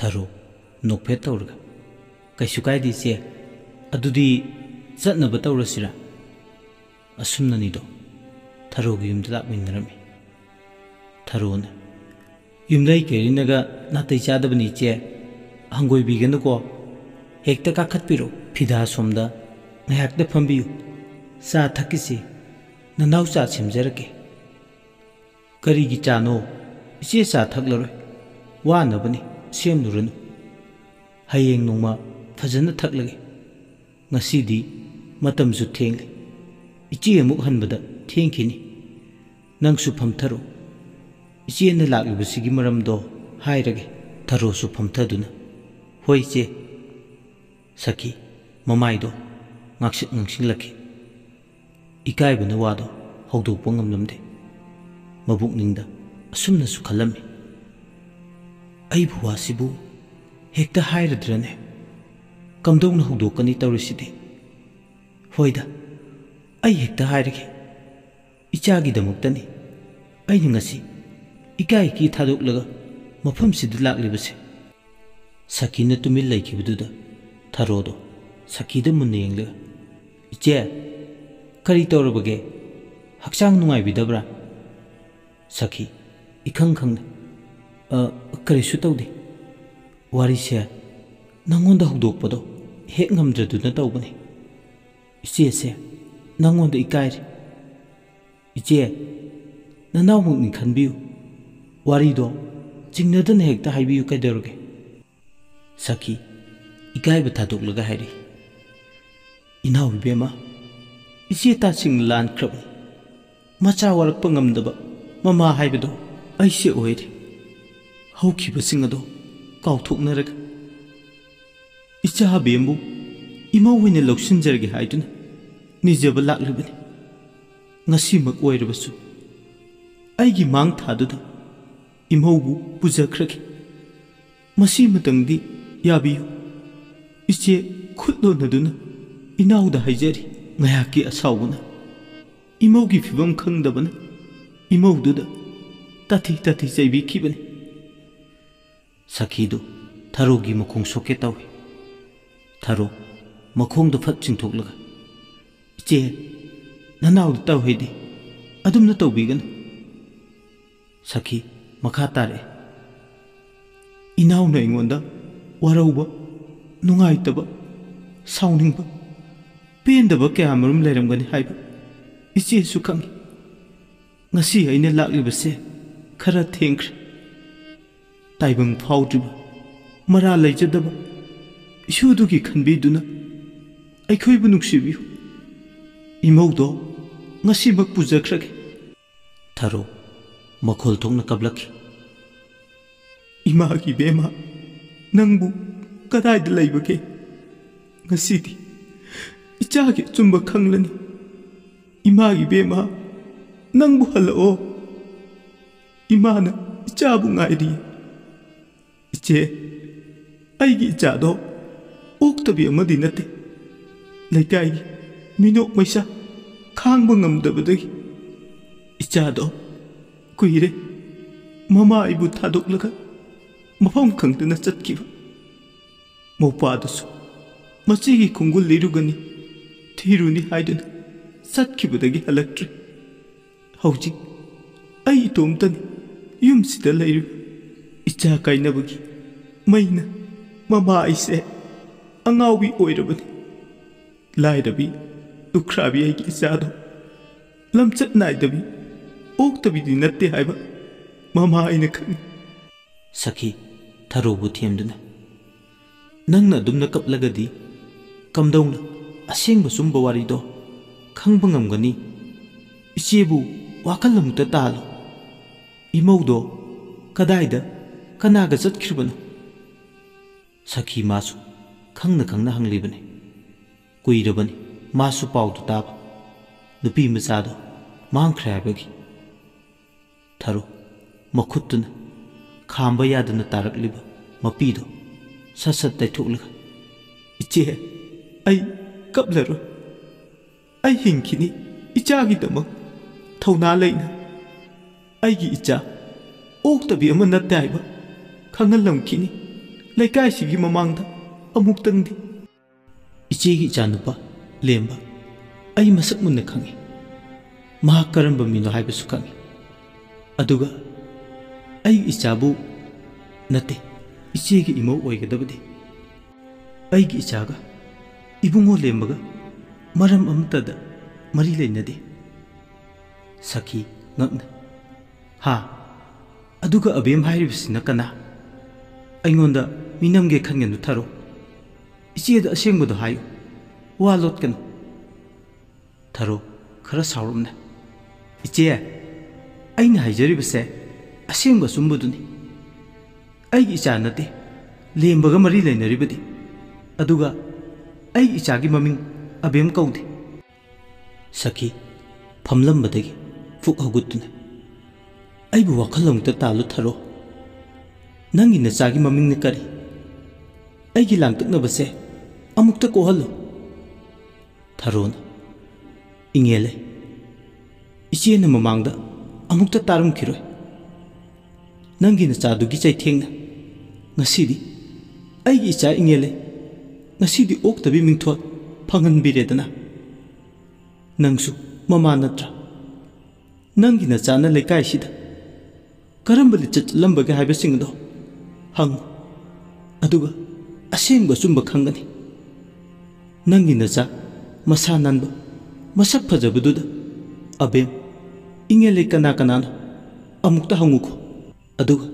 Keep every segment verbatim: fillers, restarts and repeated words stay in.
ꯊꯔꯣ ꯅꯣꯛꯐꯦꯠ ꯇꯧꯔꯒ, "ꯀꯩꯁꯨ ꯀꯥꯏꯗꯦ ꯏꯆꯦ, ꯑꯗꯨꯗꯤ ꯆꯠꯅꯕ ꯇꯧꯔꯁꯤꯔꯥ?" ꯑꯁꯨꯝꯅꯅꯤꯗꯣ ꯊꯔꯣꯒꯤ ꯌꯨꯝꯗ ꯂꯥꯛꯃꯤꯟꯅꯔꯝꯃꯤ꯫ ꯊꯔꯣꯅ, "ꯌꯨꯝꯂꯩ ꯀꯦꯔꯤꯅꯒ ꯅꯥꯇꯩ ꯆꯥꯗꯕꯅꯤ ꯏꯆꯦ, ꯍꯪꯒꯣꯏꯕꯤꯒꯅꯨꯀꯣ, ꯍꯦꯛꯇ ꯀꯥꯈꯠꯄꯤꯔꯣ꯫ ꯐꯤꯗꯥ ꯁꯣꯝꯗ ꯉꯥꯏꯍꯥꯛꯇ ꯐꯝꯕꯤꯌꯨ, ꯆꯥ ꯊꯛꯈꯤꯁꯤ, ꯅꯅꯥꯎ ꯆꯥ ꯁꯦꯝꯖꯔꯛꯀꯦ꯫" "ꯀꯔꯤꯒꯤ ꯆꯥꯅꯣ? ꯏꯆꯦ ꯆꯥ ꯊꯛꯂꯔꯣꯏ, ꯋꯥꯅꯕꯅꯤ, ꯁꯦꯝꯂꯨꯔꯅꯨ꯫ ꯍꯌꯦꯡ ꯅꯣꯡꯃ ꯐꯖꯅ ꯊꯛꯂꯒꯦ꯫ ꯉꯁꯤꯗꯤ ꯃꯇꯝꯁꯨ ꯊꯦꯡꯂꯦ, ꯏꯆꯦ ꯑꯃꯨꯛ ꯍꯟꯕꯗ ꯊꯦꯡꯈꯤꯅꯤ꯫ ꯅꯪꯁꯨ ꯐꯝꯊꯔꯣ, ꯏꯆꯦꯅ ꯂꯥꯛꯂꯤꯕꯁꯤꯒꯤ ꯃꯔꯝꯗꯣ ꯍꯥꯏꯔꯒꯦ꯫" ꯊꯔꯣꯁꯨ ꯐꯝꯊꯗꯨꯅ, "ꯍꯣꯏ ꯏꯆꯦ꯫" ꯁꯈꯤ ꯃꯃꯥꯏꯗꯣ ꯉꯥꯛꯁꯤꯛ ꯉꯥꯡꯁꯤꯜꯂꯛꯈꯤ꯫ ꯏꯀꯥꯏꯕꯅ ꯋꯥꯗꯣ ꯍꯧꯗꯣꯛꯄ ꯉꯝꯂꯝꯗꯦ꯫ ꯃꯕꯨꯛꯅꯤꯡꯗ ꯑꯁꯨꯝꯅꯁꯨ ꯈꯜꯂꯝꯃꯤ, "ꯑꯩꯕꯨ ꯋꯥꯁꯤꯕꯨ ꯍꯦꯛꯇ ꯍꯥꯏꯔꯗ꯭ꯔꯅꯦ? ꯀꯝꯗꯧꯅ ꯍꯧꯗꯣꯛꯀꯅꯤ ꯇꯧꯔꯤꯁꯤꯗꯤ? ꯍꯣꯏꯗ, ꯑꯩ ꯍꯦꯛꯇ ꯍꯥꯏꯔꯒꯦ꯫ ꯏꯆꯥꯒꯤꯗꯃꯛꯇꯅꯤ ꯑꯩꯅ ꯉꯁꯤ ꯏꯀꯥꯏ ꯏꯀꯤ ꯊꯥꯗꯣꯛꯂꯒ ꯃꯐꯝꯁꯤꯗ ꯂꯥꯛꯂꯤꯕꯁꯦ꯫" ꯁꯈꯤꯅ ꯇꯨꯃꯤꯟ ꯂꯩꯈꯤꯕꯗꯨꯗ ꯊꯔꯣꯗꯣ ꯁꯈꯤꯗ ꯃꯨꯟꯅ ꯌꯦꯡꯂꯒ, "ꯏꯆꯦ, ꯀꯔꯤ ꯇꯧꯔꯕꯒꯦ? ꯍꯛꯆꯥꯡ ꯅꯨꯡꯉꯥꯏꯕꯤꯗꯕ꯭ꯔꯥ?" ꯁꯈꯤ ꯏꯈꯪ ꯈꯪꯅ, "ꯑ, ꯀꯔꯤꯁꯨ ꯇꯧꯗꯦ꯫ ꯋꯥꯔꯤꯁꯦ ꯅꯪꯉꯣꯟꯗ ꯍꯧꯗꯣꯛꯄꯗꯣ ꯍꯦꯛ ꯉꯝꯗ꯭ꯔꯗꯨꯅ ꯇꯧꯕꯅꯤ꯫ ꯏꯆꯦꯁꯦ ꯅꯪꯉꯣꯟꯗ ꯏꯀꯥꯏꯔꯦ꯫ ꯏꯆꯦ, ꯅꯅꯥꯎꯃꯛꯅꯤ ꯈꯟꯕꯤꯌꯨ꯫ ꯋꯥꯔꯤꯗꯣ ꯆꯤꯡꯅꯗꯅ ꯍꯦꯛꯇ ꯍꯥꯏꯕꯤꯌꯨ ꯀꯩꯗꯧꯔꯒꯦ?" ꯁꯈꯤ ꯏꯀꯥꯏꯕ ꯊꯥꯗꯣꯛꯂꯒ ꯍꯥꯏꯔꯤ, "ꯏꯅꯥꯎ ꯏꯕꯦꯝꯃ, ꯏꯆꯦ ꯇꯥꯁꯤꯡ ꯂꯥꯟꯈ꯭ꯔꯕꯅꯤ꯫ ꯃꯆꯥ ꯋꯥꯔꯛꯄ ꯉꯝꯗꯕ ꯃꯃꯥ ꯍꯥꯏꯕꯗꯣ ꯑꯩꯁꯦ ꯑꯣꯏꯔꯦ꯫ ꯍꯧꯈꯤꯕꯁꯤꯡ ꯑꯗꯣ ꯀꯥꯎꯊꯣꯛꯅꯔꯒ ꯏꯆꯥ ꯑꯕꯦꯝꯕꯨ ꯏꯃꯧ ꯑꯣꯏꯅ ꯂꯧꯁꯤꯟꯖꯔꯒꯦ ꯍꯥꯏꯗꯨꯅ ꯅꯤꯖꯕ ꯂꯥꯛꯂꯤꯕꯅꯤ꯫ ꯉꯁꯤꯃꯛ ꯑꯣꯏꯔꯕꯁꯨ ꯑꯩꯒꯤ ꯃꯥꯡ ꯊꯥꯗꯨꯗ ꯏꯃꯧꯕꯨ ꯄꯨꯖꯈ꯭ꯔꯒꯦ꯫ ꯃꯁꯤꯃꯇꯪꯗꯤ ꯌꯥꯕꯤꯌꯨ꯫" ꯏꯆꯦ ꯈꯨꯠ ꯂꯣꯟꯅꯗꯨꯅ ꯏꯅꯥꯎꯗ ꯍꯥꯏꯖꯔꯤ꯫ ꯉꯥꯏꯍꯥꯛꯀꯤ ꯑꯁꯥꯎꯕꯅ ꯏꯃꯧꯒꯤ ꯐꯤꯕꯝ ꯈꯪꯗꯕꯅ ꯏꯃꯧꯗꯨꯗ ꯇꯥꯊꯤ ꯇꯥꯊꯤ ꯆꯩꯕꯤꯈꯤꯕꯅꯤ꯫ ꯁꯈꯤꯗꯨ ꯊꯔꯣꯒꯤ ꯃꯈꯣꯡ ꯁꯣꯛꯀꯦ ꯇꯧꯏ꯫ ꯊꯔꯣ ꯃꯈꯣꯡꯗ ꯐꯠ ꯆꯤꯡꯊꯣꯛꯂꯒ, "ꯏꯆꯦ, ꯅꯅꯥꯎꯗ ꯇꯧꯍꯩꯗꯦ, ꯑꯗꯨꯝꯅ ꯇꯧꯕꯤꯒꯅꯨ꯫" ꯁꯈꯤ ꯃꯈꯥ ꯇꯥꯔꯛꯏ, "ꯏꯅꯥꯎꯅ ꯑꯩꯉꯣꯟꯗ ꯋꯥꯔꯧꯕ, ꯅꯨꯡꯉꯥꯏꯇꯕ, ꯁꯥꯎꯅꯤꯡꯕ, ꯄꯦꯟꯗꯕ ꯀꯌꯥꯃꯔꯨꯝ ꯂꯩꯔꯝꯒꯅꯤ ꯍꯥꯏꯕ ꯏꯆꯦꯁꯨ ꯈꯪꯏ꯫ ꯉꯁꯤ ꯑꯩꯅ ꯂꯥꯛꯂꯤꯕꯁꯦ ꯈꯔ ꯊꯦꯡꯈ꯭ꯔꯦ꯫ ꯇꯥꯏꯕꯪ ꯐꯥꯎꯗ꯭ꯔꯤꯕ, ꯃꯔꯥ ꯂꯩꯖꯗꯕ ꯏꯁꯨꯗꯨꯒꯤ ꯈꯟꯕꯤꯗꯨꯅ ꯑꯩꯈꯣꯏꯕꯨ ꯅꯨꯡꯁꯤꯕꯤꯌꯨ꯫ ꯏꯃꯧꯗꯣ ꯉꯁꯤꯃꯛ ꯄꯨꯖꯈ꯭ꯔꯒꯦ꯫" ꯊꯔꯣ ꯃꯈꯣꯜ ꯊꯣꯛꯅ ꯀꯞꯂꯛꯈꯤ꯫ "ꯏꯃꯥꯒꯤ ꯏꯕꯦꯝꯃ, ꯅꯪꯕꯨ ꯀꯗꯥꯏꯗ ꯂꯩꯕꯒꯦ? ꯉꯁꯤꯗꯤ ꯏꯆꯥꯒꯤ ꯑꯆꯨꯝꯕ ꯈꯪꯂꯅꯤ꯫ ꯏꯃꯥꯒꯤ ꯏꯕꯦꯝꯃ, ꯅꯪꯕꯨ ꯍꯜꯂꯛꯑꯣ꯫ ꯏꯃꯥꯅ ꯏꯆꯥꯕꯨ ꯉꯥꯏꯔꯤ꯫" "ꯏꯆꯦ, ꯑꯩꯒꯤ ꯏꯆꯥꯗꯣ ꯑꯣꯛꯇꯕꯤ ꯑꯃꯗꯤ ꯅꯠꯇꯦ꯫ ꯂꯩꯀꯥꯏꯒꯤ ꯃꯤꯅꯣꯛ ꯃꯩꯁꯥ ꯈꯥꯡꯕ ꯉꯝꯗꯕꯗꯒꯤ ꯏꯆꯥꯗꯣ ꯀꯨꯏꯔꯦ ꯃꯃꯥ ꯑꯩꯕꯨ ꯊꯥꯗꯣꯛꯂꯒ ꯃꯐꯝ ꯈꯪꯗꯅ ꯆꯠꯈꯤꯕ꯫ ꯃꯧꯄꯥꯗꯨꯁꯨ ꯃꯆꯦꯒꯤ ꯈꯣꯡꯒꯨꯜ ꯂꯤꯔꯨꯒꯅꯤ ꯊꯤꯔꯨꯅꯤ ꯍꯥꯏꯗꯨꯅ ꯆꯠꯈꯤꯕꯗꯒꯤ ꯍꯜꯂꯛꯇ꯭ꯔꯤ꯫ ꯍꯧꯖꯤꯛ ꯑꯩ ꯏꯇꯣꯝꯇꯅꯤ ꯌꯨꯝꯁꯤꯗ ꯂꯩꯔꯤꯕ꯫ ꯏꯆꯥ ꯀꯥꯏꯅꯕꯒꯤ ꯃꯩꯅ ꯃꯃꯥ ꯑꯩꯁꯦ ꯑꯉꯥꯎꯕꯤ ꯑꯣꯏꯔꯕꯅꯤ꯫ ꯂꯥꯏꯔꯕꯤ, ꯂꯨꯈ꯭ꯔꯥꯕꯤ ꯑꯩꯒꯤ ꯏꯆꯥꯗꯣ ꯂꯝꯆꯠ ꯅꯥꯏꯗꯕꯤ, ꯑꯣꯛꯇꯕꯤꯗꯤ ꯅꯠꯇꯦ ꯍꯥꯏꯕ ꯃꯃꯥ ꯑꯩꯅ ꯈꯪꯏ꯫" ꯁꯈꯤ ꯊꯔꯣꯕꯨ ꯊꯦꯝꯗꯨꯅ, "ꯅꯪꯅ ꯑꯗꯨꯝꯅ ꯀꯞꯂꯒꯗꯤ ꯀꯝꯗꯧꯅ ꯑꯁꯦꯡꯕ ꯑꯆꯨꯝꯕ ꯋꯥꯔꯤꯗꯣ ꯈꯪꯕ ꯉꯝꯒꯅꯤ? ꯏꯆꯦꯕꯨ ꯋꯥꯈꯜ ꯑꯃꯨꯛꯇ ꯇꯥꯍꯜꯂꯨ꯫ ꯏꯃꯧꯗꯣ ꯀꯗꯥꯏꯗ ꯀꯅꯥꯒ ꯆꯠꯈ꯭ꯔꯤꯕꯅꯣ?" ꯁꯈꯤ ꯃꯥꯁꯨ ꯈꯪꯅ ꯈꯪꯅ ꯍꯪꯂꯤꯕꯅꯤ꯫ ꯀꯨꯏꯔꯕꯅꯤ ꯃꯥꯁꯨ ꯄꯥꯎꯗꯨ ꯇꯥꯕ, ꯅꯨꯄꯤ ꯃꯆꯥꯗꯣ ꯃꯥꯡꯈ꯭ꯔꯦ ꯍꯥꯏꯕꯒꯤ꯫ ꯊꯔꯣ ꯃꯈꯨꯠꯇꯨꯅ ꯈꯥꯝꯕ ꯌꯥꯗꯅ ꯇꯥꯔꯛꯂꯤꯕ ꯃꯄꯤꯗꯣ ꯁꯠ ꯁꯠ ꯇꯩꯊꯣꯛꯂꯒ, "ꯏꯆꯦ, ꯑꯩ ꯀꯞꯂꯔꯣꯏ꯫ ꯑꯩ ꯍꯤꯡꯈꯤꯅꯤ ꯏꯆꯥꯒꯤꯗꯃꯛ ꯊꯧꯅꯥ ꯂꯩꯅ꯫ ꯑꯩꯒꯤ ꯏꯆꯥ ꯑꯣꯛꯇꯕꯤ ꯑꯃ ꯅꯠꯇꯦ ꯍꯥꯏꯕ ꯈꯪꯍꯜꯂꯝꯈꯤꯅꯤ꯫ ꯂꯩꯀꯥꯏꯁꯤꯒꯤ ꯃꯃꯥꯡꯗ ꯑꯃꯨꯛꯇꯪꯗꯤ꯫ ꯏꯆꯦꯒꯤ ꯏꯆꯥꯅꯨꯄꯥ ꯂꯦꯝꯕ ꯑꯩ ꯃꯁꯛ ꯃꯨꯟꯅ ꯈꯪꯏ꯫ ꯃꯍꯥꯛ ꯀꯔꯝꯕ ꯃꯤꯅꯣ ꯍꯥꯏꯕꯁꯨ ꯈꯪꯏ꯫ ꯑꯗꯨꯒ ꯑꯩꯒꯤ ꯏꯆꯥꯕꯨ ꯅꯠꯇꯦ, ꯏꯆꯦꯒꯤ ꯏꯃꯧ ꯑꯣꯏꯒꯗꯕꯗꯤ꯫ ꯑꯩꯒꯤ ꯏꯆꯥꯒ ꯏꯕꯨꯡꯉꯣ ꯂꯦꯝꯕꯒ ꯃꯔꯝ ꯑꯃꯠꯇꯗ ꯃꯔꯤ ꯂꯩꯅꯗꯦ꯫ ꯁꯈꯤ ꯉꯛꯅ, "ꯍꯥ? ꯑꯗꯨꯒ ꯑꯕꯦꯝ ꯍꯥꯏꯔꯤꯕꯁꯤꯅ ꯀꯅꯥ? ꯑꯩꯉꯣꯟꯗ ꯃꯤꯅꯝꯒꯦ ꯈꯟꯒꯅꯨ ꯊꯔꯣ꯫ ꯏꯆꯦꯗ ꯑꯁꯦꯡꯕꯗꯣ ꯍꯥꯏꯌꯨ꯫ ꯋꯥ ꯂꯣꯠꯀꯅꯨ꯫" ꯊꯔꯣ ꯈꯔ ꯁꯥꯎꯔꯞꯅ, "ꯏꯆꯦ, ꯑꯩꯅ ꯍꯥꯏꯖꯔꯤꯕꯁꯦ ꯑꯁꯦꯡꯕ ꯑꯆꯨꯝꯕꯗꯨꯅꯤ꯫ ꯑꯩꯒꯤ ꯏꯆꯥ ꯅꯠꯇꯦ ꯂꯦꯝꯕꯒ ꯃꯔꯤ ꯂꯩꯅꯔꯤꯕꯗꯤ꯫ ꯑꯗꯨꯒ ꯑꯩꯒꯤ ꯏꯆꯥꯒꯤ ꯃꯃꯤꯡ ꯑꯕꯦꯝ ꯀꯧꯗꯦ꯫" ꯁꯈꯤ ꯐꯝꯂꯝꯕꯗꯒꯤ ꯐꯨꯛ ꯍꯧꯒꯠꯇꯨꯅ, "ꯑꯩꯕꯨ ꯋꯥꯈꯜ ꯑꯃꯨꯛꯇ ꯇꯥꯜꯂꯨ ꯊꯔꯣ꯫ ꯅꯪꯒꯤ ꯅꯆꯥꯒꯤ ꯃꯃꯤꯡꯅ ꯀꯔꯤ? ꯑꯩꯒꯤ ꯂꯥꯡꯇꯛꯅꯕꯁꯦ ꯑꯃꯨꯛꯇ ꯀꯣꯛꯍꯜꯂꯨ꯫" ꯊꯔꯣꯅ, "ꯏꯉꯦꯜꯂꯩ, ꯏꯆꯦꯅ ꯃꯃꯥꯡꯗ ꯑꯃꯨꯛꯇ ꯇꯥꯔꯝꯈꯤꯔꯣꯏ꯫ ꯅꯪꯒꯤ ꯅꯆꯥꯗꯨꯒꯤ ꯆꯩꯊꯦꯡꯅ ꯉꯁꯤꯗꯤ ꯑꯩꯒꯤ ꯏꯆꯥ ꯏꯉꯦꯜꯂꯩ ꯉꯁꯤꯗꯤ ꯑꯣꯛꯇꯕꯤ ꯃꯤꯡꯊꯣꯜ ꯐꯪꯍꯟꯕꯤꯔꯦꯗꯅ꯫ ꯅꯪꯁꯨ ꯃꯃꯥ ꯅꯠꯇ꯭ꯔꯥ? ꯅꯪꯒꯤ ꯅꯆꯥꯅ ꯂꯩꯀꯥꯏꯁꯤꯗ ꯀꯔꯝꯕ ꯂꯤꯆꯠ ꯆꯠꯂꯝꯕꯒꯦ ꯍꯥꯏꯕꯁꯤꯡ ꯑꯗꯣ ꯍꯪꯉꯨ꯫ ꯑꯗꯨꯒ ꯑꯁꯦꯡꯕ ꯑꯆꯨꯝꯕ ꯈꯪꯒꯅꯤ꯫ ꯅꯪꯒꯤ ꯅꯆꯥ ꯃꯁꯥ ꯅꯥꯟꯕ, ꯃꯁꯛ ꯐꯖꯕꯗꯨꯗ ꯑꯕꯦꯝ, ꯏꯉꯦꯜꯂꯩ ꯀꯅꯥ ꯀꯅꯥꯅꯣ ꯑꯃꯨꯛꯇ ꯍꯪꯉꯨꯀꯣ꯫ ꯑꯗꯨꯒ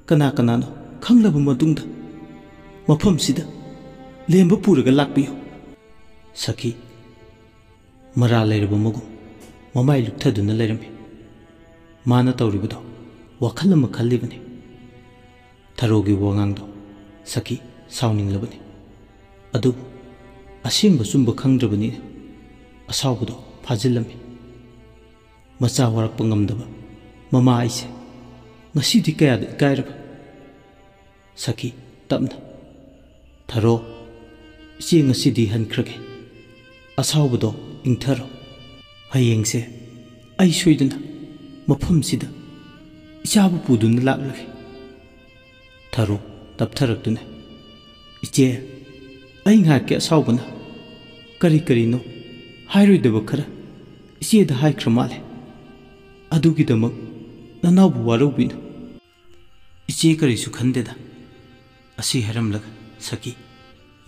ꯀꯅꯥ ꯀꯅꯥꯅꯣ ꯈꯪꯂꯕ ꯃꯇꯨꯡꯗ ꯃꯐꯝꯁꯤꯗ ꯂꯦꯝꯕ ꯄꯨꯔꯒ ꯂꯥꯛꯄꯤꯌꯨ꯫" ꯁꯈꯤ ꯃꯔꯥ ꯂꯩꯔꯕ ꯃꯒꯨꯝ ꯃꯃꯥꯏ ꯂꯨꯞꯊꯗꯨꯅ ꯂꯩꯔꯝꯃꯤ꯫ ꯃꯥꯅ ꯇꯧꯔꯤꯕꯗꯣ ꯋꯥꯈꯜ ꯑꯃ ꯈꯜꯂꯤꯕꯅꯤ꯫ ꯊꯔꯣꯒꯤ ꯋꯥꯉꯥꯡꯗꯣ ꯁꯈꯤ ꯁꯥꯎꯅꯤꯡꯂꯕꯅꯤ꯫ ꯑꯗꯨꯕꯨ ꯑꯁꯦꯡꯕ ꯑꯆꯨꯝꯕ ꯈꯪꯗ꯭ꯔꯕꯅꯤꯅ ꯑꯁꯥꯎꯕꯗꯣ ꯐꯥꯖꯤꯜꯂꯝꯃꯤ꯫ ꯃꯆꯥ ꯋꯥꯔꯛꯄ ꯉꯝꯗꯕ ꯃꯃꯥ ꯑꯩꯁꯦ ꯉꯁꯤꯗꯤ ꯀꯌꯥꯗ ꯏꯀꯥꯏꯔꯕ꯫ ꯁꯈꯤ ꯇꯞꯅ, "ꯊꯔꯣ, ꯏꯆꯦ ꯉꯁꯤꯗꯤ ꯍꯟꯈ꯭ꯔꯒꯦ꯫ ꯑꯁꯥꯎꯕꯗꯣ ꯏꯪꯊꯔꯣ꯫ ꯍꯌꯦꯡꯁꯦ ꯑꯩ ꯁꯣꯏꯗꯅ ꯃꯐꯝꯁꯤꯗ ꯏꯆꯥꯕꯨ ꯄꯨꯗꯨꯅ ꯂꯥꯛꯂꯒꯦ꯫" ꯊꯔꯣ ꯇꯞꯊꯔꯛꯇꯨꯅ, "ꯏꯆꯦ, ꯑꯩ ꯉꯥꯏꯍꯥꯛꯀꯤ ꯑꯁꯥꯎꯕꯅ ꯀꯔꯤ ꯀꯔꯤꯅꯣ ꯍꯥꯏꯔꯣꯏꯗꯕ ꯈꯔ ꯏꯆꯦꯗ ꯍꯥꯏꯈ꯭ꯔ ꯃꯥꯜꯂꯦ꯫ ꯑꯗꯨꯒꯤꯗꯃꯛ ꯅꯅꯥꯎꯕꯨ ꯋꯥꯔꯧꯕꯤꯅꯨ꯫" "ꯏꯆꯦ ꯀꯔꯤꯁꯨ ꯈꯟꯗꯦꯗ꯫" ꯑꯁꯤ ꯍꯥꯏꯔꯝꯂꯒ ꯁꯈꯤ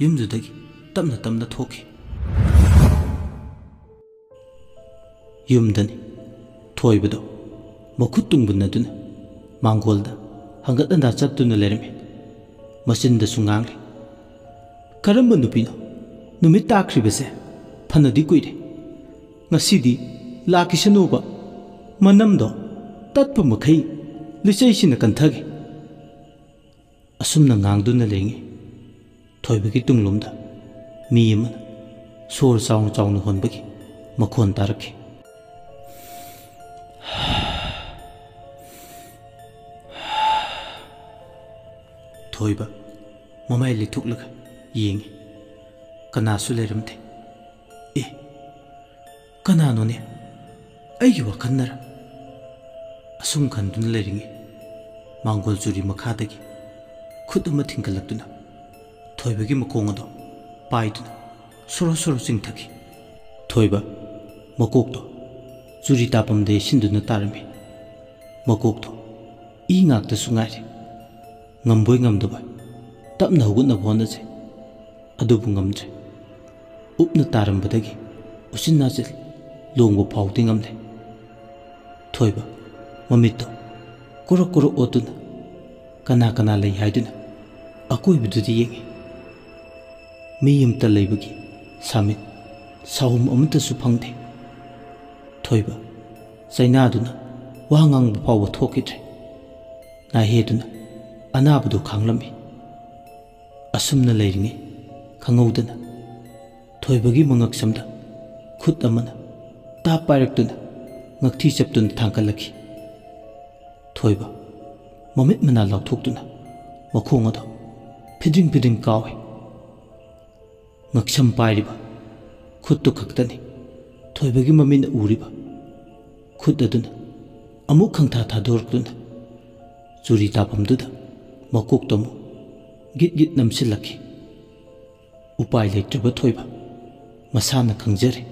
ꯌꯨꯝꯗꯨꯗꯒꯤ ꯇꯞꯅ ꯇꯞꯅ ꯊꯣꯛꯈꯤ꯫ ꯌꯨꯝꯗꯅꯤ꯫ ꯊꯣꯏꯕꯗꯣ ꯃꯈꯨꯠ ꯇꯨꯡꯕꯨꯟꯅꯗꯨꯅ ꯃꯥꯡꯒꯣꯜꯗ ꯍꯪꯒꯠ ꯍꯟꯗꯥ ꯆꯠꯇꯨꯅ ꯂꯩꯔꯝꯃꯤ꯫ ꯃꯆꯤꯟꯗꯁꯨ ꯉꯥꯡꯂꯤ, "ꯀꯔꯝꯕ ꯅꯨꯄꯤꯅꯣ? ꯅꯨꯃꯤꯠ ꯇꯥꯈ꯭ꯔꯤꯕꯁꯦ ꯐꯅꯗꯤ ꯀꯨꯏꯔꯦ꯫ ꯉꯁꯤꯗꯤ ꯂꯥꯛꯈꯤꯁꯅꯨꯕ꯫" ꯃꯅꯝꯗꯣ ꯇꯠꯄ ꯃꯈꯩ ꯂꯤꯆꯩꯁꯤꯅ ꯀꯟꯊꯈꯤ꯫ ꯑꯁꯨꯝꯅ ꯉꯥꯡꯗꯨꯅ ꯂꯩꯔꯤꯉꯩ, ꯊꯣꯏꯕꯒꯤ ꯇꯨꯡꯂꯣꯝꯗ ꯃꯤ ꯑꯃꯅ ꯁꯣꯔ ꯆꯥꯎꯅ ꯆꯥꯎꯅ ꯍꯣꯟꯕꯒꯤ ꯃꯈꯣꯟ ꯇꯥꯔꯛꯈꯤ꯫ ꯊꯣꯏꯕ ꯃꯃꯥꯏ ꯂꯩꯊꯣꯛꯂꯒ ꯌꯦꯡꯉꯤ꯫ ꯀꯅꯥꯁꯨ ꯂꯩꯔꯝꯗꯦ꯫ "ꯑꯦ, ꯀꯅꯥꯅꯣꯅꯦ? ꯑꯩꯒꯤ ꯋꯥꯈꯜꯅꯔ?" ꯑꯁꯨꯝ ꯈꯟꯗꯨꯅ ꯂꯩꯔꯤꯉꯩ, ꯃꯥꯡꯒꯣꯜ ꯆꯨꯔꯤ ꯃꯈꯥꯗꯒꯤ ꯈꯨꯠ ꯑꯃ ꯊꯤꯡꯒꯠꯂꯛꯇꯨꯅ ꯊꯣꯏꯕꯒꯤ ꯃꯈꯣꯡ ꯑꯗꯣ ꯄꯥꯏꯗꯨꯅ ꯁꯣꯔꯣ ꯁꯣꯔꯣ ꯆꯤꯡꯊꯈꯤ꯫ ꯊꯣꯏꯕ ꯃꯀꯣꯛꯇꯣ ꯆꯨꯔꯤ ꯇꯥꯐꯝꯗ ꯌꯩꯁꯤꯟꯗꯨꯅ ꯇꯥꯔꯝꯃꯤ꯫ ꯃꯀꯣꯛꯇꯣ ꯏ ꯉꯥꯛꯇꯁꯨ ꯉꯥꯏꯔꯦ꯫ ꯉꯝꯕꯣꯏ ꯉꯝꯗꯕꯣꯏ ꯇꯞꯅ ꯍꯧꯒꯠꯅꯕ ꯍꯣꯠꯅꯖꯩ꯫ ꯑꯗꯨꯕꯨ ꯉꯝꯗ꯭ꯔꯦ꯫ ꯎꯞꯅ ꯇꯥꯔꯝꯕꯗꯒꯤ ꯎꯆꯤꯟ ꯅꯥꯆꯤꯜ ꯂꯣꯡꯕ ꯐꯥꯎꯗꯤ ꯉꯝꯂꯦ꯫ ꯊꯣꯏꯕ ꯃꯃꯤꯠꯇꯣ ꯀꯨꯔꯛ ꯀꯨꯔꯛ ꯑꯣꯠꯇꯨꯅ ꯀꯅꯥ ꯀꯅꯥ ꯂꯩ ꯍꯥꯏꯗꯨꯅ ꯑꯀꯣꯏꯕꯗꯨꯗ ꯌꯦꯡꯉꯤ꯫ ꯃꯤ ꯑꯃꯇ ꯂꯩꯕꯒꯤ ꯁꯥꯃꯤꯠ ꯁꯥꯍꯨꯝ ꯑꯃꯠꯇꯁꯨ ꯐꯪꯗꯦ꯫ ꯊꯣꯏꯕ ꯆꯩꯅꯥꯗꯨꯅ ꯋꯥ ꯉꯥꯡꯕ ꯐꯥꯎꯕ ꯊꯣꯛꯈꯤꯗ꯭ꯔꯦ꯫ ꯅꯥꯍꯦꯗꯨꯅ ꯑꯅꯥꯕꯗꯨ ꯈꯥꯡꯂꯝꯃꯤ꯫ ꯑꯁꯨꯝꯅ ꯂꯩꯔꯤꯉꯩ ꯈꯪꯍꯧꯗꯅ ꯊꯣꯏꯕꯒꯤ ꯃꯉꯛꯁꯝꯗ ꯈꯨꯠ ꯑꯃꯅ ꯇꯥꯞ ꯄꯥꯏꯔꯛꯇꯨꯅ ꯉꯛꯊꯤ ꯆꯞꯇꯨꯅ ꯊꯥꯡꯒꯠꯂꯛꯈꯤ꯫ ꯊꯣꯏꯕ ꯃꯃꯤꯠ ꯃꯅꯥ ꯂꯥꯎꯊꯣꯛꯇꯨꯅ ꯃꯈꯣꯡ ꯑꯗꯨ ꯐꯤꯗ꯭ꯔꯤꯡ ꯐꯤꯗ꯭ꯔꯤꯡ ꯀꯥꯎꯏ꯫ ꯉꯛꯁꯝ ꯄꯥꯏꯔꯤꯕ ꯈꯨꯠꯇꯨ ꯈꯛꯇꯅꯤ ꯊꯣꯏꯕꯒꯤ ꯃꯃꯤꯠꯅ ꯎꯔꯤꯕ꯫ ꯈꯨꯠ ꯑꯗꯨꯅ ꯑꯃꯨꯛ ꯈꯪꯊꯥ ꯊꯥꯗꯣꯔꯛꯇꯨꯅ ꯆꯨꯔꯤ ꯇꯥꯐꯝꯗꯨꯗ ꯃꯀꯣꯛꯇ ꯑꯃꯨꯛ ꯒꯤꯠ ꯒꯤꯠ ꯅꯝꯁꯤꯜꯂꯛꯈꯤ꯫ ꯎꯄꯥꯏ ꯂꯩꯇ꯭ꯔꯕ ꯊꯣꯏꯕ ꯃꯁꯥꯅ ꯈꯪꯖꯔꯦ,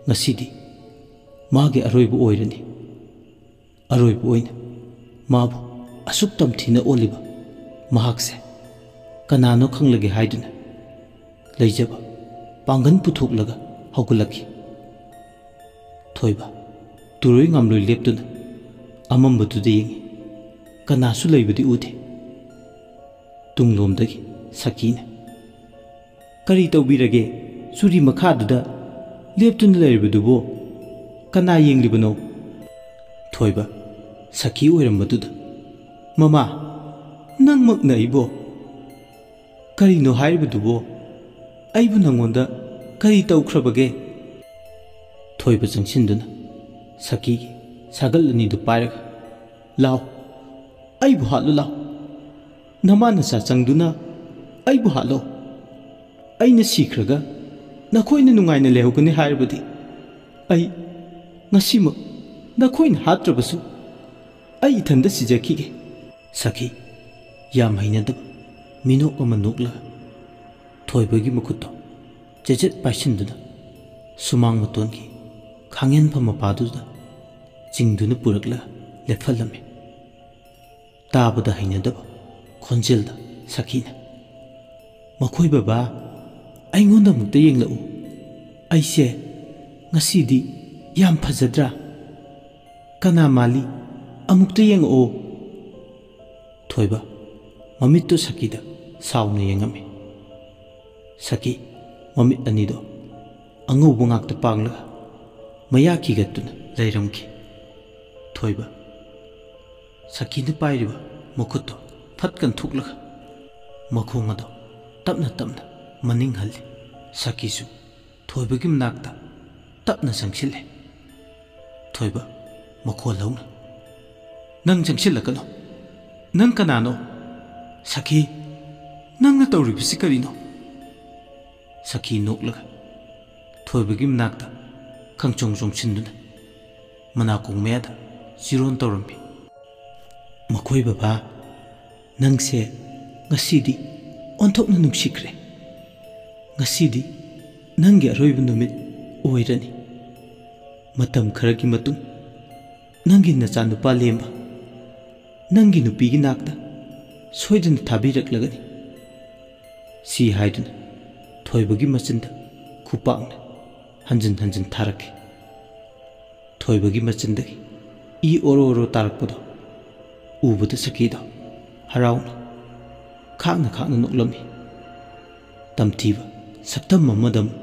ꯉꯁꯤꯗꯤ ꯃꯥꯒꯤ ꯑꯔꯣꯏꯕ ꯑꯣꯏꯔꯅꯤ꯫ ꯑꯔꯣꯏꯕ ꯑꯣꯏꯅ ꯃꯥꯕꯨ ꯑꯁꯨꯛ ꯇꯝꯊꯤꯅ ꯑꯣꯜꯂꯤꯕ ꯃꯍꯥꯛꯁꯦ ꯀꯅꯥꯅꯣ ꯈꯪꯂꯒꯦ ꯍꯥꯏꯗꯨꯅ ꯂꯩꯖꯕ ꯄꯥꯡꯒꯜ ꯄꯨꯊꯣꯛꯂꯒ ꯍꯧꯒꯠꯂꯛꯈꯤ꯫ ꯊꯣꯏꯕ ꯇꯨꯔꯣꯏ ꯉꯥꯝꯂꯣꯏ ꯂꯦꯞꯇꯨꯅ ꯑꯃꯝꯕꯗꯨꯗ ꯌꯦꯡꯉꯤ꯫ ꯀꯅꯥꯁꯨ ꯂꯩꯕꯗꯤ ꯎꯗꯦ꯫ ꯇꯨꯡꯂꯣꯝꯗꯒꯤ ꯁꯈꯤꯅ, "ꯀꯔꯤ ꯇꯧꯕꯤꯔꯒꯦ? ꯆꯨꯔꯤ ꯃꯈꯥꯗꯨꯗ ꯂꯦꯞꯇꯨꯅ ꯂꯩꯔꯤꯕꯗꯨꯕꯨ ꯀꯅꯥ ꯌꯦꯡꯂꯤꯕꯅꯣ?" ꯊꯣꯏꯕ ꯁꯈꯤ ꯑꯣꯏꯔꯝꯕꯗꯨꯗ, "ꯃꯃꯥ, ꯅꯪꯃꯛꯅ ꯑꯩꯕꯣ? ꯀꯔꯤꯅꯣ ꯍꯥꯏꯔꯤꯕꯗꯨꯕꯣ? ꯑꯩꯕꯨ ꯅꯪꯉꯣꯟꯗ ꯀꯔꯤ ꯇꯧꯈ꯭ꯔꯕꯒꯦ?" ꯊꯣꯏꯕ ꯆꯪꯁꯤꯟꯗꯨꯅ ꯁꯈꯤꯒꯤ ꯁꯥꯒꯜ ꯑꯅꯤꯗꯨ ꯄꯥꯏꯔꯒ, "ꯂꯥꯎ, ꯑꯩꯕꯨ ꯍꯥꯠꯂꯨ ꯂꯥꯎ꯫ ꯅꯃꯥ ꯅꯆꯥ ꯆꯪꯗꯨꯅ ꯑꯩꯕꯨ ꯍꯥꯠꯂꯣ꯫ ꯑꯩꯅ ꯁꯤꯈ꯭ꯔꯒ ꯅꯈꯣꯏꯅ ꯅꯨꯡꯉꯥꯏꯅ ꯂꯩꯍꯧꯒꯅꯤ ꯍꯥꯏꯔꯕꯗꯤ ꯑꯩ ꯉꯁꯤꯃꯛ ꯅꯈꯣꯏꯅ ꯍꯥꯠꯇ꯭ꯔꯕꯁꯨ ꯑꯩ ꯏꯊꯟꯗ ꯁꯤꯖꯈꯤꯒꯦ꯫" ꯁꯈꯤ ꯌꯥꯝ ꯍꯩꯅꯗꯕ ꯃꯤꯅꯣꯛ ꯑꯃ ꯅꯣꯛꯂꯒ ꯊꯣꯏꯕꯒꯤ ꯃꯈꯨꯠꯇꯣ ꯆꯦꯆꯦꯠ ꯄꯥꯏꯁꯤꯟꯗꯨꯅ ꯁꯨꯃꯥꯡ ꯃꯇꯣꯟꯒꯤ ꯈꯥꯡꯍꯦꯟꯐꯝ ꯃꯄꯥꯗꯨꯗ ꯆꯤꯡꯗꯨꯅ ꯄꯨꯔꯛꯂꯒ ꯂꯦꯞꯍꯜꯂꯝꯃꯤ꯫ ꯇꯥꯕꯗ ꯍꯩꯅꯗꯕ ꯈꯣꯟꯖꯦꯜꯗ ꯁꯈꯤꯅ, "ꯃꯈꯣꯏ ꯕꯕꯥ, ꯑꯩꯉꯣꯟꯗ ꯑꯃꯨꯛꯇ ꯌꯦꯡꯂꯛꯎ꯫ ꯑꯩꯁꯦ ꯉꯁꯤꯗꯤ ꯌꯥꯝ ꯐꯖꯗ꯭ꯔꯥ? ꯀꯅꯥ ꯃꯥꯜꯂꯤ? ꯑꯃꯨꯛꯇ ꯌꯦꯡꯉꯛꯑꯣ꯫" ꯊꯣꯏꯕ ꯃꯃꯤꯠꯇꯨ ꯁꯈꯤꯗ ꯁꯥꯎꯅ ꯌꯦꯡꯉꯝꯃꯤ꯫ ꯁꯈꯤ ꯃꯃꯤꯠ ꯑꯅꯤꯗꯣ ꯑꯉꯧꯕ ꯉꯥꯛꯇ ꯄꯥꯡꯂꯒ ꯃꯌꯥ ꯀꯤꯒꯠꯇꯨꯅ ꯂꯩꯔꯝꯈꯤ꯫ ꯊꯣꯏꯕ ꯁꯈꯤꯅ ꯄꯥꯏꯔꯤꯕ ꯃꯈꯨꯠꯇꯣ ꯐꯠ ꯀꯟꯊꯣꯛꯂꯒ ꯃꯈꯣꯡ ꯑꯗꯣ ꯇꯞꯅ ꯇꯞꯅ ꯃꯅꯤꯡ ꯍꯜꯂꯤ꯫ ꯁꯈꯤꯁꯨ ꯊꯣꯏꯕꯒꯤ ꯃꯅꯥꯛꯇ ꯇꯞꯅ ꯆꯪꯁꯤꯜꯂꯦ꯫ ꯊꯣꯏꯕ ꯃꯈꯣꯜ ꯍꯧꯅ, "ꯅꯪ ꯆꯪꯁꯤꯜꯂꯛꯀꯅꯨ꯫ ꯅꯪ ꯀꯅꯥꯅꯣ? ꯁꯈꯤ, ꯅꯪꯅ ꯇꯧꯔꯤꯕꯁꯤ ꯀꯔꯤꯅꯣ?" ꯁꯈꯤ ꯅꯣꯛꯂꯒ ꯊꯣꯏꯕꯒꯤ ꯃꯅꯥꯛꯇ ꯈꯪꯆꯣꯡ ꯆꯣꯡꯁꯤꯟꯗꯨꯅ ꯃꯅꯥꯀꯣꯡ ꯃꯌꯥꯗ ꯆꯤꯔꯣꯟ ꯇꯧꯔꯝꯃꯤ꯫ "ꯃꯈꯣꯏ ꯕꯕꯥ, ꯅꯪꯁꯦ ꯉꯁꯤꯗꯤ ꯑꯣꯟꯊꯣꯛꯅ ꯅꯨꯡꯁꯤꯈ꯭ꯔꯦ꯫ ꯉꯁꯤꯗꯤ ꯅꯪꯒꯤ ꯑꯔꯣꯏꯕ ꯅꯨꯃꯤꯠ ꯑꯣꯏꯔꯅꯤ꯫ ꯃꯇꯝ ꯈꯔꯒꯤ ꯃꯇꯨꯡ ꯅꯪꯒꯤ ꯅꯆꯥꯅꯨꯄꯥ ꯂꯦꯝꯕ ꯅꯪꯒꯤ ꯅꯨꯄꯤꯒꯤ ꯅꯥꯛꯇ ꯁꯣꯏꯗꯅ ꯊꯥꯕꯤꯔꯛꯂꯒꯅꯤ꯫ ꯁꯤ ꯍꯥꯏꯗꯨꯅ ꯊꯣꯏꯕꯒꯤ ꯃꯆꯤꯟꯗ ꯈꯨꯄꯥꯛꯅ ꯍꯟꯖꯤꯟ ꯍꯟꯖꯤꯟ ꯊꯥꯔꯛꯈꯤ꯫ ꯊꯣꯏꯕꯒꯤ ꯃꯆꯤꯟꯗꯒꯤ ꯏ ꯑꯣꯔꯣ ꯑꯣꯔꯣ ꯇꯥꯔꯛꯄꯗꯣ ꯎꯕꯗ ꯁꯈꯤꯗꯣ ꯍꯔꯥꯎꯅ ꯈꯥꯛꯅ ꯈꯥꯛꯅ ꯅꯣꯛꯂꯝꯃꯤ꯫ ꯇꯝꯊꯤꯕ ꯁꯛꯇꯝ ꯑꯃꯗ ꯑꯃꯨꯛ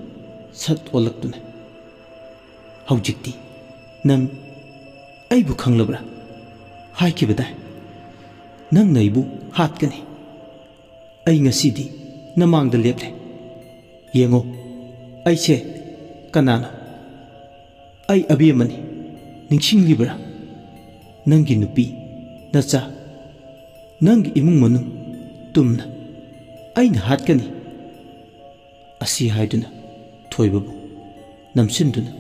ꯁꯠ ꯑꯣꯜꯂꯛꯇꯨꯅ, "ꯍꯧꯖꯤꯛꯇꯤ ꯅꯪ ꯑꯩꯕꯨ ꯈꯪꯂꯕ꯭ꯔꯥ? ꯍꯥꯏꯈꯤꯕꯗꯥꯏ ꯅꯪꯅ ꯑꯩꯕꯨ ꯍꯥꯠꯀꯅꯤ꯫ ꯑꯩ ꯉꯁꯤꯗꯤ ꯅꯃꯥꯡꯗ ꯂꯦꯞꯂꯦ꯫ ꯌꯦꯡꯉꯣ, ꯑꯩꯁꯦ ꯀꯅꯥꯅꯣ? ꯑꯩ ꯑꯕꯦꯝꯃꯅꯤ, ꯅꯤꯡꯁꯤꯡꯂꯤꯕ꯭ꯔꯥ? ꯅꯪꯒꯤ ꯅꯨꯄꯤ, ꯅꯆꯥ, ꯅꯪꯒꯤ ꯏꯃꯨꯡ ꯃꯅꯨꯡ ꯇꯨꯝꯅ ꯑꯩꯅ ꯍꯥꯠꯀꯅꯤ"꯫ ꯑꯁꯤ ꯍꯥꯏꯗꯨꯅ ꯊꯣꯏꯕꯕꯨ ꯅꯝꯁꯤꯟꯗꯨꯅ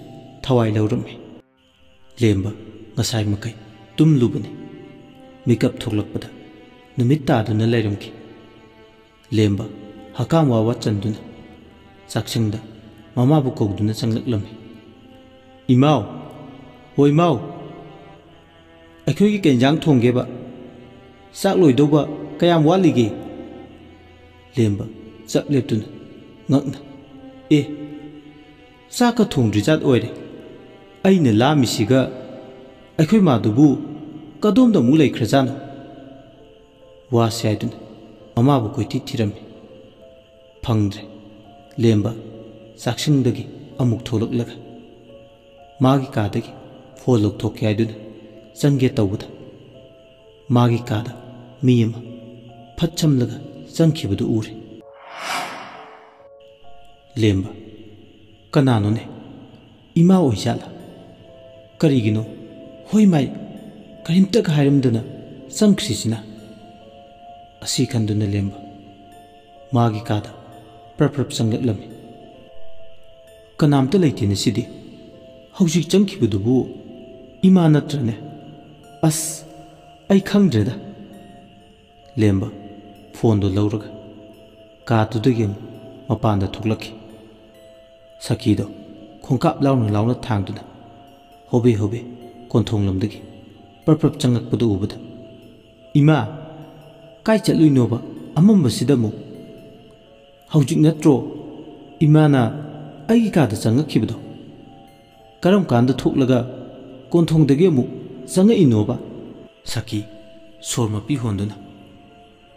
ꯊꯋꯥꯏ ꯂꯧꯔꯝꯃꯤ꯫ ꯂꯦꯝꯕ ꯉꯁꯥꯏ ꯃꯈꯩ ꯇꯨꯝꯂꯨꯕꯅꯤ꯫ ꯃꯤꯀꯞ ꯊꯣꯛꯂꯛꯄꯗ ꯅꯨꯃꯤꯠ ꯇꯥꯗꯨꯅ ꯂꯩꯔꯝꯈꯤ꯫ ꯂꯦꯝꯕ ꯍꯀꯥꯝ ꯋꯥ ꯋꯥ ꯆꯟꯗꯨꯅ ꯆꯥꯛꯁꯪꯗ ꯃꯃꯥꯕꯨ ꯀꯧꯗꯨꯅ ꯆꯪꯂꯛꯂꯝꯃꯤ꯫ "ꯏꯃꯥꯎ! ꯍꯣ ꯏꯃꯥꯎ! ꯑꯩꯈꯣꯏꯒꯤ ꯀꯩ ꯏꯟꯖꯥꯡ ꯊꯣꯡꯒꯦꯕ? ꯆꯥꯛ ꯂꯣꯏꯗꯧꯕ ꯀꯌꯥꯝ ꯋꯥꯠꯂꯤꯒꯦ?" ꯂꯦꯝꯕ ꯆꯞ ꯂꯦꯞꯇꯨꯅ ꯉꯛꯅ, "ꯑꯦ, ꯆꯥꯛꯀ ꯊꯣꯡꯗ꯭ꯔꯤ ꯖꯥꯠ ꯑꯣꯏꯔꯦ꯫ ꯑꯩꯅ ꯂꯥꯝꯃꯤꯁꯤꯒ ꯑꯩꯈꯣꯏ ꯃꯥꯗꯨꯕꯨ ꯀꯗꯣꯝꯗ ꯑꯃꯨꯛ ꯂꯩꯈ꯭ꯔꯖꯥꯠꯅꯣ?" ꯋꯥꯁꯦ ꯍꯥꯏꯗꯨꯅ ꯃꯃꯥꯕꯨ ꯀꯣꯏꯊꯤ ꯊꯤꯔꯝꯃꯤ꯫ ꯐꯪꯗ꯭ꯔꯦ꯫ ꯂꯦꯝꯕ ꯆꯥꯛꯁꯪꯗꯒꯤ ꯑꯃꯨꯛ ꯊꯣꯛꯂꯛꯂꯒ ꯃꯥꯒꯤ ꯀꯥꯗꯒꯤ ꯐꯣꯟ ꯂꯧꯊꯣꯛꯀꯦ ꯍꯥꯏꯗꯨꯅ ꯆꯪꯒꯦ ꯇꯧꯕꯗ, ꯃꯥꯒꯤ ꯀꯥꯗ ꯃꯤ ꯑꯃ ꯐꯠ ꯆꯝꯂꯒ ꯆꯪꯈꯤꯕꯗꯨ ꯎꯔꯦ꯫ ꯂꯦꯝꯕ, "ꯀꯅꯥꯅꯣꯅꯦ? ꯏꯃꯥ ꯑꯣꯏꯖꯥꯠꯂꯥ? ꯀꯔꯤꯒꯤꯅꯣ ꯍꯣꯏ ꯃꯥꯏ ꯀꯔꯤꯝꯇꯒ ꯍꯥꯏꯔꯝꯗꯅ ꯆꯪꯈ꯭ꯔꯤꯁꯤꯅ?" ꯑꯁꯤ ꯈꯟꯗꯨꯅ ꯂꯦꯝꯕ ꯃꯥꯒꯤ ꯀꯥꯗ ꯄ꯭ꯔꯞ ꯄ꯭ꯔꯞ ꯆꯪꯂꯛꯂꯝꯃꯤ꯫ "ꯀꯅꯥꯝꯇ ꯂꯩꯇꯦꯅꯦ ꯁꯤꯗꯤ꯫ ꯍꯧꯖꯤꯛ ꯆꯪꯈꯤꯕꯗꯨꯕꯨ ꯏꯃꯥ ꯅꯠꯇ꯭ꯔꯅꯦ? ꯑꯁ, ꯑꯩ ꯈꯪꯗ꯭ꯔꯦꯗ"꯫ ꯂꯦꯝꯕ ꯐꯣꯟꯗꯨ ꯂꯧꯔꯒ ꯀꯥꯗꯨꯗꯒꯤ ꯑꯃꯨꯛ ꯃꯄꯥꯟꯗ ꯊꯣꯛꯂꯛꯈꯤ꯫ ꯁꯈꯤꯗꯣ ꯈꯣꯡꯀꯥꯞ ꯂꯥꯎꯅ ꯂꯥꯎꯅ ꯊꯥꯡꯗꯨꯅ ꯍꯣꯕꯦ ꯍꯣꯕꯦ ꯀꯣꯟꯊꯣꯡꯂꯣꯝꯗꯒꯤ ꯄ꯭ꯔꯞ ꯄ꯭ꯔꯞ ꯆꯪꯉꯛꯄꯗꯨ ꯎꯕꯗ, "ꯏꯃꯥ, ꯀꯥꯏ ꯆꯠꯂꯨꯏꯅꯣꯕ ꯑꯃꯝꯕꯁꯤꯗ ꯑꯃꯨꯛ? ꯍꯧꯖꯤꯛ ꯅꯠꯇ꯭ꯔꯣ ꯏꯃꯥꯅ ꯑꯩꯒꯤ ꯀꯥꯗ ꯆꯪꯉꯛꯈꯤꯕꯗꯣ? ꯀꯔꯝ ꯀꯥꯟꯗ ꯊꯣꯛꯂꯒ ꯀꯣꯟꯊꯣꯡꯗꯒꯤ ꯑꯃꯨꯛ ꯆꯪꯉꯛꯏꯅꯣꯕ?" ꯁꯈꯤ ꯁꯣꯔ ꯃꯄꯤ ꯍꯣꯟꯗꯨꯅ,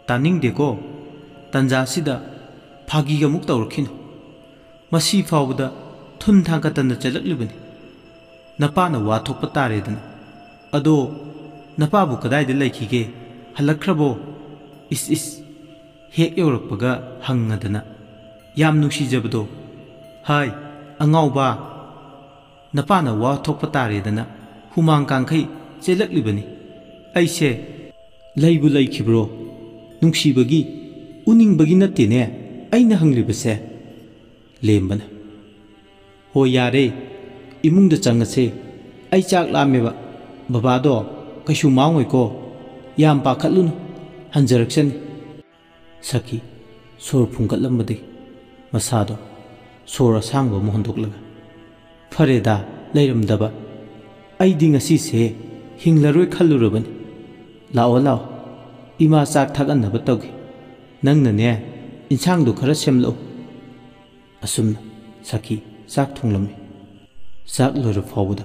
"ꯇꯥꯅꯤꯡꯗꯦꯀꯣ, ꯇꯟꯖꯥꯁꯤꯗ ꯐꯥꯒꯤꯒ ꯑꯃꯨꯛ ꯇꯧꯔꯛꯈꯤꯅꯨ꯫ ꯃꯁꯤ ꯐꯥꯎꯕꯗ ꯊꯨꯟ ꯊꯥꯡꯒꯠꯇꯅ ꯆꯦꯜꯂꯛꯂꯤꯕꯅꯤ꯫ ꯅꯄꯥꯅ ꯋꯥ ꯊꯣꯛꯄ ꯇꯥꯔꯦꯗꯅ꯫ ꯑꯗꯣ ꯅꯄꯥꯕꯨ ꯀꯗꯥꯏꯗ ꯂꯩꯈꯤꯒꯦ? ꯍꯜꯂꯛꯈ꯭ꯔꯕꯣ? ꯏꯁ ꯏꯁ, ꯍꯦꯛ ꯌꯧꯔꯛꯄꯒ ꯍꯪꯉꯗꯅ꯫ ꯌꯥꯝ ꯅꯨꯡꯁꯤꯖꯕꯗꯣ꯫ ꯍꯥꯏ, ꯑꯉꯥꯎꯕ, ꯅꯄꯥꯅ ꯋꯥ ꯊꯣꯛꯄ ꯇꯥꯔꯦꯗꯅ ꯍꯨꯃꯥꯡ ꯀꯥꯡꯈꯩ ꯆꯦꯜꯂꯛꯂꯤꯕꯅꯤ꯫ ꯑꯩꯁꯦ ꯂꯩꯕꯨ ꯂꯩꯈꯤꯕ꯭ꯔꯣ? ꯅꯨꯡꯁꯤꯕꯒꯤ, ꯎꯅꯤꯡꯕꯒꯤ ꯅꯠꯇꯦꯅꯦ ꯑꯩꯅ ꯍꯪꯂꯤꯕꯁꯦ꯫" ꯂꯦꯝꯕꯅ, "ꯍꯣ ꯌꯥꯔꯦ, ꯏꯃꯨꯡꯗ ꯆꯪꯉꯁꯦ꯫ ꯑꯩ ꯆꯥꯛ ꯂꯥꯝꯃꯦꯕ꯫ ꯕꯕꯥꯗꯣ ꯀꯩꯁꯨ ꯃꯥꯡꯉꯣꯏꯀꯣ꯫ ꯌꯥꯝ ꯄꯥꯈꯠꯂꯨꯅꯨ, ꯍꯟꯖꯔꯛꯁꯅꯤ꯫" ꯁꯈꯤ ꯁꯣꯔ ꯐꯨꯡꯒꯠꯂꯝꯕꯗꯒꯤ ꯃꯁꯥꯗꯣ ꯁꯣꯔ ꯑꯁꯥꯡꯕ ꯑꯃ ꯍꯣꯟꯗꯣꯛꯂꯒ, "ꯐꯔꯦꯗ, ꯂꯩꯔꯝꯗꯕ꯫ ꯑꯩꯗꯤ ꯉꯁꯤꯁꯦ ꯍꯤꯡꯂꯔꯣꯏ ꯈꯜꯂꯨꯔꯕꯅꯤ꯫ ꯂꯥꯛꯑꯣ, ꯂꯥꯛꯑꯣ, ꯏꯃꯥ ꯆꯥꯛ ꯊꯥꯒꯠꯅꯕ ꯇꯧꯒꯦ꯫ ꯅꯪꯅꯅꯦ, ꯏꯟꯁꯥꯡꯗꯣ ꯈꯔ ꯁꯦꯝꯂꯛꯎ꯫" ꯑꯁꯨꯝꯅ ꯁꯈꯤ ꯆꯥꯛ ꯊꯣꯡꯂꯝꯃꯤ꯫ ꯆꯥꯛ ꯂꯣꯏꯔ ꯐꯥꯎꯕꯗ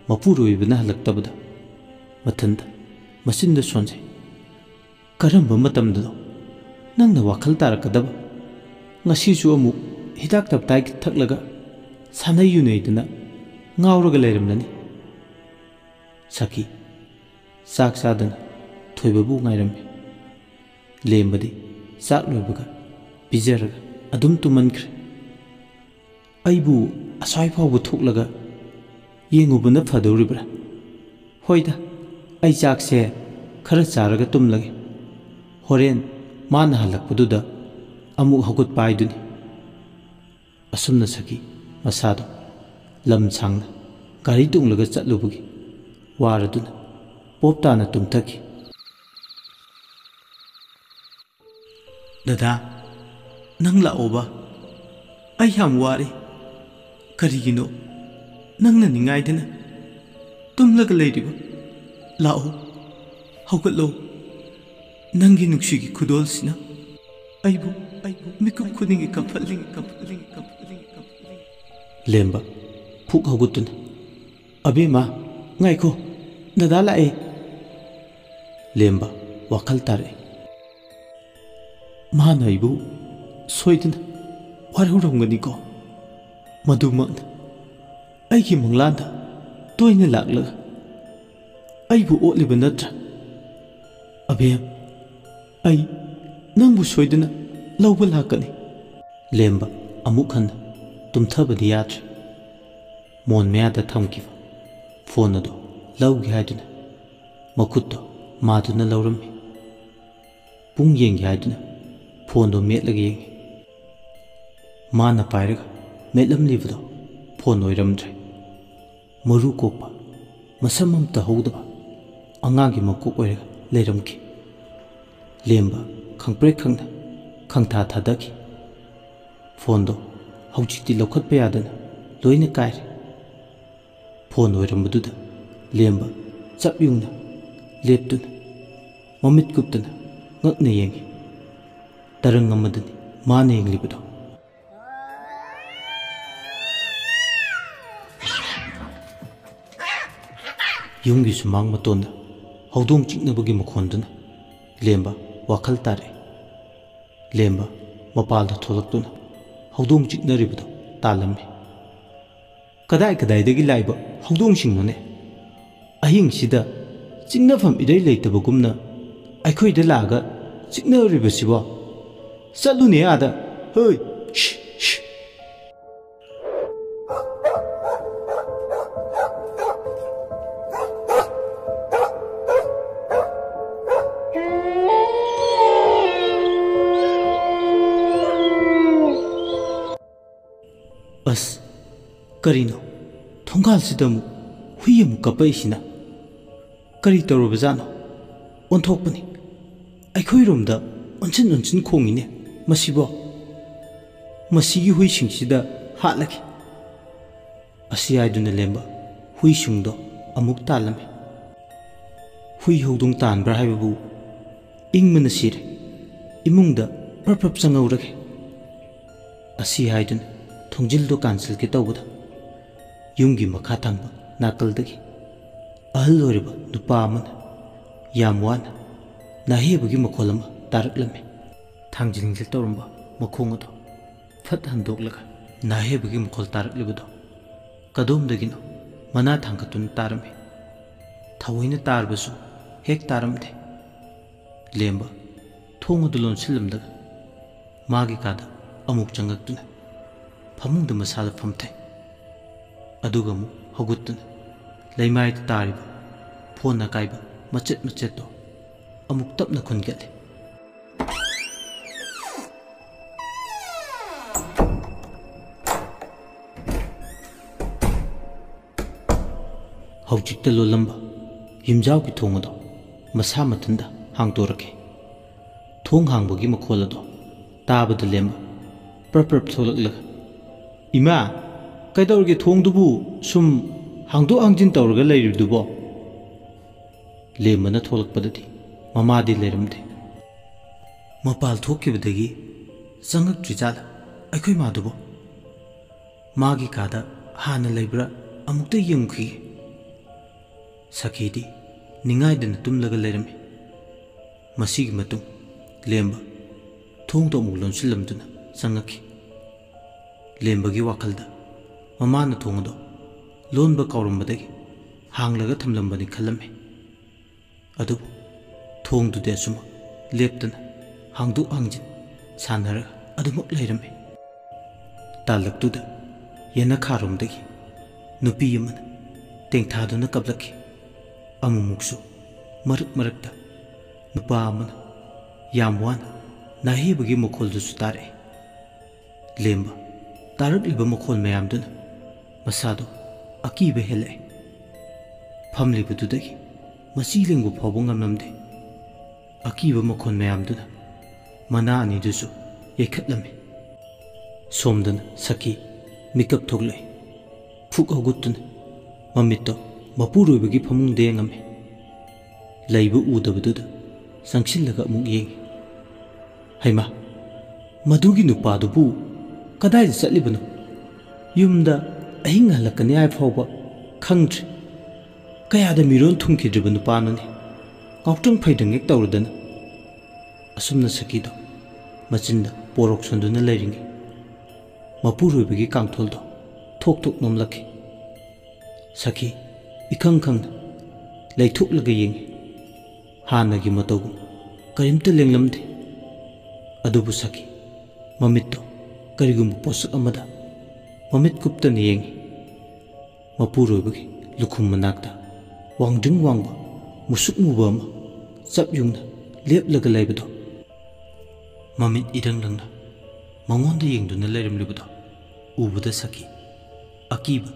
ꯃꯄꯨꯔꯣꯏꯕꯅ ꯍꯜꯂꯛꯇꯕꯗ ꯃꯊꯟꯇ ꯃꯆꯤꯟꯗ ꯁꯣꯟꯖꯩ꯫ "ꯀꯔꯝꯕ ꯃꯇꯝꯗꯅꯣ ꯅꯪꯅ ꯋꯥꯈꯜ ꯇꯥꯔꯛꯀꯗꯕ? ꯉꯁꯤꯁꯨ ꯑꯃꯨꯛ ꯍꯤꯗꯥꯛ ꯇꯞꯇꯥꯏ ꯊꯛꯂꯒ ꯁꯥꯟꯅꯩ ꯌꯨꯅꯩꯗꯅ ꯉꯥꯎꯔꯒ ꯂꯩꯔꯝꯂꯅꯤ꯫" ꯁꯈꯤ ꯆꯥꯛ ꯆꯥꯗꯅ ꯊꯣꯏꯕꯕꯨ ꯉꯥꯏꯔꯝꯃꯤ꯫ ꯂꯦꯝꯕꯗꯤ ꯆꯥꯛ ꯂꯣꯏꯕꯒ ꯄꯤꯖꯔꯒ ꯑꯗꯨꯝ ꯇꯨꯝꯃꯟꯈ꯭ꯔꯦ꯫ ꯑꯩꯕꯨ ꯑꯁ꯭ꯋꯥꯏ ꯐꯥꯎꯕ ꯊꯣꯛꯂꯒ ꯌꯦꯡꯉꯨꯕꯅ ꯐꯗꯧꯔꯤꯕ꯭ꯔꯥ? ꯍꯣꯏꯗ, ꯑꯩ ꯆꯥꯛꯁꯦ ꯈꯔ ꯆꯥꯔꯒ ꯇꯨꯝꯂꯒꯦ꯫ ꯍꯣꯔꯦꯟ ꯃꯥꯅ ꯍꯜꯂꯛꯄꯗꯨꯗ ꯑꯃꯨꯛ ꯍꯧꯒꯠꯄ ꯍꯥꯏꯗꯨꯅꯤ꯫ ꯑꯁꯨꯝꯅ ꯁꯈꯤ ꯃꯁꯥꯗꯣ ꯂꯝ ꯁꯥꯡꯅ ꯒꯥꯔꯤ ꯇꯣꯡꯂꯒ ꯆꯠꯂꯨꯕꯒꯤ ꯋꯥꯔꯗꯨꯅ ꯄꯣꯞ ꯇꯥꯅ ꯇꯨꯝꯊꯈꯤ꯫ "ꯗꯗꯥ, ꯅꯪ ꯂꯥꯛꯑꯣꯕ꯫ ꯑꯩ ꯌꯥꯝ ꯋꯥꯔꯦ꯫ ꯀꯔꯤꯒꯤꯅꯣ ꯅꯪꯅ ꯅꯤꯡꯉꯥꯏꯗꯅ ꯇꯨꯝꯂꯒ ꯂꯩꯔꯤꯕ? ꯂꯥꯛꯑꯣ, ꯍꯧꯒꯠꯂꯣ꯫ ꯅꯪꯒꯤ ꯅꯨꯡꯁꯤꯒꯤ ꯈꯨꯗꯣꯜꯁꯤꯅ ꯑꯩꯕꯨ, ꯑꯩꯕꯨ ꯃꯤꯀꯨꯞ ꯈꯨꯗꯤꯡꯒꯤ ꯀꯞꯍꯜꯂꯤ, ꯀꯞꯍꯜꯂꯤ, ꯀꯞꯍꯜꯂꯤ, ꯀꯞꯍꯜꯂꯤ꯫" ꯂꯦꯝꯕ ꯐꯨꯛ ꯍꯧꯒꯠꯇꯨꯅ, "ꯑꯕꯦꯝꯃ, ꯉꯥꯏꯈꯣ, ꯗꯗꯥ ꯂꯥꯛꯑꯦ꯫" ꯂꯦꯝꯕ ꯋꯥꯈꯜ ꯇꯥꯔꯛꯏ꯫ ꯃꯥꯅ ꯑꯩꯕꯨ ꯁꯣꯏꯗꯅ ꯋꯥꯔꯧꯔꯝꯒꯅꯤꯀꯣ꯫ ꯃꯗꯨꯃꯛꯅ ꯑꯩꯒꯤ ꯃꯪꯂꯥꯟꯗ ꯇꯣꯏꯅ ꯂꯥꯛꯂꯒ ꯑꯩꯕꯨ ꯑꯣꯠꯂꯤꯕ ꯅꯠꯇ꯭ꯔꯥ? "ꯑꯕꯦꯝ, ꯑꯩ ꯅꯪꯕꯨ ꯁꯣꯏꯗꯅ ꯂꯧꯕ ꯂꯥꯛꯀꯅꯤ꯫" ꯂꯦꯝꯕ ꯑꯃꯨꯛ ꯍꯟꯅ ꯇꯨꯝꯊꯕꯗꯤ ꯌꯥꯗ꯭ꯔꯦ꯫ ꯃꯣꯟ ꯃꯌꯥꯗ ꯊꯝꯈꯤꯕ ꯐꯣꯟ ꯑꯗꯨ ꯂꯧꯒꯦ ꯍꯥꯏꯗꯨꯅ ꯃꯈꯨꯠꯇꯣ ꯃꯥꯗꯨꯅ ꯂꯧꯔꯝꯃꯤ꯫ ꯄꯨꯡ ꯌꯦꯡꯒꯦ ꯍꯥꯏꯗꯨꯅ ꯐꯣꯟꯗꯣ ꯃꯦꯠꯂꯒ ꯌꯦꯡꯉꯤ꯫ ꯃꯥꯅ ꯄꯥꯏꯔꯒ ꯃꯦꯠꯂꯝꯂꯤꯕꯗꯣ ꯐꯣꯟ ꯑꯣꯏꯔꯝꯗ꯭ꯔꯦ꯫ ꯃꯔꯨ ꯀꯣꯛꯄ, ꯃꯁꯝ ꯑꯝꯇ ꯍꯧꯗꯕ ꯑꯉꯥꯡꯒꯤ ꯃꯀꯣꯛ ꯑꯣꯏꯔꯒ ꯂꯩꯔꯝꯈꯤ꯫ ꯂꯦꯝꯕ ꯈꯪꯄ꯭ꯔꯦꯛ ꯈꯪꯅ ꯈꯪꯊꯥ ꯊꯥꯗꯈꯤ꯫ ꯐꯣꯟꯗꯣ ꯍꯧꯖꯤꯛꯇꯤ ꯂꯧꯈꯠꯄ ꯌꯥꯗꯅ ꯂꯣꯏꯅ ꯀꯥꯏꯔꯦ꯫ ꯐꯣꯟ ꯑꯣꯏꯔꯝꯕꯗꯨꯗ ꯂꯦꯝꯕ ꯆꯞ ꯌꯨꯡꯅ ꯂꯦꯞꯇꯨꯅ, ꯃꯃꯤꯠ ꯀꯨꯞꯇꯅ ꯉꯛꯅ ꯌꯦꯡꯉꯤ꯫ ꯇꯔꯪ ꯑꯃꯗꯅꯤ ꯃꯥꯅ ꯌꯦꯡꯂꯤꯕꯗꯣ꯫ ꯌꯨꯝꯒꯤ ꯁꯨꯃꯥꯡ ꯃꯇꯣꯟꯗ ꯍꯧꯗꯣꯡ ꯆꯤꯛꯅꯕꯒꯤ ꯃꯈꯣꯟꯗꯨꯅ ꯂꯦꯝꯕ ꯋꯥꯈꯜ ꯇꯥꯔꯛꯏ꯫ ꯂꯦꯝꯕ ꯃꯄꯥꯜꯗ ꯊꯣꯛꯂꯛꯇꯨꯅ ꯍꯧꯗꯣꯡ ꯆꯤꯛꯅꯔꯤꯕꯗꯨ ꯇꯥꯂꯝꯃꯤ꯫ "ꯀꯗꯥꯏ ꯀꯗꯥꯏꯗꯒꯤ ꯂꯥꯛꯏꯕ ꯍꯧꯗꯣꯡꯁꯤꯡꯅꯣꯅꯦ? ꯑꯍꯤꯡꯁꯤꯗ ꯆꯤꯛꯅꯐꯝ ꯏꯔꯩ ꯂꯩꯇꯕꯒꯨꯝꯅ ꯑꯩꯈꯣꯏꯗ ꯂꯥꯛꯑꯒ ꯆꯤꯛꯅꯔꯤꯕꯁꯤꯕꯣ? ꯆꯠꯂꯨꯅꯦ ꯑꯥꯗ꯫ ꯍꯣꯏ, ꯁꯤ, ꯁꯤ꯫" ꯑꯁ, ꯀꯔꯤꯅꯣ? ꯊꯣꯡꯒꯥꯜꯁꯤꯗ ꯑꯃꯨꯛ ꯍꯨꯏ ꯑꯃꯨꯛ ꯀꯞꯄꯛꯏꯁꯤꯅ? ꯀꯔꯤ ꯇꯧꯔꯕꯖꯥꯠꯅꯣ? ꯑꯣꯟꯊꯣꯛꯄꯅꯤ꯫ ꯑꯩꯈꯣꯏꯔꯣꯝꯗ ꯑꯣꯟꯁꯤꯟ ꯑꯣꯟꯁꯤꯟ ꯈꯣꯡꯉꯤꯅꯦ ꯃꯁꯤꯕꯣ꯫ ꯃꯁꯤꯒꯤ ꯍꯨꯏꯁꯤꯡꯁꯤꯗ ꯍꯥꯠꯂꯒꯦ꯫ ꯑꯁꯤ ꯍꯥꯏꯗꯨꯅ ꯂꯦꯝꯕ ꯍꯨꯏꯁꯤꯡꯗꯣ ꯑꯃꯨꯛ ꯇꯥꯜꯂꯝꯃꯤ꯫ ꯍꯨꯏ ꯍꯧꯗꯣꯡ ꯇꯥꯟꯕ꯭ꯔꯥ ꯍꯥꯏꯕꯕꯨ ꯏꯪꯕꯅ ꯁꯤꯔꯦ꯫ ꯏꯃꯨꯡꯗ ꯄ꯭ꯔꯞ ꯄ꯭ꯔꯞ ꯆꯪꯍꯧꯔꯒꯦ꯫ ꯑꯁꯤ ꯍꯥꯏꯗꯨꯅ ꯊꯣꯡꯖꯤꯜꯗꯣ ꯀꯥꯟꯁꯤꯜꯒꯦ ꯇꯧꯕꯗ ꯌꯨꯝꯒꯤ ꯃꯈꯥ ꯊꯪꯕ ꯅꯥꯀꯜꯗꯒꯤ ꯑꯍꯜ ꯑꯣꯏꯔꯕ ꯅꯨꯄꯥ ꯑꯃꯅ ꯌꯥꯝ ꯋꯥꯅ ꯅꯥꯍꯦꯕꯒꯤ ꯃꯈꯣꯜ ꯑꯃ ꯇꯥꯔꯛꯂꯝꯃꯤ꯫ ꯊꯥꯡꯖꯤꯟꯒꯦ ꯇꯧꯔꯝꯕ ꯃꯈꯣꯡ ꯑꯗꯨ ꯐꯠ ꯍꯟꯗꯣꯛꯂꯒ ꯅꯥꯍꯦꯕꯒꯤ ꯃꯈꯣꯜ ꯇꯥꯔꯛꯂꯤꯕꯗꯨ ꯀꯗꯣꯝꯗꯒꯤꯅꯣ ꯃꯅꯥ ꯊꯥꯡꯒꯠꯇꯨꯅ ꯇꯥꯔꯝꯃꯤ꯫ ꯊꯑꯣꯏꯅ ꯇꯥꯔꯕꯁꯨ ꯍꯦꯛ ꯇꯥꯔꯝꯗꯦ꯫ ꯂꯦꯝꯕ ꯊꯣꯡ ꯑꯗꯨ ꯂꯣꯟꯁꯤꯜꯂꯝꯂꯒ ꯃꯥꯒꯤ ꯀꯥꯗ ꯑꯃꯨꯛ ꯆꯪꯉꯛꯇꯨꯅ ꯐꯃꯨꯡꯗ ꯃꯁꯥꯗ ꯐꯝꯊꯩ꯫ ꯑꯗꯨꯒ ꯑꯃꯨꯛ ꯍꯧꯒꯠꯇꯨꯅ ꯂꯩꯃꯥꯏꯗ ꯇꯥꯔꯤꯕ ꯐꯣꯟ ꯑꯀꯥꯏꯕ ꯃꯆꯦꯠ ꯃꯆꯦꯠꯇꯣ ꯑꯃꯨꯛ ꯇꯞꯅ ꯈꯨꯟꯒꯠꯂꯤ꯫ ꯍꯧꯖꯤꯛꯇ ꯂꯣꯜꯂꯝꯕ ꯌꯨꯝꯖꯥꯎꯒꯤ ꯊꯣꯡ ꯑꯗꯣ ꯃꯁꯥ ꯃꯊꯟꯇ ꯍꯥꯡꯗꯣꯔꯛꯈꯤ꯫ ꯊꯣꯡ ꯍꯥꯡꯕꯒꯤ ꯃꯈꯣꯜ ꯑꯗꯣ ꯇꯥꯕꯗ ꯂꯦꯝꯕ ꯄ꯭ꯔꯞ ꯄ꯭ꯔꯞ ꯊꯣꯛꯂꯛꯂꯒ, "ꯏꯃꯥ, ꯀꯩꯗꯧꯔꯒꯦ ꯊꯣꯡꯗꯨꯕꯨ ꯁꯨꯝ ꯍꯥꯡꯗꯣꯛ ꯍꯥꯡꯖꯤꯟ ꯇꯧꯔꯒ ꯂꯩꯔꯤꯕꯗꯨꯕꯣ?" ꯂꯦꯝꯕꯅ ꯊꯣꯛꯂꯛꯄꯗꯗꯤ ꯃꯃꯥꯗꯤ ꯂꯩꯔꯝꯗꯦ꯫ ꯃꯄꯥꯜ ꯊꯣꯛꯈꯤꯕꯗꯒꯤ ꯆꯪꯉꯛꯇ꯭ꯔꯤ ꯖꯥꯠꯂ ꯑꯩꯈꯣꯏ ꯃꯥꯗꯨꯕꯣ? ꯃꯥꯒꯤ ꯀꯥꯗ ꯍꯥꯟꯅ ꯂꯩꯕ꯭ꯔꯥ ꯑꯃꯨꯛꯇ ꯌꯦꯡꯉꯨꯈꯤꯒꯦ꯫ ꯁꯈꯤꯗꯤ ꯅꯤꯡꯉꯥꯏꯗꯅ ꯇꯨꯝꯂꯒ ꯂꯩꯔꯝꯃꯤ꯫ ꯃꯁꯤꯒꯤ ꯃꯇꯨꯡ ꯂꯦꯝꯕ ꯊꯣꯡꯗꯣ ꯑꯃꯨꯛ ꯂꯣꯟꯁꯤꯜꯂꯝꯗꯨꯅ ꯆꯪꯉꯛꯈꯤ꯫ ꯂꯦꯝꯕꯒꯤ ꯋꯥꯈꯜꯗ ꯃꯃꯥꯅ ꯊꯣꯡ ꯑꯗꯣ ꯂꯣꯟꯕ ꯀꯥꯎꯔꯝꯕꯗꯒꯤ ꯍꯥꯡꯂꯒ ꯊꯝꯂꯝꯕꯅꯤ ꯈꯜꯂꯝꯃꯤ꯫ ꯑꯗꯨꯕꯨ ꯊꯣꯡꯗꯨꯗꯤ ꯑꯁꯨꯝꯃꯛ ꯂꯦꯞꯇꯅ ꯍꯥꯡꯗꯣꯛ ꯍꯥꯡꯖꯤꯟ ꯁꯥꯟꯅꯔꯒ ꯑꯗꯨꯃꯛ ꯂꯩꯔꯝꯃꯤ꯫ ꯇꯥꯂꯛꯇꯨꯗ ꯌꯦꯅꯈꯥꯔꯣꯝꯗꯒꯤ ꯅꯨꯄꯤ ꯑꯃꯅ ꯇꯦꯡꯊꯥꯗꯨꯅ ꯀꯞꯂꯛꯈꯤ꯫ ꯑꯃꯨꯛꯃꯨꯛꯁꯨ ꯃꯔꯛ ꯃꯔꯛꯇ ꯅꯨꯄꯥ ꯑꯃꯅ ꯌꯥꯝ ꯋꯥꯅ ꯅꯥꯍꯦꯕꯒꯤ ꯃꯈꯣꯜꯗꯨꯁꯨ ꯇꯥꯔꯛꯏ꯫ ꯂꯦꯝꯕ ꯇꯥꯔꯛꯂꯤꯕ ꯃꯈꯣꯜ ꯃꯌꯥꯝꯗꯨꯅ ꯃꯁꯥꯗꯣ ꯑꯀꯤꯕ ꯍꯦꯜꯂꯛꯏ꯫ ꯐꯝꯂꯤꯕꯗꯨꯗꯒꯤ ꯃꯆꯤ ꯂꯦꯡꯕ ꯐꯥꯎꯕ ꯉꯝꯂꯝꯗꯦ꯫ ꯑꯀꯤꯕ ꯃꯈꯣꯜ ꯃꯌꯥꯝꯗꯨꯅ ꯃꯅꯥ ꯑꯅꯤꯗꯨꯁꯨ ꯌꯩꯈꯠꯂꯝꯃꯤ꯫ ꯁꯣꯝꯗꯅ ꯁꯈꯤ ꯃꯤꯀꯞ ꯊꯣꯛꯂꯛꯏ꯫ ꯐꯨꯛ ꯍꯧꯒꯠꯇꯨꯅ ꯃꯃꯤꯠꯇꯣ ꯃꯄꯨꯔꯣꯏꯕꯒꯤ ꯐꯃꯨꯡꯗ ꯌꯦꯡꯉꯝꯃꯤ꯫ ꯂꯩꯕ ꯎꯗꯕꯗꯨꯗ ꯆꯪꯁꯤꯜꯂꯒ ꯑꯃꯨꯛ ꯌꯦꯡꯉꯤ꯫ ꯍꯩꯃꯥ, ꯃꯗꯨꯒꯤ ꯅꯨꯄꯥꯗꯨꯕꯨ ꯀꯗꯥꯏꯗ ꯆꯠꯂꯤꯕꯅꯣ? ꯌꯨꯝꯗ ꯑꯍꯤꯡ ꯍꯜꯂꯛꯀꯅꯤ ꯍꯥꯏ ꯐꯥꯎꯕ ꯈꯪꯗ꯭ꯔꯤ꯫ ꯀꯌꯥꯗ ꯃꯤꯔꯣꯟ ꯊꯨꯡꯈꯤꯗ꯭ꯔꯤꯕ ꯅꯨꯄꯥꯅꯣꯅꯦ? ꯉꯥꯎꯇ꯭ꯔꯪ ꯐꯩꯗ꯭ꯔꯪ ꯍꯦꯛ ꯇꯧꯔꯗꯅ꯫ ꯑꯁꯨꯝꯅ ꯁꯈꯤꯗꯣ ꯃꯆꯤꯟꯗ ꯄꯣꯔꯣꯛ ꯁꯣꯟꯗꯨꯅ ꯂꯩꯔꯤꯉꯩ, ꯃꯄꯨꯔꯣꯏꯕꯒꯤ ꯀꯥꯡꯊꯣꯜꯗꯣ ꯊꯣꯛ ꯊꯣꯛ ꯅꯣꯝꯂꯛꯈꯤ꯫ ꯁꯈꯤ ꯏꯈꯪ ꯈꯪꯅ ꯂꯩꯊꯣꯛꯂꯒ ꯌꯦꯡꯉꯤ꯫ ꯍꯥꯟꯅꯒꯤ ꯃꯇꯧꯒꯨꯝ ꯀꯔꯤꯝꯇ ꯂꯦꯡꯂꯝꯗꯦ꯫ ꯑꯗꯨꯕꯨ ꯁꯈꯤ ꯃꯃꯤꯠꯇꯣ ꯀꯔꯤꯒꯨꯝꯕ ꯄꯣꯠꯁꯛ ꯑꯃꯗ ꯃꯃꯤꯠ ꯀꯨꯞꯇꯅ ꯌꯦꯡꯉꯤ꯫ ꯃꯄꯨꯔꯣꯏꯕꯒꯤ ꯂꯨꯈꯨꯝ ꯃꯅꯥꯛꯇ ꯋꯥꯡꯗ꯭ꯔꯤꯡ ꯋꯥꯡꯕ ꯃꯨꯁꯨꯛ ꯃꯨꯕ ꯑꯃ ꯆꯞ ꯌꯨꯡꯅ ꯂꯦꯞꯂꯒ ꯂꯩꯕꯗꯣ ꯃꯃꯤꯠ ꯏꯔꯪ ꯂꯪꯅ ꯃꯉꯣꯟꯗ ꯌꯦꯡꯗꯨꯅ ꯂꯩꯔꯝꯂꯤꯕꯗꯣ ꯎꯕꯗ ꯁꯈꯤ ꯑꯀꯤꯕ,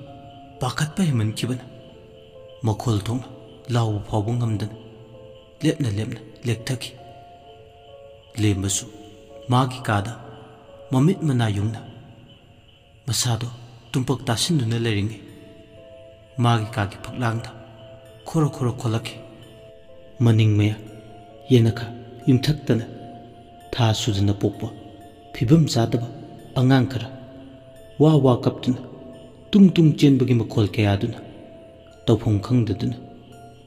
ꯄꯥꯈꯠꯄ ꯍꯦꯟꯃꯟꯈꯤꯕꯅ ꯃꯈꯣꯜ ꯊꯣꯛꯅ ꯂꯥꯎꯕ ꯐꯥꯎꯕ ꯉꯝꯗꯅ ꯂꯦꯞꯅ ꯂꯦꯞꯅ ꯂꯦꯛꯊꯈꯤ꯫ ꯂꯦꯝꯕꯁꯨ ꯃꯥꯒꯤ ꯀꯥꯗ ꯃꯃꯤꯠ ꯃꯅꯥ ꯌꯨꯡꯅ ꯃꯁꯥꯗꯣ ꯇꯨꯝꯄꯛ ꯇꯥꯁꯤꯟꯗꯨꯅ ꯂꯩꯔꯤꯉꯩ ꯃꯥꯒꯤ ꯀꯥꯒꯤ ꯐꯛꯂꯥꯡꯗ ꯈꯣꯔꯣ ꯈꯣꯔꯣ ꯈꯣꯂꯛꯈꯤ꯫ ꯃꯅꯤꯡ ꯃꯌꯥ ꯌꯦꯅꯈꯥ ꯌꯨꯝꯊꯛꯇꯅ ꯊꯥ ꯁꯨꯗꯅ ꯄꯣꯛꯄ ꯐꯤꯕꯝ ꯆꯥꯗꯕ ꯑꯉꯥꯡ ꯈꯔ ꯋꯥ ꯋꯥ ꯀꯞꯇꯨꯅ ꯇꯨꯡ ꯇꯨꯡ ꯆꯦꯟꯕꯒꯤ ꯃꯈꯣꯜ ꯀꯌꯥꯗꯨꯅ ꯇꯧꯐꯝ ꯈꯪꯗꯗꯨꯅ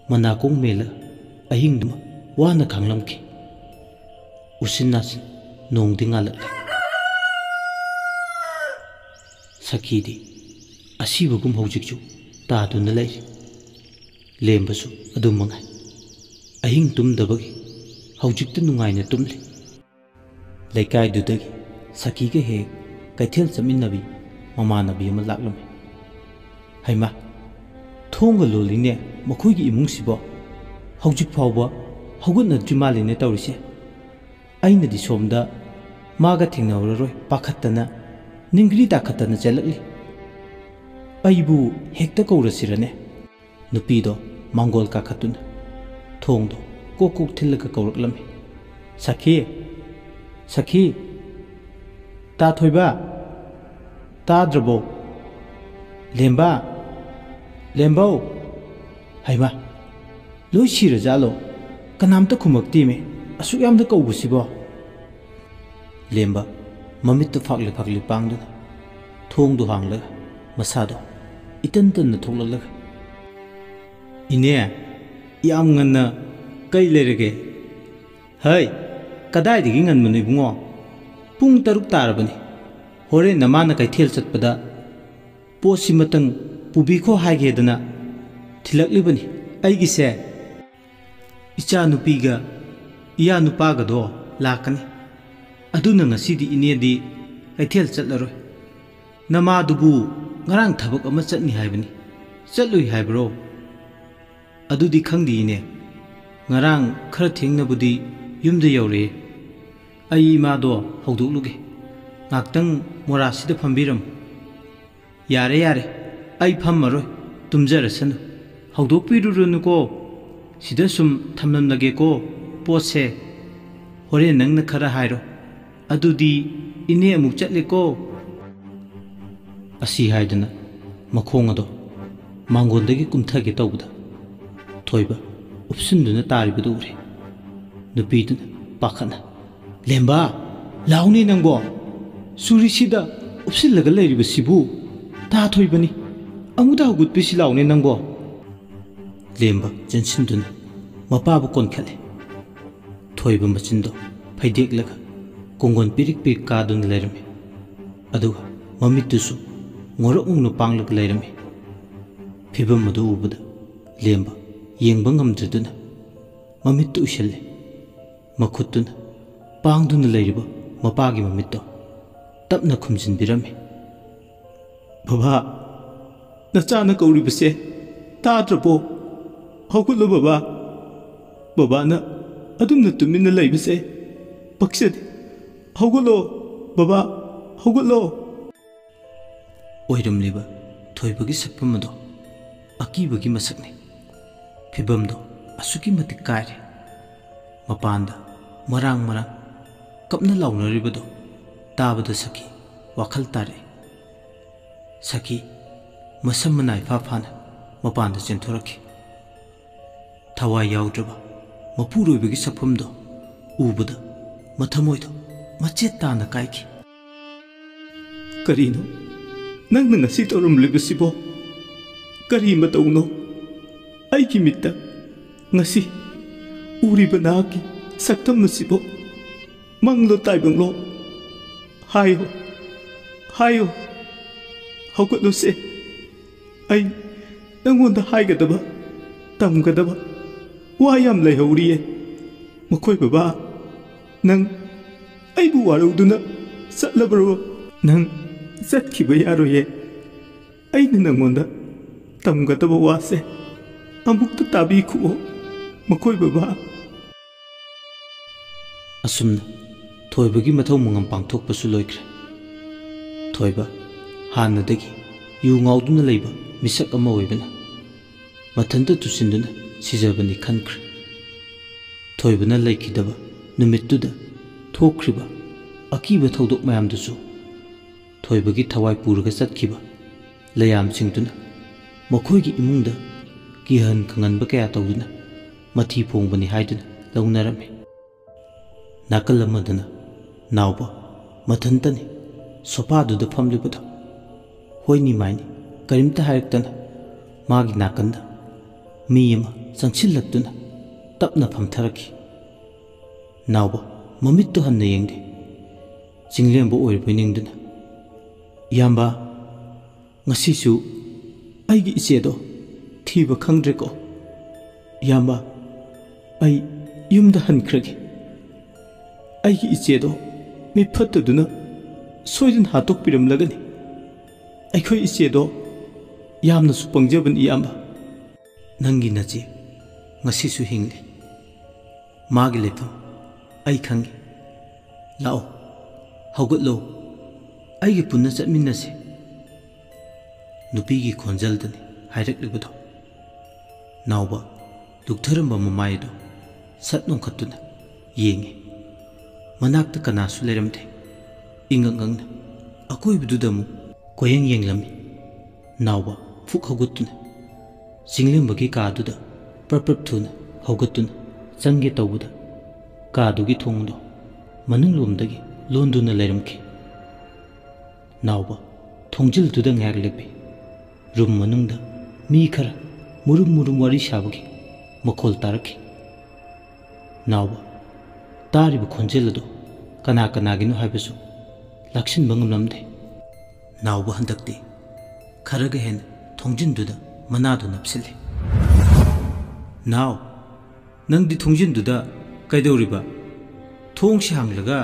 ꯃꯅꯥꯀꯣꯡ ꯃꯦꯜꯂꯒ ꯑꯍꯤꯡꯗꯨꯃ ꯋꯥꯅ ꯈꯥꯡꯂꯝꯈꯤ꯫ ꯎꯆꯤꯟ ꯅꯥꯆꯤꯟ ꯅꯣꯡꯗꯤ ꯉꯥꯜꯂꯛꯂꯦ꯫ ꯁꯈꯤꯗꯤ ꯑꯁꯤꯕꯒꯨꯝ ꯍꯧꯖꯤꯛꯁꯨ ꯇꯥꯗꯨꯅ ꯂꯩꯔꯤ꯫ ꯂꯦꯝꯕꯁꯨ ꯑꯗꯨ ꯃꯉꯥꯏ꯫ ꯑꯍꯤꯡ ꯇꯨꯝꯗꯕꯒꯤ ꯍꯧꯖꯤꯛꯇ ꯅꯨꯡꯉꯥꯏꯅ ꯇꯨꯝꯂꯤ꯫ ꯂꯩꯀꯥꯏꯗꯨꯗꯒꯤ ꯁꯈꯤꯒ ꯍꯦꯛ ꯀꯩꯊꯦꯜ ꯆꯠꯃꯤꯟꯅꯕꯤ ꯃꯃꯥꯟꯅꯕꯤ ꯑꯃ ꯂꯥꯛꯂꯝꯃꯤ꯫ "ꯍꯩꯃꯥ, ꯊꯣꯡꯒ ꯂꯣꯜꯂꯤꯅꯦ ꯃꯈꯣꯏꯒꯤ ꯏꯃꯨꯡꯁꯤꯕꯣ꯫ ꯍꯧꯖꯤꯛ ꯐꯥꯎꯕ ꯍꯧꯒꯠꯅꯗ꯭ꯔꯤ ꯃꯥꯜꯂꯤꯅꯦ ꯇꯧꯔꯤꯁꯦ꯫ ꯑꯩꯅꯗꯤ ꯁꯣꯝꯗ ꯃꯥꯒ ꯊꯦꯡꯅꯍꯧꯔꯔꯣꯏ ꯄꯥꯈꯠꯇꯅ ꯅꯤꯡꯒ꯭ꯔꯤ ꯇꯥꯈꯠꯇꯅ ꯆꯦꯜꯂꯛꯂꯤ꯫ ꯑꯩꯕꯨ ꯍꯦꯛꯇ ꯀꯧꯔꯁꯤꯔꯅꯦ?" ꯅꯨꯄꯤꯗꯣ ꯃꯥꯡꯒꯣꯜ ꯀꯥꯈꯠꯇꯨꯅ ꯊꯣꯡꯗꯣ ꯀꯣꯛ ꯀꯣꯛ ꯊꯤꯜꯂꯒ ꯀꯧꯔꯛꯂꯝꯃꯤ꯫ "ꯁꯈꯤ, ꯁꯈꯤ, ꯇꯥ ꯊꯣꯏꯕ, ꯇꯥꯗ꯭ꯔꯕꯣ? ꯂꯦꯝꯕ, ꯂꯦꯝꯕꯧ꯫ ꯍꯩꯃꯥ, ꯂꯣꯏ ꯁꯤꯔꯖꯥꯠꯂꯣ? ꯀꯅꯥꯝꯇ ꯈꯨꯝꯃꯛꯇꯦꯃꯦ, ꯑꯁꯨꯛ ꯌꯥꯝꯅ ꯀꯧꯕꯁꯤꯕꯣ꯫ ꯂꯦꯝꯕ ꯃꯃꯤꯠꯇꯨ ꯐꯥꯛꯂꯤ ꯐꯥꯛꯂꯤ ꯄꯥꯡꯗꯨꯅ ꯊꯣꯡꯗꯨ ꯍꯥꯡꯂꯒ ꯃꯁꯥꯗꯣ ꯏꯇꯟ ꯇꯟꯅ ꯊꯣꯛꯂꯛꯂꯒ, "ꯏꯅꯦ, ꯌꯥꯝ ꯉꯟꯅ ꯀꯩ ꯂꯩꯔꯒꯦ?" "ꯍꯩ, ꯀꯗꯥꯏꯗꯒꯤ ꯉꯟꯕꯅꯣ ꯏꯕꯨꯡꯉꯣ? ꯄꯨꯡ ꯇꯔꯨꯛ ꯇꯥꯔꯕꯅꯤ꯫ ꯍꯣꯔꯦꯟ ꯅꯃꯥꯅ ꯀꯩꯊꯦꯜ ꯆꯠꯄꯗ ꯄꯣꯠꯁꯤꯃꯇꯪ ꯄꯨꯕꯤꯈꯣ ꯍꯥꯏꯒꯦꯗꯅ ꯊꯤꯜꯂꯛꯂꯤꯕꯅꯤ꯫ ꯑꯩꯒꯤꯁꯦ ꯏꯆꯥꯅꯨꯄꯤꯒ ꯏꯌꯥ ꯅꯨꯄꯥꯒꯗꯣ ꯂꯥꯛꯀꯅꯤ꯫ ꯑꯗꯨꯅ ꯉꯁꯤꯗꯤ ꯏꯅꯦꯗꯤ ꯀꯩꯊꯦꯜ ꯆꯠꯂꯔꯣꯏ꯫ ꯅꯃꯥꯗꯨꯕꯨ ꯉꯔꯥꯡ ꯊꯕꯛ ꯑꯃ ꯆꯠꯅꯤ ꯍꯥꯏꯕꯅꯤ꯫ ꯆꯠꯂꯨꯏ ꯍꯥꯏꯕ꯭ꯔꯣ?" "ꯑꯗꯨꯗꯤ ꯈꯪꯗꯦ ꯏꯅꯦ꯫ ꯉꯔꯥꯡ ꯈꯔ ꯊꯦꯡꯅꯕꯨꯗꯤ ꯌꯨꯝꯗ ꯌꯧꯔꯛꯑꯦ꯫ ꯑꯩ ꯏꯃꯥꯗꯣ ꯍꯧꯗꯣꯛꯂꯨꯒꯦ꯫ ꯉꯥꯛꯇꯪ ꯃꯣꯔꯥꯁꯤꯗ ꯐꯝꯕꯤꯔꯝꯃꯨ꯫" "ꯌꯥꯔꯦ, ꯌꯥꯔꯦ, ꯑꯩ ꯐꯝꯃꯔꯣꯏ, ꯇꯨꯝꯖꯔꯁꯅꯨ꯫ ꯍꯧꯗꯣꯛꯄꯤꯔꯨꯔꯅꯨꯀꯣ꯫ ꯁꯤꯗ ꯁꯨꯝ ꯊꯝꯂꯝꯂꯒꯦꯀꯣ ꯄꯣꯠꯁꯦ꯫ ꯍꯣꯔꯦꯟ ꯅꯪꯅ ꯈꯔ ꯍꯥꯏꯔꯣ꯫ ꯑꯗꯨꯗꯤ ꯏꯅꯦ ꯑꯃꯨꯛ ꯆꯠꯂꯦꯀꯣ꯫" ꯑꯁꯤ ꯍꯥꯏꯗꯨꯅ ꯃꯈꯣꯡ ꯑꯗꯣ ꯃꯥꯡꯒꯣꯟꯗꯒꯤ ꯀꯨꯝꯊꯒꯦ ꯇꯧꯕꯗ, ꯊꯣꯏꯕ ꯎꯞꯁꯤꯟꯗꯨꯅ ꯇꯥꯔꯤꯕꯗꯨ ꯎꯔꯦ꯫ ꯅꯨꯄꯤꯗꯨꯅ ꯄꯥꯈꯠꯅ, "ꯂꯦꯝꯕ, ꯂꯥꯎꯅꯦ ꯅꯪꯕꯣ! ꯁꯨꯔꯤꯁꯤꯗ ꯎꯞꯁꯤꯜꯂꯒ ꯂꯩꯔꯤꯕꯁꯤꯕꯨ ꯇꯥ ꯊꯣꯏꯕꯅꯤ꯫ ꯑꯃꯨꯛꯇ ꯍꯧꯒꯠꯄꯤꯁꯤ ꯂꯥꯎꯅꯦ ꯅꯪꯕꯣ!" ꯂꯦꯝꯕ ꯆꯦꯟꯁꯤꯟꯗꯨꯅ ꯃꯄꯥꯕꯨ ꯀꯣꯟꯈꯠꯂꯦ꯫ ꯊꯣꯏꯕ ꯃꯆꯤꯟꯗꯣ ꯐꯩꯗꯦꯛꯂꯒ ꯀꯣꯡꯒꯣꯟ ꯄꯤꯔꯤꯛ ꯄꯤꯔꯤꯛ ꯀꯥꯗꯨꯅ ꯂꯩꯔꯝꯃꯤ꯫ ꯑꯗꯨꯒ ꯃꯃꯤꯠꯇꯨꯁꯨ ꯉꯧꯔꯣꯛ ꯉꯧꯅ ꯄꯥꯡꯂꯒ ꯂꯩꯔꯝꯃꯤ꯫ ꯐꯤꯕꯝ ꯑꯗꯨ ꯎꯕꯗ ꯂꯦꯝꯕ ꯌꯦꯡꯕ ꯉꯝꯗ꯭ꯔꯗꯨꯅ ꯃꯃꯤꯠꯇꯨ ꯎꯏꯁꯤꯜꯂꯦ꯫ ꯃꯈꯨꯠꯇꯨꯅ ꯄꯥꯡꯗꯨꯅ ꯂꯩꯔꯤꯕ ꯃꯄꯥꯒꯤ ꯃꯃꯤꯠꯇꯣ ꯇꯞꯅ ꯈꯨꯝꯖꯤꯟꯕꯤꯔꯝꯃꯤ꯫ "ꯕꯕꯥ, ꯅꯆꯥꯅ ꯀꯧꯔꯤꯕꯁꯦ ꯇꯥꯗ꯭ꯔꯕꯣ? ꯍꯧꯒꯠꯂꯣ ꯕꯕꯥ꯫ ꯕꯕꯥꯅ ꯑꯗꯨꯝꯅ ꯇꯨꯃꯤꯟꯅ ꯂꯩꯕꯁꯦ ꯄꯛꯆꯗꯦ꯫ ꯍꯧꯒꯠꯂꯣ ꯕꯕꯥ, ꯍꯧꯒꯠꯂꯣ꯫" ꯑꯣꯏꯔꯝꯂꯤꯕ ꯊꯣꯏꯕꯒꯤ ꯁꯛꯐꯝ ꯑꯗꯣ ꯑꯀꯤꯕꯒꯤ ꯃꯁꯛꯅꯤ꯫ ꯐꯤꯕꯝꯗꯣ ꯑꯁꯨꯛꯀꯤ ꯃꯇꯤꯛ ꯀꯥꯏꯔꯦ꯫ ꯃꯄꯥꯟꯗ ꯃꯔꯥꯡ ꯃꯔꯥꯡ ꯀꯞꯅ ꯂꯥꯎꯅꯔꯤꯕꯗꯣ ꯇꯥꯕꯗ ꯁꯈꯤ ꯋꯥꯈꯜ ꯇꯥꯔꯛꯏ꯫ ꯁꯈꯤ ꯃꯁꯝ ꯃꯅꯥ ꯏꯐꯥ ꯐꯥꯅ ꯃꯄꯥꯟꯗ ꯆꯦꯟꯊꯣꯔꯛꯈꯤ꯫ ꯊꯋꯥꯏ ꯌꯥꯎꯗ꯭ꯔꯕ ꯃꯄꯨꯔꯣꯏꯕꯒꯤ ꯁꯛꯐꯝꯗꯣ ꯎꯕꯗ ꯃꯊꯃꯣꯏꯗꯣ ꯃꯆꯦꯠ ꯇꯥꯅ ꯀꯥꯏꯈꯤ꯫ "ꯀꯔꯤꯅꯣ ꯅꯪꯅ ꯉꯁꯤ ꯇꯧꯔꯝꯂꯤꯕꯁꯤꯕꯣ? ꯀꯔꯤ ꯃꯇꯧꯅꯣ? ꯑꯩꯒꯤ ꯃꯤꯠꯇ ꯉꯁꯤ ꯎꯔꯤꯕ ꯅꯍꯥꯛꯀꯤ ꯁꯛꯇꯝ ꯑꯁꯤꯕꯨ ꯃꯪꯂꯣ ꯇꯥꯏꯕꯪꯂꯣ? ꯍꯥꯏꯌꯣ, ꯍꯥꯏꯌꯣ, ꯍꯧꯒꯠꯂꯨꯁꯦ꯫ ꯑꯩ ꯅꯪꯉꯣꯟꯗ ꯍꯥꯏꯒꯗꯕ, ꯇꯝꯒꯗꯕ ꯋꯥ ꯌꯥꯝ ꯂꯩꯍꯧꯔꯤꯌꯦ꯫ ꯃꯈꯣꯏ ꯕꯕꯥ, ꯅꯪ ꯑꯩꯕꯨ ꯋꯥꯔꯧꯗꯨꯅ ꯆꯠꯂꯕ꯭ꯔꯣ? ꯅꯪ ꯆꯠꯈꯤꯕ ꯌꯥꯔꯣꯏꯌꯦ꯫ ꯑꯩꯅ ꯅꯪꯉꯣꯟꯗ ꯇꯝꯒꯗꯕ ꯋꯥꯁꯦ ꯑꯃꯨꯛꯇ ꯇꯥꯕꯤꯈꯨꯑꯣ, ꯃꯈꯣꯏ ꯕꯕꯥ꯫" ꯑꯁꯨꯝꯅ ꯊꯣꯏꯕꯒꯤ ꯃꯊꯧ ꯃꯉꯝ ꯄꯥꯡꯊꯣꯛꯄꯁꯨ ꯂꯣꯏꯈ꯭ꯔꯦ꯫ ꯊꯣꯏꯕ ꯍꯥꯟꯅꯗꯒꯤ ꯌꯨ ꯉꯥꯎꯗꯨꯅ ꯂꯩꯕ ꯃꯤꯁꯛ ꯑꯃ ꯑꯣꯏꯕꯅ ꯃꯊꯟꯇ ꯇꯨꯁꯤꯟꯗꯨꯅ ꯁꯤꯖꯕꯅꯤ ꯈꯟꯈ꯭ꯔꯦ꯫ ꯊꯣꯏꯕꯅ ꯂꯩꯈꯤꯗꯕ ꯅꯨꯃꯤꯠꯇꯨꯗ ꯊꯣꯛꯈ꯭ꯔꯤꯕ ꯑꯀꯤꯕ ꯊꯧꯗꯣꯛ ꯃꯌꯥꯝꯗꯨꯁꯨ ꯊꯣꯏꯕꯒꯤ ꯊꯋꯥꯏ ꯄꯨꯔꯒ ꯆꯠꯈꯤꯕ ꯂꯩꯌꯥꯝꯁꯤꯡꯗꯨꯅ ꯃꯈꯣꯏꯒꯤ ꯏꯃꯨꯡꯗ ꯀꯤꯍꯟ ꯈꯪꯍꯟꯕ ꯀꯌꯥ ꯇꯧꯗꯨꯅ ꯃꯊꯤ ꯐꯣꯡꯕꯅꯤ ꯍꯥꯏꯗꯨꯅ ꯂꯧꯅꯔꯝꯃꯤ꯫ ꯅꯥꯀꯜ ꯑꯃꯗꯅ ꯅꯥꯎꯕ ꯃꯊꯟꯇꯅꯤ ꯁꯣꯐꯥꯗꯨꯗ ꯐꯝꯂꯤꯕꯗꯣ꯫ ꯍꯣꯏꯅꯤ ꯃꯥꯏꯅꯤ ꯀꯔꯤꯝꯇ ꯍꯥꯏꯔꯛꯇꯅ ꯃꯥꯒꯤ ꯅꯥꯀꯟꯗ ꯃꯤ ꯑꯃ ꯆꯪꯁꯤꯜꯂꯛꯇꯨꯅ ꯇꯞꯅ ꯐꯝꯊꯔꯛꯈꯤ꯫ ꯅꯥꯎꯕ ꯃꯃꯤꯠꯇꯨ ꯍꯟꯅ ꯌꯦꯡꯗꯦ꯫ ꯆꯤꯡꯂꯦꯝꯕ ꯑꯣꯏꯔꯕꯣꯏ ꯅꯤꯡꯗꯨꯅ, "ꯏꯌꯥꯝꯕ, ꯉꯁꯤꯁꯨ ꯑꯩꯒꯤ ꯏꯆꯦꯗꯣ ꯊꯤꯕ ꯈꯪꯗ꯭ꯔꯦꯀꯣ? ꯏꯌꯥꯝꯕ, ꯑꯩ ꯌꯨꯝꯗ ꯍꯟꯈ꯭ꯔꯒꯦ꯫ ꯑꯩꯒꯤ ꯏꯆꯦꯗꯣ ꯃꯤꯠ ꯐꯠꯇꯗꯨꯅ ꯁꯣꯏꯗꯅ ꯍꯥꯠꯇꯣꯛꯄꯤꯔꯝꯂꯒꯅꯤ꯫ ꯑꯩꯈꯣꯏ ꯏꯆꯦꯗꯣ ꯌꯥꯝꯅꯁꯨ ꯄꯪꯖꯕꯅꯤ, ꯏꯌꯥꯝꯕ꯫" "ꯅꯪꯒꯤ ꯅꯆꯦ ꯉꯁꯤꯁꯨ ꯍꯤꯡꯂꯤ꯫ ꯃꯥꯒꯤ ꯂꯩꯐꯝ ꯑꯩ ꯈꯪꯏ꯫ ꯂꯥꯛꯑꯣ, ꯍꯧꯒꯠꯂꯣ, ꯑꯩꯒ ꯄꯨꯟꯅ ꯆꯠꯃꯤꯟꯅꯁꯤ꯫" ꯅꯨꯄꯤꯒꯤ ꯈꯣꯟꯖꯦꯜꯗꯅꯤ ꯍꯥꯏꯔꯛꯂꯤꯕꯗꯣ꯫ ꯅꯥꯎꯕ ꯂꯨꯛꯊꯔꯝꯕ ꯃꯃꯥꯏ ꯑꯗꯨ ꯁꯠ ꯅꯣꯡꯈꯠꯇꯨꯅ ꯌꯦꯡꯉꯤ꯫ ꯃꯅꯥꯛꯇ ꯀꯅꯥꯁꯨ ꯂꯩꯔꯝꯗꯦ꯫ ꯏꯉꯛ ꯉꯛꯅ ꯑꯀꯣꯏꯕꯗꯨꯗ ꯑꯃꯨꯛ ꯀꯣꯏꯌꯦꯡ ꯌꯦꯡꯂꯝꯃꯤ꯫ ꯅꯥꯎꯕ ꯐꯨꯛ ꯍꯧꯒꯠꯇꯨꯅ ꯆꯤꯡꯂꯦꯝꯕꯒꯤ ꯀꯥꯗꯨꯗ ꯄ꯭ꯔꯞ ꯄ꯭ꯔꯞ ꯊꯨꯅ ꯍꯧꯒꯠꯇꯨꯅ ꯆꯪꯒꯦ ꯇꯧꯕꯗ, ꯀꯥꯗꯨꯒꯤ ꯊꯣꯡꯗꯣ ꯃꯅꯨꯡꯂꯣꯝꯗꯒꯤ ꯂꯣꯟꯗꯨꯅ ꯂꯩꯔꯝꯈꯤ꯫ ꯅꯥꯎꯕ ꯊꯣꯡꯖꯤꯜꯗꯨꯗ ꯉꯥꯏꯍꯥꯛ ꯂꯦꯞꯄꯤ꯫ ꯔꯨꯝ ꯃꯅꯨꯡꯗ ꯃꯤ ꯈꯔ ꯃꯨꯔꯨꯝ ꯃꯨꯔꯨꯝ ꯋꯥꯔꯤ ꯁꯥꯕꯒꯤ ꯃꯈꯣꯜ ꯇꯥꯔꯛꯈꯤ꯫ ꯅꯥꯎꯕ ꯇꯥꯔꯤꯕ ꯈꯣꯟꯖꯦꯜ ꯑꯗꯨ ꯀꯅꯥ ꯀꯅꯥꯒꯤꯅꯣ ꯍꯥꯏꯕꯁꯨ ꯂꯥꯛꯁꯤꯟꯕ ꯉꯝꯂꯝꯗꯦ꯫ ꯅꯥꯎꯕ ꯍꯟꯗꯛꯇꯤ ꯈꯔꯒ ꯍꯦꯟꯅ ꯊꯣꯡꯖꯤꯟꯗꯨꯗ ꯃꯅꯥꯗꯨ ꯅꯞꯁꯤꯜꯂꯤ꯫ "ꯅꯥꯎ, ꯅꯪꯗꯤ ꯊꯣꯡꯖꯤꯟꯗꯨꯗ ꯀꯩꯗꯧꯔꯤꯕ? ꯊꯣꯡꯁꯤ ꯍꯥꯡꯂꯒ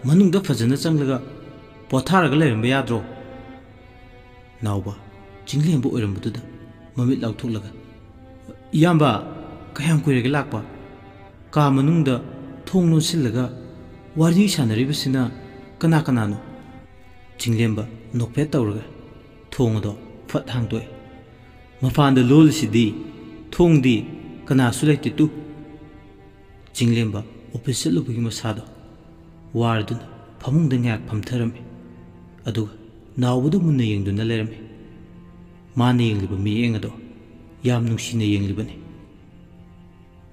ꯃꯅꯨꯡꯗ ꯐꯖꯅ ꯆꯪꯂꯒ ꯄꯣꯊꯥꯔꯒ ꯂꯩꯔꯝꯕ ꯌꯥꯗ꯭ꯔꯣ?" ꯅꯥꯎꯕ ꯆꯤꯡꯂꯦꯝꯕ ꯑꯣꯏꯔꯝꯕꯗꯨꯗ ꯃꯃꯤꯠ ꯂꯥꯎꯊꯣꯛꯂꯒ, "ꯏꯌꯥꯝꯕ, ꯀꯌꯥꯝ ꯀꯨꯏꯔꯒꯦ ꯂꯥꯛꯄ? ꯀꯥ ꯃꯅꯨꯡꯗ ꯊꯣꯡ ꯂꯣꯟꯁꯤꯜꯂꯒ ꯋꯥꯔꯤ ꯁꯥꯟꯅꯔꯤꯕꯁꯤꯅ ꯀꯅꯥ ꯀꯅꯥꯅꯣ?" ꯆꯤꯡꯂꯦꯝꯕ ꯅꯣꯛꯐꯦꯠ ꯇꯧꯔꯒ ꯊꯣꯡ ꯑꯗꯣ ꯐꯠ ꯍꯥꯡꯗꯣꯛꯏ꯫ "ꯃꯄꯥꯟꯗ ꯂꯣꯜꯂꯤꯁꯤꯗꯤ, ꯊꯣꯡꯗꯤ ꯀꯅꯥꯁꯨ ꯂꯩꯇꯦ ꯇꯨ!" ꯆꯤꯡꯂꯦꯝꯕ ꯑꯣꯐꯤꯁ ꯆꯠꯂꯨꯕꯒꯤ ꯃꯁꯥꯗꯣ ꯋꯥꯔꯗꯨꯅ ꯐꯃꯨꯡꯗ ꯉꯥꯏꯍꯥꯛ ꯐꯝꯊꯔꯝꯃꯤ꯫ ꯑꯗꯨꯒ ꯅꯥꯎꯕꯗ ꯃꯨꯟꯅ ꯌꯦꯡꯗꯨꯅ ꯂꯩꯔꯝꯃꯤ꯫ ꯃꯥꯅ ꯌꯦꯡꯂꯤꯕ ꯃꯤꯠꯌꯦꯡ ꯑꯗꯣ ꯌꯥꯝ ꯅꯨꯡꯁꯤꯅ ꯌꯦꯡꯂꯤꯕꯅꯤ꯫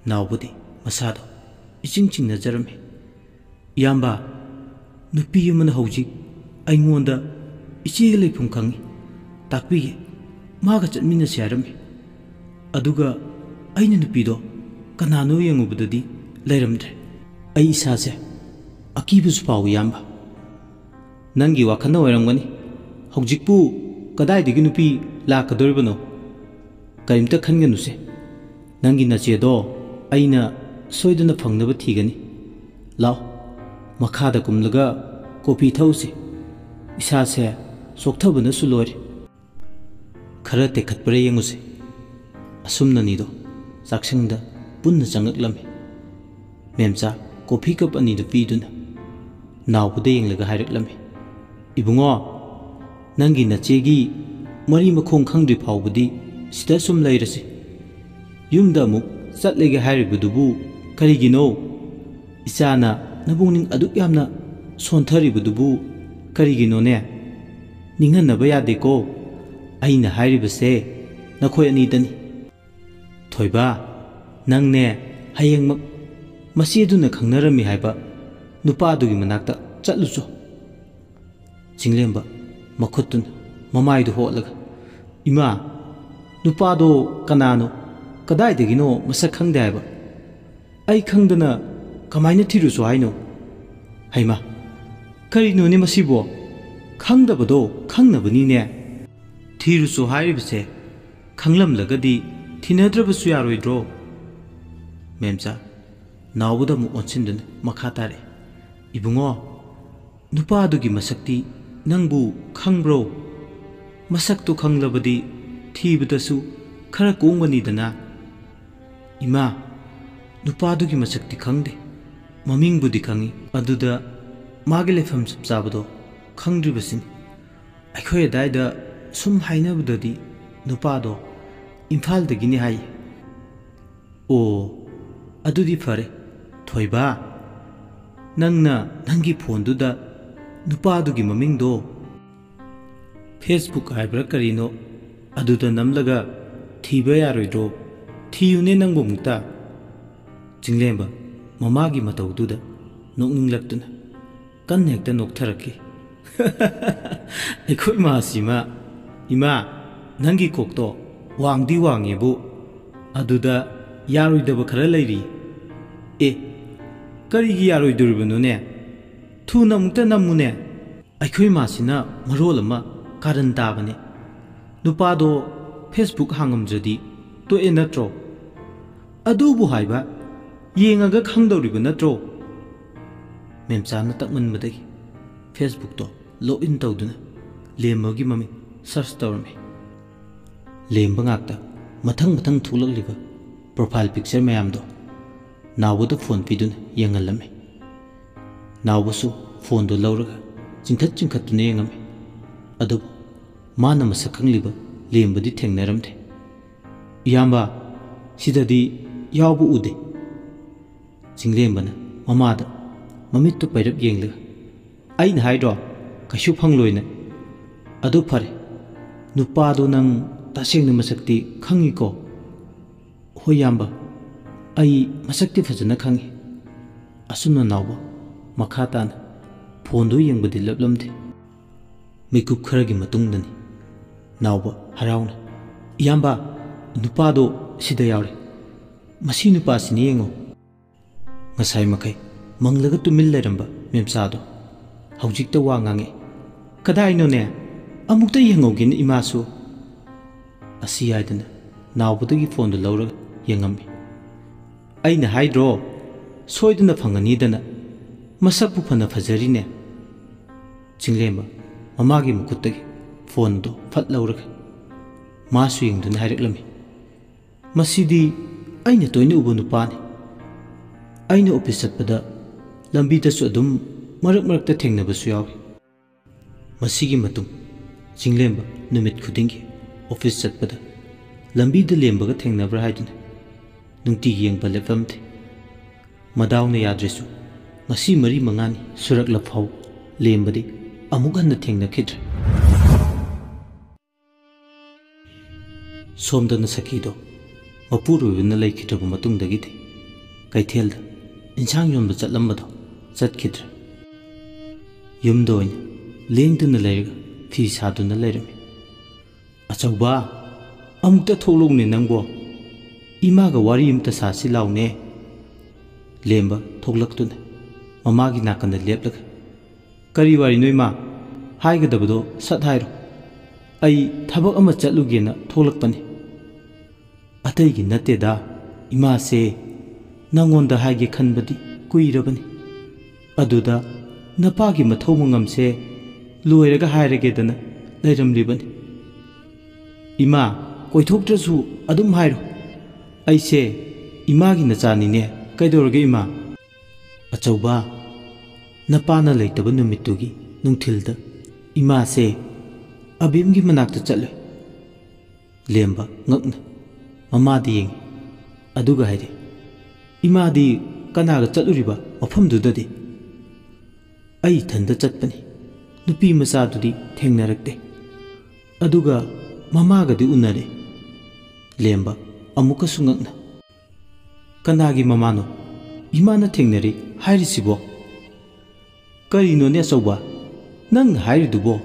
ꯅꯥꯎꯕꯗꯤ ꯃꯁꯥꯗꯣ ꯏꯆꯤꯡ ꯆꯤꯡꯅꯖꯔꯝꯃꯤ꯫ "ꯏꯌꯥꯝꯕ, ꯅꯨꯄꯤ ꯑꯃꯅ ꯍꯧꯖꯤꯛ ꯑꯩꯉꯣꯟꯗ ꯏꯆꯦꯒ ꯂꯩꯐꯝ ꯈꯪꯉꯤ, ꯇꯥꯛꯄꯤꯒꯦ, ꯃꯥꯒ ꯆꯠꯃꯤꯟꯅꯁꯦ" ꯍꯥꯏꯔꯝꯃꯤ꯫ ꯑꯗꯨꯒ ꯑꯩꯅ ꯅꯨꯄꯤꯗꯣ ꯀꯅꯥꯅꯣ ꯌꯦꯡꯉꯨꯕꯗꯗꯤ ꯂꯩꯔꯝꯗ꯭ꯔꯦ꯫ ꯑꯩ ꯏꯁꯥꯁꯦ ꯑꯀꯤꯕꯁꯨ ꯐꯥꯎꯏ, ꯏꯌꯥꯝꯕ꯫ "ꯅꯪꯒꯤ ꯋꯥꯈꯜꯅ ꯑꯣꯏꯔꯝꯒꯅꯤ꯫ ꯍꯧꯖꯤꯛꯄꯨ ꯀꯗꯥꯏꯗꯒꯤ ꯅꯨꯄꯤ ꯂꯥꯛꯀꯗꯧꯔꯤꯕꯅꯣ? ꯀꯔꯤꯝꯇ ꯈꯟꯒꯅꯨꯁꯦ꯫ ꯅꯪꯒꯤ ꯅꯆꯦꯗꯣ ꯑꯩꯅ ꯁꯣꯏꯗꯅ ꯐꯪꯅꯕ ꯊꯤꯒꯅꯤ꯫ ꯂꯥꯛꯑꯣ, ꯃꯈꯥꯗ ꯀꯨꯝꯂꯒ ꯀꯣꯐꯤ ꯊꯛꯎꯁꯤ꯫ ꯏꯁꯥꯁꯦ ꯆꯣꯛꯊꯕꯅꯁꯨ ꯂꯣꯏꯔꯦ꯫ ꯈꯔ ꯇꯦꯛꯈꯠꯄ꯭ꯔꯥ ꯌꯦꯡꯉꯨꯁꯤ꯫" ꯑꯁꯨꯝꯅꯅꯤꯗꯣ ꯆꯥꯛꯁꯪꯗ ꯄꯨꯟꯅ ꯆꯪꯉꯛꯂꯝꯃꯤ꯫ ꯃꯦꯝꯆꯥ ꯀꯣꯐꯤ ꯀꯞ ꯑꯅꯤꯗꯨ ꯄꯤꯗꯨꯅ ꯅꯥꯎꯕꯗ ꯌꯦꯡꯂꯒ ꯍꯥꯏꯔꯛꯂꯝꯃꯤ, "ꯏꯕꯨꯡꯉꯣ, ꯅꯪꯒꯤ ꯅꯆꯦꯒꯤ ꯃꯔꯤ ꯃꯈꯣꯡ ꯈꯪꯗ꯭ꯔꯤ ꯐꯥꯎꯕꯗꯤ ꯁꯤꯗ ꯁꯨꯝ ꯂꯩꯔꯁꯤ꯫ ꯌꯨꯝꯗ ꯑꯃꯨꯛ ꯆꯠꯂꯒꯦ ꯍꯥꯏꯔꯤꯕꯗꯨꯕꯨ ꯀꯔꯤꯒꯤꯅꯣ? ꯏꯆꯥꯅ ꯅꯕꯨꯡꯅꯤꯡ ꯑꯗꯨꯛ ꯌꯥꯝꯅ ꯁꯣꯟꯊꯔꯤꯕꯗꯨꯕꯨ ꯀꯔꯤꯒꯤꯅꯣꯅꯦ? ꯅꯤꯡꯍꯟꯅꯕ ꯌꯥꯗꯦꯀꯣ꯫ ꯑꯩꯅ ꯍꯥꯏꯔꯤꯕꯁꯦ ꯅꯈꯣꯏ ꯑꯅꯤꯗꯅꯤ꯫ ꯊꯣꯏꯕ, ꯅꯪꯅꯦ ꯍꯌꯦꯡꯃꯛ ꯃꯁꯤ ꯑꯗꯨꯅ ꯈꯪꯅꯔꯝꯃꯤ ꯍꯥꯏꯕ ꯅꯨꯄꯥꯗꯨꯒꯤ ꯃꯅꯥꯛꯇ ꯆꯠꯂꯨꯆꯣ꯫ ꯆꯤꯡꯂꯦꯝꯕ ꯃꯈꯨꯠꯇꯨꯅ ꯃꯃꯥꯏꯗꯨ ꯍꯣꯠꯂꯒ, "ꯏꯃꯥ, ꯅꯨꯄꯥꯗꯣ ꯀꯅꯥꯅꯣ? ꯀꯗꯥꯏꯗꯒꯤꯅꯣ? ꯃꯁꯛ ꯈꯪꯗꯦ ꯍꯥꯏꯕ꯫ ꯑꯩ ꯈꯪꯗꯅ ꯀꯃꯥꯏꯅ ꯊꯤꯔꯨꯁꯣ ꯍꯥꯏꯅꯣ?" "ꯍꯩꯃꯥ, ꯀꯔꯤꯅꯣꯅꯦ ꯃꯁꯤꯕꯣ? ꯈꯪꯗꯕꯗꯣ ꯈꯪꯅꯕꯅꯤꯅꯦ꯫ ꯊꯤꯔꯨꯁꯣ ꯍꯥꯏꯔꯤꯕꯁꯦ ꯈꯪꯂꯝꯂꯒꯗꯤ ꯊꯤꯅꯗ꯭ꯔꯕꯁꯨ ꯌꯥꯔꯣꯏꯗ꯭ꯔꯣ?" ꯃꯦꯝꯆꯥ ꯅꯥꯎꯕꯗ ꯑꯃꯨꯛ ꯑꯣꯟꯁꯤꯟꯗꯨꯅ ꯃꯈꯥ ꯇꯥꯔꯛꯏ, "ꯏꯕꯨꯡꯉꯣ, ꯅꯨꯄꯥꯗꯨꯒꯤ ꯃꯁꯛꯇꯤ ꯅꯪꯕꯨ ꯈꯪꯕ꯭ꯔꯣ? ꯃꯁꯛꯇꯨ ꯈꯪꯂꯕꯗꯤ ꯊꯤꯕꯗꯁꯨ ꯈꯔ ꯀꯣꯝꯒꯅꯤꯗꯅ?" "ꯏꯃꯥ, ꯅꯨꯄꯥꯗꯨꯒꯤ ꯃꯁꯛꯇꯤ ꯈꯪꯗꯦ, ꯃꯃꯤꯡꯕꯨꯗꯤ ꯈꯪꯏ꯫ ꯑꯗꯨꯗ ꯃꯥꯒꯤ ꯂꯩꯐꯝ ꯆꯞ ꯆꯥꯕꯗꯣ ꯈꯪꯗ꯭ꯔꯤꯕꯁꯤꯅꯤ꯫ ꯑꯩꯈꯣꯏ ꯑꯗꯥꯏꯗ ꯁꯨꯝ ꯍꯥꯏꯅꯕꯗꯗꯤ ꯅꯨꯄꯥꯗꯣ ꯏꯝꯐꯥꯜꯗꯒꯤꯅꯤ ꯍꯥꯏꯌꯦ꯫" "ꯑꯣ, ꯑꯗꯨꯗꯤ ꯐꯔꯦ꯫ ꯊꯣꯏꯕ, ꯅꯪꯅ ꯅꯪꯒꯤ ꯐꯣꯟꯗꯨꯗ ꯅꯨꯄꯥꯗꯨꯒꯤ ꯃꯃꯤꯡꯗꯣ Facebook ꯍꯥꯏꯕ꯭ꯔꯥ ꯀꯔꯤꯅꯣ, ꯑꯗꯨꯗ ꯅꯝꯂꯒ ꯊꯤꯕ ꯌꯥꯔꯣꯏꯗ꯭ꯔꯣ? ꯊꯤꯌꯨꯅꯦ ꯅꯪꯕꯨ ꯑꯃꯨꯛꯇ꯫" ꯆꯤꯡꯂꯦꯝꯕ ꯃꯃꯥꯒꯤ ꯃꯇꯧꯗꯨꯗ ꯅꯣꯛꯅꯤꯡꯂꯛꯇꯨꯅ ꯀꯟꯅ ꯍꯦꯛꯇ ꯅꯣꯛꯊꯔꯛꯈꯤ꯫ "ꯑꯩꯈꯣꯏ ꯃꯥꯁꯤꯃ, ꯏꯃꯥ, ꯅꯪꯒꯤ ꯀꯣꯛꯇꯣ ꯋꯥꯡꯗꯤ ꯋꯥꯡꯉꯦꯕꯨ, ꯑꯗꯨꯗ ꯌꯥꯔꯣꯏꯗꯕ ꯈꯔ ꯂꯩꯔꯤ꯫" "ꯑꯦ, ꯀꯔꯤꯒꯤ ꯌꯥꯔꯣꯏꯗꯣꯔꯤꯕꯅꯣꯅꯦ? ꯊꯨꯅ ꯑꯃꯨꯛꯇ ꯅꯝꯃꯨꯅꯦ꯫" "ꯑꯩꯈꯣꯏ ꯃꯥꯁꯤꯅ ꯃꯔꯣꯜ ꯑꯃ ꯀꯥꯔꯟ ꯇꯥꯕꯅꯦ꯫ ꯅꯨꯄꯥꯗꯣ Facebook ꯍꯥꯡꯉꯝꯗ꯭ꯔꯗꯤ ꯇꯣꯛꯑꯦ ꯅꯠꯇ꯭ꯔꯣ? ꯑꯗꯨꯕꯨ ꯍꯥꯏꯕ, ꯌꯦꯡꯉꯒ ꯈꯪꯗꯧꯔꯤꯕ ꯅꯠꯇ꯭ꯔꯣ?" ꯃꯦꯝꯆꯥꯅ ꯇꯛꯃꯟꯕꯗꯒꯤ Facebook ꯇꯣ log in ꯇꯧꯗꯨꯅ ꯂꯦꯝꯕꯒꯤ ꯃꯃꯤꯡ search ꯇꯧꯔꯝꯃꯤ꯫ ꯂꯦꯝꯕ ꯉꯥꯛꯇ ꯃꯊꯪ ꯃꯊꯪ ꯊꯣꯛꯂꯛꯂꯤꯕ profile picture ꯃꯌꯥꯝꯗꯣ ꯅꯥꯎꯕꯗ ꯐꯣꯟ ꯄꯤꯗꯨꯅ ꯌꯦꯡꯍꯜꯂꯝꯃꯤ꯫ ꯅꯥꯎꯕꯁꯨ ꯐꯣꯟꯗꯨ ꯂꯧꯔꯒ ꯆꯤꯡꯈꯠ ꯆꯤꯡꯈꯠꯇꯨꯅ ꯌꯦꯡꯉꯝꯃꯤ꯫ ꯑꯗꯨꯕꯨ ꯃꯥꯅ ꯃꯁꯛ ꯈꯪꯂꯤꯕ ꯂꯦꯝꯕꯗꯤ ꯊꯦꯡꯅꯔꯝꯗꯦ꯫ "ꯏꯌꯥꯝꯕ, ꯁꯤꯗꯗꯤ ꯌꯥꯎꯕ ꯎꯗꯦ꯫" ꯆꯤꯡꯂꯦꯝꯕꯅ ꯃꯃꯥꯗ ꯃꯃꯤꯠꯇꯨ ꯄꯩꯔꯞ ꯌꯦꯡꯂꯒ, "ꯑꯩꯅ ꯍꯥꯏꯗ꯭ꯔꯣ, ꯀꯩꯁꯨ ꯐꯪꯂꯣꯏꯅ?" "ꯑꯗꯨ ꯐꯔꯦ, ꯅꯨꯄꯥꯗꯣ ꯅꯪ ꯇꯁꯦꯡꯅ ꯃꯁꯛꯇꯤ ꯈꯪꯉꯤꯀꯣ?" "ꯍꯣꯏ ꯏꯌꯥꯝꯕ, ꯑꯩ ꯃꯁꯛꯇꯤ ꯐꯖꯅ ꯈꯪꯉꯤ꯫" ꯑꯁꯨꯝꯅ ꯅꯥꯎꯕ ꯃꯈꯥ ꯇꯥꯅ ꯐꯣꯟꯗꯨ ꯌꯦꯡꯕꯗꯤ ꯂꯦꯞꯂꯝꯗꯦ꯫ ꯃꯤꯀꯨꯞ ꯈꯔꯒꯤ ꯃꯇꯨꯡꯗꯅꯤ ꯅꯥꯎꯕ ꯍꯔꯥꯎꯅ, "ꯏꯌꯥꯝꯕ, ꯅꯨꯄꯥꯗꯣ ꯁꯤꯗ ꯌꯥꯎꯔꯦ꯫ ꯃꯁꯤ ꯅꯨꯄꯥꯁꯤꯅꯤ ꯌꯦꯡꯉꯣ꯫" ꯉꯁꯥꯏ ꯃꯈꯩ ꯃꯪꯂꯒ ꯇꯨꯃꯤꯟ ꯂꯩꯔꯝꯕ ꯃꯦꯝꯆꯥꯗꯣ ꯍꯧꯖꯤꯛꯇ ꯋꯥ ꯉꯥꯡꯉꯛꯏ꯫ "ꯀꯗꯥꯏꯅꯣꯅꯦ? ꯑꯃꯨꯛꯇ ꯌꯦꯡꯍꯧꯒꯦꯅꯦ ꯏꯃꯥꯁꯨ꯫" ꯑꯁꯤ ꯍꯥꯏꯗꯅ ꯅꯥꯎꯕꯗꯒꯤ ꯐꯣꯟꯗꯨ ꯂꯧꯔꯒ ꯌꯦꯡꯉꯝꯃꯤ꯫ "ꯑꯩꯅ ꯍꯥꯏꯗ꯭ꯔꯣ, ꯁꯣꯏꯗꯅ ꯐꯪꯒꯅꯤꯗꯅ꯫ ꯃꯁꯛꯄꯨ ꯐꯅ ꯐꯖꯔꯤꯅꯦ꯫" ꯆꯤꯡꯂꯦꯝꯕ ꯃꯃꯥꯒꯤ ꯃꯈꯨꯠꯇꯒꯤ ꯐꯣꯟꯗꯨ ꯐꯠ ꯂꯧꯔꯒ ꯃꯥꯁꯨ ꯌꯦꯡꯗꯨꯅ ꯍꯥꯏꯔꯛꯂꯝꯃꯤ꯫ "ꯃꯁꯤꯗꯤ ꯑꯩꯅ ꯇꯣꯏꯅ ꯎꯕ ꯅꯨꯄꯥꯅꯤ꯫ ꯑꯩꯅ ꯑꯣꯐꯤꯁ ꯆꯠꯄꯗ ꯂꯝꯕꯤꯗꯁꯨ ꯑꯗꯨꯝ ꯃꯔꯛ ꯃꯔꯛꯇ ꯊꯦꯡꯅꯕꯁꯨ ꯌꯥꯎꯏ꯫" ꯃꯁꯤꯒꯤ ꯃꯇꯨꯡ ꯆꯤꯡꯂꯦꯝꯕ ꯅꯨꯃꯤꯠ ꯈꯨꯗꯤꯡꯒꯤ ꯑꯣꯐꯤꯁ ꯆꯠꯄꯗ ꯂꯝꯕꯤꯗ ꯂꯦꯝꯕꯒ ꯊꯦꯡꯅꯕ꯭ꯔꯥ ꯍꯥꯏꯗꯨꯅ ꯅꯨꯡꯇꯤꯒꯤ ꯌꯦꯡꯕ ꯂꯦꯞꯂꯝꯗꯦ꯫ ꯃꯗꯥꯎꯅ ꯌꯥꯗ꯭ꯔꯁꯨ ꯉꯁꯤ ꯃꯔꯤ ꯃꯉꯥꯅꯤ ꯁꯨꯔꯛꯂ ꯐꯥꯎ ꯂꯦꯝꯕꯗꯤ ꯑꯃꯨꯛ ꯍꯟꯅ ꯊꯦꯡꯅꯈꯤꯗ꯭ꯔꯦ꯫ ꯁꯣꯝꯗꯅ ꯁꯈꯤꯗꯣ ꯃꯄꯨꯔꯣꯏꯕꯅ ꯂꯩꯈꯤꯗ꯭ꯔꯕ ꯃꯇꯨꯡꯗꯒꯤꯗꯤ ꯀꯩꯊꯦꯜꯗ ꯏꯟꯁꯥꯡ ꯌꯣꯟꯕ ꯆꯠꯂꯝꯕꯗꯣ ꯆꯠꯈꯤꯗ꯭ꯔꯦ꯫ ꯌꯨꯝꯗ ꯑꯣꯏꯅ ꯂꯦꯡꯗꯨꯅ ꯂꯩꯔꯒ ꯐꯤ ꯁꯥꯗꯨꯅ ꯂꯩꯔꯝꯃꯤ꯫ "ꯑꯆꯧꯕ, ꯑꯃꯨꯛꯇ ꯊꯣꯛꯂꯛꯎꯅꯦ ꯅꯪꯕꯣ꯫ ꯏꯃꯥꯒ ꯋꯥꯔꯤ ꯑꯃꯇ ꯁꯥꯁꯤ ꯂꯥꯎꯅꯦ꯫" ꯂꯦꯝꯕ ꯊꯣꯛꯂꯛꯇꯨꯅ ꯃꯃꯥꯒꯤ ꯅꯥꯀꯟꯗ ꯂꯦꯞꯂꯒ, "ꯀꯔꯤ ꯋꯥꯔꯤꯅꯣ ꯏꯃꯥ? ꯍꯥꯏꯒꯗꯕꯗꯣ ꯁꯠ ꯍꯥꯏꯔꯣ꯫ ꯑꯩ ꯊꯕꯛ ꯑꯃ ꯆꯠꯂꯨꯒꯦꯅ ꯊꯣꯛꯂꯛꯄꯅꯤ꯫" "ꯑꯇꯩꯒꯤ ꯅꯠꯇꯦꯗ, ꯏꯃꯥꯁꯦ ꯅꯪꯉꯣꯟꯗ ꯍꯥꯏꯒꯦ ꯈꯟꯕꯗꯤ ꯀꯨꯏꯔꯕꯅꯤ꯫ ꯑꯗꯨꯗ ꯅꯄꯥꯒꯤ ꯃꯊꯧ ꯃꯉꯝꯁꯦ ꯂꯣꯏꯔꯒ ꯍꯥꯏꯔꯒꯦꯗꯅ ꯂꯩꯔꯝꯂꯤꯕꯅꯤ꯫" "ꯏꯃꯥ, ꯀꯣꯏꯊꯣꯛꯇ꯭ꯔꯁꯨ ꯑꯗꯨꯝ ꯍꯥꯏꯔꯣ꯫ ꯑꯩꯁꯦ ꯏꯃꯥꯒꯤ ꯅꯆꯥꯅꯤꯅꯦ꯫ ꯀꯩꯗꯧꯔꯒꯦ ꯏꯃꯥ?" "ꯑꯆꯧꯕ, ꯅꯄꯥꯅ ꯂꯩꯇꯕ ꯅꯨꯃꯤꯠꯇꯨꯒꯤ ꯅꯨꯡꯊꯤꯜꯗ ꯏꯃꯥꯁꯦ ꯑꯕꯦꯝꯒꯤ ꯃꯅꯥꯛꯇ ꯆꯠꯂꯨꯏ꯫" ꯂꯦꯝꯕ ꯉꯛꯅ ꯃꯃꯥꯗ ꯌꯦꯡꯉꯤ꯫ ꯑꯗꯨꯒ ꯍꯥꯏꯔꯤ, "ꯏꯃꯥꯗꯤ ꯀꯅꯥꯒ ꯆꯠꯂꯨꯔꯤꯕ ꯃꯐꯝꯗꯨꯗꯗꯤ?" ꯑꯩ ꯏꯊꯟꯗ ꯆꯠꯄꯅꯤ꯫ ꯅꯨꯄꯤ ꯃꯆꯥꯗꯨꯗꯤ ꯊꯦꯡꯅꯔꯛꯇꯦ꯫ ꯑꯗꯨꯒ ꯃꯃꯥꯒꯗꯤ ꯎꯅꯔꯦ꯫ ꯂꯦꯝꯕ ꯑꯃꯨꯛꯀꯁꯨ ꯉꯛꯅ, "ꯀꯅꯥꯒꯤ ꯃꯃꯥꯅꯣ ꯏꯃꯥꯅ ꯊꯦꯡꯅꯔꯦ ꯍꯥꯏꯔꯤꯁꯤꯕꯣ?" "ꯀꯔꯤꯅꯣꯅꯦ ꯑꯆꯧꯕ, ꯅꯪꯅ ꯍꯥꯏꯔꯤꯗꯨꯕꯣ?"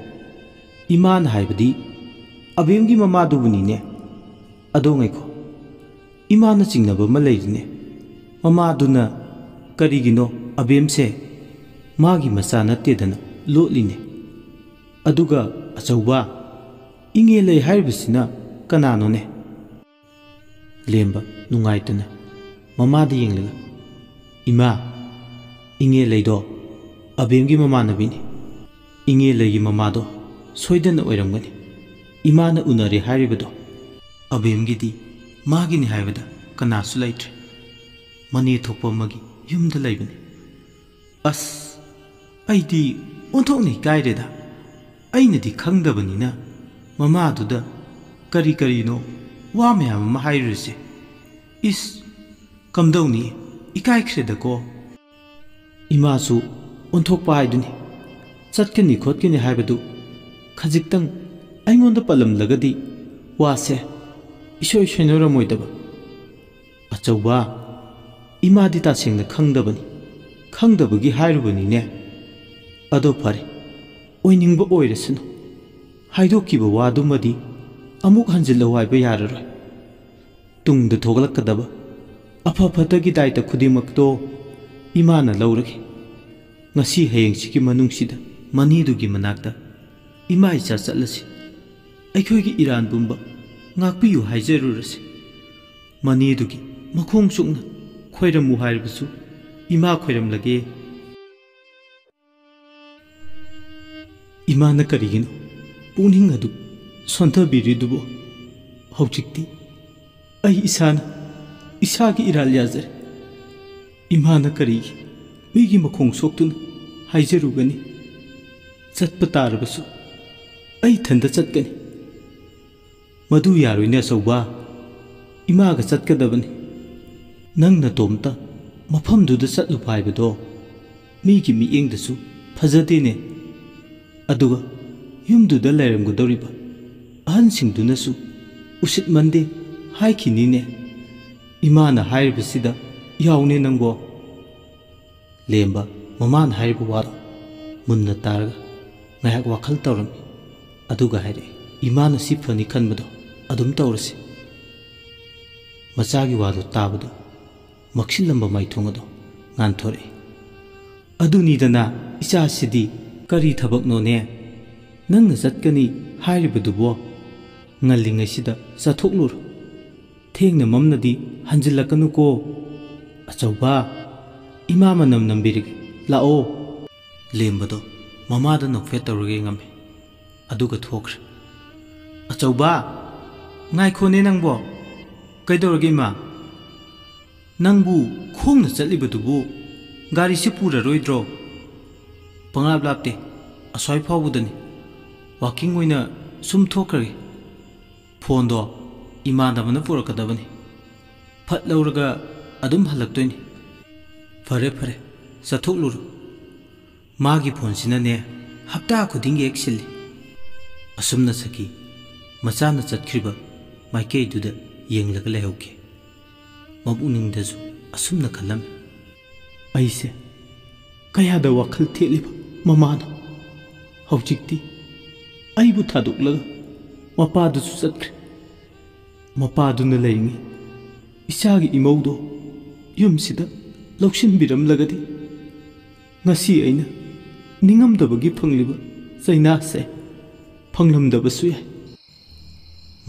"ꯏꯃꯥꯅ ꯍꯥꯏꯕꯗꯤ ꯑꯕꯦꯝꯒꯤ ꯃꯃꯥꯗꯨꯕꯨꯅꯤꯅꯦ꯫ ꯑꯗꯣ ꯉꯥꯏꯈꯣ, ꯏꯃꯥꯅ ꯆꯤꯡꯅꯕ ꯑꯃ ꯂꯩꯔꯤꯅꯦ꯫ ꯃꯃꯥꯗꯨꯅ ꯀꯔꯤꯒꯤꯅꯣ ꯑꯕꯦꯝꯁꯦ ꯃꯥꯒꯤ ꯃꯆꯥ ꯅꯠꯇꯦꯗꯅ ꯂꯣꯠꯂꯤꯅꯦ꯫ ꯑꯗꯨꯒ ꯑꯆꯧꯕ, ꯏꯉꯦ ꯂꯩ ꯍꯥꯏꯔꯤꯕꯁꯤꯅ ꯀꯅꯥꯅꯣꯅꯦ?" ꯂꯦꯝꯕ ꯅꯨꯡꯉꯥꯏꯇꯅ ꯃꯃꯥꯗ ꯌꯦꯡꯂꯒ, "ꯏꯃꯥ, ꯏꯉꯦ ꯂꯩꯗꯣ ꯑꯕꯦꯝꯒꯤ ꯃꯃꯥꯟꯅꯕꯤꯅꯤ꯫ ꯏꯉꯦ ꯂꯩꯒꯤ ꯃꯃꯥꯗꯣ ꯁꯣꯏꯗꯅ ꯑꯣꯏꯔꯝꯒꯅꯤ꯫ ꯏꯃꯥꯅ ꯎꯅꯔꯦ ꯍꯥꯏꯔꯤꯕꯗꯣ ꯑꯕꯦꯝꯒꯤꯗꯤ ꯃꯥꯒꯤꯅꯤ ꯍꯥꯏꯕꯗ ꯀꯅꯥꯁꯨ ꯂꯩꯇ꯭ꯔꯦ꯫ ꯃꯅꯦ ꯊꯣꯛꯄ ꯑꯃꯒꯤ ꯌꯨꯝꯗ ꯂꯩꯕꯅꯤ꯫ ꯑꯁ, ꯑꯩꯗꯤ ꯑꯣꯟꯊꯣꯛꯅ ꯏꯀꯥꯏꯔꯦꯗ꯫ ꯑꯩꯅꯗꯤ ꯈꯪꯗꯕꯅꯤꯅ ꯃꯃꯥꯗꯨꯗ ꯀꯔꯤ ꯀꯔꯤꯅꯣ ꯋꯥ ꯃꯌꯥꯝ ꯑꯃ ꯍꯥꯏꯔꯨꯔꯤꯁꯦ꯫ ꯏꯁ, ꯀꯝꯗꯧꯅꯤ, ꯏꯀꯥꯏꯈ꯭ꯔꯦꯗꯀꯣ꯫" ꯏꯃꯥꯁꯨ ꯑꯣꯟꯊꯣꯛꯄ ꯍꯥꯏꯗꯨꯅꯤ꯫ ꯆꯠꯀꯅꯤ ꯈꯣꯠꯀꯅꯤ ꯍꯥꯏꯕꯗꯨ ꯈꯖꯤꯛꯇꯪ ꯑꯩꯉꯣꯟꯗ ꯄꯜꯂꯝꯂꯒꯗꯤ ꯋꯥꯁꯦ ꯏꯁꯣꯏ ꯁꯣꯏꯅꯔꯝꯃꯣꯏꯗꯕ꯫ "ꯑꯆꯧꯕ, ꯏꯃꯥꯗꯤ ꯇꯁꯦꯡꯅ ꯈꯪꯗꯕꯅꯤ, ꯈꯪꯗꯕꯒꯤ ꯍꯥꯏꯔꯨꯕꯅꯤꯅꯦ꯫ ꯑꯗꯣ ꯐꯔꯦ, ꯑꯣꯏꯅꯤꯡꯕ ꯑꯣꯏꯔꯁꯅꯨ꯫ ꯍꯥꯏꯗꯣꯛꯈꯤꯕ ꯋꯥꯗꯨꯃꯗꯤ ꯑꯃꯨꯛ ꯍꯟꯖꯤꯜꯂꯧ ꯍꯥꯏꯕ ꯌꯥꯔꯔꯣꯏ꯫ ꯇꯨꯡꯗ ꯊꯣꯛꯂꯛꯀꯗꯕ ꯑꯐ ꯐꯠꯇꯒꯤ ꯗꯥꯏꯇ ꯈꯨꯗꯤꯡꯃꯛꯇꯣ ꯏꯃꯥꯅ ꯂꯧꯔꯒꯦ꯫ ꯉꯁꯤ ꯍꯌꯦꯡꯁꯤꯒꯤ ꯃꯅꯨꯡꯁꯤꯗ ꯃꯅꯤꯗꯨꯒꯤ ꯃꯅꯥꯛꯇ ꯏꯃꯥ ꯏꯆꯥ ꯆꯠꯂꯁꯤ꯫ ꯑꯩꯈꯣꯏꯒꯤ ꯏꯔꯥꯟ ꯄꯨꯝꯕ ꯉꯥꯛꯄꯤꯌꯨ ꯍꯥꯏꯖꯔꯨꯔꯁꯤ꯫ ꯃꯅꯤꯗꯨꯒꯤ ꯃꯈꯣꯡ ꯆꯨꯛꯅ ꯈꯣꯏꯔꯝꯃꯨ ꯍꯥꯏꯔꯕꯁꯨ ꯏꯃꯥ ꯈꯣꯏꯔꯝꯂꯒꯦ꯫" ꯏꯃꯥꯅ ꯀꯔꯤꯒꯤꯅꯣ ꯄꯨꯛꯅꯤꯡ ꯑꯗꯨ ꯁꯣꯟꯊꯕꯤꯔꯤꯗꯨꯕꯨ? ꯍꯧꯖꯤꯛꯇꯤ ꯑꯩ ꯏꯁꯥꯅ ꯏꯁꯥꯒꯤ ꯏꯔꯥꯜ ꯌꯥꯖꯔꯦ꯫ ꯏꯃꯥꯅ ꯀꯔꯤꯒꯤ ꯃꯤꯒꯤ ꯃꯈꯣꯡ ꯁꯣꯛꯇꯨꯅ ꯍꯥꯏꯖꯔꯨꯒꯅꯤ? ꯆꯠꯄ ꯇꯥꯔꯕꯁꯨ ꯑꯩ ꯏꯊꯟꯗ ꯆꯠꯀꯅꯤ꯫ "ꯃꯗꯨ ꯌꯥꯔꯣꯏꯅꯦ ꯑꯆꯧꯕ, ꯏꯃꯥꯒ ꯆꯠꯀꯗꯕꯅꯤ꯫ ꯅꯪ ꯅꯇꯣꯝꯇ ꯃꯐꯝꯗꯨꯗ ꯆꯠꯂꯨꯕ ꯍꯥꯏꯕꯗꯣ ꯃꯤꯒꯤ ꯃꯤꯠꯌꯦꯡꯗꯁꯨ ꯐꯖꯗꯦꯅꯦ꯫ ꯑꯗꯨꯒ ꯌꯨꯝꯗꯨꯗ ꯂꯩꯔꯝꯒꯗꯧꯔꯤꯕ ꯑꯍꯟꯁꯤꯡꯗꯨꯅꯁꯨ ꯎꯁꯤꯠꯃꯟꯗꯦ ꯍꯥꯏꯈꯤꯅꯤꯅꯦ꯫ ꯏꯃꯥꯅ ꯍꯥꯏꯔꯤꯕꯁꯤꯗ ꯌꯥꯎꯅꯦ ꯅꯪꯕꯣ꯫ ꯂꯦꯝꯕ ꯃꯃꯥꯅ ꯍꯥꯏꯔꯤꯕ ꯋꯥꯗꯣ ꯃꯨꯟꯅ ꯇꯥꯔꯒ ꯉꯥꯏꯍꯥꯛ ꯋꯥꯈꯜ ꯇꯧꯔꯝꯃꯤ꯫ ꯑꯗꯨꯒ ꯍꯥꯏꯔꯛꯏ, "ꯏꯃꯥꯅ ꯁꯤ ꯐꯅꯤ ꯈꯟꯕꯗꯣ ꯑꯗꯨꯝ ꯇꯧꯔꯁꯤ꯫" ꯃꯆꯥꯒꯤ ꯋꯥꯗꯣ ꯇꯥꯕꯗ ꯃꯛꯁꯤꯜꯂꯝꯕ ꯃꯥꯏꯊꯣꯡ ꯑꯗꯣ ꯉꯥꯟꯊꯣꯔꯛꯏ꯫ "ꯑꯗꯨꯅꯤꯗꯅ ꯏꯆꯥꯁꯤꯗꯤ, ꯀꯔꯤ ꯊꯕꯛꯅꯣꯅꯦ? ꯅꯪꯅ ꯆꯠꯀꯅꯤ ꯍꯥꯏꯔꯤꯕꯗꯨꯕꯣ? ꯉꯜꯂꯤꯉꯩꯁꯤꯗ ꯆꯠꯊꯣꯛꯂꯨꯔꯣ꯫ ꯊꯦꯡꯅ ꯃꯝꯅꯗꯤ ꯍꯟꯖꯤꯜꯂꯛꯀꯅꯨꯀꯣ꯫ ꯑꯆꯧꯕ, ꯏꯃꯥ ꯃꯅꯝ ꯅꯝꯕꯤꯔꯒꯦ, ꯂꯥꯛꯑꯣ꯫" ꯂꯦꯝꯕꯗꯣ ꯃꯃꯥꯗ ꯅꯣꯛꯐꯦꯠ ꯇꯧꯔꯒ ꯌꯦꯡꯉꯝꯃꯤ, ꯑꯗꯨꯒ ꯊꯣꯛꯈ꯭ꯔꯦ꯫ "ꯑꯆꯧꯕ, ꯉꯥꯏꯈꯣꯅꯦ ꯅꯪꯕꯣ꯫" "ꯀꯩꯗꯧꯔꯒꯦ ꯏꯃꯥ?" "ꯅꯪꯕꯨ ꯈꯣꯡꯅ ꯆꯠꯂꯤꯕꯗꯨꯕꯨ ꯒꯥꯔꯤꯁꯤ ꯄꯨꯔꯔꯣꯏꯗ꯭ꯔꯣ?" "ꯄꯪꯂꯥꯞ ꯂꯥꯞꯇꯦ, ꯑꯁ꯭ꯋꯥꯏ ꯐꯥꯎꯕꯗꯅꯤ꯫ ꯋꯥꯀꯤꯡ ꯑꯣꯏꯅ ꯁꯨꯝ ꯊꯣꯛꯈ꯭ꯔꯒꯦ꯫ ꯐꯣꯟꯗꯣ ꯏꯃꯥꯟꯅꯕꯅ ꯄꯨꯔꯛꯀꯗꯕꯅꯤ꯫ ꯐꯠ ꯂꯧꯔꯒ ꯑꯗꯨꯝ ꯍꯜꯂꯛꯇꯣꯏꯅꯤ꯫" "ꯐꯔꯦ ꯐꯔꯦ, ꯆꯠꯊꯣꯛꯂꯨꯔꯣ꯫" ꯃꯥꯒꯤ ꯐꯣꯟꯁꯤꯅꯅꯦ ꯍꯞꯇꯥ ꯈꯨꯗꯤꯡꯒꯤ ꯍꯦꯛ ꯁꯤꯜꯂꯤ꯫ ꯑꯁꯨꯝꯅ ꯁꯈꯤ ꯃꯆꯥꯅ ꯆꯠꯈ꯭ꯔꯤꯕ ꯃꯥꯏꯀꯩꯗꯨꯗ ꯌꯦꯡꯂꯒ ꯂꯩꯍꯧꯈꯤ꯫ ꯃꯄꯨꯛꯅꯤꯡꯗꯁꯨ ꯑꯁꯨꯝꯅ ꯈꯜꯂꯝꯃꯤ, "ꯑꯩꯁꯦ ꯀꯌꯥꯗ ꯋꯥꯈꯜ ꯊꯦꯠꯂꯤꯕ ꯃꯃꯥꯅꯣ꯫ ꯍꯧꯖꯤꯛꯇꯤ ꯑꯩꯕꯨ ꯊꯥꯗꯣꯛꯂꯒ ꯃꯄꯥꯗꯨꯁꯨ ꯆꯠꯈ꯭ꯔꯦ꯫ ꯃꯄꯥꯗꯨꯅ ꯂꯩꯔꯤꯉꯩ ꯏꯆꯥꯒꯤ ꯏꯃꯧꯗꯣ ꯌꯨꯝꯁꯤꯗ ꯂꯧꯁꯤꯟꯕꯤꯔꯝꯂꯒꯗꯤ ꯉꯁꯤ ꯑꯩꯅ ꯅꯤꯡꯉꯝꯗꯕꯒꯤ ꯐꯪꯂꯤꯕ ꯆꯩꯅꯥꯁꯦ ꯐꯪꯂꯝꯗꯕꯁꯨ ꯌꯥꯏ꯫"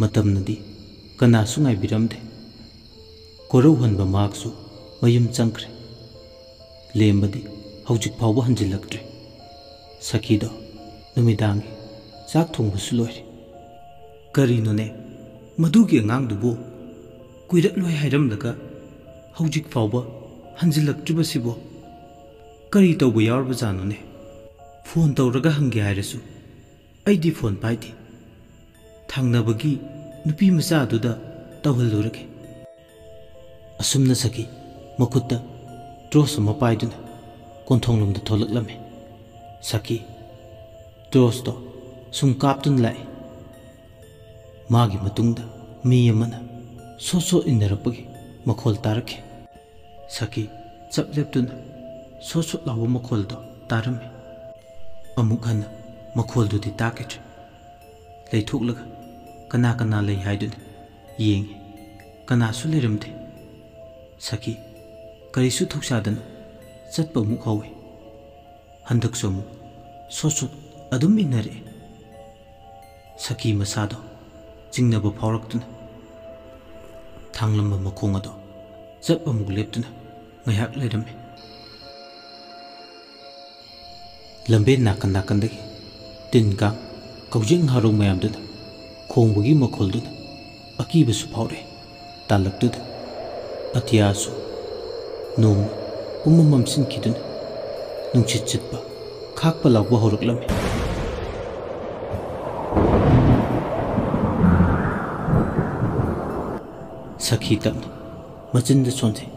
ꯃꯇꯝꯅꯗꯤ ꯀꯅꯥꯁꯨ ꯉꯥꯏꯕꯤꯔꯝꯗꯦ꯫ ꯀꯣꯔꯧꯍꯟꯕ ꯃꯍꯥꯛꯁꯨ ꯃꯌꯨꯝ ꯆꯪꯈ꯭ꯔꯦ꯫ ꯂꯦꯝꯕꯗꯤ ꯍꯧꯖꯤꯛ ꯐꯥꯎꯕ ꯍꯟꯖꯤꯜꯂꯛꯇ꯭ꯔꯤ꯫ ꯁꯈꯤꯗꯣ ꯅꯨꯃꯤꯗꯥꯡꯒꯤ ꯆꯥꯛ ꯊꯣꯡꯕꯁꯨ ꯂꯣꯏꯔꯦ꯫ ꯀꯔꯤꯅꯣꯅꯦ, ꯃꯗꯨꯒꯤ ꯑꯉꯥꯡꯗꯨꯕꯨ ꯀꯨꯏꯔꯛꯂꯣꯏ ꯍꯥꯏꯔꯝꯂꯒ ꯍꯧꯖꯤꯛ ꯐꯥꯎꯕ ꯍꯟꯖꯤꯜꯂꯛꯇ꯭ꯔꯤꯕꯁꯤꯕꯣ? ꯀꯔꯤ ꯇꯧꯕ ꯌꯥꯎꯔꯕꯖꯥꯠꯅꯣꯅꯦ? ꯐꯣꯟ ꯇꯧꯔꯒ ꯍꯪꯒꯦ ꯍꯥꯏꯔꯁꯨ ꯑꯩꯗꯤ ꯐꯣꯟ ꯄꯥꯏꯗꯦ꯫ ꯊꯪꯅꯕꯒꯤ ꯅꯨꯄꯤ ꯃꯆꯥꯗꯨꯗ ꯇꯧꯍꯜꯂꯨꯔꯒꯦ꯫ ꯑꯁꯨꯝꯅ ꯁꯈꯤ ꯃꯈꯨꯠꯇ ꯇꯣꯔꯆ ꯑꯃ ꯄꯥꯏꯗꯨꯅ ꯀꯣꯟꯊꯣꯡꯂꯣꯝꯗ ꯊꯣꯛꯂꯛꯂꯝꯃꯤ꯫ ꯁꯈꯤ, ꯇꯣꯔꯆꯇꯣ ꯁꯨꯝ ꯀꯥꯞꯇꯨꯅ ꯂꯥꯛꯏ꯫ ꯃꯥꯒꯤ ꯃꯇꯨꯡꯗ ꯃꯤ ꯑꯃꯅ ꯁꯣꯠ ꯁꯣꯠ ꯏꯟꯅꯔꯛꯄꯒꯤ ꯃꯈꯣꯜ ꯇꯥꯔꯛꯈꯤ꯫ ꯁꯈꯤ ꯆꯞ ꯂꯦꯞꯇꯨꯅ ꯁꯣꯠ ꯁꯣꯠ ꯂꯥꯎꯕ ꯃꯈꯣꯜꯗꯣ ꯇꯥꯔꯝꯃꯤ꯫ ꯑꯃꯨꯛ ꯍꯟꯅ ꯃꯈꯣꯜꯗꯨꯗꯤ ꯇꯥꯈꯤꯗ꯭ꯔꯦ꯫ ꯂꯩꯊꯣꯛꯂꯒ ꯀꯅꯥ ꯀꯅꯥ ꯂꯩ ꯍꯥꯏꯗꯨꯅ ꯌꯦꯡꯉꯤ꯫ ꯀꯅꯥꯁꯨ ꯂꯩꯔꯝꯗꯦ꯫ ꯁꯈꯤ ꯀꯔꯤꯁꯨ ꯊꯧꯁꯥꯗꯅ ꯆꯠꯄ ꯑꯃꯨꯛ ꯍꯧꯏ꯫ ꯍꯟꯗꯛꯁꯨ ꯑꯃꯨꯛ ꯁꯣꯠ ꯁꯣꯠ ꯑꯗꯨꯝ ꯏꯟꯅꯔꯛꯏ꯫ ꯁꯈꯤ ꯃꯁꯥꯗꯣ ꯆꯤꯡꯅꯕ ꯐꯥꯎꯔꯛꯇꯨꯅ ꯊꯥꯡꯂꯝꯕ ꯃꯈꯣꯡ ꯑꯗꯣ ꯆꯞ ꯑꯃꯨꯛ ꯂꯦꯞꯇꯨꯅ ꯉꯥꯏꯍꯥꯛ ꯂꯩꯔꯝꯃꯤ꯫ ꯂꯝꯕꯦꯟ ꯅꯥꯀꯟ ꯅꯥꯀꯟꯗꯒꯤ ꯇꯤꯟ ꯀꯥꯡ, ꯀꯧꯖꯦꯡ ꯍꯥꯔꯧ ꯃꯌꯥꯝꯗꯨꯅ ꯈꯣꯡꯕꯒꯤ ꯃꯈꯣꯜꯗꯨꯅ ꯑꯀꯤꯕꯁꯨ ꯐꯥꯎꯔꯛꯏ꯫ ꯇꯥꯜꯂꯛꯇꯨꯗ ꯑꯇꯤꯌꯥꯁꯨ ꯅꯣꯡ ꯄꯨꯝꯃꯝ ꯃꯝꯁꯤꯟꯈꯤꯗꯨꯅ ꯅꯨꯡꯁꯤꯠ ꯁꯤꯠꯄ ꯈꯥꯛꯄ ꯂꯥꯎꯕ ꯍꯧꯔꯛꯂꯝꯃꯤ꯫ ꯁꯈꯤ ꯇꯞꯅ ꯃꯆꯤꯟꯗ ꯁꯣꯟꯊꯩ꯫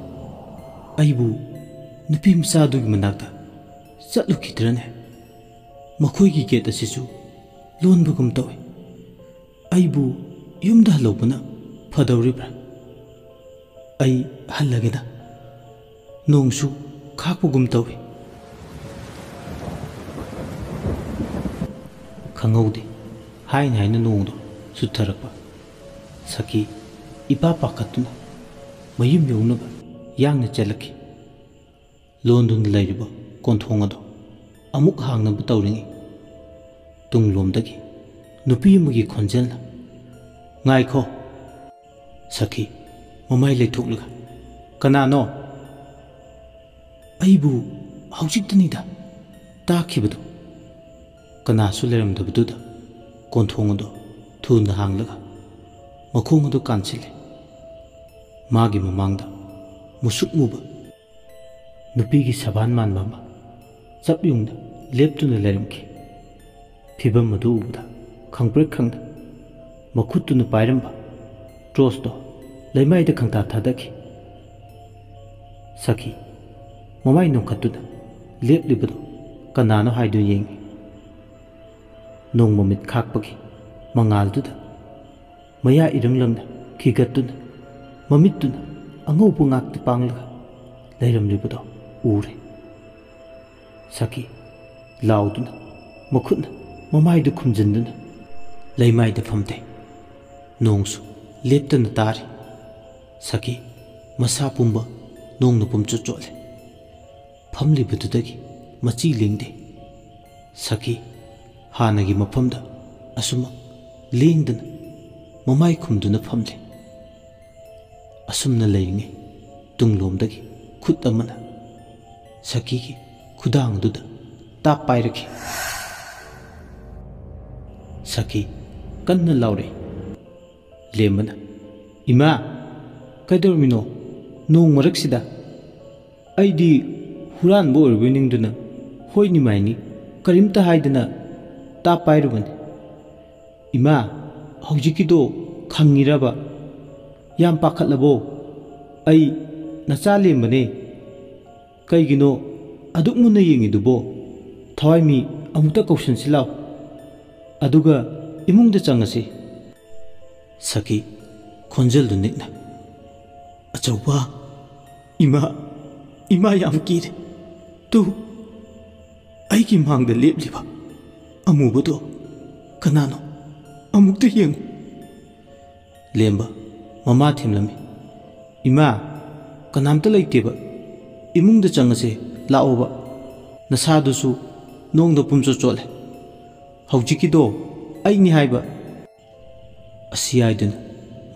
"ꯑꯩꯕꯨ ꯅꯨꯄꯤ ꯃꯆꯥꯗꯨꯒꯤ ꯃꯅꯥꯛꯇ ꯆꯠꯂꯨꯈꯤꯗ꯭ꯔꯅꯦ? ꯃꯈꯣꯏꯒꯤ ꯒꯦꯠ ꯑꯁꯤꯁꯨ ꯂꯣꯟꯕꯒꯨꯝ ꯇꯧꯏ꯫ ꯑꯩꯕꯨ ꯌꯨꯝꯗ ꯍꯜꯂꯧꯕꯅ ꯐꯗꯧꯔꯤꯕ꯭ꯔꯥ? ꯑꯩ ꯍꯜꯂꯒꯦꯗ꯫ ꯅꯣꯡꯁꯨ ꯈꯥꯛꯄꯒꯨꯝ ꯇꯧꯏ꯫" ꯈꯪꯍꯧꯗꯦ, ꯍꯥꯏꯅ ꯍꯥꯏꯅ ꯅꯣꯡꯗꯣ ꯆꯨꯊꯔꯛꯄ꯫ ꯁꯈꯤ ꯏꯄꯥ ꯄꯥꯈꯠꯇꯨꯅ ꯃꯌꯨꯝ ꯌꯧꯅꯕ ꯌꯥꯡꯅ ꯆꯦꯜꯂꯛꯈꯤ꯫ ꯂꯣꯟꯗꯨꯅ ꯂꯩꯔꯤꯕ ꯀꯣꯟꯊꯣꯡ ꯑꯗꯨ ꯑꯃꯨꯛ ꯍꯥꯡꯅꯕ ꯇꯧꯔꯤꯉꯩ, ꯇꯨꯡꯂꯣꯝꯗꯒꯤ ꯅꯨꯄꯤ ꯑꯃꯒꯤ ꯈꯣꯟꯖꯦꯜꯅ, "ꯉꯥꯏꯈꯣ!" ꯁꯈꯤ ꯃꯃꯥꯏ ꯂꯩꯊꯣꯛꯂꯒ, "ꯀꯅꯥꯅꯣ?" "ꯑꯩꯕꯨ ꯍꯧꯖꯤꯛꯇꯅꯤꯗ ꯇꯥꯈꯤꯕꯗꯨ꯫" ꯀꯅꯥꯁꯨ ꯂꯩꯔꯝꯗꯕꯗꯨꯗ ꯀꯣꯟꯊꯣꯡ ꯑꯗꯨ ꯊꯨꯅ ꯍꯥꯡꯂꯒ ꯃꯈꯣꯡ ꯑꯗꯨ ꯀꯥꯟꯁꯤꯜꯂꯦ꯫ ꯃꯥꯒꯤ ꯃꯃꯥꯡꯗ ꯃꯨꯁꯨꯛ ꯃꯨꯕ ꯅꯨꯄꯤꯒꯤ ꯁꯕꯥꯟ ꯃꯥꯟꯕ ꯑꯃ ꯆꯞ ꯌꯨꯡꯅ ꯂꯦꯞꯇꯨꯅ ꯂꯩꯔꯝꯈꯤ꯫ ꯐꯤꯚꯝ ꯑꯗꯨ ꯎꯕꯗ ꯈꯪꯄ꯭ꯔꯦꯛ ꯈꯪꯅ ꯃꯈꯨꯠꯇꯨꯅ ꯄꯥꯏꯔꯝꯕ ꯇꯣꯔꯆꯇꯣ ꯂꯩꯃꯥꯏꯗ ꯈꯪꯇꯥ ꯊꯥꯗꯈꯤ꯫ ꯁꯈꯤ ꯃꯃꯥꯏ ꯅꯣꯡꯈꯠꯇꯨꯅ ꯂꯦꯞꯂꯤꯕꯗꯨ ꯀꯅꯥꯅꯣ ꯍꯥꯏꯗꯨ ꯌꯦꯡꯉꯤ꯫ ꯅꯣꯡ ꯃꯃꯤꯠ ꯈꯥꯛꯄꯒꯤ ꯃꯉꯥꯜꯗꯨꯗ ꯃꯌꯥ ꯏꯔꯪ ꯂꯪꯅ ꯈꯤꯒꯠꯇꯨꯅ, ꯃꯃꯤꯠꯇꯨꯅ ꯑꯉꯧꯕ ꯉꯥꯛꯇ ꯄꯥꯡꯂꯒ ꯂꯩꯔꯝꯂꯤꯕꯗꯣ ꯎꯔꯦ꯫ ꯁꯈꯤ ꯂꯥꯎꯗꯨꯅ, ꯃꯈꯨꯠꯅ ꯃꯃꯥꯏꯗꯨ ꯈꯨꯝꯖꯤꯟꯗꯨꯅ ꯂꯩꯃꯥꯏꯗ ꯐꯝꯗꯦ꯫ ꯅꯣꯡꯁꯨ ꯂꯦꯞꯇꯅ ꯇꯥꯔꯤ꯫ ꯁꯈꯤ ꯃꯁꯥ ꯄꯨꯝꯕ ꯅꯣꯡꯅ ꯄꯨꯝꯆꯣꯠ ꯆꯣꯠꯂꯦ꯫ ꯐꯝꯂꯤꯕꯗꯨꯗꯒꯤ ꯃꯆꯤ ꯂꯦꯡꯗꯦ꯫ ꯁꯈꯤ ꯍꯥꯟꯅꯒꯤ ꯃꯐꯝꯗ ꯑꯁꯨꯝꯃꯛ ꯂꯦꯡꯗꯅ ꯃꯃꯥꯏ ꯈꯨꯝꯗꯨꯅ ꯐꯝꯂꯤ꯫ ꯑꯁꯨꯝꯅ ꯂꯩꯔꯤꯉꯩ ꯇꯨꯡꯂꯣꯝꯗꯒꯤ ꯈꯨꯠ ꯑꯃꯅ ꯁꯈꯤꯒꯤ ꯈꯨꯗꯥꯡꯗꯨꯗ ꯇꯥꯞ ꯄꯥꯏꯔꯛꯈꯤ꯫ ꯁꯈꯤ ꯀꯟꯅ ꯂꯥꯎꯔꯛꯏ꯫ ꯂꯦꯝꯕꯅ, "ꯏꯃꯥ, ꯀꯩꯗꯧꯔꯝꯃꯤꯅꯣ ꯅꯣꯡ ꯃꯔꯛꯁꯤꯗ?" "ꯑꯩꯗꯤ ꯍꯨꯔꯥꯟꯕ ꯑꯣꯏꯔꯕꯣꯏ ꯅꯤꯡꯗꯨꯅ ꯍꯣꯏ ꯅꯤꯃꯥꯏꯅꯤ ꯀꯔꯤꯝꯇ ꯍꯥꯏꯗꯅ ꯇꯥꯞ ꯄꯥꯏꯔꯨꯕꯅꯤ꯫ ꯏꯃꯥ, ꯍꯧꯖꯤꯛꯀꯤꯗꯣ ꯈꯪꯉꯤꯔꯕ? ꯌꯥꯝ ꯄꯥꯈꯠꯂꯕꯣ? ꯑꯩ ꯅꯆꯥ ꯂꯦꯝꯕꯅꯦ꯫ ꯀꯩꯒꯤꯅꯣ ꯑꯗꯨꯛ ꯃꯨꯟꯅ ꯌꯦꯡꯉꯤꯗꯨꯕꯣ? ꯊꯋꯥꯏꯃꯤ, ꯑꯃꯨꯛꯇ ꯀꯧꯁꯟꯁꯤ ꯂꯥꯎ꯫ ꯑꯗꯨꯒ ꯏꯃꯨꯡꯗ ꯆꯪꯉꯁꯤ꯫" ꯁꯈꯤ ꯈꯣꯟꯖꯦꯜꯗꯨ ꯅꯤꯛꯅ, "ꯑꯆꯧꯕ, ꯏꯃꯥ, ꯏꯃꯥ ꯌꯥꯝ ꯀꯤꯔꯦ꯫ ꯇꯨ, ꯑꯩꯒꯤ ꯃꯥꯡꯗ ꯂꯦꯞꯂꯤꯕ ꯑꯃꯨꯕꯗꯣ ꯀꯅꯥꯅꯣ? ꯑꯃꯨꯛꯇ ꯌꯦꯡꯉꯨ꯫" ꯂꯦꯝꯕ ꯃꯃꯥ ꯊꯦꯝꯂꯝꯃꯤ꯫ "ꯏꯃꯥ, ꯀꯅꯥꯝꯇ ꯂꯩꯇꯦꯕ꯫ ꯏꯃꯨꯡꯗ ꯆꯪꯉꯁꯦ, ꯂꯥꯛꯑꯣꯕ꯫ ꯅꯁꯥꯗꯨꯁꯨ ꯅꯣꯡꯗ ꯄꯨꯝꯆꯣꯠ ꯆꯣꯠꯂꯦ꯫ ꯍꯧꯖꯤꯛꯀꯤꯗꯣ ꯑꯩꯅꯤ ꯍꯥꯏꯕ꯫" ꯑꯁꯤ ꯍꯥꯏꯗꯨꯅ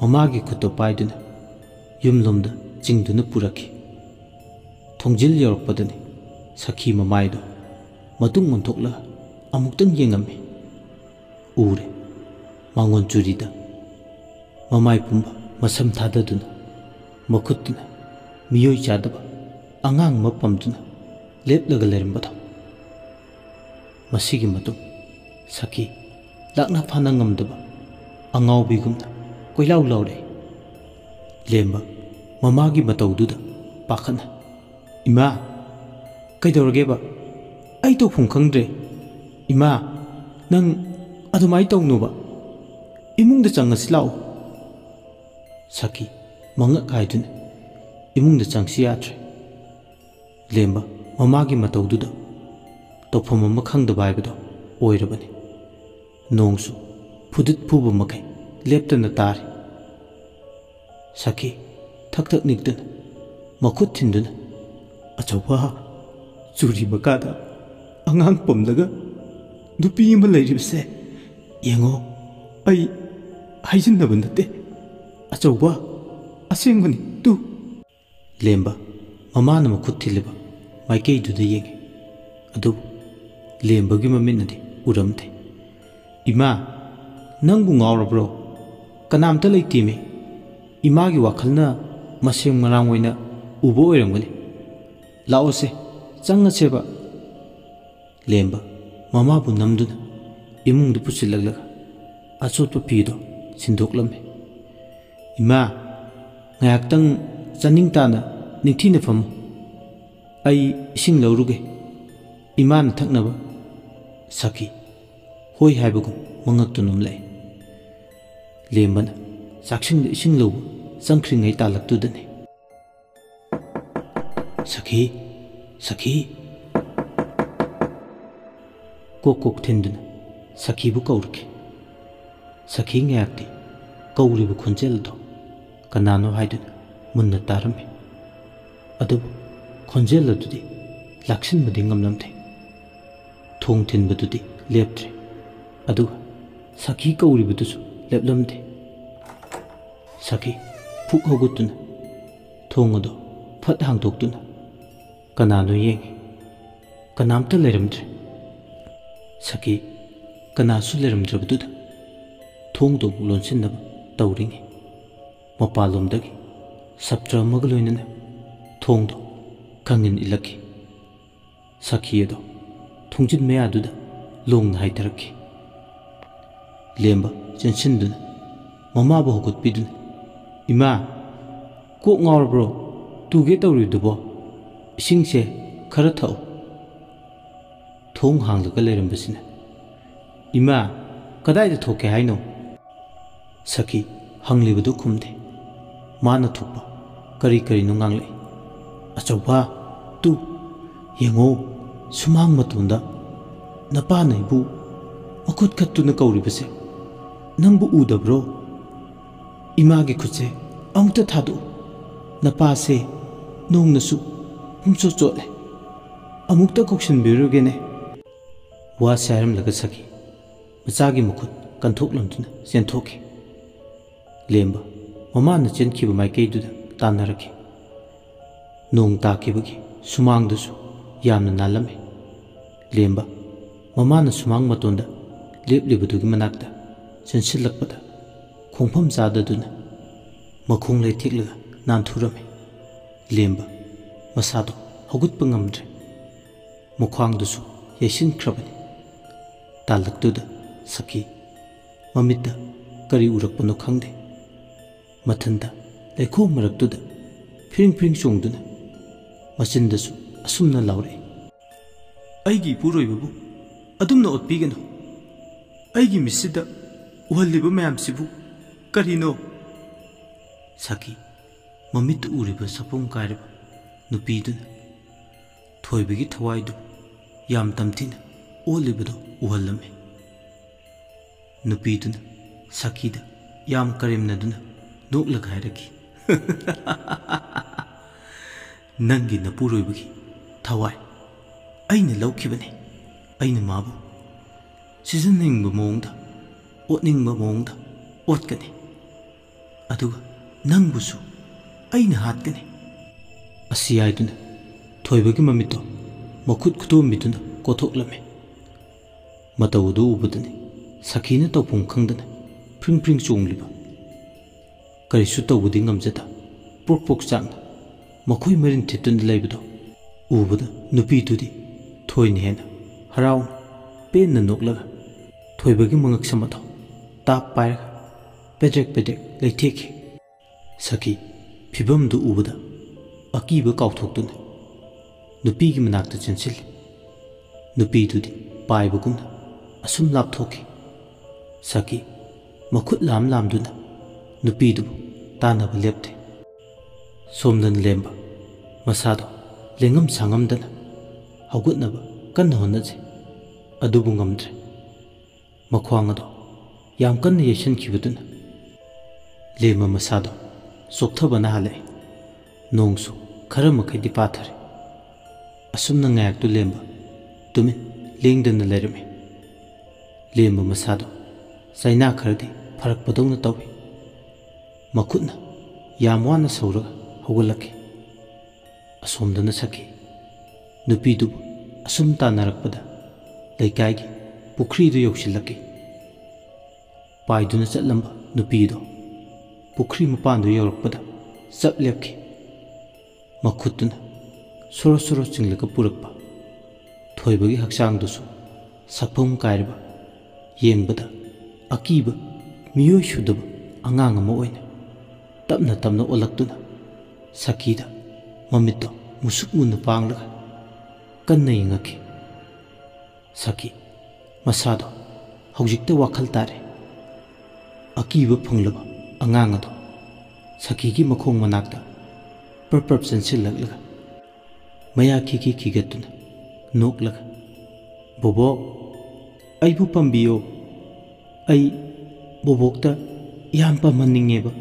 ꯃꯃꯥꯒꯤ ꯈꯨꯠꯇꯣ ꯄꯥꯏꯗꯨꯅ ꯌꯨꯝꯂꯣꯝꯗ ꯆꯤꯡꯗꯨꯅ ꯄꯨꯔꯛꯈꯤ꯫ ꯊꯣꯡꯖꯤꯜ ꯌꯧꯔꯛꯄꯗꯅꯤ ꯁꯈꯤ ꯃꯃꯥꯏꯗꯣ ꯃꯇꯨꯡ ꯑꯣꯟꯊꯣꯛꯂꯒ ꯑꯃꯨꯛꯇꯪ ꯌꯦꯡꯉꯝꯃꯤ꯫ ꯎꯔꯦ, ꯃꯉꯣꯟ ꯆꯨꯔꯤꯗ ꯃꯃꯥꯏ ꯄꯨꯝꯕ ꯃꯁꯝ ꯊꯥꯗꯗꯨꯅ, ꯃꯈꯨꯠꯇꯨꯅ ꯃꯤꯑꯣꯏ ꯆꯥꯗꯕ ꯑꯉꯥꯡ ꯑꯃ ꯄꯝꯗꯨꯅ ꯂꯦꯞꯂꯒ ꯂꯩꯔꯝꯕꯗꯣ꯫ ꯃꯁꯤꯒꯤ ꯃꯇꯨꯡ ꯁꯈꯤ ꯂꯥꯛꯅ ꯐꯥꯅ ꯉꯝꯗꯕ ꯑꯉꯥꯎꯕꯤꯒꯨꯝꯅ ꯀꯣꯏꯂꯥꯎ ꯂꯥꯎꯔꯛꯏ꯫ ꯂꯦꯝꯕ ꯃꯃꯥꯒꯤ ꯃꯇꯧꯗꯨꯗ ꯄꯥꯈꯠꯅ, "ꯏꯃꯥ, ꯀꯩꯗꯧꯔꯒꯦꯕ? "ꯑꯩ ꯇꯧꯐꯝ ꯈꯪꯗ꯭ꯔꯦ꯫ ꯏꯃꯥ, ꯅꯪ ꯑꯗꯨꯃꯥꯏꯅ ꯇꯧꯅꯨꯕ꯫ ꯏꯃꯨꯡꯗ ꯆꯪꯉꯁꯤ ꯂꯥꯛꯑꯣ꯫" ꯁꯈꯤ ꯃꯉꯛ ꯍꯥꯏꯗꯨꯅ ꯏꯃꯨꯡꯗ ꯆꯪꯁꯤ ꯌꯥꯗ꯭ꯔꯦ꯫ ꯂꯦꯝꯕ ꯃꯃꯥꯒꯤ ꯃꯇꯧꯗꯨꯗ ꯇꯧꯐꯝ ꯑꯃ ꯈꯪꯗꯕ ꯍꯥꯏꯕꯗꯣ ꯑꯣꯏꯔꯕꯅꯤ꯫ ꯅꯣꯡꯁꯨ ꯐꯨꯗꯤꯠ ꯐꯨꯕ ꯃꯈꯩ ꯂꯦꯞꯇꯅ ꯇꯥꯔꯤ꯫ ꯁꯈꯤ ꯊꯛ ꯊꯛ ꯅꯤꯛꯇꯨꯅ, ꯃꯈꯨꯠ ꯊꯤꯟꯗꯨꯅ, "ꯑꯆꯧꯕ, ꯆꯨꯔꯤ ꯃꯈꯥꯗ ꯑꯉꯥꯡ ꯄꯝꯂꯒ ꯅꯨꯄꯤ ꯑꯃ ꯂꯩꯔꯤꯕꯁꯦ ꯌꯦꯡꯉꯣ꯫ ꯑꯩ ꯍꯥꯏꯖꯤꯟꯅꯕ ꯅꯠꯇꯦ꯫ ꯑꯆꯧꯕ, ꯑꯁꯦꯡꯕꯅꯤ ꯇꯨ꯫" ꯂꯦꯝꯕ ꯃꯃꯥꯅ ꯃꯈꯨꯠ ꯊꯤꯜꯂꯤꯕ ꯃꯥꯏꯀꯩꯗꯨꯗ ꯌꯦꯡꯉꯤ꯫ ꯑꯗꯨꯕꯨ ꯂꯦꯝꯕꯒꯤ ꯃꯃꯤꯠꯅꯗꯤ ꯎꯔꯝꯗꯦ꯫ "ꯏꯃꯥ, ꯅꯪꯕꯨ ꯉꯥꯎꯔꯕ꯭ꯔꯣ? ꯀꯅꯥꯝꯇ ꯂꯩꯇꯦꯃꯤ꯫ ꯏꯃꯥꯒꯤ ꯋꯥꯈꯜꯅ ꯃꯁꯦꯝ ꯃꯔꯥꯡ ꯑꯣꯏꯅ ꯎꯕ ꯑꯣꯏꯔꯝꯒꯅꯤ꯫ ꯂꯥꯛꯑꯣꯁꯦ, ꯆꯪꯉꯁꯦꯕ꯫" ꯂꯦꯝꯕ ꯃꯃꯥꯕꯨ ꯅꯝꯗꯨꯅ ꯏꯃꯨꯡꯗ ꯄꯨꯁꯤꯜꯂꯛꯂꯒ ꯑꯆꯣꯠꯄ ꯐꯤꯗꯣ ꯁꯤꯟꯗꯣꯛꯂꯝꯃꯤ꯫ "ꯏꯃꯥ, ꯉꯥꯏꯍꯥꯛꯇꯪ ꯆꯥꯅꯤꯡ ꯇꯥꯅ ꯅꯤꯡꯊꯤꯅ ꯐꯝꯃꯨ꯫ ꯑꯩ ꯏꯁꯤꯡ ꯂꯧꯔꯨꯒꯦ, ꯏꯃꯥꯅ ꯊꯛꯅꯕ꯫" ꯁꯈꯤ ꯍꯣꯏ ꯍꯥꯏꯕꯒꯨꯝ ꯃꯉꯛꯇꯨ ꯅꯣꯝꯂꯛꯏ꯫ ꯂꯦꯝꯕꯅ ꯆꯥꯛꯁꯪꯗ ꯏꯁꯤꯡ ꯂꯧꯕ ꯆꯪꯈ꯭ꯔꯤꯉꯩ ꯇꯥꯂꯛꯇꯨꯗꯅꯤ꯫ "ꯁꯈꯤ, ꯁꯈꯤ!" ꯀꯣꯛ ꯀꯣꯛ ꯊꯤꯟꯗꯨꯅ ꯁꯈꯤꯕꯨ ꯀꯧꯔꯛꯈꯤ꯫ ꯁꯈꯤ ꯉꯥꯏꯍꯥꯛꯇꯤ ꯀꯧꯔꯤꯕ ꯈꯣꯟꯖꯦꯜ ꯑꯗꯨ ꯀꯅꯥꯅꯣ ꯍꯥꯏꯗꯨꯅ ꯃꯨꯟꯅ ꯇꯥꯔꯝꯃꯤ꯫ ꯑꯗꯨꯕꯨ ꯈꯣꯟꯖꯦꯜ ꯑꯗꯨꯗꯤ ꯂꯥꯛꯁꯤꯟꯕꯗꯤ ꯉꯝꯂꯝꯗꯦ꯫ ꯊꯣꯡ ꯊꯤꯟꯕꯗꯨꯗꯤ ꯂꯦꯞꯇ꯭ꯔꯦ, ꯑꯗꯨꯒ ꯁꯈꯤ ꯀꯧꯔꯤꯕꯗꯨꯁꯨ ꯂꯦꯞꯂꯝꯗꯦ꯫ ꯁꯈꯤ ꯐꯨꯛ ꯍꯧꯒꯠꯇꯨꯅ ꯊꯣꯡ ꯑꯗꯨ ꯐꯠ ꯍꯥꯡꯗꯣꯛꯇꯨꯅ ꯀꯅꯥꯅꯣ ꯌꯦꯡꯉꯤ꯫ ꯀꯅꯥꯝꯇ ꯂꯩꯔꯝꯗ꯭ꯔꯦ꯫ ꯁꯈꯤ ꯀꯅꯥꯁꯨ ꯂꯩꯔꯝꯗ꯭ꯔꯕꯗꯨꯗ ꯊꯣꯡꯗꯨ ꯑꯃꯨꯛ ꯂꯣꯟꯁꯤꯟꯅꯕ ꯇꯧꯔꯤꯉꯩ, ꯃꯄꯥꯟꯂꯣꯝꯗꯒꯤ ꯁꯞꯇ꯭ꯔ ꯑꯃꯒ ꯂꯣꯏꯅꯅ ꯊꯣꯡꯗꯨ ꯈꯪꯏꯟ ꯏꯜꯂꯛꯈꯤ꯫ ꯁꯈꯤ ꯑꯗꯨ ꯊꯣꯡꯖꯤꯟ ꯃꯌꯥꯗꯨꯗ ꯂꯣꯡꯅ ꯍꯥꯏꯊꯔꯛꯈꯤ꯫ ꯂꯦꯝꯕ ꯆꯦꯟꯁꯤꯟꯗꯨꯅ ꯃꯃꯥꯕꯨ ꯍꯧꯒꯠꯄꯤꯗꯨꯅ, "ꯏꯃꯥ, ꯀꯣꯛ ꯉꯥꯎꯔꯕ꯭ꯔꯣ? ꯇꯨꯒꯦ ꯇꯧꯔꯤꯗꯨꯕꯣ? ꯏꯁꯤꯡꯁꯦ ꯈꯔ ꯊꯛꯎ꯫" ꯊꯣꯡ ꯍꯥꯡꯂꯒ ꯂꯩꯔꯝꯕꯁꯤꯅ, "ꯏꯃꯥ, ꯀꯗꯥꯏꯗ ꯊꯣꯛꯀꯦ ꯍꯥꯏꯅꯣ?" ꯁꯈꯤ ꯍꯪꯂꯤꯕꯗꯨ ꯈꯨꯝꯗꯦ꯫ ꯃꯥꯅ ꯊꯣꯛꯄ ꯀꯔꯤ ꯀꯔꯤꯅꯣ ꯉꯥꯡꯂꯛꯏ꯫ "ꯑꯆꯧꯕ, ꯇꯨ, ꯌꯦꯡꯉꯣ, ꯁꯨꯃꯥꯡ ꯃꯇꯣꯟꯗ ꯅꯄꯥꯅ ꯑꯩꯕꯨ ꯃꯈꯨꯠ ꯈꯠꯇꯨꯅ ꯀꯧꯔꯤꯕꯁꯦ ꯅꯪꯕꯨ ꯎꯗꯕ꯭ꯔꯣ? ꯏꯃꯥꯒꯤ ꯈꯨꯠꯁꯦ ꯑꯃꯨꯛꯇ ꯊꯥꯗꯣꯛꯎ꯫ ꯅꯄꯥꯁꯦ ꯅꯣꯡꯅꯁꯨ ꯄꯨꯝꯆꯣꯠ ꯆꯣꯠꯂꯦ꯫ ꯑꯃꯨꯛꯇ ꯀꯧꯁꯤꯟꯕꯤꯔꯨꯒꯦꯅꯦ꯫" ꯋꯥꯁꯦ ꯍꯥꯏꯔꯝꯂꯒ ꯁꯈꯤ ꯃꯆꯥꯒꯤ ꯃꯈꯨꯠ ꯀꯟꯊꯣꯛꯂꯝꯗꯨꯅ ꯆꯦꯟꯊꯣꯛꯈꯤ꯫ ꯂꯦꯝꯕ ꯃꯃꯥꯅ ꯆꯦꯟꯈꯤꯕ ꯃꯥꯏꯀꯩꯗꯨꯗ ꯇꯥꯟꯅꯔꯛꯈꯤ꯫ ꯅꯣꯡ ꯇꯥꯈꯤꯕꯒꯤ ꯁꯨꯃꯥꯡꯗꯨꯁꯨ ꯌꯥꯝꯅ ꯅꯥꯜꯂꯝꯃꯤ꯫ ꯂꯦꯝꯕ ꯃꯃꯥꯅ ꯁꯨꯃꯥꯡ ꯃꯇꯣꯟꯗ ꯂꯦꯞꯂꯤꯕꯗꯨꯒꯤ ꯃꯅꯥꯛꯇ ꯆꯦꯟꯁꯤꯜꯂꯛꯄꯗ ꯈꯣꯡꯐꯝ ꯆꯥꯗꯗꯨꯅ ꯃꯈꯣꯡ ꯂꯩꯊꯦꯛꯂꯒ ꯅꯥꯟꯊꯨꯔꯝꯃꯤ꯫ ꯂꯦꯝꯕ ꯃꯁꯥꯗꯣ ꯍꯧꯒꯠꯄ ꯉꯝꯗ꯭ꯔꯦ꯫ ꯃꯈ꯭ꯋꯥꯡꯗꯨꯁꯨ ꯌꯩꯁꯤꯟꯈ꯭ꯔꯕꯅꯤ꯫ ꯇꯥꯜꯂꯛꯇꯨꯗ ꯁꯈꯤ ꯃꯃꯤꯠꯇ ꯀꯔꯤ ꯎꯔꯛꯄꯅꯣ ꯈꯪꯗꯦ꯫ ꯃꯊꯟꯇ ꯂꯩꯈꯣꯝ ꯃꯔꯛꯇꯨꯗ ꯐꯤꯔꯤꯡ ꯐꯤꯔꯤꯡ ꯆꯣꯡꯗꯨꯅ ꯃꯆꯤꯟꯗꯁꯨ ꯑꯁꯨꯝꯅ ꯂꯥꯎꯔꯛꯏ, "ꯑꯩꯒꯤ ꯏꯄꯨꯔꯣꯏꯕꯕꯨ ꯑꯗꯨꯝꯅ ꯑꯣꯠꯄꯤꯒꯅꯨ꯫ ꯑꯩꯒꯤ ꯃꯤꯠꯁꯤꯗ ꯎꯍꯜꯂꯤꯕ ꯃꯌꯥꯝꯁꯤꯕꯨ ꯀꯔꯤꯅꯣ?" ꯁꯈꯤ ꯃꯃꯤꯠꯇ ꯎꯔꯤꯕ ꯁꯥꯄꯣꯡ ꯀꯥꯏꯔꯕ ꯅꯨꯄꯤꯗꯨꯅ ꯊꯣꯏꯕꯒꯤ ꯊꯋꯥꯏꯗꯨ ꯌꯥꯝ ꯇꯝꯊꯤꯅ ꯑꯣꯠꯂꯤꯕꯗꯨ ꯎꯍꯜꯂꯝꯃꯤ꯫ ꯅꯨꯄꯤꯗꯨꯅ ꯁꯈꯤꯗ ꯌꯥꯝ ꯀꯔꯦꯝꯅꯗꯨꯅ ꯅꯣꯛꯂꯒ ꯍꯥꯏꯔꯛꯈꯤ, "ꯅꯪꯒꯤ ꯅꯄꯨꯔꯣꯏꯕꯒꯤ ꯊꯋꯥꯏ ꯑꯩꯅ ꯂꯧꯈꯤꯕꯅꯤ꯫ ꯑꯩꯅ ꯃꯥꯕꯨ ꯁꯤꯖꯤꯟꯅꯅꯤꯡꯕ ꯃꯑꯣꯡꯗ, ꯑꯣꯠꯅꯤꯡꯕ ꯃꯑꯣꯡꯗ ꯑꯣꯠꯀꯅꯤ꯫ ꯑꯗꯨꯒ ꯅꯪꯕꯨꯁꯨ ꯑꯩꯅ ꯍꯥꯠꯀꯅꯤ꯫" ꯑꯁꯤ ꯍꯥꯏꯗꯨꯅ ꯊꯣꯏꯕꯒꯤ ꯃꯃꯤꯠꯇꯣ ꯃꯈꯨꯠ ꯈꯨꯗꯣꯝꯕꯤꯗꯨꯅ ꯀꯣꯊꯣꯛꯂꯝꯃꯤ꯫ ꯃꯇꯧ ꯑꯗꯨ ꯎꯕꯗꯅꯤ ꯁꯈꯤꯅ ꯇꯧꯐꯝ ꯈꯪꯗꯅ ꯐ꯭ꯔꯤꯡ ꯐ꯭ꯔꯤꯡ ꯆꯣꯡꯂꯤꯕ꯫ ꯀꯔꯤꯁꯨ ꯇꯧꯕꯗꯤ ꯉꯝꯖꯗ ꯄ꯭ꯔꯣꯛ ꯄ꯭ꯔꯣꯛ ꯆꯥꯛꯅ ꯃꯈꯣꯏ ꯃꯔꯤꯟ ꯊꯤꯠꯇꯨꯅ ꯂꯩꯕꯗꯣ ꯎꯕꯗ ꯅꯨꯄꯤꯗꯨꯗꯤ ꯊꯣꯏꯅ ꯍꯦꯟꯅ ꯍꯔꯥꯎꯅ ꯄꯦꯟꯅ ꯅꯣꯛꯂꯒ ꯊꯣꯏꯕꯒꯤ ꯃꯉꯛꯁꯝ ꯑꯗꯣ ꯇꯥꯞ ꯄꯥꯏꯔꯒ ꯄꯦꯗ꯭ꯔꯦꯛ ꯄꯦꯗ꯭ꯔꯦꯛ ꯂꯩꯊꯦꯛꯈꯤ꯫ ꯁꯈꯤ ꯐꯤꯕꯝꯗꯨ ꯎꯕꯗ ꯑꯀꯤꯕ ꯀꯥꯎꯊꯣꯛꯇꯨꯅ ꯅꯨꯄꯤꯒꯤ ꯃꯅꯥꯛꯇ ꯆꯦꯟꯁꯤꯜꯂꯤ꯫ ꯅꯨꯄꯤꯗꯨꯗꯤ ꯄꯥꯏꯕꯒꯨꯝꯅ ꯑꯁꯨꯝ ꯂꯥꯞꯊꯣꯛꯈꯤ꯫ ꯁꯈꯤ ꯃꯈꯨꯠ ꯂꯥꯝ ꯂꯥꯝꯗꯨꯅ ꯅꯨꯄꯤꯗꯨꯕꯨ ꯇꯥꯟꯅꯕ ꯂꯦꯞꯇꯦ꯫ ꯁꯣꯝꯗꯅ ꯂꯦꯝꯕ ꯃꯁꯥꯗꯣ ꯂꯦꯡꯉꯝ ꯁꯥꯉꯝꯗꯅ ꯍꯧꯒꯠꯅꯕ ꯀꯟꯅ ꯍꯣꯠꯅꯖꯩ꯫ ꯑꯗꯨꯕꯨ ꯉꯝꯗ꯭ꯔꯦ꯫ ꯃꯈ꯭ꯋꯥꯡ ꯑꯗꯣ ꯌꯥꯝ ꯀꯟꯅ ꯌꯩꯁꯟꯈꯤꯕꯗꯨꯅ ꯂꯦꯝꯕ ꯃꯁꯥꯗꯣ ꯆꯣꯛꯊꯕꯅ ꯍꯥꯜꯂꯛꯏ꯫ ꯅꯣꯡꯁꯨ ꯈꯔ ꯃꯈꯩꯗꯤ ꯄꯥꯊꯔꯦ꯫ ꯑꯁꯨꯝꯅ ꯉꯥꯏꯍꯥꯛꯇꯨ ꯂꯦꯝꯕ ꯇꯨꯃꯤꯟ ꯂꯦꯡꯗꯅ ꯂꯩꯔꯝꯃꯤ꯫ ꯂꯦꯝꯕ ꯃꯁꯥꯗꯣ ꯆꯩꯅꯥ ꯈꯔꯗꯤ ꯐꯔꯛꯄꯗꯧꯅ ꯇꯧꯏ꯫ ꯃꯈꯨꯠꯅ ꯌꯥꯝ ꯋꯥꯅ ꯁꯧꯔꯒ ꯍꯧꯒꯠꯂꯛꯈꯤ꯫ ꯑꯁꯣꯝꯗꯅ ꯁꯈꯤ ꯅꯨꯄꯤꯗꯨꯕꯨ ꯑꯁꯨꯝ ꯇꯥꯟꯅꯔꯛꯄꯗ ꯂꯩꯀꯥꯏꯒꯤ ꯄꯨꯈ꯭ꯔꯤꯗꯨ ꯌꯧꯁꯤꯜꯂꯛꯈꯤ꯫ ꯄꯥꯏꯗꯨꯅ ꯆꯠꯂꯝꯕ ꯅꯨꯄꯤꯗꯣ ꯄꯨꯈ꯭ꯔꯤ ꯃꯄꯥꯟꯗꯨ ꯌꯧꯔꯛꯄꯗ ꯆꯞ ꯂꯦꯞꯈꯤ꯫ ꯃꯈꯨꯠꯇꯨꯅ ꯁꯣꯔꯣ ꯁꯣꯔꯣ ꯆꯤꯡꯂꯒ ꯄꯨꯔꯛꯄ ꯊꯣꯏꯕꯒꯤ ꯍꯛꯆꯥꯡꯗꯨꯁꯨ ꯁꯛꯐꯝ ꯀꯥꯏꯔꯕ, ꯌꯦꯡꯕꯗ ꯑꯀꯤꯕ ꯃꯤꯑꯣꯏ ꯁꯨꯗꯕ ꯑꯉꯥꯡ ꯑꯃ ꯑꯣꯏꯅ ꯇꯞꯅ ꯇꯞꯅ ꯑꯣꯜꯂꯛꯇꯨꯅ ꯁꯈꯤꯗ ꯃꯃꯤꯠꯇꯣ ꯃꯨꯁꯨꯛ ꯃꯨꯅ ꯄꯥꯡꯂꯒ ꯀꯟꯅ ꯌꯦꯡꯉꯛꯈꯤ꯫ ꯁꯈꯤ ꯃꯁꯥꯗꯣ ꯍꯧꯖꯤꯛꯇ ꯋꯥꯈꯜ ꯇꯥꯔꯦ꯫ ꯑꯀꯤꯕ ꯐꯪꯂꯕ ꯑꯉꯥꯡ ꯑꯗꯣ ꯁꯈꯤꯒꯤ ꯃꯈꯣꯡ ꯃꯅꯥꯛꯇ ꯄ꯭ꯔꯞ ꯄ꯭ꯔꯞ ꯆꯪꯁꯤꯜꯂꯛꯂꯒ ꯃꯌꯥ ꯈꯤꯈꯤ ꯈꯤꯒꯠꯇꯨꯅ ꯅꯣꯛꯂꯒ, "ꯕꯣꯕꯣꯛ, ꯑꯩꯕꯨ ꯄꯥꯝꯕꯤꯌꯣ꯫ ꯑꯩ ꯕꯣꯕꯣꯛꯇ ꯌꯥꯝ ꯄꯥꯝꯍꯟꯅꯤꯡꯉꯦꯕ꯫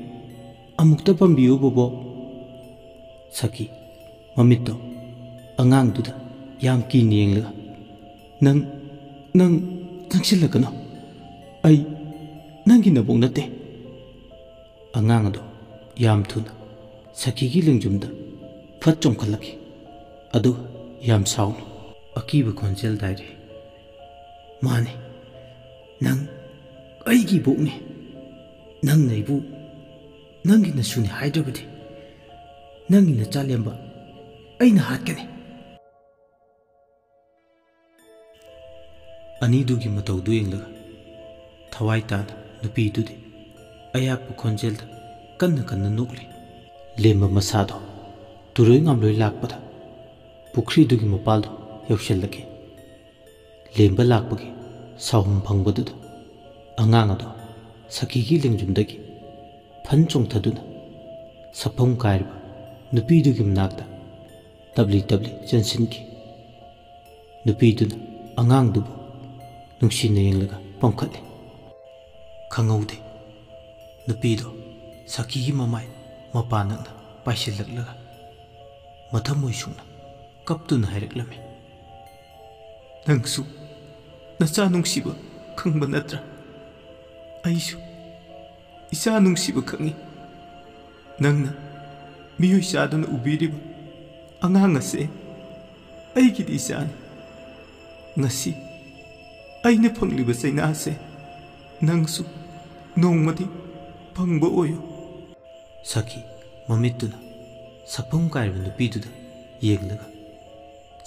ꯑꯃꯨꯛꯇ ꯄꯥꯝꯕꯤꯌꯨ ꯕꯣꯕꯣꯛ꯫" ꯁꯈꯤ ꯃꯃꯤꯠꯇꯣ ꯑꯉꯥꯡꯗꯨꯗ ꯌꯥꯝ ꯀꯤꯅ ꯌꯦꯡꯂꯒ, "ꯅꯪ, ꯅꯪ ꯆꯪꯁꯤꯜꯂꯛꯀꯅꯣ꯫ ꯑꯩ ꯅꯪꯒꯤ ꯅꯕꯣꯛ ꯅꯠꯇꯦ꯫" ꯑꯉꯥꯡ ꯑꯗꯣ ꯌꯥꯝ ꯊꯨꯅ ꯁꯈꯤꯒꯤ ꯂꯦꯡꯖꯨꯝꯗ ꯐꯠ ꯆꯣꯡꯈꯠꯂꯛꯈꯤ꯫ ꯑꯗꯨꯒ ꯌꯥꯝ ꯁꯥꯎꯅ ꯑꯀꯤꯕ ꯈꯣꯟꯖꯦꯜ ꯗꯥꯏꯔꯤ, "ꯃꯥꯅꯤ, ꯅꯪ ꯑꯩꯒꯤ ꯏꯕꯣꯛꯅꯤ꯫ ꯅꯪꯅ ꯑꯩꯕꯨ ꯅꯪꯒꯤ ꯅꯁꯨꯅꯤ ꯍꯥꯏꯗ꯭ꯔꯕꯗꯤ ꯅꯪꯒꯤ ꯅꯆꯥ ꯂꯦꯝꯕ ꯑꯩꯅ ꯍꯥꯠꯀꯅꯤ꯫" ꯑꯅꯤꯗꯨꯒꯤ ꯃꯇꯧꯗꯨ ꯌꯦꯡꯂꯒ ꯊꯋꯥꯏ ꯇꯥꯅ ꯅꯨꯄꯤꯗꯨꯗꯤ ꯑꯌꯥꯛꯄ ꯈꯣꯟꯖꯦꯜꯗ ꯀꯟꯅ ꯀꯟꯅ ꯅꯣꯛꯂꯤ꯫ ꯂꯦꯝꯕ ꯃꯁꯥꯗꯣ ꯇꯨꯔꯣꯏ ꯉꯥꯝꯂꯣꯏ ꯂꯥꯛꯄꯗ ꯄꯨꯈ꯭ꯔꯤꯗꯨꯒꯤ ꯃꯄꯥꯜꯗꯣ ꯌꯧꯁꯤꯜꯂꯛꯈꯤ꯫ ꯂꯦꯝꯕ ꯂꯥꯛꯄꯒꯤ ꯁꯥꯎꯍꯨꯝ ꯐꯪꯕꯗꯨꯗ ꯑꯉꯥꯡ ꯑꯗꯣ ꯁꯈꯤꯒꯤ ꯂꯦꯡꯖꯨꯝꯗꯒꯤ ꯐꯟ ꯆꯣꯡꯊꯗꯨꯅ ꯁꯛꯐꯝ ꯀꯥꯏꯔꯕ ꯅꯨꯄꯤꯗꯨꯒꯤ ꯃꯅꯥꯛꯇ ꯇꯞꯂꯤ ꯇꯞꯂꯤ ꯆꯦꯟꯁꯤꯟꯈꯤ꯫ ꯅꯨꯄꯤꯗꯨꯅ ꯑꯉꯥꯡꯗꯨꯕꯨ ꯅꯨꯡꯁꯤꯅ ꯌꯦꯡꯂꯒ ꯄꯝꯈꯠꯂꯤ꯫ ꯈꯪꯍꯧꯗꯦ, ꯅꯨꯄꯤꯗꯣ ꯁꯈꯤꯒꯤ ꯃꯃꯥꯏ ꯃꯄꯥ ꯅꯛꯅ ꯄꯥꯏꯁꯤꯜꯂꯛꯂꯒ ꯃꯊꯃꯣꯏ ꯁꯨꯛꯅ ꯀꯞꯇꯨꯅ ꯍꯥꯏꯔꯛꯂꯝꯃꯤ, "ꯅꯪꯁꯨ ꯅꯆꯥ ꯅꯨꯡꯁꯤꯕ ꯈꯪꯕ ꯅꯠꯇ꯭ꯔꯥ? ꯑꯩꯁꯨ ꯏꯆꯥ ꯅꯨꯡꯁꯤꯕ ꯈꯪꯉꯤ꯫ ꯅꯪꯅ ꯃꯤꯑꯣꯏ ꯆꯥꯗꯨꯅ ꯎꯕꯤꯔꯤꯕ ꯑꯉꯥꯡ ꯑꯁꯦ ꯑꯩꯒꯤꯗꯤ ꯏꯆꯥꯅꯤ꯫ ꯉꯁꯤ ꯑꯩꯅ ꯐꯪꯂꯤꯕ ꯆꯩꯅꯥꯁꯦ ꯅꯪꯁꯨ ꯅꯣꯡꯃꯗꯤ ꯐꯪꯕ ꯑꯣꯏꯌꯨ"꯫ ꯁꯈꯤ ꯃꯃꯤꯠꯇꯨꯅ ꯁꯛꯐꯝ ꯀꯥꯏꯔꯕ ꯅꯨꯄꯤꯗꯨꯗ ꯌꯦꯡꯂꯒ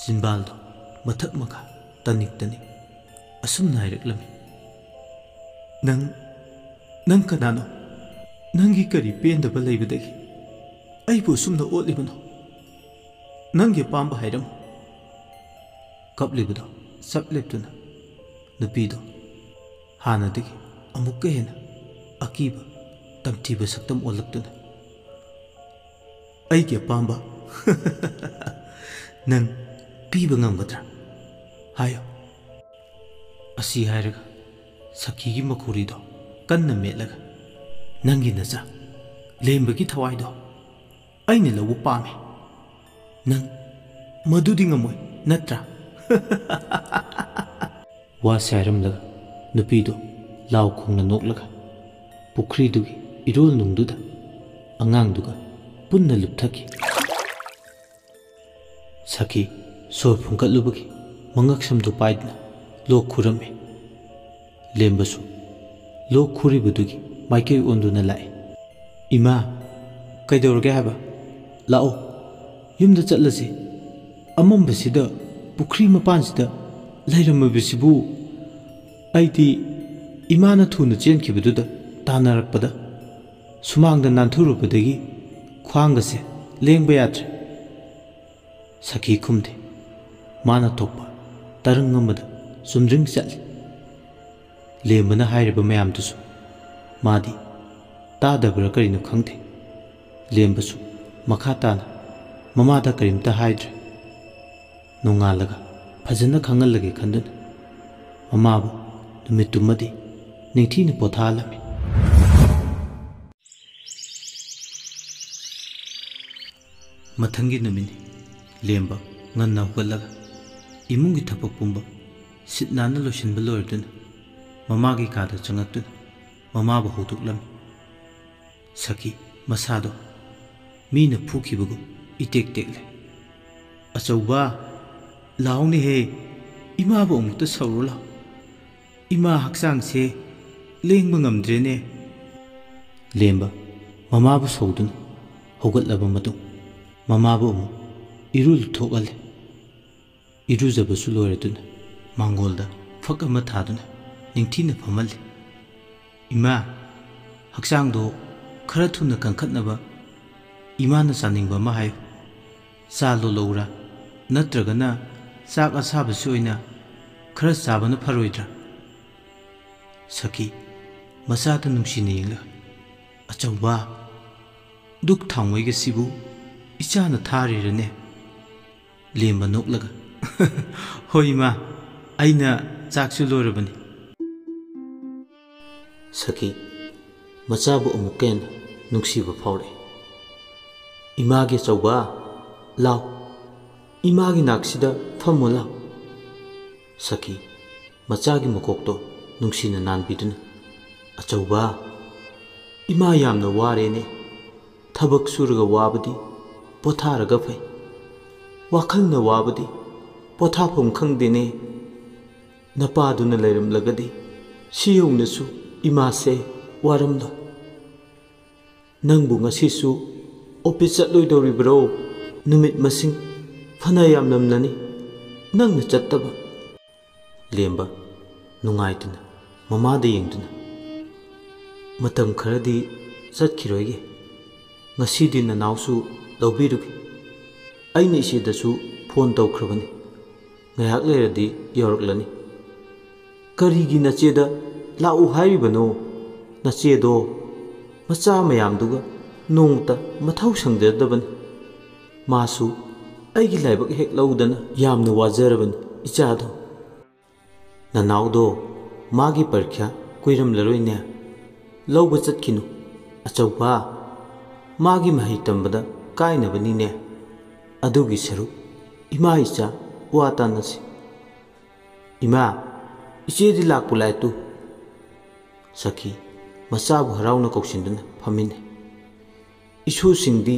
ꯆꯤꯟꯕꯥꯜꯗꯣ ꯃꯊꯛ ꯃꯈꯥ ꯇꯅꯤꯛ ꯇꯅꯤꯛ ꯑꯁꯨꯝꯅ ꯍꯥꯏꯔꯛꯂꯝꯃꯤ, "ꯅꯪ, ꯅꯪ ꯀꯅꯥꯅꯣ? ꯅꯪꯒꯤ ꯀꯔꯤ ꯄꯦꯟꯗꯕ ꯂꯩꯕꯗꯒꯤ ꯑꯩꯕꯨ ꯑꯁꯨꯝꯅ ꯑꯣꯠꯂꯤꯕꯅꯣ? ꯅꯪꯒꯤ ꯑꯄꯥꯝꯕ ꯍꯥꯏꯔꯝꯃꯨ"꯫ ꯀꯞꯂꯤꯕꯗꯣ ꯆꯞ ꯂꯦꯞꯇꯨꯅ ꯅꯨꯄꯤꯗꯣ ꯍꯥꯟꯅꯗꯒꯤ ꯑꯃꯨꯛꯀ ꯍꯦꯟꯅ ꯑꯀꯤꯕ ꯇꯝꯊꯤꯕ ꯁꯛꯇꯝ ꯑꯣꯜꯂꯛꯇꯨꯅ, "ꯑꯩꯒꯤ ꯑꯄꯥꯝꯕ ꯅꯪ ꯄꯤꯕ ꯉꯝꯒꯗ꯭ꯔꯥ? ꯍꯥꯏꯌꯨ"꯫ ꯑꯁꯤ ꯍꯥꯏꯔꯒ ꯁꯈꯤꯒꯤ ꯃꯈꯨꯔꯤꯗꯣ ꯀꯟꯅ ꯃꯦꯠꯂꯒ, "ꯅꯪꯒꯤ ꯅꯆꯥ ꯂꯦꯝꯕꯒꯤ ꯊꯋꯥꯏꯗꯣ ꯑꯩꯅ ꯂꯧꯕ ꯄꯥꯝꯃꯤ꯫ ꯅꯪ ꯃꯗꯨꯗꯤ ꯉꯝꯃꯣꯏ, ꯅꯠꯇ꯭ꯔꯥ?" ꯋꯥꯁꯦ ꯍꯥꯏꯔꯝꯂꯒ ꯅꯨꯄꯤꯗꯣ ꯂꯥꯎ ꯈꯣꯡꯅ ꯅꯣꯛꯂꯒ ꯄꯨꯈ꯭ꯔꯤꯗꯨꯒꯤ ꯏꯔꯣꯜꯅꯨꯡꯗꯨꯗ ꯑꯉꯥꯡꯗꯨꯒ ꯄꯨꯟꯅ ꯂꯨꯞꯊꯈꯤ꯫ ꯁꯈꯤ ꯁꯣꯔ ꯐꯨꯟꯒꯠꯂꯨꯕꯒꯤ ꯃꯉꯛꯁꯝꯗꯨ ꯄꯥꯏꯗꯨꯅ ꯂꯣꯛ ꯈꯨꯔꯝꯃꯤ꯫ ꯂꯦꯝꯕꯁꯨ ꯂꯣꯛ ꯈꯨꯔꯤꯕꯗꯨꯒꯤ ꯃꯥꯏꯀꯩ ꯑꯣꯟꯗꯨꯅ ꯂꯥꯛꯏ꯫ "ꯏꯃꯥ, ꯀꯩꯗꯧꯔꯒꯦ ꯍꯥꯏꯕ? ꯂꯥꯛꯑꯣ, ꯌꯨꯝꯗ ꯆꯠꯂꯁꯤ꯫ ꯑꯃꯝꯕꯁꯤꯗ ꯄꯨꯈ꯭ꯔꯤ ꯃꯄꯥꯟꯁꯤꯗ ꯂꯩꯔꯝꯃꯤꯕꯁꯤꯕꯨ?" ꯑꯩꯗꯤ ꯏꯃꯥꯅ ꯊꯨꯅ ꯆꯦꯟꯈꯤꯕꯗꯨꯗ ꯇꯥꯟꯅꯔꯛꯄꯗ ꯁꯨꯃꯥꯡꯗ ꯅꯥꯟꯊꯨꯔꯨꯕꯗꯒꯤ ꯈ꯭ꯋꯥꯡꯒꯁꯦ ꯂꯦꯡꯕ ꯌꯥꯗ꯭ꯔꯦ꯫ ꯁꯈꯤ ꯈꯨꯝꯗꯦ꯫ ꯃꯥꯅ ꯊꯣꯛꯄ ꯇꯔꯪ ꯑꯃꯗ ꯆꯨꯝꯗ꯭ꯔꯤꯡ ꯆꯠꯂꯤ꯫ ꯂꯦꯝꯕꯅ ꯍꯥꯏꯔꯤꯕ ꯃꯌꯥꯝꯗꯨꯁꯨ ꯃꯥꯗꯤ ꯇꯥꯗꯕ꯭ꯔꯥ ꯀꯔꯤꯅꯣ ꯈꯪꯗꯦ꯫ ꯂꯦꯝꯕꯁꯨ ꯃꯈꯥ ꯇꯥꯅ ꯃꯃꯥꯗ ꯀꯔꯤꯝꯇ ꯍꯥꯏꯗ꯭ꯔꯦ꯫ ꯅꯣꯡꯉꯥꯜꯂꯒ ꯐꯖꯅ ꯈꯪꯍꯜꯂꯒꯦ ꯈꯟꯗꯨꯅ ꯃꯃꯥꯕꯨ ꯅꯨꯃꯤꯠꯇꯨꯃꯗꯤ ꯅꯤꯡꯊꯤꯅ ꯄꯣꯊꯥꯍꯜꯂꯝꯃꯤ꯫ ꯃꯊꯪꯒꯤ ꯅꯨꯃꯤꯠꯅꯤ꯫ ꯂꯦꯝꯕ ꯉꯟꯅ ꯍꯧꯒꯠꯂꯒ ꯏꯃꯨꯡꯒꯤ ꯊꯕꯛ ꯄꯨꯝꯕ ꯁꯤꯠ ꯅꯥꯟꯅ ꯂꯣꯏꯁꯤꯟꯕ ꯂꯣꯏꯔꯗꯨꯅ ꯃꯃꯥꯒꯤ ꯀꯥꯗ ꯆꯪꯉꯛꯇꯨꯅ ꯃꯃꯥꯕꯨ ꯍꯧꯗꯣꯛꯂꯝꯃꯤ꯫ ꯁꯈꯤ ꯃꯁꯥꯗꯣ ꯃꯤꯅ ꯐꯨꯈꯤꯕꯒꯨꯝ ꯏꯇꯦꯛ ꯇꯦꯛꯂꯦ꯫ "ꯑꯆꯧꯕ, ꯂꯥꯎꯅꯦꯍꯦ, ꯏꯃꯥꯕꯨ ꯑꯃꯨꯛꯇ ꯁꯧꯔꯨ ꯂꯥꯎ꯫ ꯏꯃꯥ ꯍꯛꯆꯥꯡꯁꯦ ꯂꯦꯡꯕ ꯉꯝꯗ꯭ꯔꯦꯅꯦ꯫" ꯂꯦꯝꯕ ꯃꯃꯥꯕꯨ ꯁꯧꯗꯨꯅ ꯍꯧꯒꯠꯂꯕ ꯃꯇꯨꯡ ꯃꯃꯥꯕꯨ ꯑꯃꯨꯛ ꯏꯔꯨ ꯂꯨꯊꯣꯛꯍꯜꯂꯦ꯫ ꯏꯔꯨꯖꯕꯁꯨ ꯂꯣꯏꯔꯗꯨꯅ ꯃꯥꯡꯒꯣꯜꯗ ꯐꯛ ꯑꯃ ꯊꯥꯗꯨꯅ ꯅꯤꯡꯊꯤꯅ ꯐꯝꯍꯜꯂꯤ꯫ "ꯏꯃꯥ, ꯍꯛꯆꯥꯡꯗꯣ ꯈꯔ ꯊꯨꯅ ꯀꯟꯈꯠꯅꯕ ꯏꯃꯥꯅ ꯆꯥꯅꯤꯡꯕ ꯑꯃ ꯍꯥꯏꯌꯨ꯫ ꯆꯥ ꯂꯣꯜꯂꯛꯎꯔꯥ? ꯅꯠꯇ꯭ꯔꯒꯅ ꯆꯥꯛ ꯑꯁꯥꯕꯁꯤ ꯑꯣꯏꯅ ꯈꯔ ꯆꯥꯕꯅ ꯐꯔꯣꯏꯗ꯭ꯔꯥ?" ꯁꯈꯤ ꯃꯆꯥꯗ ꯅꯨꯡꯁꯤꯅ ꯌꯦꯡꯂꯒ, "ꯑꯆꯧꯕ, ꯗꯨꯛ ꯊꯥꯎꯃꯩꯒꯁꯤꯕꯨ ꯏꯆꯥꯅ ꯊꯥꯔꯤꯔꯅꯦ?" ꯂꯦꯝꯕ ꯅꯣꯛꯂꯒ, "ꯍꯣꯏ ꯏꯃꯥ, ꯑꯩꯅ ꯆꯥꯛꯁꯨ ꯂꯣꯏꯔꯕꯅꯤ꯫" ꯁꯈꯤ ꯃꯆꯥꯕꯨ ꯑꯃꯨꯛꯀ ꯍꯦꯟꯅ ꯅꯨꯡꯁꯤꯕ ꯐꯥꯎꯔꯛꯏ꯫ "ꯏꯃꯥꯒꯤ ꯑꯆꯧꯕ, ꯂꯥꯎ, ꯏꯃꯥꯒꯤ ꯅꯥꯛꯁꯤꯗ ꯐꯝꯃꯣ ꯂꯥꯎ꯫" ꯁꯈꯤ ꯃꯆꯥꯒꯤ ꯃꯀꯣꯛꯇꯣ ꯅꯨꯡꯁꯤꯅ ꯅꯥꯟꯕꯤꯗꯨꯅ, "ꯑꯆꯧꯕ, ꯏꯃꯥ ꯌꯥꯝꯅ ꯋꯥꯔꯦꯅꯦ꯫ ꯊꯕꯛ ꯁꯨꯔꯒ ꯋꯥꯕꯗꯤ ꯄꯣꯊꯥꯔꯒ ꯐꯩ꯫ ꯋꯥꯈꯜꯅ ꯋꯥꯕꯗꯤ ꯄꯣꯊꯥꯐꯝ ꯈꯪꯗꯦꯅꯦ꯫ ꯅꯄꯥꯗꯨꯅ ꯂꯩꯔꯝꯂꯒꯗꯤ ꯁꯤ ꯌꯧꯅꯁꯨ ꯏꯃꯥꯁꯦ ꯋꯥꯔꯝꯂꯣꯏ꯫ ꯅꯪꯕꯨ ꯉꯁꯤꯁꯨ ꯑꯣꯐꯤꯁ ꯆꯠꯂꯣꯏꯗꯧꯔꯤꯕ꯭ꯔꯣ? ꯅꯨꯃꯤꯠ ꯃꯁꯤꯡ ꯐꯅ ꯌꯥꯝꯂꯝꯂꯅꯤ ꯅꯪꯅ ꯆꯠꯇꯕ꯫" ꯂꯦꯝꯕ ꯅꯨꯡꯉꯥꯏꯇꯅ ꯃꯃꯥꯗ ꯌꯦꯡꯗꯨꯅ, "ꯃꯇꯝ ꯈꯔꯗꯤ ꯆꯠꯈꯤꯔꯣꯏꯒꯦ꯫ ꯉꯁꯤꯗꯤ ꯅꯅꯥꯎꯁꯨ ꯂꯧꯕꯤꯔꯨꯒꯦ꯫ ꯑꯩꯅ ꯏꯆꯦꯗꯁꯨ ꯐꯣꯟ ꯇꯧꯈ꯭ꯔꯕꯅꯤ꯫ ꯉꯥꯏꯍꯥꯛ ꯂꯩꯔꯗꯤ ꯌꯧꯔꯛꯂꯅꯤ꯫ "ꯀꯔꯤꯒꯤ ꯅꯆꯦꯗ ꯂꯥꯛꯎ ꯍꯥꯏꯔꯤꯕꯅꯣ? ꯅꯆꯦꯗꯣ ꯃꯆꯥ ꯃꯌꯥꯝꯗꯨꯒ ꯅꯣꯡꯃꯇ ꯃꯊꯧ ꯁꯪꯖꯗꯕꯅꯤ꯫ ꯃꯥꯁꯨ ꯑꯩꯒꯤ ꯂꯥꯏꯕꯛ ꯍꯦꯛ ꯂꯧꯗꯅ ꯌꯥꯝꯅ ꯋꯥꯖꯔꯕꯅꯤ ꯏꯆꯥꯗꯣ꯫" "ꯅꯅꯥꯎꯗꯣ ꯃꯥꯒꯤ ꯄꯔꯤꯈ꯭ꯌꯥ ꯀꯨꯏꯔꯝꯂꯔꯣꯏꯅꯦ꯫ ꯂꯧꯕ ꯆꯠꯈꯤꯅꯨ꯫ ꯑꯆꯧꯕ, ꯃꯥꯒꯤ ꯃꯍꯩ ꯇꯝꯕꯗ ꯀꯥꯏꯅꯕꯅꯤꯅꯦ꯫ ꯑꯗꯨꯒꯤ ꯁꯔꯨꯛ ꯏꯃꯥ ꯏꯆꯥ ꯋꯥ ꯇꯥꯅꯁꯤ꯫" "ꯏꯃꯥ, ꯏꯆꯦꯗꯤ ꯂꯥꯛꯄꯨ ꯂꯥꯛꯑꯦ ꯇꯨ꯫" ꯁꯈꯤ ꯃꯆꯥꯕꯨ ꯍꯔꯥꯎꯅ ꯀꯧꯁꯤꯟꯗꯨꯅ ꯐꯝꯃꯤꯟꯅꯩ꯫ "ꯏꯁꯨꯁꯤꯡꯗꯤ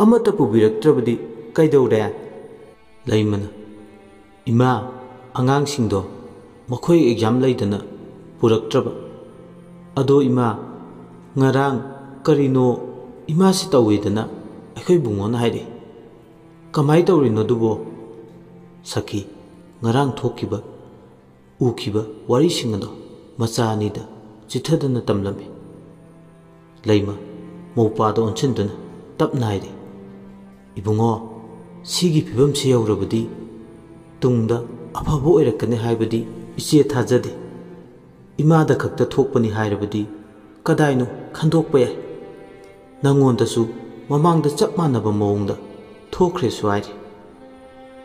ꯑꯃꯠꯇ ꯄꯨꯕꯤꯔꯛꯇ꯭ꯔꯕꯗꯤ ꯀꯩꯗꯧꯔꯦ?" ꯂꯩꯃꯅ, "ꯏꯃꯥ, ꯑꯉꯥꯡꯁꯤꯡꯗꯣ ꯃꯈꯣꯏ ꯑꯦꯛꯖꯥꯝ ꯂꯩꯗꯅ ꯄꯨꯔꯛꯇ꯭ꯔꯕ꯫ ꯑꯗꯣ ꯏꯃꯥ, ꯉꯔꯥꯡ ꯀꯔꯤꯅꯣ ꯏꯃꯥꯁꯤ ꯇꯧꯋꯦꯗꯅ ꯑꯩꯈꯣꯏ ꯕꯨꯡꯉꯣꯅ ꯍꯥꯏꯔꯛꯏ꯫ ꯀꯃꯥꯏ ꯇꯧꯔꯤꯅꯣ ꯑꯗꯨꯕꯣ?" ꯁꯈꯤ ꯉꯔꯥꯡ ꯊꯣꯛꯈꯤꯕ ꯎꯈꯤꯕ ꯋꯥꯔꯤꯁꯤꯡ ꯑꯗꯣ ꯃꯆꯥ ꯑꯅꯤꯗ ꯆꯤꯊꯗꯅ ꯇꯝꯂꯝꯃꯤ꯫ ꯂꯩꯃ ꯃꯧꯄꯥꯗ ꯑꯣꯟꯁꯤꯟꯗꯨꯅ ꯇꯞꯅ ꯍꯥꯏꯔꯤ, "ꯏꯕꯨꯡꯉꯣ, ꯁꯤꯒꯤ ꯐꯤꯕꯝꯁꯤ ꯌꯧꯔꯕꯗꯤ ꯇꯨꯡꯗ ꯑꯐꯕ ꯑꯣꯏꯔꯛꯀꯅꯤ ꯍꯥꯏꯕꯗꯤ ꯏꯆꯦ ꯊꯥꯖꯗꯦ꯫ ꯏꯃꯥꯗ ꯈꯛꯇ ꯊꯣꯛꯄꯅꯤ ꯍꯥꯏꯔꯕꯗꯤ ꯀꯗꯥꯏꯅꯣ ꯈꯟꯗꯣꯛꯄ ꯌꯥꯏ꯫ ꯅꯪꯉꯣꯟꯗꯁꯨ ꯃꯃꯥꯡꯗ ꯆꯞ ꯃꯥꯟꯅꯕ ꯃꯑꯣꯡꯗ ꯊꯣꯛꯈ꯭ꯔꯦꯁꯨ ꯍꯥꯏꯔꯤ꯫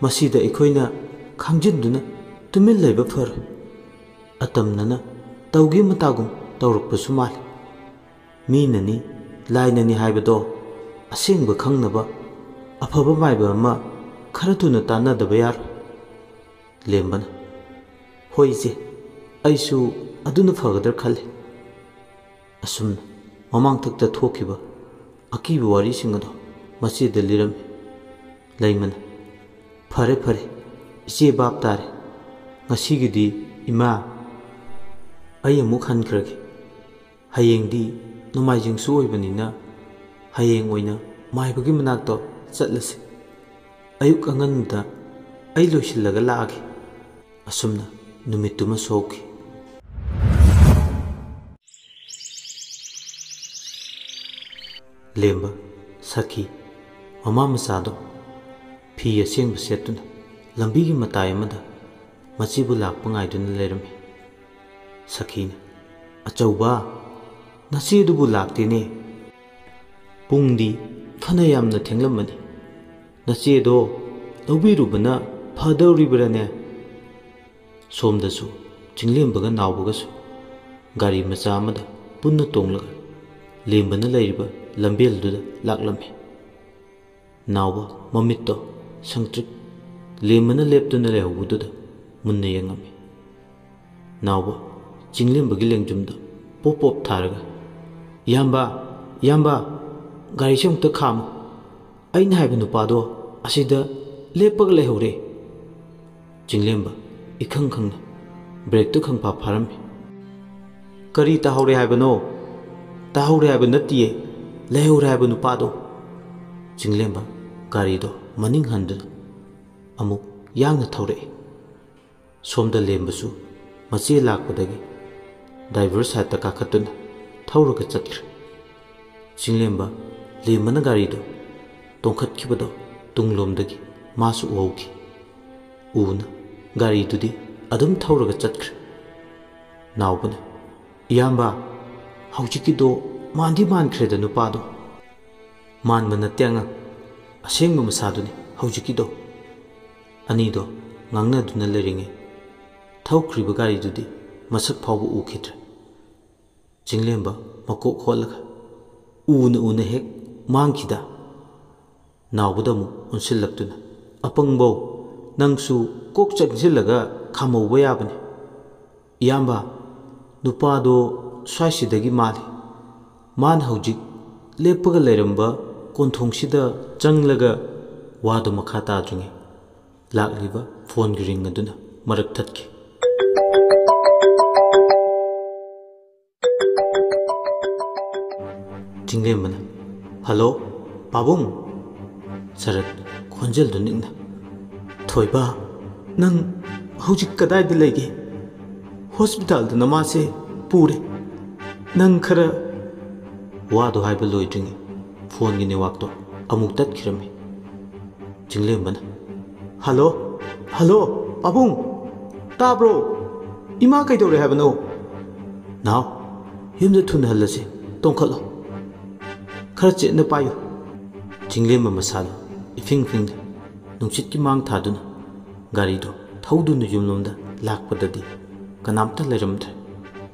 ꯃꯁꯤꯗ ꯑꯩꯈꯣꯏꯅ ꯈꯪꯖꯤꯟꯗꯨꯅ ꯇꯨꯃꯤꯟ ꯂꯩꯕ ꯐꯔꯣꯏ꯫ ꯑꯇꯝꯅꯅ ꯇꯧꯒꯦ ꯃꯇꯥꯒꯨꯝ ꯇꯧꯔꯛꯄꯁꯨ ꯃꯥꯜꯂꯤ꯫ ꯃꯤꯅꯅꯤ, ꯂꯥꯏꯅꯅꯤ ꯍꯥꯏꯕꯗꯣ ꯑꯁꯦꯡꯕ ꯈꯪꯅꯕ ꯑꯐꯕ ꯃꯥꯏꯕ ꯑꯃ ꯈꯔ ꯊꯨꯅ ꯇꯥꯟꯅꯗꯕ ꯌꯥꯔꯣꯏ꯫" ꯂꯦꯝꯕꯅ, "ꯍꯣꯏ ꯏꯆꯦ, ꯑꯩꯁꯨ ꯑꯗꯨꯅ ꯐꯒꯗ꯭ꯔꯥ ꯈꯜꯂꯤ꯫" ꯑꯁꯨꯝꯅ ꯃꯃꯥꯡꯊꯛꯇ ꯊꯣꯛꯈꯤꯕ ꯑꯀꯤꯕ ꯋꯥꯔꯤꯁꯤꯡ ꯑꯗꯣ ꯃꯆꯦꯗ ꯂꯤꯔꯝꯃꯤ꯫ ꯂꯩꯃꯅ, "ꯐꯔꯦ ꯐꯔꯦ, ꯏꯆꯦ ꯚꯥꯞ ꯇꯥꯔꯦ꯫ ꯉꯁꯤꯒꯤꯗꯤ ꯏꯃꯥ, ꯑꯩ ꯑꯃꯨꯛ ꯍꯟꯈ꯭ꯔꯒꯦ꯫ ꯍꯌꯦꯡꯗꯤ ꯅꯣꯡꯃꯥꯏꯖꯤꯡꯁꯨ ꯑꯣꯏꯕꯅꯤꯅ ꯍꯌꯦꯡ ꯑꯣꯏꯅ ꯃꯥꯏꯕꯒꯤ ꯃꯅꯥꯛꯇꯣ ꯆꯠꯂꯁꯤ꯫ ꯑꯌꯨꯛ ꯑꯉꯟꯕꯗ ꯑꯩ ꯂꯣꯏꯁꯤꯜꯂꯒ ꯂꯥꯛꯑꯒꯦ꯫" ꯑꯁꯨꯝꯅ ꯅꯨꯃꯤꯠꯇꯨꯃꯁꯨ ꯍꯧꯈꯤ꯫ ꯂꯦꯝꯕ, ꯁꯈꯤ, ꯃꯃꯥ ꯃꯆꯥꯗꯣ ꯐꯤ ꯑꯁꯦꯡꯕ ꯁꯦꯠꯇꯨꯅ ꯂꯝꯕꯤꯒꯤ ꯃꯇꯥꯏ ꯑꯃꯗ ꯃꯆꯦꯕꯨ ꯂꯥꯛꯄ ꯉꯥꯏꯗꯨꯅ ꯂꯩꯔꯝꯃꯤ꯫ ꯁꯈꯤꯅ, "ꯑꯆꯧꯕ, ꯅꯆꯦꯗꯨꯕꯨ ꯂꯥꯛꯇꯦꯅꯦ꯫ ꯄꯨꯡꯗꯤ ꯐꯅ ꯌꯥꯝꯅ ꯊꯦꯡꯂꯝꯃꯅꯤ꯫ ꯅꯆꯦꯗꯣ ꯂꯧꯕꯤꯔꯨꯕꯅ ꯐꯗꯧꯔꯤꯕ꯭ꯔꯥꯅꯦ?" ꯁꯣꯝꯗꯁꯨ ꯆꯤꯡꯂꯦꯝꯕꯒ ꯅꯥꯎꯕꯒꯁꯨ ꯒꯥꯔꯤ ꯃꯆꯥ ꯑꯃꯗ ꯄꯨꯟꯅ ꯇꯣꯡꯂꯒ ꯂꯦꯝꯕꯅ ꯂꯩꯔꯤꯕ ꯂꯝꯕꯦꯜꯗꯨꯗ ꯂꯥꯛꯂꯝꯃꯤ꯫ ꯅꯥꯎꯕ ꯃꯃꯤꯠꯇꯣ ꯁꯪꯇ꯭ꯔꯤꯛ ꯂꯦꯝꯕꯅ ꯂꯦꯞꯇꯨꯅ ꯂꯩꯍꯧꯕꯗꯨꯗ ꯃꯨꯟꯅ ꯌꯦꯡꯉꯝꯃꯤ꯫ ꯅꯥꯎꯕ ꯆꯤꯡꯂꯦꯝꯕꯒꯤ ꯂꯦꯡꯖꯨꯝꯗ ꯄꯣꯞ ꯄꯣꯞ ꯊꯥꯔꯒ, "ꯏꯌꯥꯝꯕ, ꯏꯌꯥꯝꯕ, ꯒꯥꯔꯤꯁꯦ ꯑꯃꯨꯛꯇ ꯈꯥꯝꯃꯨ꯫ ꯑꯩꯅ ꯍꯥꯏꯕ ꯅꯨꯄꯥꯗꯣ ꯑꯁꯤꯗ ꯂꯦꯞꯄꯒ ꯂꯩꯍꯧꯔꯦ꯫" ꯆꯤꯡꯂꯦꯝꯕ ꯏꯈꯪ ꯈꯪꯅ ꯕ꯭ꯔꯦꯛꯇꯨ ꯈꯪꯐꯥ ꯐꯥꯔꯝꯃꯤ꯫ "ꯀꯔꯤ ꯇꯥꯍꯧꯔꯦ ꯍꯥꯏꯕꯅꯣ?" "ꯇꯥꯍꯧꯔꯦ ꯍꯥꯏꯕ ꯅꯠꯇꯤꯌꯦ, ꯂꯩꯍꯧꯔꯦ ꯍꯥꯏꯕ ꯅꯨꯄꯥꯗꯣ꯫" ꯆꯤꯡꯂꯦꯝꯕ ꯒꯥꯔꯤꯗꯣ ꯃꯅꯤꯡ ꯍꯟꯗꯨꯅ ꯑꯃꯨꯛ ꯌꯥꯡꯅ ꯊꯧꯔꯛꯏ꯫ ꯁꯣꯝꯗ ꯂꯦꯝꯕꯁꯨ ꯃꯆꯦ ꯂꯥꯛꯄꯗꯒꯤ ꯗ꯭ꯔꯥꯏꯚꯔ ꯁꯥꯏꯠꯇ ꯀꯥꯈꯠꯇꯨꯅ ꯊꯧꯔꯒ ꯆꯠꯈ꯭ꯔꯦ꯫ ꯆꯤꯡꯂꯦꯝꯕ ꯂꯦꯝꯕꯅ ꯒꯥꯔꯤꯗꯨ ꯇꯣꯡꯈꯠꯈꯤꯕꯗꯣ ꯇꯨꯡꯂꯣꯝꯗꯒꯤ ꯃꯥꯁꯨ ꯎꯍꯧꯈꯤ꯫ ꯎꯅ ꯒꯥꯔꯤꯗꯨꯗꯤ ꯑꯗꯨꯝ ꯊꯧꯔꯒ ꯆꯠꯈ꯭ꯔꯦ꯫ ꯅꯥꯎꯕꯅ, "ꯏꯌꯥꯝꯕ, ꯍꯧꯖꯤꯛꯀꯤꯗꯣ ꯃꯥꯟꯗꯤ ꯃꯥꯟꯈ꯭ꯔꯦꯗ ꯅꯨꯄꯥꯗꯣ꯫" "ꯃꯥꯟꯕ ꯅꯠꯇꯦ ꯑꯉꯥꯡ, ꯑꯁꯦꯡꯕ ꯃꯁꯥꯗꯨꯅꯤ ꯍꯧꯖꯤꯛꯀꯤꯗꯣ꯫" ꯑꯅꯤꯗꯣ ꯉꯥꯡꯅꯗꯨꯅ ꯂꯩꯔꯤꯉꯩ ꯊꯧꯈ꯭ꯔꯤꯕ ꯒꯥꯔꯤꯗꯨꯗꯤ ꯃꯁꯛ ꯐꯥꯎꯕ ꯎꯈꯤꯗ꯭ꯔꯦ꯫ ꯆꯤꯡꯂꯦꯝꯕ ꯃꯀꯣꯛ ꯍꯣꯠꯂꯒ, "ꯎꯅ ꯎꯅ ꯍꯦꯛ ꯃꯥꯡꯈꯤꯗ꯫" ꯅꯥꯎꯕꯗ ꯑꯃꯨꯛ ꯑꯣꯟꯁꯤꯜꯂꯛꯇꯨꯅ, "ꯑꯄꯪꯕꯧ, ꯅꯪꯁꯨ ꯀꯣꯛ ꯆꯪꯁꯤꯜꯂꯒ ꯈꯥꯝꯍꯧꯕ ꯌꯥꯕꯅꯤ꯫ ꯏꯌꯥꯝꯕ, ꯅꯨꯄꯥꯗꯣ ꯁ꯭ꯋꯥꯏꯁꯤꯗꯒꯤ ꯃꯥꯜꯂꯤ꯫ ꯃꯥꯅ ꯍꯧꯖꯤꯛ ꯂꯦꯞꯄꯒ ꯂꯩꯔꯝꯕ ꯀꯣꯟꯊꯣꯡꯁꯤꯗ ꯆꯪꯂꯒ꯫" ꯋꯥꯗꯨ ꯃꯈꯥ ꯇꯥꯗ꯭ꯔꯤꯉꯩ ꯂꯥꯛꯂꯤꯕ ꯐꯣꯟꯒꯤ ꯔꯤꯡ ꯑꯗꯨꯅ ꯃꯔꯛ ꯊꯠꯈꯤ꯫ ꯆꯤꯡꯂꯦꯝꯕꯅ, "ꯍꯜꯂꯣ, ꯄꯥꯕꯨꯡ?" ꯁꯔꯠ ꯈꯣꯟꯖꯦꯜꯗꯨ ꯅꯤꯛꯅ, "ꯊꯣꯏꯕ, ꯅꯪ ꯍꯧꯖꯤꯛ ꯀꯗꯥꯏꯗ ꯂꯩꯒꯦ? ꯍꯣꯁꯄꯤꯇꯥꯜꯗ ꯅꯃꯥꯁꯦ ꯄꯨꯔꯦ꯫ ꯅꯪ ꯈꯔ..." ꯋꯥꯗꯨ ꯍꯥꯏꯕ ꯂꯣꯏꯗ꯭ꯔꯤꯉꯩ ꯐꯣꯟꯒꯤ ꯅꯦꯠꯋꯥꯛꯇꯣ ꯑꯃꯨꯛ ꯇꯠꯈꯤꯔꯝꯃꯤ꯫ ꯆꯤꯡꯂꯦꯝꯕꯅ, "ꯍꯜꯂꯣ, ꯍꯜꯂꯣ, ꯄꯥꯕꯨꯡ, ꯇꯥꯕ꯭ꯔꯣ? ꯏꯃꯥ ꯀꯩꯗꯧꯔꯦ ꯍꯥꯏꯕꯅꯣ? "ꯅꯥꯎ, ꯌꯨꯝꯗ ꯊꯨꯅ ꯍꯜꯂꯁꯤ, ꯇꯣꯡꯈꯠꯂꯣ, ꯈꯔ ꯆꯦꯠꯅ ꯄꯥꯏꯌꯨ꯫" ꯆꯤꯡꯂꯦꯝꯕ ꯃꯁꯥꯗꯣ ꯏꯐꯤꯡ ꯐꯤꯡꯅ ꯅꯨꯡꯁꯤꯠꯀꯤ ꯃꯥꯡ ꯊꯥꯗꯨꯅ ꯒꯥꯔꯤꯗꯣ ꯊꯧꯗꯨꯅ ꯌꯨꯝꯂꯣꯝꯗ ꯂꯥꯛꯄꯗꯗꯤ ꯀꯅꯥꯝꯇ ꯂꯩꯔꯝꯗ꯭ꯔꯦ꯫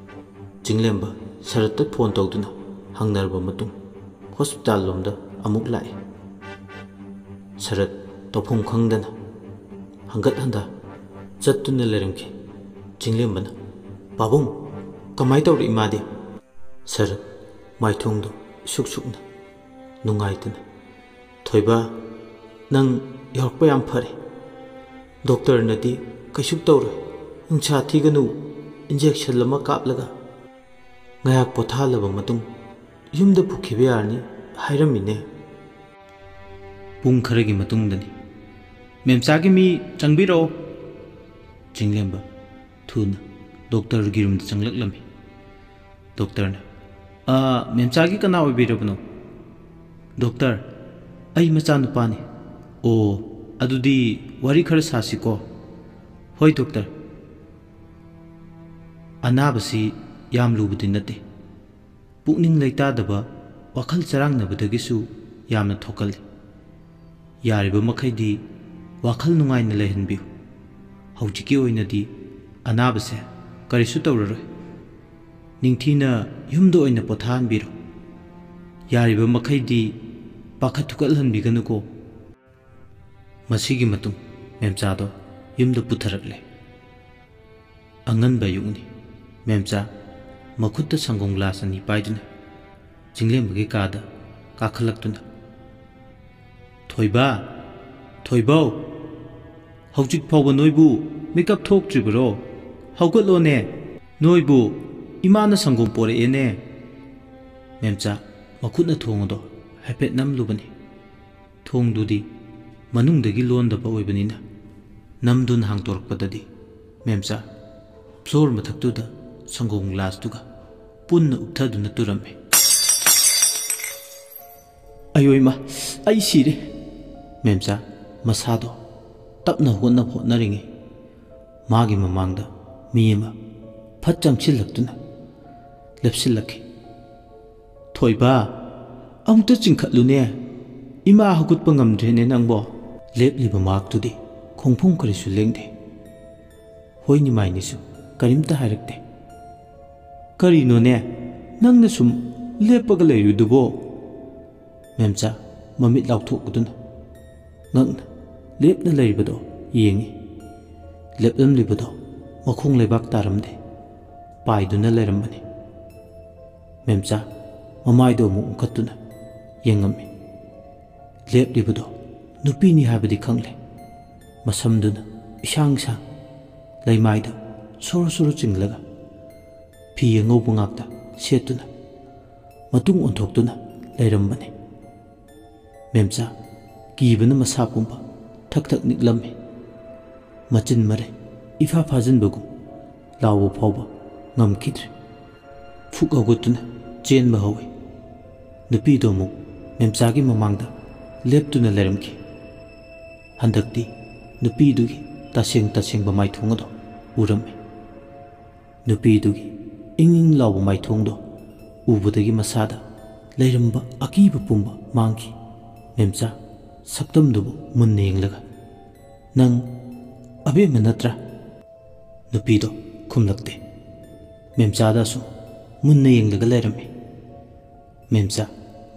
ꯆꯤꯡꯂꯦꯝꯕ ꯁꯔꯠꯇ ꯐꯣꯟ ꯇꯧꯗꯨꯅ ꯍꯪꯅꯔꯕ ꯃꯇꯨꯡ ꯍꯣꯁꯄꯤꯇꯥꯜ ꯂꯣꯝꯗ ꯑꯃꯨꯛ ꯂꯥꯛꯏ꯫ ꯁꯔꯠ ꯇꯧꯐꯝ ꯈꯪꯗꯅ ꯍꯪꯒꯠ ꯍꯟꯗ ꯆꯠꯇꯨꯅ ꯂꯩꯔꯝꯈꯤ꯫ ꯆꯤꯡꯂꯦꯝꯕꯅ, "ꯄꯥꯕꯨꯡ, ꯀꯃꯥꯏ ꯇꯧꯔꯤ ꯏꯃꯥꯗꯤ?" ꯁꯔꯠ ꯃꯥꯏꯊꯣꯡꯗꯣ ꯏꯁꯨꯛ ꯁꯨꯛꯅ ꯅꯨꯡꯉꯥꯏꯇꯅ, "ꯊꯣꯏꯕ, ꯅꯪ ꯌꯧꯔꯛꯄ ꯌꯥꯝ ꯐꯔꯦ꯫ ꯗꯣꯛꯇꯔꯅꯗꯤ ꯀꯩꯁꯨ ꯇꯧꯔꯣꯏ, ꯅꯨꯡꯁꯥ ꯊꯤꯒꯅꯨ, ꯏꯟꯖꯦꯛꯁꯟ ꯑꯃ ꯀꯥꯞꯂꯒ ꯉꯥꯏꯍꯥꯛ ꯄꯣꯊꯥꯍꯜꯂꯕ ꯃꯇꯨꯡ ꯌꯨꯝꯗ ꯄꯨꯈꯤꯕ ꯌꯥꯔꯅꯤ ꯍꯥꯏꯔꯝꯃꯤꯅꯦ꯫" ꯄꯨꯡ ꯈꯔꯒꯤ ꯃꯇꯨꯡꯗꯅꯤ꯫ "ꯃꯦꯝꯆꯥꯒꯤ ꯃꯤ ꯆꯪꯕꯤꯔꯛꯑꯣ꯫" ꯆꯤꯡꯂꯦꯝꯕ ꯊꯨꯅ ꯗꯣꯛꯇꯔꯒꯤ ꯔꯨꯝꯗ ꯆꯪꯂꯛꯂꯝꯃꯤ꯫ ꯗꯣꯛꯇꯔꯅ, "ꯑ, ꯃꯦꯝꯆꯥꯒꯤ ꯀꯅꯥ ꯑꯣꯏꯕꯤꯔꯕꯅꯣ?" "ꯗꯣꯛꯇꯔ, ꯑꯩ ꯃꯆꯥꯅꯨꯄꯥꯅꯤ꯫" "ꯑꯣ, ꯑꯗꯨꯗꯤ ꯋꯥꯔꯤ ꯈꯔ ꯁꯥꯁꯤꯀꯣ꯫" "ꯍꯣꯏ ꯗꯣꯛꯇꯔ꯫" "ꯑꯅꯥꯕꯁꯤ ꯌꯥꯝ ꯂꯨꯕꯗꯤ ꯅꯠꯇꯦ꯫ ꯄꯨꯛꯅꯤꯡ ꯂꯩꯇꯥꯗꯕ, ꯋꯥꯈꯜ ꯆꯔꯥꯡꯅꯕꯗꯒꯤꯁꯨ ꯌꯥꯝꯅ ꯊꯣꯛꯀꯜꯂꯤ꯫ ꯌꯥꯔꯤꯕ ꯃꯈꯩꯗꯤ ꯋꯥꯈꯜ ꯅꯨꯡꯉꯥꯏꯅ ꯂꯩꯍꯟꯕꯤꯌꯨ꯫ ꯍꯧꯖꯤꯛꯀꯤ ꯑꯣꯏꯅꯗꯤ ꯑꯅꯥꯕꯁꯦ ꯀꯔꯤꯁꯨ ꯇꯧꯔꯔꯣꯏ꯫ ꯅꯤꯡꯊꯤꯅ ꯌꯨꯝꯗ ꯑꯣꯏꯅ ꯄꯣꯊꯥꯍꯟꯕꯤꯔꯣ꯫ ꯌꯥꯔꯤꯕ ꯃꯈꯩꯗꯤ ꯄꯥꯈꯠ ꯊꯨꯀꯠꯍꯟꯕꯤꯒꯅꯨꯀꯣ꯫" ꯃꯁꯤꯒꯤ ꯃꯇꯨꯡ ꯃꯦꯝꯆꯥꯗꯣ ꯌꯨꯝꯗ ꯄꯨꯊꯔꯛꯂꯦ꯫ ꯑꯉꯟꯕ ꯑꯌꯨꯛꯅꯤ꯫ ꯃꯦꯝꯆꯥ ꯃꯈꯨꯠꯇ ꯁꯪꯒꯣꯝ ꯒ꯭ꯂꯥꯁ ꯑꯅꯤ ꯄꯥꯏꯗꯨꯅ ꯆꯤꯡꯂꯦꯝꯕꯒꯤ ꯀꯥꯗ ꯀꯥꯈꯠꯂꯛꯇꯨꯅ, "ꯊꯣꯏꯕ, ꯊꯣꯏꯕꯧ, ꯍꯧꯖꯤꯛ ꯐꯥꯎꯕ ꯅꯣꯏꯕꯨ ꯃꯤꯀꯞ ꯊꯣꯛꯇ꯭ꯔꯤꯕꯔꯣ? ꯍꯧꯒꯠꯂꯣꯅꯦ꯫ ꯅꯣꯏꯕꯨ ꯏꯃꯥꯅ ꯁꯪꯒꯣꯝ ꯄꯣꯔꯛꯑꯦꯅꯦ꯫" ꯃꯦꯝꯆꯥ ꯃꯈꯨꯠꯅ ꯊꯣꯡ ꯑꯗꯣ ꯍꯥꯏꯐꯦꯠ ꯅꯝꯂꯨꯕꯅꯤ꯫ ꯊꯣꯡꯗꯨꯗꯤ ꯃꯅꯨꯡꯗꯒꯤ ꯂꯣꯟꯗꯕ ꯑꯣꯏꯕꯅꯤꯅ ꯅꯝꯗꯨꯅ ꯍꯥꯡꯗꯣꯔꯛꯄꯗꯗꯤ ꯃꯦꯝꯆꯥ ꯐ꯭ꯂꯣꯔ ꯃꯊꯛꯇꯨꯗ ꯁꯪꯒꯣꯝ ꯒ꯭ꯂꯥꯁꯇꯨꯒ ꯄꯨꯟꯅ ꯎꯞꯊꯗꯨꯅ ꯇꯨꯔꯝꯃꯤ꯫ "ꯑꯌꯣ ꯏꯃꯥ, ꯑꯩ ꯁꯤꯔꯦ!" ꯃꯦꯝꯆꯥ ꯃꯁꯥꯗꯣ ꯇꯞꯅ ꯍꯧꯒꯠꯅꯕ ꯍꯣꯠꯅꯔꯤꯉꯩ ꯃꯥꯒꯤ ꯃꯃꯥꯡꯗ ꯃꯤ ꯑꯃ ꯐꯠ ꯆꯪꯁꯤꯜꯂꯛꯇꯨꯅ ꯂꯦꯞꯁꯤꯜꯂꯛꯈꯤ꯫ "ꯊꯣꯏꯕ, ꯑꯃꯨꯛꯇ ꯆꯤꯡꯈꯠꯂꯨꯅꯦ꯫ ꯏꯃꯥ ꯍꯧꯒꯠꯄ ꯉꯝꯗ꯭ꯔꯦꯅꯦ ꯅꯪꯕꯣ꯫" ꯂꯦꯞꯂꯤꯕ ꯃꯍꯥꯛꯇꯨꯗꯤ ꯈꯣꯡꯐꯝ ꯀꯔꯤꯁꯨ ꯂꯦꯡꯗꯦ꯫ ꯍꯣꯏꯅꯤ ꯃꯥꯏꯅꯤꯁꯨ ꯀꯔꯤꯝꯇ ꯍꯥꯏꯔꯛꯇꯦ꯫ "ꯀꯔꯤꯅꯣꯅꯦ ꯅꯪꯅ ꯁꯨꯝ ꯂꯦꯞꯄꯒ ꯂꯩꯔꯤꯗꯨꯕꯣ?" ꯃꯦꯝꯆꯥ ꯃꯃꯤꯠ ꯂꯥꯎꯊꯣꯛꯎꯗꯨꯅ ꯉꯛꯅ ꯂꯦꯞꯅ ꯂꯩꯔꯤꯕꯗꯣ ꯌꯦꯡꯉꯤ꯫ ꯂꯦꯞꯂꯝꯂꯤꯕꯗꯣ ꯃꯈꯣꯡ ꯂꯩꯕꯥꯛ ꯇꯥꯔꯝꯗꯦ, ꯄꯥꯏꯗꯨꯅ ꯂꯩꯔꯝꯕꯅꯤ꯫ ꯃꯦꯝꯆꯥ ꯃꯃꯥꯏꯗꯣ ꯑꯃꯨꯛ ꯎꯪꯈꯠꯇꯨꯅ ꯌꯦꯡꯉꯝꯃꯤ꯫ ꯂꯦꯞꯂꯤꯕꯗꯣ ꯅꯨꯄꯤꯅꯤ ꯍꯥꯏꯕꯗꯤ ꯈꯪꯂꯦ꯫ ꯃꯁꯝꯗꯨꯅ ꯏꯁꯥꯡ ꯁꯥꯡ, ꯂꯩꯃꯥꯏꯗ ꯁꯣꯔꯣ ꯁꯣꯔꯣ ꯆꯤꯡꯂꯒ, ꯐꯤ ꯑꯉꯧꯕ ꯉꯥꯛꯇ ꯁꯦꯠꯇꯨꯅ ꯃꯇꯨꯡ ꯑꯣꯟꯊꯣꯛꯇꯨꯅ ꯂꯩꯔꯝꯕꯅꯤ꯫ ꯃꯦꯝꯆꯥ ꯀꯤꯕꯅ ꯃꯁꯥ ꯄꯨꯝꯕ ꯊꯛ ꯊꯛ ꯅꯤꯛꯂꯝꯃꯤ꯫ ꯃꯆꯤꯟ ꯃꯔꯩ ꯏꯐꯥ ꯐꯥꯖꯤꯟꯕꯒꯨꯝ ꯂꯥꯎꯕ ꯐꯥꯎꯕ ꯉꯝꯈꯤꯗ꯭ꯔꯦ꯫ ꯐꯨꯛ ꯍꯧꯒꯠꯇꯨꯅ ꯆꯦꯟꯕ ꯍꯧꯏ꯫ ꯅꯨꯄꯤꯗꯣ ꯑꯃꯨꯛ ꯃꯦꯝꯆꯥꯒꯤ ꯃꯃꯥꯡꯗ ꯂꯦꯞꯇꯨꯅ ꯂꯩꯔꯝꯈꯤ꯫ ꯍꯟꯗꯛꯇꯤ ꯅꯨꯄꯤꯗꯨꯒꯤ ꯇꯁꯦꯡ ꯇꯁꯦꯡꯕ ꯃꯥꯏꯊꯣꯡ ꯑꯗꯣ ꯎꯔꯝꯃꯤ꯫ ꯅꯨꯄꯤꯗꯨꯒꯤ ꯏꯪ ꯏꯪ ꯂꯥꯎꯕ ꯃꯥꯏꯊꯣꯡꯗꯣ ꯎꯕꯗꯒꯤ ꯃꯁꯥꯗ ꯂꯩꯔꯝꯕ ꯑꯀꯤꯕ ꯄꯨꯝꯕ ꯃꯥꯡꯈꯤ꯫ ꯃꯦꯝꯆꯥ ꯁꯛꯇꯝꯗꯨꯕꯨ ꯃꯨꯟꯅ ꯌꯦꯡꯂꯒ, "ꯅꯪ ꯑꯕꯦꯝꯃ ꯅꯠꯇ꯭ꯔꯥ?" ꯅꯨꯄꯤꯗꯣ ꯈꯨꯝꯂꯛꯇꯦ꯫ ꯃꯦꯝꯆꯥꯗ ꯑꯁꯨꯝ ꯃꯨꯟꯅ ꯌꯦꯡꯂꯒ ꯂꯩꯔꯝꯃꯤ꯫ ꯃꯦꯝꯆꯥ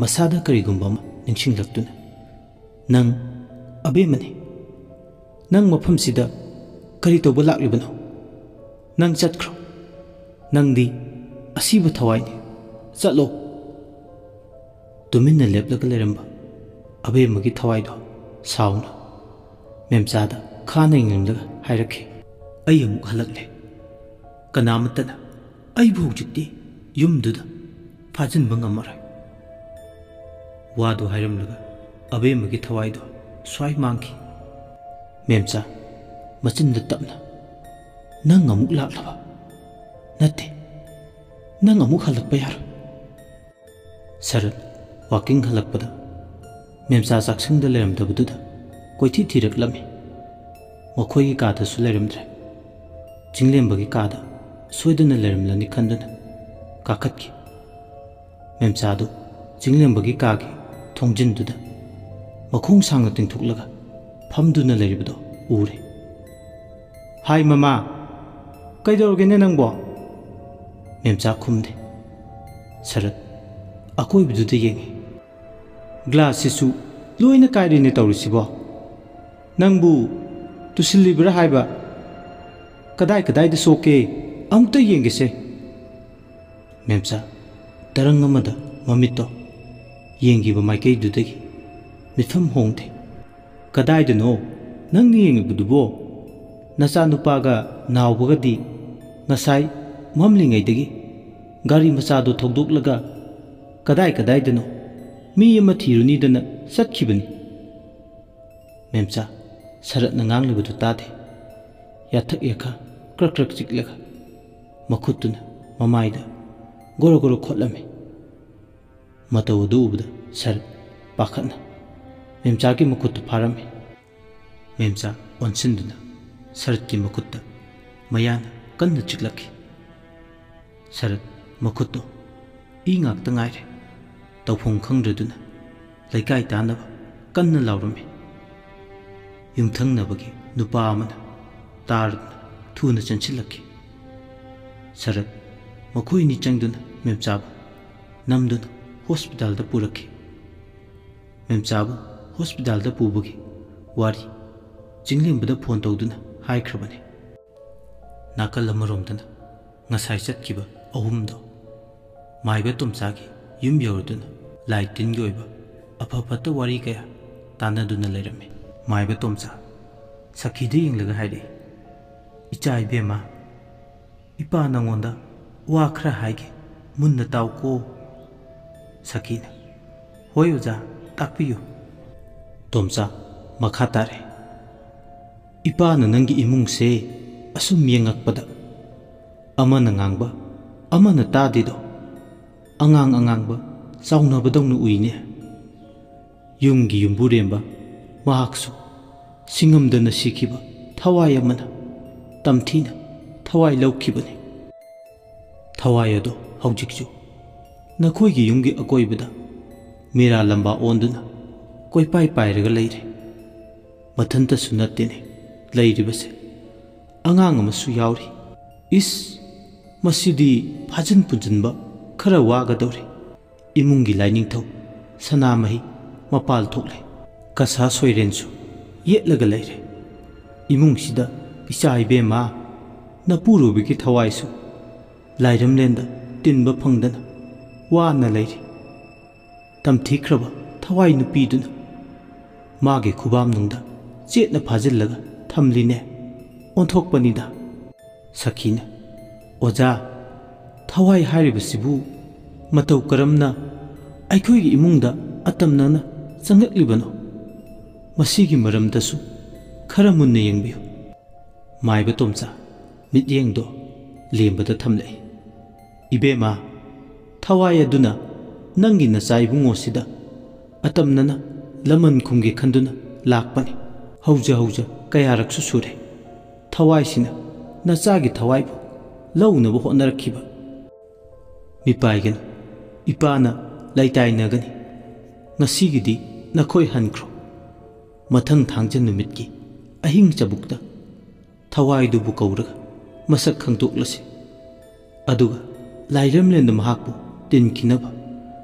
ꯃꯁꯥꯗ ꯀꯔꯤꯒꯨꯝꯕ ꯑꯃ ꯅꯤꯡꯁꯤꯡꯂꯛꯇꯨꯅ, "ꯅꯪ ꯑꯕꯦꯝꯃꯅꯤ꯫ ꯅꯪ ꯃꯐꯝꯁꯤꯗ ꯀꯔꯤ ꯇꯧꯕ ꯂꯥꯛꯂꯤꯕꯅꯣ? ꯅꯪ ꯆꯠꯈ꯭ꯔꯣ꯫ ꯅꯪꯗꯤ ꯑꯁꯤꯕ ꯊꯋꯥꯏꯅꯤ꯫ ꯆꯠꯂꯣ꯫" ꯇꯨꯃꯤꯟꯅ ꯂꯦꯞꯂꯒ ꯂꯩꯔꯝꯕ ꯑꯕꯦꯝꯃꯒꯤ ꯊꯋꯥꯏꯗꯣ ꯁꯥꯎꯅ ꯃꯦꯝꯆꯥꯗ ꯈꯥꯅ ꯌꯦꯡꯂꯒ ꯍꯥꯏꯔꯛꯈꯤ, "ꯑꯩ ꯑꯃꯨꯛ ꯍꯜꯂꯛꯂꯦ꯫ ꯀꯅꯥꯃꯠꯇꯅ ꯑꯩꯕꯨ ꯍꯧꯖꯤꯛꯇꯤ ꯌꯨꯝꯗꯨꯗ ꯐꯥꯖꯤꯟꯕ ꯉꯝꯃꯔꯣꯏ꯫" ꯋꯥꯗꯨ ꯍꯥꯏꯔꯝꯂꯒ ꯑꯕꯦꯝꯃꯒꯤ ꯊꯋꯥꯏꯗꯣ ꯁ꯭ꯋꯥꯏ ꯃꯥꯡꯈꯤ꯫ ꯃꯦꯝꯆꯥ ꯃꯆꯤꯟꯗ ꯇꯞꯅ, "ꯅꯪ ꯑꯃꯨꯛ ꯂꯥꯛꯂꯕ? ꯅꯠꯇꯦ, ꯅꯪ ꯑꯃꯨꯛ ꯍꯜꯂꯛꯄ ꯌꯥꯔꯣꯏ꯫" ꯁꯔꯠ ꯋꯥꯀꯤꯡ ꯍꯜꯂꯛꯄꯗ ꯃꯦꯝꯆꯥ ꯆꯥꯛꯁꯪꯗ ꯂꯩꯔꯝꯗꯕꯗꯨꯗ ꯀꯣꯏꯊꯤ ꯊꯤꯔꯛꯂꯝꯃꯤ꯫ ꯃꯈꯣꯏꯒꯤ ꯀꯥꯗꯁꯨ ꯂꯩꯔꯝꯗ꯭ꯔꯦ꯫ ꯆꯤꯡꯂꯦꯝꯕꯒꯤ ꯀꯥꯗ ꯁꯣꯏꯗꯅ ꯂꯩꯔꯝꯂꯅꯤ ꯈꯟꯗꯨꯅ ꯀꯥꯈꯠꯈꯤ꯫ ꯃꯦꯝꯆꯥꯗꯨ ꯆꯤꯡꯂꯦꯝꯕꯒꯤ ꯀꯥꯒꯤ ꯊꯣꯡꯖꯤꯟꯗꯨꯗ ꯃꯈꯣꯡ ꯁꯥꯡꯅ ꯇꯤꯡꯊꯣꯛꯂꯒ ꯐꯝꯗꯨꯅ ꯂꯩꯔꯤꯕꯗꯣ ꯎꯔꯦ꯫ "ꯍꯥꯏ ꯃꯃꯥ, ꯀꯩꯗꯧꯔꯒꯦꯅꯦ ꯅꯪꯕꯣ?" ꯃꯦꯝꯆꯥ ꯈꯨꯝꯗꯦ꯫ ꯁꯔꯠ ꯑꯀꯣꯏꯕꯗꯨꯗ ꯌꯦꯡꯉꯤ꯫ "ꯒ꯭ꯂꯥꯁꯁꯤꯁꯨ ꯂꯣꯏꯅ ꯀꯥꯏꯔꯦꯅꯦ ꯇꯧꯔꯤꯁꯤꯕꯣ꯫ ꯅꯪꯕꯨ ꯇꯨꯁꯤꯜꯂꯤꯕ꯭ꯔꯥ ꯍꯥꯏꯕ? ꯀꯗꯥꯏ ꯀꯗꯥꯏꯗ ꯁꯣꯛꯀꯦ? ꯑꯃꯨꯛꯇ ꯌꯦꯡꯒꯦꯁꯦ꯫" ꯃꯦꯝꯆꯥ ꯇꯔꯪ ꯑꯃꯗ ꯃꯃꯤꯠꯇꯣ ꯌꯦꯡꯈꯤꯕ ꯃꯥꯏꯀꯩꯗꯨꯗꯒꯤ ꯃꯤꯠꯐꯝ ꯍꯣꯡꯗꯦ꯫ "ꯀꯗꯥꯏꯗꯅꯣ ꯅꯪꯅ ꯌꯦꯡꯉꯤꯕꯗꯨꯕꯣ? ꯅꯆꯥꯅꯨꯄꯥꯒ ꯅꯥꯎꯕꯒꯗꯤ ꯉꯁꯥꯏ ꯃꯝꯂꯤꯉꯩꯗꯒꯤ ꯒꯥꯔꯤ ꯃꯆꯥꯗꯣ ꯊꯧꯗꯣꯛꯂꯒ ꯀꯗꯥꯏ ꯀꯗꯥꯏꯗꯅꯣ ꯃꯤ ꯑꯃ ꯊꯤꯔꯨꯅꯤꯗꯅ ꯆꯠꯈꯤꯕꯅꯤ꯫" ꯃꯦꯝꯆꯥ ꯁꯔꯠꯅ ꯉꯥꯡꯂꯤꯕꯗꯨ ꯇꯥꯗꯦ꯫ ꯌꯥꯊꯛ ꯌꯥꯈꯥ ꯀ꯭ꯔꯛ ꯀ꯭ꯔꯛ ꯆꯤꯛꯂꯒ ꯃꯈꯨꯠꯇꯨꯅ ꯃꯃꯥꯏꯗ ꯒꯣꯔꯣ ꯒꯣꯔꯣ ꯈꯣꯠꯂꯝꯃꯤ꯫ ꯃꯇꯧ ꯑꯗꯨ ꯎꯕꯗ ꯁꯔꯠ ꯄꯥꯈꯠꯅ ꯃꯦꯝꯆꯥꯒꯤ ꯃꯈꯨꯠꯇꯨ ꯐꯥꯔꯝꯃꯤ꯫ ꯃꯦꯝꯆꯥ ꯑꯣꯟꯁꯤꯟꯗꯨꯅ ꯁꯔꯠꯀꯤ ꯃꯈꯨꯠꯇ ꯃꯌꯥꯅ ꯀꯟꯅ ꯆꯤꯛꯂꯛꯈꯤ꯫ ꯁꯔꯠ ꯃꯈꯨꯠꯇꯣ ꯏ ꯉꯥꯛꯇ ꯉꯥꯏꯔꯦ꯫ ꯇꯧꯐꯝ ꯈꯪꯗ꯭ꯔꯗꯨꯅ ꯂꯩꯀꯥꯏ ꯇꯥꯅꯕ ꯀꯟꯅ ꯂꯥꯎꯔꯝꯃꯤ꯫ ꯌꯨꯝꯊꯪꯅꯕꯒꯤ ꯅꯨꯄꯥ ꯑꯃꯅ ꯇꯥꯔꯗꯨꯅ ꯊꯨꯅ ꯆꯦꯟꯁꯤꯜꯂꯛꯈꯤ꯫ ꯁꯔꯠ ꯃꯈꯣꯏꯅꯤ ꯆꯪꯗꯨꯅ ꯃꯦꯝꯆꯥꯕꯨ ꯅꯝꯗꯨꯅ ꯍꯣꯁꯄꯤꯇꯥꯜꯗ ꯄꯨꯔꯛꯈꯤ꯫ ꯃꯦꯝꯆꯥꯕꯨ ꯍꯣꯁꯄꯤꯇꯥꯜꯗ ꯄꯨꯕꯒꯤ ꯋꯥꯔꯤ ꯆꯤꯡꯂꯦꯝꯕꯗ ꯐꯣꯟ ꯇꯧꯗꯨꯅ ꯍꯥꯏꯈ꯭ꯔꯕꯅꯤ꯫ ꯅꯥꯀꯜ ꯑꯃꯔꯣꯝꯗꯅ ꯉꯁꯥꯏ ꯆꯠꯈꯤꯕ ꯑꯍꯨꯝꯗꯣ ꯃꯥꯏꯕ ꯇꯣꯝꯆꯥꯒꯤ ꯌꯨꯝ ꯌꯧꯔꯗꯨꯅ ꯂꯥꯏ ꯇꯤꯟꯒꯤ ꯑꯣꯏꯕ ꯑꯐ ꯐꯠꯇ ꯋꯥꯔꯤ ꯀꯌꯥ ꯇꯥꯟꯅꯗꯨꯅ ꯂꯩꯔꯝꯃꯤ꯫ ꯃꯥꯏꯕ ꯇꯣꯝꯆꯥ ꯁꯈꯤꯗ ꯌꯦꯡꯂꯒ ꯍꯥꯏꯔꯛꯏ, "ꯏꯆꯥ ꯏꯕꯦꯝꯃ, ꯏꯄꯥ ꯅꯪꯉꯣꯟꯗ ꯋꯥ ꯈꯔ ꯍꯥꯏꯒꯦ, ꯃꯨꯟꯅ ꯇꯥꯎꯀꯣ꯫" ꯁꯈꯤꯅ, "ꯍꯣꯏ ꯑꯣꯖꯥ, ꯇꯥꯛꯄꯤꯌꯨ꯫" ꯇꯣꯝꯆꯥ ꯃꯈꯥ ꯇꯥꯔꯦ, "ꯏꯄꯥꯅ ꯅꯪꯒꯤ ꯏꯃꯨꯡꯁꯦ ꯑꯁꯨꯝ ꯌꯦꯡꯉꯛꯄꯗ ꯑꯃꯅ ꯉꯥꯡꯕ ꯑꯃꯅ ꯇꯥꯗꯦꯗꯣ, ꯑꯉꯥꯡ ꯑꯉꯥꯡꯕ ꯆꯥꯎꯅꯕꯗꯧꯅ ꯎꯏꯅꯦ꯫ ꯌꯨꯝꯒꯤ ꯌꯨꯝꯕꯨꯔꯦꯝꯕ ꯃꯍꯥꯛꯁꯨ ꯁꯤꯡꯉꯝꯗꯅ ꯁꯤꯈꯤꯕ ꯊꯋꯥꯏ ꯑꯃꯅ ꯇꯝꯊꯤꯅ ꯊꯋꯥꯏ ꯂꯧꯈꯤꯕꯅꯤ꯫ ꯊꯋꯥꯏ ꯑꯗꯣ ꯍꯧꯖꯤꯛꯁꯨ ꯅꯈꯣꯏꯒꯤ ꯌꯨꯝꯒꯤ ꯑꯀꯣꯏꯕꯗ ꯃꯦꯔꯥ ꯂꯝꯕꯥ ꯑꯣꯟꯗꯨꯅ ꯀꯣꯏꯄꯥꯏ ꯄꯥꯏꯔꯒ ꯂꯩꯔꯦ꯫ ꯃꯊꯟꯇꯁꯨ ꯅꯠꯇꯦꯅꯦ ꯂꯩꯔꯤꯕꯁꯦ, ꯑꯉꯥꯡ ꯑꯃꯁꯨ ꯌꯥꯎꯔꯤ꯫ ꯏꯁ, ꯃꯁꯤꯗꯤ ꯐꯥꯖꯤꯟ ꯄꯨꯟꯖꯤꯟꯕ ꯈꯔ ꯋꯥꯒꯗꯧꯔꯤ꯫ ꯏꯃꯨꯡꯒꯤ ꯂꯥꯏꯅꯤꯡꯊꯧ ꯁꯅꯥꯃꯍꯤ ꯃꯄꯥꯜ ꯊꯣꯛꯂꯦ꯫ ꯀꯁꯥ ꯁꯣꯏꯔꯦꯟꯁꯨ ꯌꯦꯠꯂꯒ ꯂꯩꯔꯦ꯫ ꯏꯃꯨꯡꯁꯤꯗ ꯏꯆꯥ ꯏꯕꯦꯝꯃ ꯅꯄꯨꯔꯣꯏꯕꯒꯤ ꯊꯋꯥꯏꯁꯨ ꯂꯥꯏꯔꯝꯂꯦꯟꯗ ꯇꯤꯟꯕ ꯐꯪꯗꯅ ꯋꯥꯅ ꯂꯩꯔꯤ꯫ ꯇꯝꯊꯤꯈ꯭ꯔꯕ ꯊꯋꯥꯏ ꯅꯨꯄꯤꯗꯨꯅ ꯃꯥꯒꯤ ꯈꯨꯕꯥꯝꯅꯨꯡꯗ ꯆꯦꯠꯅ ꯐꯥꯖꯤꯜꯂꯒ ꯊꯝꯂꯤꯅꯦ꯫ ꯑꯣꯟꯊꯣꯛꯄꯅꯤꯗ꯫ ꯁꯈꯤꯅ, "ꯑꯣꯖꯥ, ꯊꯋꯥꯏ ꯍꯥꯏꯔꯤꯕꯁꯤꯕꯨ ꯃꯇꯧ ꯀꯔꯝꯅ ꯑꯩꯈꯣꯏꯒꯤ ꯏꯃꯨꯡꯗ ꯑꯇꯝꯅꯅ ꯆꯪꯂꯛꯂꯤꯕꯅꯣ? ꯃꯁꯤꯒꯤ ꯃꯔꯝꯗꯁꯨ ꯈꯔ ꯃꯨꯟꯅ ꯌꯦꯡꯕꯤꯌꯨ꯫" ꯃꯥꯏꯕ ꯇꯣꯝꯆꯥ ꯃꯤꯠꯌꯦꯡꯗꯣ ꯂꯦꯝꯕꯗ ꯊꯝꯂꯛꯏ꯫ "ꯏꯕꯦꯝꯃ, ꯊꯋꯥꯏ ꯑꯗꯨꯅ ꯅꯪꯒꯤ ꯅꯆꯥ ꯏꯕꯨꯡꯉꯣꯁꯤꯗ ꯑꯇꯝꯅꯅ ꯂꯃꯟ ꯈꯨꯝꯒꯦ ꯈꯟꯗꯨꯅ ꯂꯥꯛꯄꯅꯤ꯫ ꯍꯧꯖ ꯍꯧꯖ ꯀꯌꯥꯔꯛꯁꯨ ꯁꯨꯔꯦ꯫ ꯊꯋꯥꯏꯁꯤꯅ ꯅꯆꯥꯒꯤ ꯊꯋꯥꯏꯕꯨ ꯂꯧꯅꯕ ꯍꯣꯠꯅꯔꯛꯈꯤꯕ꯫ ꯃꯤꯄꯥꯏꯒꯅꯨ, ꯏꯄꯥꯅ ꯂꯩꯇꯥꯏꯅꯒꯅꯤ꯫ ꯉꯁꯤꯒꯤꯗꯤ ꯅꯈꯣꯏ ꯍꯟꯈ꯭ꯔꯣ꯫ ꯃꯊꯪ ꯊꯥꯡꯖ ꯅꯨꯃꯤꯠꯀꯤ ꯑꯍꯤꯡ ꯆꯕꯨꯛꯇ ꯊꯋꯥꯏꯗꯨꯕꯨ ꯀꯧꯔꯒ ꯃꯁꯛ ꯈꯪꯗꯣꯛꯂꯁꯤ꯫ ꯑꯗꯨꯒ ꯂꯥꯏꯔꯦꯝꯂꯦꯟꯗ ꯃꯍꯥꯛꯄꯨ ꯇꯤꯟꯈꯤꯅꯕ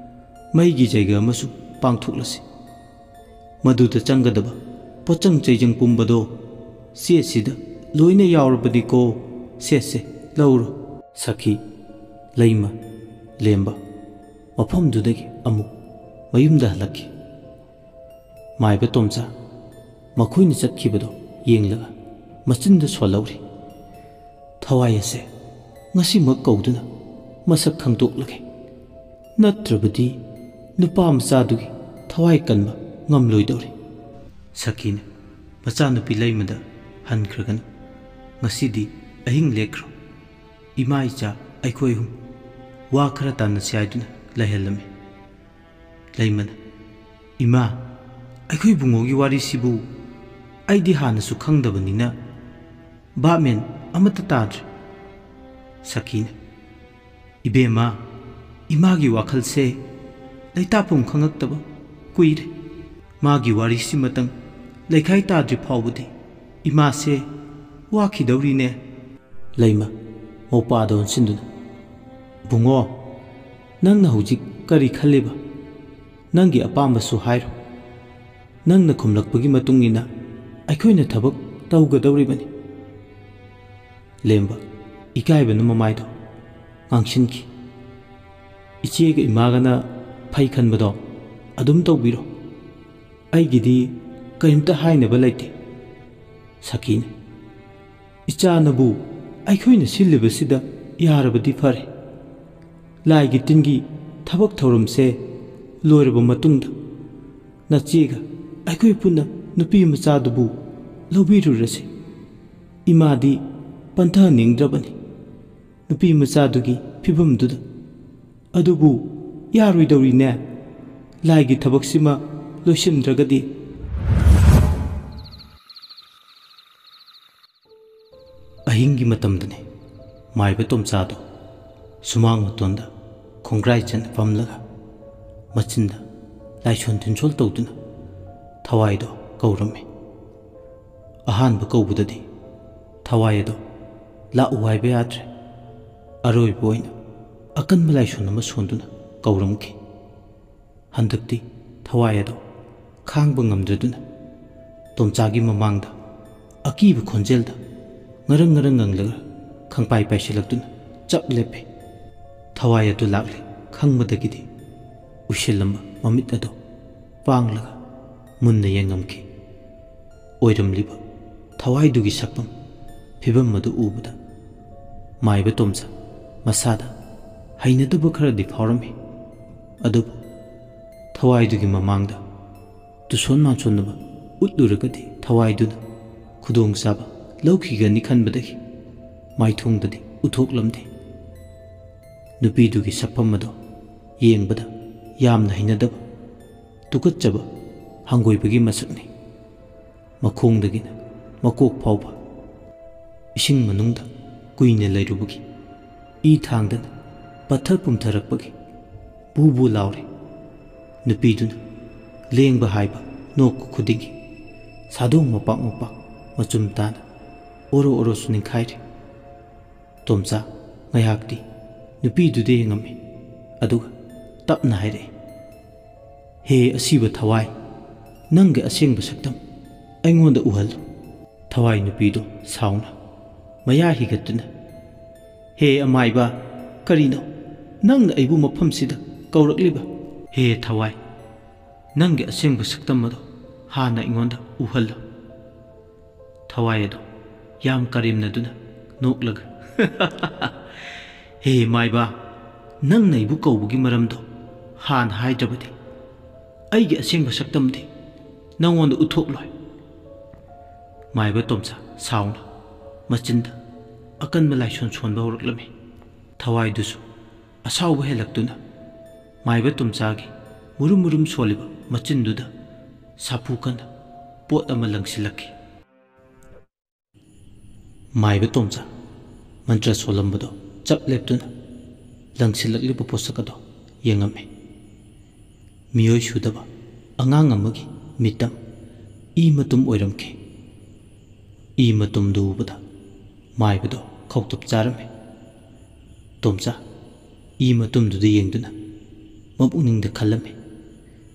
ꯃꯩꯒꯤ ꯖꯩꯒ ꯑꯃꯁꯨ ꯄꯥꯡꯊꯣꯛꯂꯁꯤ꯫ ꯃꯗꯨꯗ ꯆꯪꯒꯗꯕ ꯄꯣꯠꯆꯪ ꯆꯩꯖꯪ ꯄꯨꯝꯕꯗꯣ ꯆꯦꯁꯤꯗ ꯂꯣꯏꯅ ꯌꯥꯎꯔꯕꯅꯤꯀꯣ꯫ ꯁꯦꯁꯦ, ꯂꯧꯔꯣ꯫" ꯁꯈꯤ, ꯂꯩꯃ, ꯂꯦꯝꯕ ꯃꯐꯝꯗꯨꯗꯒꯤ ꯑꯃꯨꯛ ꯃꯌꯨꯝꯗ ꯍꯜꯂꯛꯈꯤ꯫ ꯃꯥꯏꯕ ꯇꯣꯝꯆꯥ ꯃꯈꯣꯏꯅ ꯆꯠꯈꯤꯕꯗꯣ ꯌꯦꯡꯂꯒ ꯃꯆꯤꯟꯗ ꯁꯣꯜꯍꯧꯔꯤ꯫ "ꯊꯋꯥꯏ ꯑꯁꯦ ꯉꯁꯤꯃꯛ ꯀꯧꯗꯨꯅ ꯃꯁꯛ ꯈꯪꯗꯣꯛꯂꯒꯦ꯫ ꯅꯠꯇ꯭ꯔꯕꯗꯤ ꯅꯨꯄꯥ ꯃꯆꯥꯗꯨꯒꯤ ꯊꯋꯥꯏ ꯀꯟꯕ ꯉꯝꯂꯣꯏꯗꯧꯔꯤ꯫" ꯁꯈꯤꯅ ꯃꯆꯥꯅꯨꯄꯤ ꯂꯩꯃꯗ ꯍꯟꯈ꯭ꯔꯒꯅꯨ꯫ "ꯉꯁꯤꯗꯤ ꯑꯍꯤꯡ ꯂꯦꯛꯈ꯭ꯔꯣ꯫ ꯏꯃꯥ ꯏꯆꯥ ꯑꯩꯈꯣꯏ ꯑꯍꯨꯝ ꯋꯥ ꯈꯔ ꯇꯥꯟꯅꯁꯤ" ꯍꯥꯏꯗꯨꯅ ꯂꯩꯍꯜꯂꯝꯃꯤ꯫ ꯂꯩꯃꯅ, "ꯏꯃꯥ, ꯑꯩꯈꯣꯏ ꯕꯨꯡꯉꯣꯒꯤ ꯋꯥꯔꯤꯁꯤꯕꯨ ꯑꯩꯗꯤ ꯍꯥꯟꯅꯁꯨ ꯈꯪꯗꯕꯅꯤꯅ ꯚꯥꯞ ꯃꯦꯟ ꯑꯃꯠꯇ ꯇꯥꯗ꯭ꯔꯦ꯫" ꯁꯈꯤꯅ, ꯏꯕꯦꯝꯃ, ꯏꯃꯥꯒꯤ ꯋꯥꯈꯜꯁꯦ ꯂꯩꯇꯥꯐꯝ ꯈꯪꯉꯛꯇꯕ ꯀꯨꯏꯔꯦ꯫ ꯃꯥꯒꯤ ꯋꯥꯔꯤꯁꯤꯃꯇꯪ ꯂꯩꯈꯥꯏ ꯇꯥꯗ꯭ꯔꯤ ꯐꯥꯎꯕꯗꯤ ꯏꯃꯥꯁꯦ ꯋꯥꯈꯤꯗꯧꯔꯤꯅꯦ꯫ ꯂꯩꯃ, ꯃꯧꯄꯥꯗ ꯑꯣꯟꯁꯤꯟꯗꯨꯅ, "ꯕꯨꯡꯉꯣ, ꯅꯪꯅ ꯍꯧꯖꯤꯛ ꯀꯔꯤ ꯈꯜꯂꯤꯕ? ꯅꯪꯒꯤ ꯑꯄꯥꯝꯕꯁꯨ ꯍꯥꯏꯔꯣ꯫ ꯅꯪꯅ ꯈꯨꯝꯂꯛꯄꯒꯤ ꯃꯇꯨꯡ ꯏꯟꯅ ꯑꯩꯈꯣꯏꯅ ꯊꯕꯛ ꯇꯧꯒꯗꯧꯔꯤꯕꯅꯤ꯫" ꯂꯦꯝꯕ ꯏꯀꯥꯏꯕꯅ ꯃꯃꯥꯏꯗꯣ ꯉꯥꯡꯁꯤꯟꯈꯤ꯫ "ꯏꯆꯦꯒ ꯏꯃꯥꯒꯅ ꯐꯩ ꯈꯟꯕꯗꯣ ꯑꯗꯨꯝ ꯇꯧꯕꯤꯔꯣ꯫ ꯑꯩꯒꯤꯗꯤ ꯀꯔꯤꯝꯇ ꯍꯥꯏꯅꯕ ꯂꯩꯇꯦ꯫" ꯁꯈꯤꯅ, "ꯏꯆꯥꯅꯕꯨ ꯑꯩꯈꯣꯏꯅ ꯁꯤꯜꯂꯤꯕꯁꯤꯗ ꯌꯥꯔꯕꯗꯤ ꯐꯔꯦ꯫ ꯂꯥꯏꯒꯤ ꯇꯤꯟꯒꯤ ꯊꯕꯛ ꯊꯧꯔꯝꯁꯦ ꯂꯣꯏꯔꯕ ꯃꯇꯨꯡꯗ ꯅꯆꯦꯒ ꯑꯩꯈꯣꯏ ꯄꯨꯟꯅ ꯅꯨꯄꯤ ꯃꯆꯥꯗꯨꯕꯨ ꯂꯧꯕꯤꯔꯨꯔꯁꯤ꯫ ꯏꯃꯥꯗꯤ ꯄꯟꯊꯅꯤꯡꯗ꯭ꯔꯕꯅꯤ ꯅꯨꯄꯤ ꯃꯆꯥꯗꯨꯒꯤ ꯐꯤꯕꯝꯗꯨꯗ꯫ ꯑꯗꯨꯕꯨ ꯌꯥꯔꯣꯏꯗꯧꯔꯤꯅꯦ, ꯂꯥꯏꯒꯤ ꯊꯕꯛꯁꯤꯃ ꯂꯣꯏꯁꯤꯟꯗ꯭ꯔꯒꯗꯤ꯫" ꯑꯍꯤꯡꯒꯤ ꯃꯇꯝꯗꯅꯤ꯫ ꯃꯥꯏꯕ ꯇꯣꯝꯆꯥꯗꯣ ꯁꯨꯃꯥꯡ ꯃꯇꯣꯟꯗ ꯈꯣꯡꯒ꯭ꯔꯥꯏ ꯆꯟꯅ ꯐꯝꯂꯒ ꯃꯆꯤꯟꯗ ꯂꯥꯏꯁꯣꯟ ꯇꯤꯟꯁꯣꯜ ꯇꯧꯗꯨꯅ ꯊꯋꯥꯏꯗꯣ ꯀꯧꯔꯝꯃꯤ꯫ ꯑꯍꯥꯟꯕ ꯀꯧꯕꯗꯗꯤ ꯊꯋꯥꯏ ꯑꯗꯣ ꯂꯥꯛꯎ ꯍꯥꯏꯕ ꯌꯥꯗ꯭ꯔꯦ꯫ ꯑꯔꯣꯏꯕ ꯑꯣꯏꯅ ꯑꯀꯟꯕ ꯂꯥꯏꯁꯣꯟ ꯑꯃ ꯁꯣꯟꯗꯨꯅ ꯀꯧꯔꯝꯈꯤ꯫ ꯍꯟꯗꯛꯇꯤ ꯊꯋꯥꯏ ꯑꯗꯣ ꯈꯥꯡꯕ ꯉꯝꯗ꯭ꯔꯗꯨꯅ ꯇꯣꯝꯆꯥꯒꯤ ꯃꯃꯥꯡꯗ ꯑꯀꯤꯕ ꯈꯣꯟꯖꯦꯜꯗ ꯉꯔꯪ ꯉꯔꯪ ꯉꯪꯂꯒ ꯈꯪꯄꯥꯏ ꯄꯥꯏꯁꯤꯜꯂꯛꯇꯨꯅ ꯆꯞ ꯂꯦꯞꯄꯦ꯫ ꯊꯋꯥꯏ ꯑꯗꯨ ꯂꯥꯛꯂꯦ ꯈꯪꯕꯗꯒꯤꯗꯤ ꯎꯏꯁꯤꯜꯂꯝꯕ ꯃꯃꯤꯠ ꯑꯗꯣ ꯄꯥꯡꯂꯒ ꯃꯨꯟꯅ ꯌꯦꯡꯉꯝꯈꯤ꯫ ꯑꯣꯏꯔꯝꯂꯤꯕ ꯊꯋꯥꯏꯗꯨꯒꯤ ꯁꯛꯐꯝ ꯐꯤꯕꯝ ꯑꯗꯨ ꯎꯕꯗ ꯃꯥꯏꯕ ꯇꯣꯝꯆꯥ ꯃꯁꯥꯗ ꯍꯩꯅꯗꯕ ꯈꯔꯗꯤ ꯐꯥꯎꯔꯝꯃꯤ꯫ ꯑꯗꯨꯕꯨ ꯊꯋꯥꯏꯗꯨꯒꯤ ꯃꯃꯥꯡꯗ ꯇꯨꯁꯣꯟ ꯃꯥꯟꯁꯣꯟꯅꯕ ꯎꯠꯂꯨꯔꯒꯗꯤ ꯊꯋꯥꯏꯗꯨꯅ ꯈꯨꯗꯣꯡꯆꯥꯕ ꯂꯧꯈꯤꯒꯅꯤ ꯈꯟꯕꯗꯒꯤ ꯃꯥꯏꯊꯣꯡꯗꯗꯤ ꯎꯠꯊꯣꯛꯂꯝꯗꯦ꯫ ꯅꯨꯄꯤꯗꯨꯒꯤ ꯁꯛꯐꯝ ꯑꯗꯣ ꯌꯦꯡꯕꯗ ꯌꯥꯝꯅ ꯍꯩꯅꯗꯕ, ꯇꯨꯀꯠꯆꯕ, ꯍꯪꯒꯣꯏꯕꯒꯤ ꯃꯁꯛꯅꯤ꯫ ꯃꯈꯣꯡꯗꯒꯤꯅ ꯃꯀꯣꯛ ꯐꯥꯎꯕ ꯏꯁꯤꯡ ꯃꯅꯨꯡꯗ ꯀꯨꯏꯅ ꯂꯩꯔꯨꯕꯒꯤ ꯏ ꯊꯥꯡꯗꯅ ꯄꯠꯊ ꯄꯨꯝꯊꯔꯛꯄꯒꯤ ꯕꯨ ꯕꯨ ꯂꯥꯎꯔꯦ꯫ ꯅꯨꯄꯤꯗꯨꯅ ꯂꯦꯡꯕ ꯍꯥꯏꯕ ꯅꯣꯛꯄ ꯈꯨꯗꯤꯡꯒꯤ ꯁꯥꯗꯣꯡ ꯃꯄꯥꯛ ꯃꯄꯥꯛ ꯃꯆꯨꯝ ꯇꯥꯅ ꯑꯣꯔꯣ ꯑꯣꯔꯣꯁꯨ ꯅꯤꯡꯈꯥꯏꯔꯦ꯫ ꯇꯣꯝꯆꯥ ꯉꯥꯏꯍꯥꯛꯇꯤ ꯅꯨꯄꯤꯗꯨꯗ ꯌꯦꯡꯉꯝꯃꯤ, ꯑꯗꯨꯒ ꯇꯞꯅ ꯍꯥꯏꯔꯛꯏ, "ꯍꯦ ꯑꯁꯤꯕ ꯊꯋꯥꯏ, ꯅꯪꯒꯤ ꯑꯁꯦꯡꯕ ꯁꯛꯇꯝ ꯑꯩꯉꯣꯟꯗ ꯎꯍꯜꯂꯨ꯫" ꯊꯋꯥꯏ ꯅꯨꯄꯤꯗꯨ ꯁꯥꯎꯅ ꯃꯌꯥ ꯍꯤꯒꯠꯇꯨꯅ, "ꯍꯦ ꯑꯃꯥꯏꯕ, ꯀꯔꯤꯅꯣ ꯅꯪꯅ ꯑꯩꯕꯨ ꯃꯐꯝꯁꯤꯗ ꯀꯧꯔꯛꯂꯤꯕ? ꯍꯦ ꯊꯋꯥꯏ, ꯅꯪꯒꯤ ꯑꯁꯦꯡꯕ ꯁꯛꯇꯝ ꯑꯗꯨ ꯍꯥꯟꯅ ꯑꯩꯉꯣꯟꯗ ꯎꯍꯜꯂꯨ꯫" ꯊꯋꯥꯏ ꯑꯗꯨ ꯌꯥꯝ ꯀꯔꯦꯝꯅꯗꯨꯅ ꯅꯣꯛꯂꯒ, "ꯍꯦ ꯃꯥꯏꯕ, ꯅꯪꯅ ꯑꯩꯕꯨ ꯀꯧꯕꯒꯤ ꯃꯔꯝꯗꯣ ꯍꯥꯟꯅ ꯍꯥꯏꯗ꯭ꯔꯕꯗꯤ ꯑꯩꯒꯤ ꯑꯁꯦꯡꯕ ꯁꯛꯇꯝꯗꯤ ꯅꯪꯉꯣꯟꯗ ꯎꯠꯊꯣꯛꯂꯣꯏ꯫" ꯃꯥꯏꯕ ꯇꯣꯝꯆꯥ ꯁꯥꯎꯅ ꯃꯆꯤꯟꯗ ꯑꯀꯟꯕ ꯂꯥꯏꯁꯣꯟ ꯁꯣꯟꯕ ꯍꯧꯔꯛꯂꯝꯃꯤ꯫ ꯊꯋꯥꯏꯗꯨꯁꯨ ꯑꯁꯥꯎꯕ ꯍꯦꯜꯂꯛꯇꯨꯅ ꯃꯥꯏꯕ ꯇꯣꯝꯆꯥꯒꯤ ꯃꯨꯔꯨꯝ ꯃꯨꯔꯨꯝ ꯁꯣꯜꯂꯤꯕ ꯃꯆꯤꯟꯗꯨꯗ ꯁꯥꯐꯨ ꯀꯟꯅ ꯄꯣꯠ ꯑꯃ ꯂꯪꯁꯤꯜꯂꯛꯈꯤ꯫ ꯃꯥꯏꯕ ꯇꯣꯝꯆꯥ ꯃꯟꯇ꯭ꯔ ꯁꯣꯜꯂꯝꯕꯗꯣ ꯆꯞ ꯂꯦꯞꯇꯨꯅ ꯂꯪꯁꯤꯜꯂꯛꯂꯤꯕ ꯄꯣꯠꯁꯛ ꯑꯗꯣ ꯌꯦꯡꯉꯝꯃꯤ꯫ ꯃꯤꯑꯣꯏ ꯁꯨꯗꯕ ꯑꯉꯥꯡ ꯑꯃꯒꯤ ꯃꯤꯠꯇꯝ ꯏ ꯃꯇꯨꯝ ꯑꯣꯏꯔꯝꯈꯤ꯫ ꯏ ꯃꯇꯨꯝꯗꯨ ꯎꯕꯗ ꯃꯥꯏꯕꯗꯣ ꯈꯧꯇꯨꯞ ꯆꯥꯔꯝꯃꯤ꯫ ꯇꯣꯝꯆꯥ ꯏ ꯃꯇꯨꯝꯗꯨꯗ ꯌꯦꯡꯗꯨꯅ ꯃꯄꯨꯛꯅꯤꯡꯗ ꯈꯜꯂꯝꯃꯤ,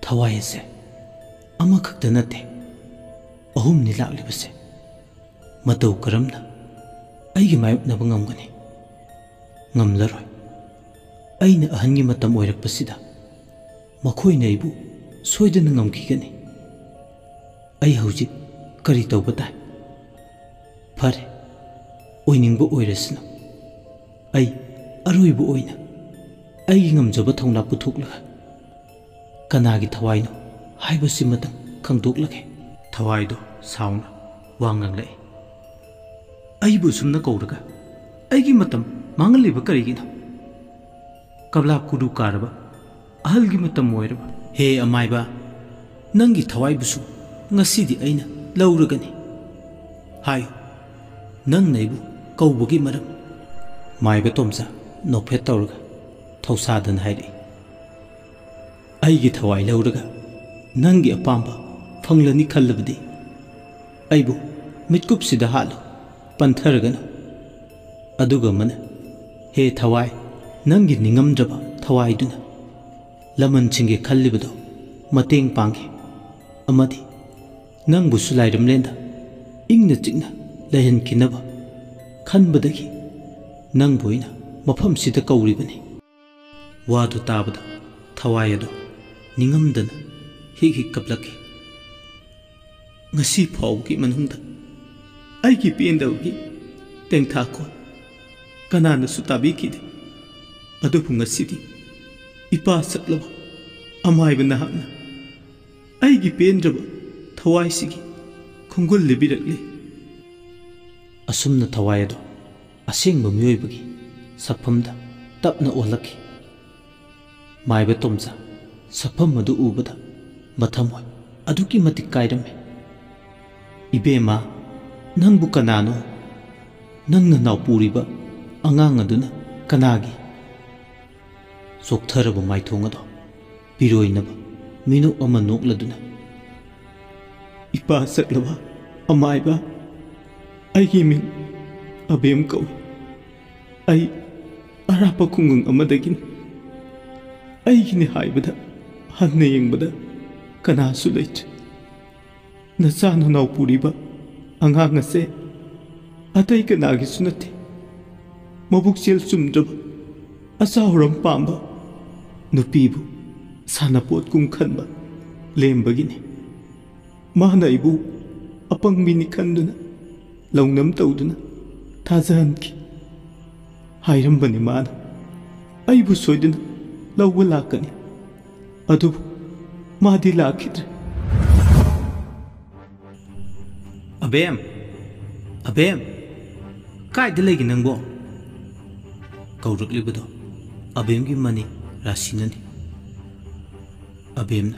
"ꯊꯋꯥꯏ ꯑꯁꯦ ꯑꯃꯈꯛꯇ ꯅꯠꯇꯦ, ꯑꯍꯨꯝꯅꯤ ꯂꯥꯛꯂꯤꯕꯁꯦ꯫ ꯃꯇꯧ ꯀꯔꯝꯅ ꯑꯩꯒ ꯃꯥꯌꯣꯛꯅꯕ ꯉꯝꯒꯅꯤ? ꯉꯝꯂꯔꯣꯏ꯫ ꯑꯩꯅ ꯑꯍꯟꯒꯤ ꯃꯇꯝ ꯑꯣꯏꯔꯛꯄꯁꯤꯗ ꯃꯈꯣꯏꯅ ꯑꯩꯕꯨ ꯁꯣꯏꯗꯅ ꯉꯝꯈꯤꯒꯅꯤ꯫ ꯑꯩ ꯍꯧꯖꯤꯛ ꯀꯔꯤ ꯇꯧꯕ ꯇꯥꯏ? ꯐꯔꯦ, ꯑꯣꯏꯅꯤꯡꯕ ꯑꯣꯏꯔꯁꯅꯨ꯫ ꯑꯩ ꯑꯔꯣꯏꯕ ꯑꯣꯏꯅ ꯑꯩꯒꯤ ꯉꯝꯖꯕ ꯊꯧꯅꯥ ꯄꯨꯊꯣꯛꯂꯒ ꯀꯅꯥꯒꯤ ꯊꯋꯥꯏꯅꯣ ꯍꯥꯏꯕꯁꯤꯃꯇꯪ ꯈꯪꯗꯣꯛꯂꯒꯦ꯫" ꯊꯋꯥꯏꯗꯣ ꯁꯥꯎꯅ ꯋꯥ ꯉꯥꯡꯂꯛꯏ, "ꯑꯩꯕꯨ ꯑꯁꯨꯝꯅ ꯀꯧꯔꯒ ꯑꯩꯒꯤ ꯃꯇꯝ ꯃꯥꯡꯍꯜꯂꯤꯕ ꯀꯔꯤꯒꯤꯅꯣ? ꯀꯕꯂꯥ ꯀꯨꯔꯨ ꯀꯥꯔꯕ ꯑꯍꯜꯒꯤ ꯃꯇꯝ ꯑꯣꯏꯔꯕ? ꯍꯦ ꯑꯃꯥꯏꯕ, ꯅꯪꯒꯤ ꯊꯋꯥꯏꯕꯨꯁꯨ ꯉꯁꯤꯗꯤ ꯑꯩꯅ ꯂꯧꯔꯒꯅꯤ꯫ ꯍꯥꯏꯌꯨ, ꯅꯪꯅ ꯑꯩꯕꯨ ꯀꯧꯕꯒꯤ ꯃꯔꯝ?" ꯃꯥꯏꯕ ꯇꯣꯝꯆꯥ ꯅꯣꯛꯐꯦꯠ ꯇꯧꯔꯒ ꯊꯧꯁꯥꯗꯅ ꯍꯥꯏꯔꯛꯏ꯫ "ꯑꯩꯒꯤ ꯊꯋꯥꯏ ꯂꯧꯔꯒ ꯅꯪꯒꯤ ꯑꯄꯥꯝꯕ ꯐꯪꯂꯅꯤ ꯈꯜꯂꯕꯗꯤ ꯑꯩꯕꯨ ꯃꯤꯠꯀꯨꯞꯁꯤꯗ ꯍꯥꯠꯂꯨ, ꯄꯟꯊꯔꯒꯅꯨ꯫ ꯑꯗꯨꯒ ꯑꯃꯅ, ꯍꯦ ꯊꯋꯥꯏ, ꯅꯪꯒꯤ ꯅꯤꯡꯉꯝꯗ꯭ꯔꯕ ꯊꯋꯥꯏꯗꯨꯅ ꯂꯃꯟꯁꯤꯡꯒꯤ ꯈꯜꯂꯤꯕꯗꯣ ꯃꯇꯦꯡ ꯄꯥꯡꯈꯤ ꯑꯃꯗꯤ ꯅꯪꯕꯨꯁꯨ ꯂꯥꯏꯔꯝꯂꯦꯟꯗ ꯏꯪꯅ ꯆꯤꯛꯅ ꯂꯩꯍꯟꯈꯤꯅꯕ ꯈꯟꯕꯗꯒꯤ ꯅꯪꯕꯨ ꯑꯩꯅ ꯃꯐꯝꯁꯤꯗ ꯀꯧꯔꯤꯕꯅꯤ꯫" ꯋꯥꯗꯨ ꯇꯥꯕꯗ ꯊꯋꯥꯏ ꯑꯗꯣ ꯅꯤꯡꯉꯝꯗꯅ ꯍꯤꯛ ꯍꯤꯛ ꯀꯞꯂꯛꯈꯤ꯫ "ꯉꯁꯤ ꯐꯥꯎꯕꯒꯤ ꯃꯅꯨꯡꯗ ꯑꯩꯒꯤ ꯄꯦꯟꯗꯕꯒꯤ ꯇꯦꯡꯊꯥꯈꯣꯜ ꯀꯅꯥꯅꯁꯨ ꯇꯥꯕꯤꯈꯤꯗꯦ꯫ ꯑꯗꯨꯕꯨ ꯉꯁꯤꯗꯤ ꯏꯄꯥ ꯁꯛꯂꯕ ꯑꯃꯥꯏꯕ ꯅꯍꯥꯛꯅ ꯑꯩꯒꯤ ꯄꯦꯟꯗ꯭ꯔꯕ ꯊꯋꯥꯏꯁꯤꯒꯤ ꯈꯣꯡꯒꯨꯜ ꯂꯤꯕꯤꯔꯛꯂꯤ꯫" ꯑꯁꯨꯝꯅ ꯊꯋꯥꯏ ꯑꯗꯣ ꯑꯁꯦꯡꯕ ꯃꯤꯑꯣꯏꯕꯒꯤ ꯁꯛꯐꯝꯗ ꯇꯞꯅ ꯑꯣꯜꯂꯛꯈꯤ꯫ ꯃꯥꯏꯕ ꯇꯣꯝꯆꯥ ꯁꯛꯐꯝ ꯑꯗꯨ ꯎꯕꯗ ꯃꯊꯃꯣꯏ ꯑꯗꯨꯛꯀꯤ ꯃꯇꯤꯛ ꯀꯥꯏꯔꯝꯃꯤ꯫ "ꯏꯕꯦꯝꯃ, ꯅꯪꯕꯨ ꯀꯅꯥꯅꯣ? ꯅꯪꯅ ꯅꯥꯎꯄꯨꯔꯤꯕ ꯑꯉꯥꯡ ꯑꯗꯨꯅ ꯀꯅꯥꯒꯤ?" ꯆꯣꯛꯊꯔꯕ ꯃꯥꯏꯊꯣꯡ ꯑꯗꯣ ꯄꯤꯔꯣꯏꯅꯕ ꯃꯤꯅꯣꯛ ꯑꯃ ꯅꯣꯛꯂꯗꯨꯅ, "ꯏꯄꯥ ꯁꯛꯂꯕ ꯑꯃꯥꯏꯕ, ꯑꯩꯒꯤ ꯃꯤꯡ ꯑꯕꯦꯝ ꯀꯧꯏ꯫ ꯑꯩ ꯑꯔꯥꯞꯄ ꯈꯨꯡꯒꯪ ꯑꯃꯗꯒꯤꯅꯤ꯫ ꯑꯩꯒꯤꯅꯤ ꯍꯥꯏꯕꯗ ꯍꯟꯅ ꯌꯦꯡꯕꯗ ꯀꯅꯥꯁꯨ ꯂꯩꯇ꯭ꯔꯦ꯫ ꯅꯆꯥ ꯅꯅꯥꯎ ꯄꯨꯔꯤꯕ ꯑꯉꯥꯡ ꯑꯁꯦ ꯑꯇꯩ ꯀꯅꯥꯒꯤꯁꯨ ꯅꯠꯇꯦ꯫ ꯃꯕꯨꯛꯆꯦꯜ ꯆꯨꯝꯗ꯭ꯔꯕ, ꯑꯆꯥꯎꯔꯝ ꯄꯥꯝꯕ, ꯅꯨꯄꯤꯕꯨ ꯁꯥꯟꯅꯄꯣꯠꯀꯨꯝ ꯈꯟꯕ ꯂꯦꯝꯕꯒꯤꯅꯤ꯫ ꯃꯥꯅ ꯑꯩꯕꯨ ꯑꯄꯪꯕꯤꯅꯤ ꯈꯟꯗꯨꯅ ꯂꯧꯅꯝ ꯇꯧꯗꯨꯅ ꯊꯥꯖꯍꯟꯈꯤ꯫ ꯍꯥꯏꯔꯝꯕꯅꯤ ꯃꯥꯅ ꯑꯩꯕꯨ ꯁꯣꯏꯗꯅ ꯂꯧꯕ ꯂꯥꯛꯀꯅꯤ꯫ ꯑꯗꯨꯕꯨ ꯃꯥꯗꯤ ꯂꯥꯛꯈꯤꯗ꯭ꯔꯦ꯫" "ꯑꯕꯦꯝ! ꯑꯕꯦꯝ! ꯀꯥꯏꯗ ꯂꯩꯒꯦ ꯅꯪꯕꯣ?" ꯀꯧꯔꯛꯂꯤꯕꯗꯣ ꯑꯕꯦꯝꯒꯤ ꯃꯅꯤ ꯔꯥꯁꯤꯅꯅꯤ꯫ ꯑꯕꯦꯝꯅ,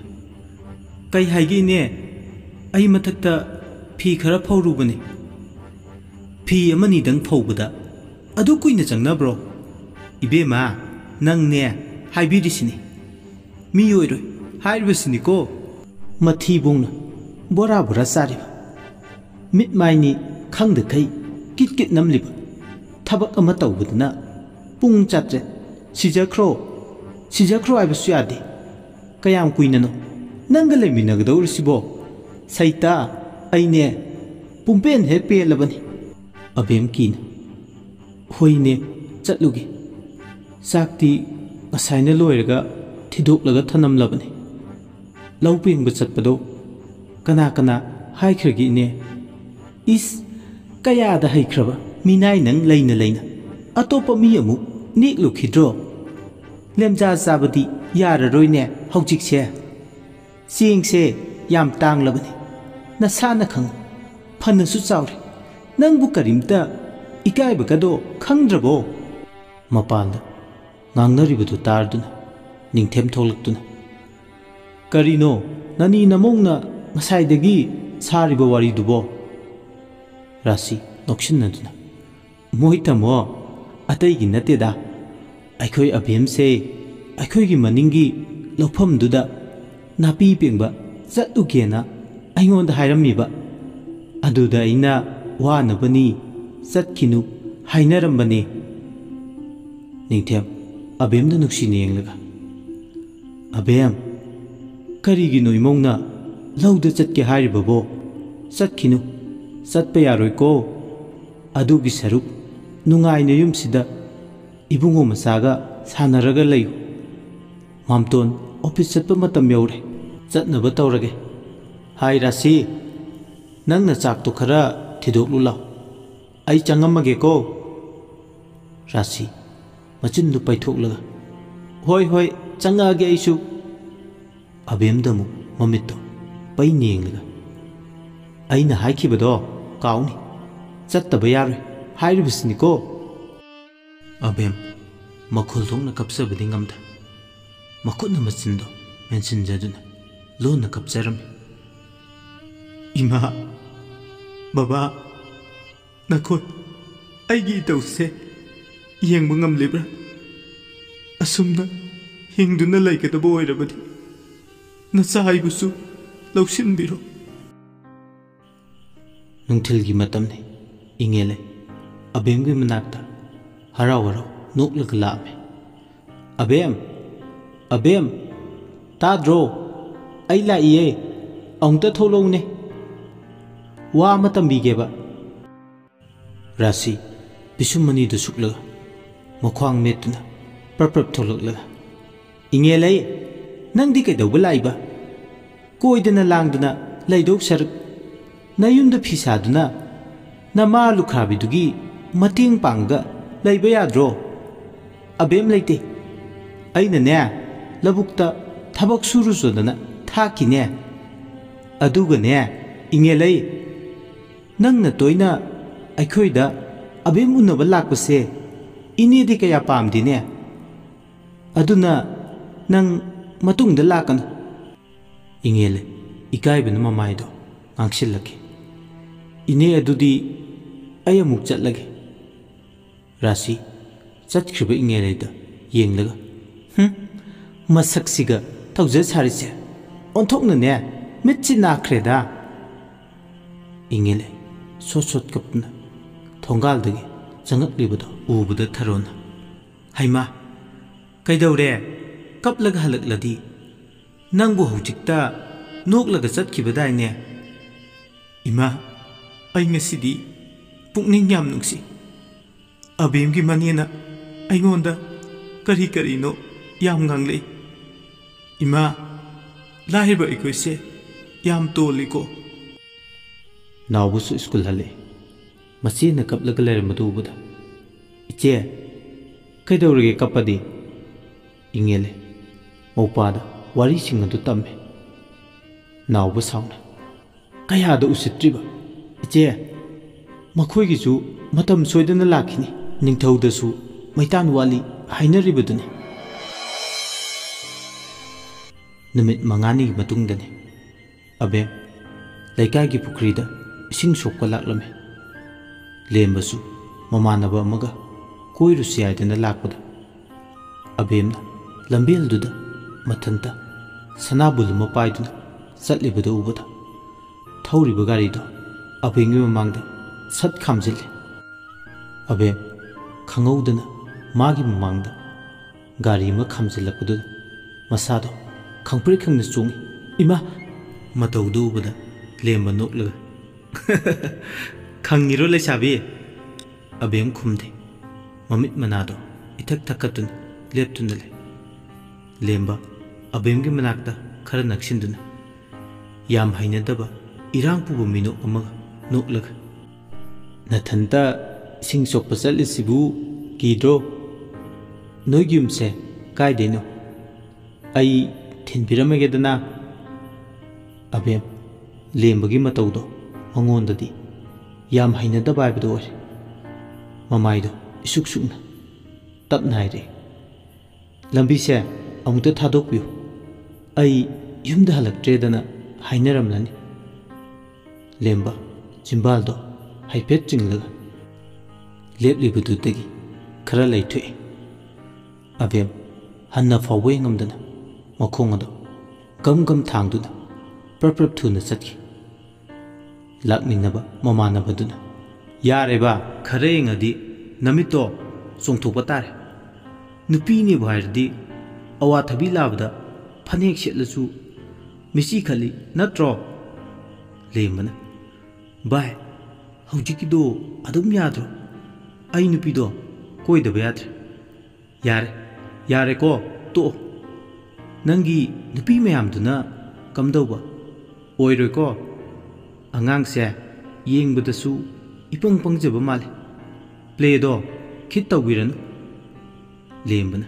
"ꯀꯩ ꯍꯥꯏꯒꯦ ꯏꯅꯦ? ꯑꯩ ꯃꯊꯛꯇ ꯐꯤ ꯈꯔ ꯐꯧꯔꯨꯕꯅꯤ꯫" "ꯐꯤ ꯑꯃꯅꯤꯗꯪ ꯐꯧꯕꯗ ꯑꯗꯨ ꯀꯨꯏꯅ ꯆꯪꯅꯕ꯭ꯔꯣ?" ꯏꯕꯦꯝꯃ, ꯅꯪꯅꯦ ꯍꯥꯏꯕꯤꯔꯤꯁꯤꯅꯤ, ꯃꯤ ꯑꯣꯏꯔꯣꯏ ꯍꯥꯏꯔꯤꯕꯁꯤꯅꯤꯀꯣ꯫ ꯃꯊꯤꯕꯣꯡꯅ ꯕꯣꯔꯥ ꯕꯣꯔꯥ ꯆꯥꯔꯤꯕ, ꯃꯤꯠ ꯃꯥꯏꯅꯤ ꯈꯪꯗꯈꯩ ꯀꯤꯠ ꯀꯤꯠ ꯅꯝꯂꯤꯕ, ꯊꯕꯛ ꯑꯃ ꯇꯧꯕꯗꯅ ꯄꯨꯡ ꯆꯥꯇ꯭ꯔꯦꯠ ꯁꯤꯖꯈ꯭ꯔꯣ, ꯁꯤꯖꯈ꯭ꯔꯣ ꯍꯥꯏꯕꯁꯨ ꯌꯥꯗꯦ꯫ ꯀꯌꯥꯝ ꯀꯨꯏꯅꯅꯣ ꯅꯪꯒ ꯂꯩꯃꯤꯟꯅꯒꯗꯧꯔꯤꯁꯤꯕꯣ? ꯁꯩꯇꯥ, ꯑꯩꯅꯦ ꯄꯨꯡꯄꯦꯟ ꯍꯦꯛ ꯄꯦꯜꯂꯕꯅꯤ꯫ ꯑꯕꯦꯝꯀꯤꯅ, ꯍꯣꯏꯅꯦ, ꯆꯠꯂꯨꯒꯦ꯫ ꯆꯥꯛꯇꯤ ꯉꯁꯥꯏꯅ ꯂꯣꯏꯔꯒ ꯊꯤꯗꯣꯛꯂꯒ ꯊꯅꯝꯂꯕꯅꯤ꯫ ꯂꯧ ꯄꯦꯡꯕ ꯆꯠꯄꯗꯣ ꯀꯅꯥ ꯀꯅꯥ ꯍꯥꯏꯈ꯭ꯔꯒꯦ, ꯏꯅꯦ? ꯏꯁ, ꯀꯌꯥꯗ ꯍꯩꯈ꯭ꯔꯕ ꯃꯤꯅꯥꯏ ꯅꯪ ꯂꯩꯅ ꯂꯩꯅ ꯑꯇꯣꯞꯄ ꯃꯤ ꯑꯃꯨꯛ ꯅꯦꯛꯂꯨꯈꯤꯗ꯭ꯔꯣ? ꯂꯦꯝꯖꯥ ꯆꯥꯕꯗꯤ ꯌꯥꯔꯔꯣꯏꯅꯦ ꯍꯧꯖꯤꯛꯁꯦ꯫ ꯆꯦꯡꯁꯦ ꯌꯥꯝ ꯇꯥꯡꯂꯕꯅꯤ, ꯅꯁꯥꯅ ꯈꯪꯉꯨ꯫ ꯐꯅꯁꯨ ꯆꯥꯎꯔꯦ, ꯅꯪꯕꯨ ꯀꯔꯤꯝꯇ ꯏꯀꯥꯏꯕꯒꯗꯣ ꯈꯪꯗ꯭ꯔꯕꯣ? ꯃꯄꯥꯟꯗ ꯉꯥꯡꯅꯔꯤꯕꯗꯨ ꯇꯥꯔꯗꯨꯅ ꯅꯤꯡꯊꯦꯝ ꯊꯣꯛꯂꯛꯇꯨꯅ, "ꯀꯔꯤꯅꯣ ꯅꯅꯤ ꯅꯃꯧꯅ ꯉꯁꯥꯏꯗꯒꯤ ꯁꯥꯔꯤꯕ ꯋꯥꯔꯤꯗꯨꯕꯣ?" ꯔꯥꯁꯤ ꯅꯣꯛꯁꯤꯟꯅꯗꯨꯅ, "ꯃꯣꯏ ꯇꯥꯃꯣ, ꯑꯇꯩꯒꯤ ꯅꯠꯇꯦꯗ, ꯑꯩꯈꯣꯏ ꯑꯕꯦꯝꯁꯦ ꯑꯩꯈꯣꯏꯒꯤ ꯃꯅꯤꯡꯒꯤ ꯂꯧꯐꯝꯗꯨꯗ ꯅꯥꯄꯤ ꯄꯦꯡꯕ ꯆꯠꯂꯨꯒꯦꯅ ꯑꯩꯉꯣꯟꯗ ꯍꯥꯏꯔꯝꯃꯤꯕ꯫ ꯑꯗꯨꯗ ꯑꯩꯅ ꯋꯥꯅꯕꯅꯤ, ꯆꯠꯈꯤꯅꯨ ꯍꯥꯏꯅꯔꯝꯕꯅꯤ꯫" ꯅꯤꯡꯊꯦꯝ ꯑꯕꯦꯝꯗ ꯅꯨꯡꯁꯤꯅ ꯌꯦꯡꯂꯒ, "ꯑꯕꯦꯝ, ꯀꯔꯤꯒꯤꯅꯣ ꯏꯃꯧꯅ ꯂꯧꯗ ꯆꯠꯀꯦ ꯍꯥꯏꯔꯤꯕꯕꯣ? ꯆꯠꯈꯤꯅꯨ, ꯆꯠꯄ ꯌꯥꯔꯣꯏꯀꯣ꯫ ꯑꯗꯨꯒꯤ ꯁꯔꯨꯛ ꯅꯨꯡꯉꯥꯏꯅ ꯌꯨꯝꯁꯤꯗ ꯏꯕꯨꯡꯉꯣ ꯃꯆꯥꯒ ꯁꯥꯟꯅꯔꯒ ꯂꯩꯌꯨ꯫ ꯃꯥꯝꯇꯣꯟ ꯑꯣꯐꯤꯁ ꯆꯠꯄ ꯃꯇꯝ ꯌꯧꯔꯦ, ꯆꯠꯅꯕ ꯇꯧꯔꯒꯦ꯫ ꯍꯥꯏ ꯔꯥꯁꯤ, ꯅꯪꯅ ꯆꯥꯛꯇꯣ ꯈꯔ ꯊꯤꯗꯣꯛꯂꯨ ꯂꯥꯎ, ꯑꯩ ꯆꯪꯉꯝꯃꯒꯦꯀꯣ꯫" ꯔꯥꯁꯤ ꯃꯆꯤꯟꯗꯨ ꯄꯩꯊꯣꯛꯂꯒ, "ꯍꯣꯏ, ꯍꯣꯏ, ꯆꯪꯉꯛꯑꯒꯦ ꯑꯩꯁꯨ꯫" ꯑꯕꯦꯝꯗ ꯑꯃꯨꯛ ꯃꯃꯤꯠꯇꯣ ꯄꯩꯅ ꯌꯦꯡꯂꯒ, "ꯑꯩꯅ ꯍꯥꯏꯈꯤꯕꯗꯣ ꯀꯥꯎꯅꯤ, ꯆꯠꯇꯕ ꯌꯥꯔꯣꯏ ꯍꯥꯏꯔꯤꯕꯁꯤꯅꯤꯀꯣ꯫" ꯑꯕꯦꯝ ꯃꯈꯣꯜ ꯊꯣꯛꯅ ꯀꯞꯆꯕꯗꯤ ꯉꯝꯗ, ꯃꯈꯨꯠꯅ ꯃꯆꯤꯟꯗꯣ ꯃꯦꯟꯁꯤꯟꯖꯗꯨꯅ ꯂꯣꯟꯅ ꯀꯞꯆꯔꯝꯃꯤ꯫ "ꯏꯃꯥ, ꯕꯕꯥ, ꯅꯈꯣꯏ ꯑꯩꯒꯤ ꯏꯇꯧꯁꯦ ꯌꯦꯡꯕ ꯉꯝꯂꯤꯕ꯭ꯔꯥ?" ꯑꯁꯨꯝꯅ ꯍꯤꯡꯗꯨꯅ ꯂꯩꯒꯗꯕ ꯑꯣꯏꯔꯕꯗꯤ ꯅꯆꯥ ꯑꯩꯕꯨꯁꯨ ꯂꯧꯁꯤꯟꯕꯤꯔꯣ꯫ ꯅꯨꯡꯊꯤꯜꯒꯤ ꯃꯇꯝꯅꯤ꯫ ꯏꯉꯦꯜꯂꯩ ꯑꯕꯦꯝꯒꯤ ꯃꯅꯥꯛꯇ ꯍꯔꯥꯎ ꯍꯔꯥꯎ ꯅꯣꯛꯂꯒ ꯂꯥꯛꯑꯝꯃꯤ꯫ "ꯑꯕꯦꯝ, ꯑꯕꯦꯝ, ꯇꯥꯗ꯭ꯔꯣ? ꯑꯩ ꯂꯥꯛꯏꯌꯦ, ꯑꯃꯨꯛꯇ ꯊꯣꯛꯂꯛꯎꯅꯦ, ꯋꯥ ꯑꯃ ꯇꯝꯕꯤꯒꯦꯕ꯫" ꯔꯥꯁꯤ ꯄꯤꯁꯨꯝ ꯑꯅꯤꯗꯨ ꯁꯨꯛꯂꯒ ꯃꯈ꯭ꯋꯥꯡ ꯃꯦꯠꯇꯨꯅ ꯄ꯭ꯔꯞ ꯄ꯭ꯔꯞ ꯊꯣꯛꯂꯛꯂꯒ, "ꯏꯉꯦꯜꯂꯩ, ꯅꯪꯗꯤ ꯀꯩꯗꯧꯕ ꯂꯥꯛꯏꯕ? ꯀꯣꯏꯗꯅ ꯂꯥꯡꯗꯅ ꯂꯩꯗꯧ ꯁꯔꯨꯛ, ꯅꯌꯨꯝꯗ ꯐꯤ ꯁꯥꯗꯨꯅ ꯅꯃꯥ ꯂꯨꯈ꯭ꯔꯥꯕꯤꯗꯨꯒꯤ ꯃꯇꯦꯡ ꯄꯥꯡꯉꯒ ꯂꯩꯕ ꯌꯥꯗ꯭ꯔꯣ? ꯑꯕꯦꯝ ꯂꯩꯇꯦ꯫ ꯑꯩꯅꯅꯦ, ꯂꯧꯕꯨꯛꯇ ꯊꯕꯛ ꯁꯨꯔꯨꯆꯣꯗꯅ ꯊꯥꯈꯤꯅꯦ꯫ ꯑꯗꯨꯒꯅꯦ, ꯏꯉꯦꯜꯂꯩ, ꯅꯪꯅ ꯇꯣꯏꯅ ꯑꯩꯈꯣꯏꯗ ꯑꯕꯦꯝ ꯎꯅꯕ ꯂꯥꯛꯄꯁꯦ ꯏꯅꯦꯗꯤ ꯀꯌꯥ ꯄꯥꯝꯗꯦꯅꯦ꯫ ꯑꯗꯨꯅ ꯅꯪ ꯃꯇꯨꯡꯗ ꯂꯥꯛꯀꯅꯨ꯫" ꯏꯉꯦꯜꯂꯩ ꯏꯀꯥꯏꯕꯅ ꯃꯃꯥꯏꯗꯣ ꯉꯥꯡꯁꯤꯜꯂꯛꯈꯤ꯫ "ꯏꯅꯦ, ꯑꯗꯨꯗꯤ ꯑꯩ ꯑꯃꯨꯛ ꯆꯠꯂꯒꯦ꯫" ꯔꯥꯁꯤ ꯆꯠꯈ꯭ꯔꯤꯕ ꯏꯉꯦꯜꯂꯩꯗ ꯌꯦꯡꯂꯒ, "ꯍꯨꯝ, ꯃꯁꯛꯁꯤꯒ ꯇꯧꯖ ꯁꯥꯔꯤꯁꯦ ꯑꯣꯟꯊꯣꯛꯅꯅꯦ ꯃꯤꯠꯁꯤ ꯅꯥꯈ꯭ꯔꯦꯗ꯫" ꯏꯉꯦꯜꯂꯩ ꯁꯣꯠ ꯁꯣꯠ ꯀꯞꯇꯨꯅ ꯊꯣꯡꯒꯥꯜꯗꯒꯤ ꯆꯪꯉꯛꯂꯤꯕꯗꯣ ꯎꯕꯗ ꯊꯔꯣꯅ, "ꯍꯩꯃꯥ, ꯀꯩꯗꯧꯔꯦ? ꯀꯞꯂꯒ ꯍꯜꯂꯛꯂꯗꯤ? ꯅꯪꯕꯨ ꯍꯧꯖꯤꯛꯇ ꯅꯣꯛꯂꯒ ꯆꯠꯈꯤꯕꯗꯥꯏꯅꯦ? ꯏꯃꯥ, ꯑꯩ ꯉꯁꯤꯗꯤ ꯄꯨꯛꯅꯤꯡ ꯌꯥꯝ ꯅꯨꯡꯁꯤ꯫ ꯑꯕꯦꯝꯒꯤ ꯃꯅꯦꯅ ꯑꯩꯉꯣꯟꯗ ꯀꯔꯤ ꯀꯔꯤꯅꯣ ꯌꯥꯝ ꯉꯥꯡꯂꯛꯏ꯫ ꯏꯃꯥ, ꯂꯥꯏꯔꯕ ꯑꯩꯈꯣꯏꯁꯦ ꯌꯥꯝ ꯇꯣꯜꯂꯤꯀꯣ꯫" ꯅꯥꯎꯕꯁꯨ ꯁ꯭ꯀꯨꯜ ꯍꯜꯂꯛꯏ꯫ ꯃꯆꯦꯅ ꯀꯞꯂꯒ ꯂꯩꯔꯝꯕꯗꯨ ꯎꯕꯗ, "ꯏꯆꯦ, ꯀꯩꯗꯧꯔꯒꯦ ꯀꯞꯄꯗꯤ?" ꯏꯉꯦꯜꯂꯩ ꯃꯧꯄꯥꯗ ꯋꯥꯔꯤꯁꯤꯡ ꯑꯗꯨ ꯇꯝꯃꯤ꯫ ꯅꯥꯎꯕ ꯁꯥꯎꯅ, "ꯀꯌꯥꯗ ꯎꯁꯤꯠꯇ꯭ꯔꯤꯕ? ꯏꯆꯦ, ꯃꯈꯣꯏꯒꯤꯁꯨ ꯃꯇꯝ ꯁꯣꯏꯗꯅ ꯂꯥꯛꯈꯤꯅꯤ꯫ ꯅꯤꯡꯊꯧꯗꯁꯨ ꯃꯩꯇꯥꯟ ꯋꯥꯠꯂꯤ ꯍꯥꯏꯅꯔꯤꯕꯗꯨꯅꯤ꯫" ꯅꯨꯃꯤꯠ ꯃꯉꯥꯅꯤꯒꯤ ꯃꯇꯨꯡꯗꯅꯤ꯫ ꯑꯕꯦꯝ ꯂꯩꯀꯥꯏꯒꯤ ꯄꯨꯈ꯭ꯔꯤꯗ ꯏꯁꯤꯡ ꯁꯣꯛꯄ ꯂꯥꯛꯂꯝꯃꯤ꯫ ꯂꯦꯝꯕꯁꯨ ꯃꯃꯥꯟꯅꯕ ꯑꯃꯒ ꯀꯣꯏꯔꯨꯁꯤ ꯍꯥꯏꯗꯅ ꯂꯥꯛꯄꯗ, ꯑꯕꯦꯝꯅ ꯂꯝꯕꯦꯜꯗꯨꯗ ꯃꯊꯟꯇ ꯁꯅꯥꯕꯨꯜ ꯑꯃ ꯄꯥꯏꯗꯨꯅ ꯆꯠꯂꯤꯕꯗꯨ ꯎꯕꯗ ꯊꯧꯔꯤꯕ ꯒꯥꯔꯤꯗꯣ ꯑꯕꯦꯝꯒꯤ ꯃꯃꯥꯡꯗ ꯁꯠ ꯈꯥꯝꯖꯤꯜꯂꯦ꯫ ꯑꯕꯦꯝ ꯈꯪꯍꯧꯗꯅ ꯃꯥꯒꯤ ꯃꯃꯥꯡꯗ ꯒꯥꯔꯤ ꯑꯃ ꯈꯥꯝꯖꯤꯜꯂꯛꯄꯗꯨꯗ ꯃꯁꯥꯗꯣ ꯈꯪꯄ꯭ꯔꯦꯛ ꯈꯪꯅ ꯆꯣꯡꯉꯤ꯫ "ꯏꯃꯥ!" ꯃꯇꯧꯗꯨ ꯎꯕꯗ ꯂꯦꯝꯕ ꯅꯣꯛꯂꯒ, "ꯈꯪꯉꯤꯔꯣ ꯂꯩꯁꯥꯕꯤ?" ꯑꯕꯦꯝ ꯈꯨꯝꯗꯦ꯫ ꯃꯃꯤꯠ ꯃꯅꯥꯗꯣ ꯏꯊꯛ ꯊꯛꯀꯠꯇꯨꯅ ꯂꯦꯞꯇꯨꯅ ꯂꯩ꯫ ꯂꯦꯝꯕ ꯑꯕꯦꯝꯒꯤ ꯃꯅꯥꯛꯇ ꯈꯔ ꯅꯛꯁꯤꯟꯗꯨꯅ ꯌꯥꯝ ꯍꯩꯅꯗꯕ ꯏꯔꯥꯡ ꯄꯨꯕ ꯃꯤꯅꯣꯛ ꯑꯃꯒ ꯅꯣꯛꯂꯒ, "ꯅꯊꯟꯇ ꯏꯁꯤꯡ ꯁꯣꯛꯄ ꯆꯠꯂꯤꯁꯤꯕꯨ ꯀꯤꯗ꯭ꯔꯣ? ꯅꯣꯏꯒꯤ ꯌꯨꯝꯁꯦ ꯀꯥꯏꯗꯩꯅꯣ? ꯑꯩ ꯊꯤꯟꯕꯤꯔꯝꯃꯒꯦꯗꯅ?" ꯑꯕꯦꯝ, ꯂꯦꯝꯕꯒꯤ ꯃꯇꯧꯗꯣ ꯃꯉꯣꯟꯗꯗꯤ ꯌꯥꯝ ꯍꯩꯅꯗꯕ ꯍꯥꯏꯕꯗꯨ ꯑꯣꯏꯔꯦ꯫ ꯃꯃꯥꯏꯗꯣ ꯏꯁꯨꯛ ꯁꯨꯛꯅ ꯇꯞꯅ ꯍꯥꯏꯔꯛꯏ, "ꯂꯝꯕꯤꯁꯦ ꯑꯃꯨꯛꯇ ꯊꯥꯗꯣꯛꯄꯤꯌꯨ, ꯑꯩ ꯌꯨꯝꯗ ꯍꯜꯂꯛꯇ꯭ꯔꯦꯗꯅ ꯍꯥꯏꯅꯔꯝꯂꯅꯤ"꯫ ꯂꯦꯝꯕ ꯆꯤꯝꯕꯥꯜꯗꯣ ꯍꯥꯏꯐꯦꯠ ꯆꯤꯡꯂꯒ ꯂꯦꯞꯂꯤꯕꯗꯨꯗꯒꯤ ꯈꯔ ꯂꯩꯊꯣꯛꯏ꯫ ꯑꯕꯦꯝ ꯍꯟꯅ ꯐꯥꯎꯕ ꯌꯦꯡꯉꯝꯗꯅ ꯃꯈꯣꯡ ꯑꯗꯨ ꯒꯝ ꯒꯝ ꯊꯥꯡꯗꯨꯅ ꯄ꯭ꯔꯞ ꯄ꯭ꯔꯞ ꯊꯨꯅ ꯆꯠꯈꯤ꯫ ꯂꯥꯛꯃꯤꯟꯅꯕ ꯃꯃꯥꯟꯅꯕꯗꯨꯅ, "ꯌꯥꯔꯦꯕ, ꯈꯔ ꯌꯦꯡꯉꯗꯤ ꯅꯃꯤꯠꯇꯣ ꯆꯣꯡꯊꯣꯛꯄ ꯇꯥꯔꯦ꯫ ꯅꯨꯄꯤꯅꯦꯕꯨ ꯍꯥꯏꯔꯗꯤ ꯑꯋꯥꯊꯕꯤ ꯂꯥꯕꯗ ꯐꯅꯦꯛ ꯁꯦꯠꯂꯁꯨ ꯃꯤꯆꯤ ꯈꯠꯂꯤ ꯅꯠꯇ꯭ꯔꯣ?" ꯂꯦꯝꯕꯅ, "ꯚꯥꯏ, ꯍꯧꯖꯤꯛꯀꯤꯗꯣ ꯑꯗꯨꯝ ꯌꯥꯗ꯭ꯔꯣ? ꯑꯩ ꯅꯨꯄꯤꯗꯣ ꯀꯣꯏꯗꯕ ꯌꯥꯗ꯭ꯔꯦ꯫ ꯌꯥꯔꯦ, ꯌꯥꯔꯦꯀꯣ, ꯇꯣꯛꯑꯣ꯫ ꯅꯪꯒꯤ ꯅꯨꯄꯤ ꯃꯌꯥꯝꯗꯨꯅ ꯀꯝꯗꯧꯕ? ꯑꯣꯏꯔꯣꯏꯀꯣ? ꯑꯉꯥꯡꯁꯦ ꯌꯦꯡꯕꯗꯁꯨ ꯏꯄꯪ ꯄꯪꯖꯕ ꯃꯥꯜꯂꯦ꯫ ꯄ꯭ꯂꯦꯗꯣ ꯈꯤꯠ ꯇꯧꯕꯤꯔꯅꯨ"꯫ ꯂꯦꯝꯕꯅ,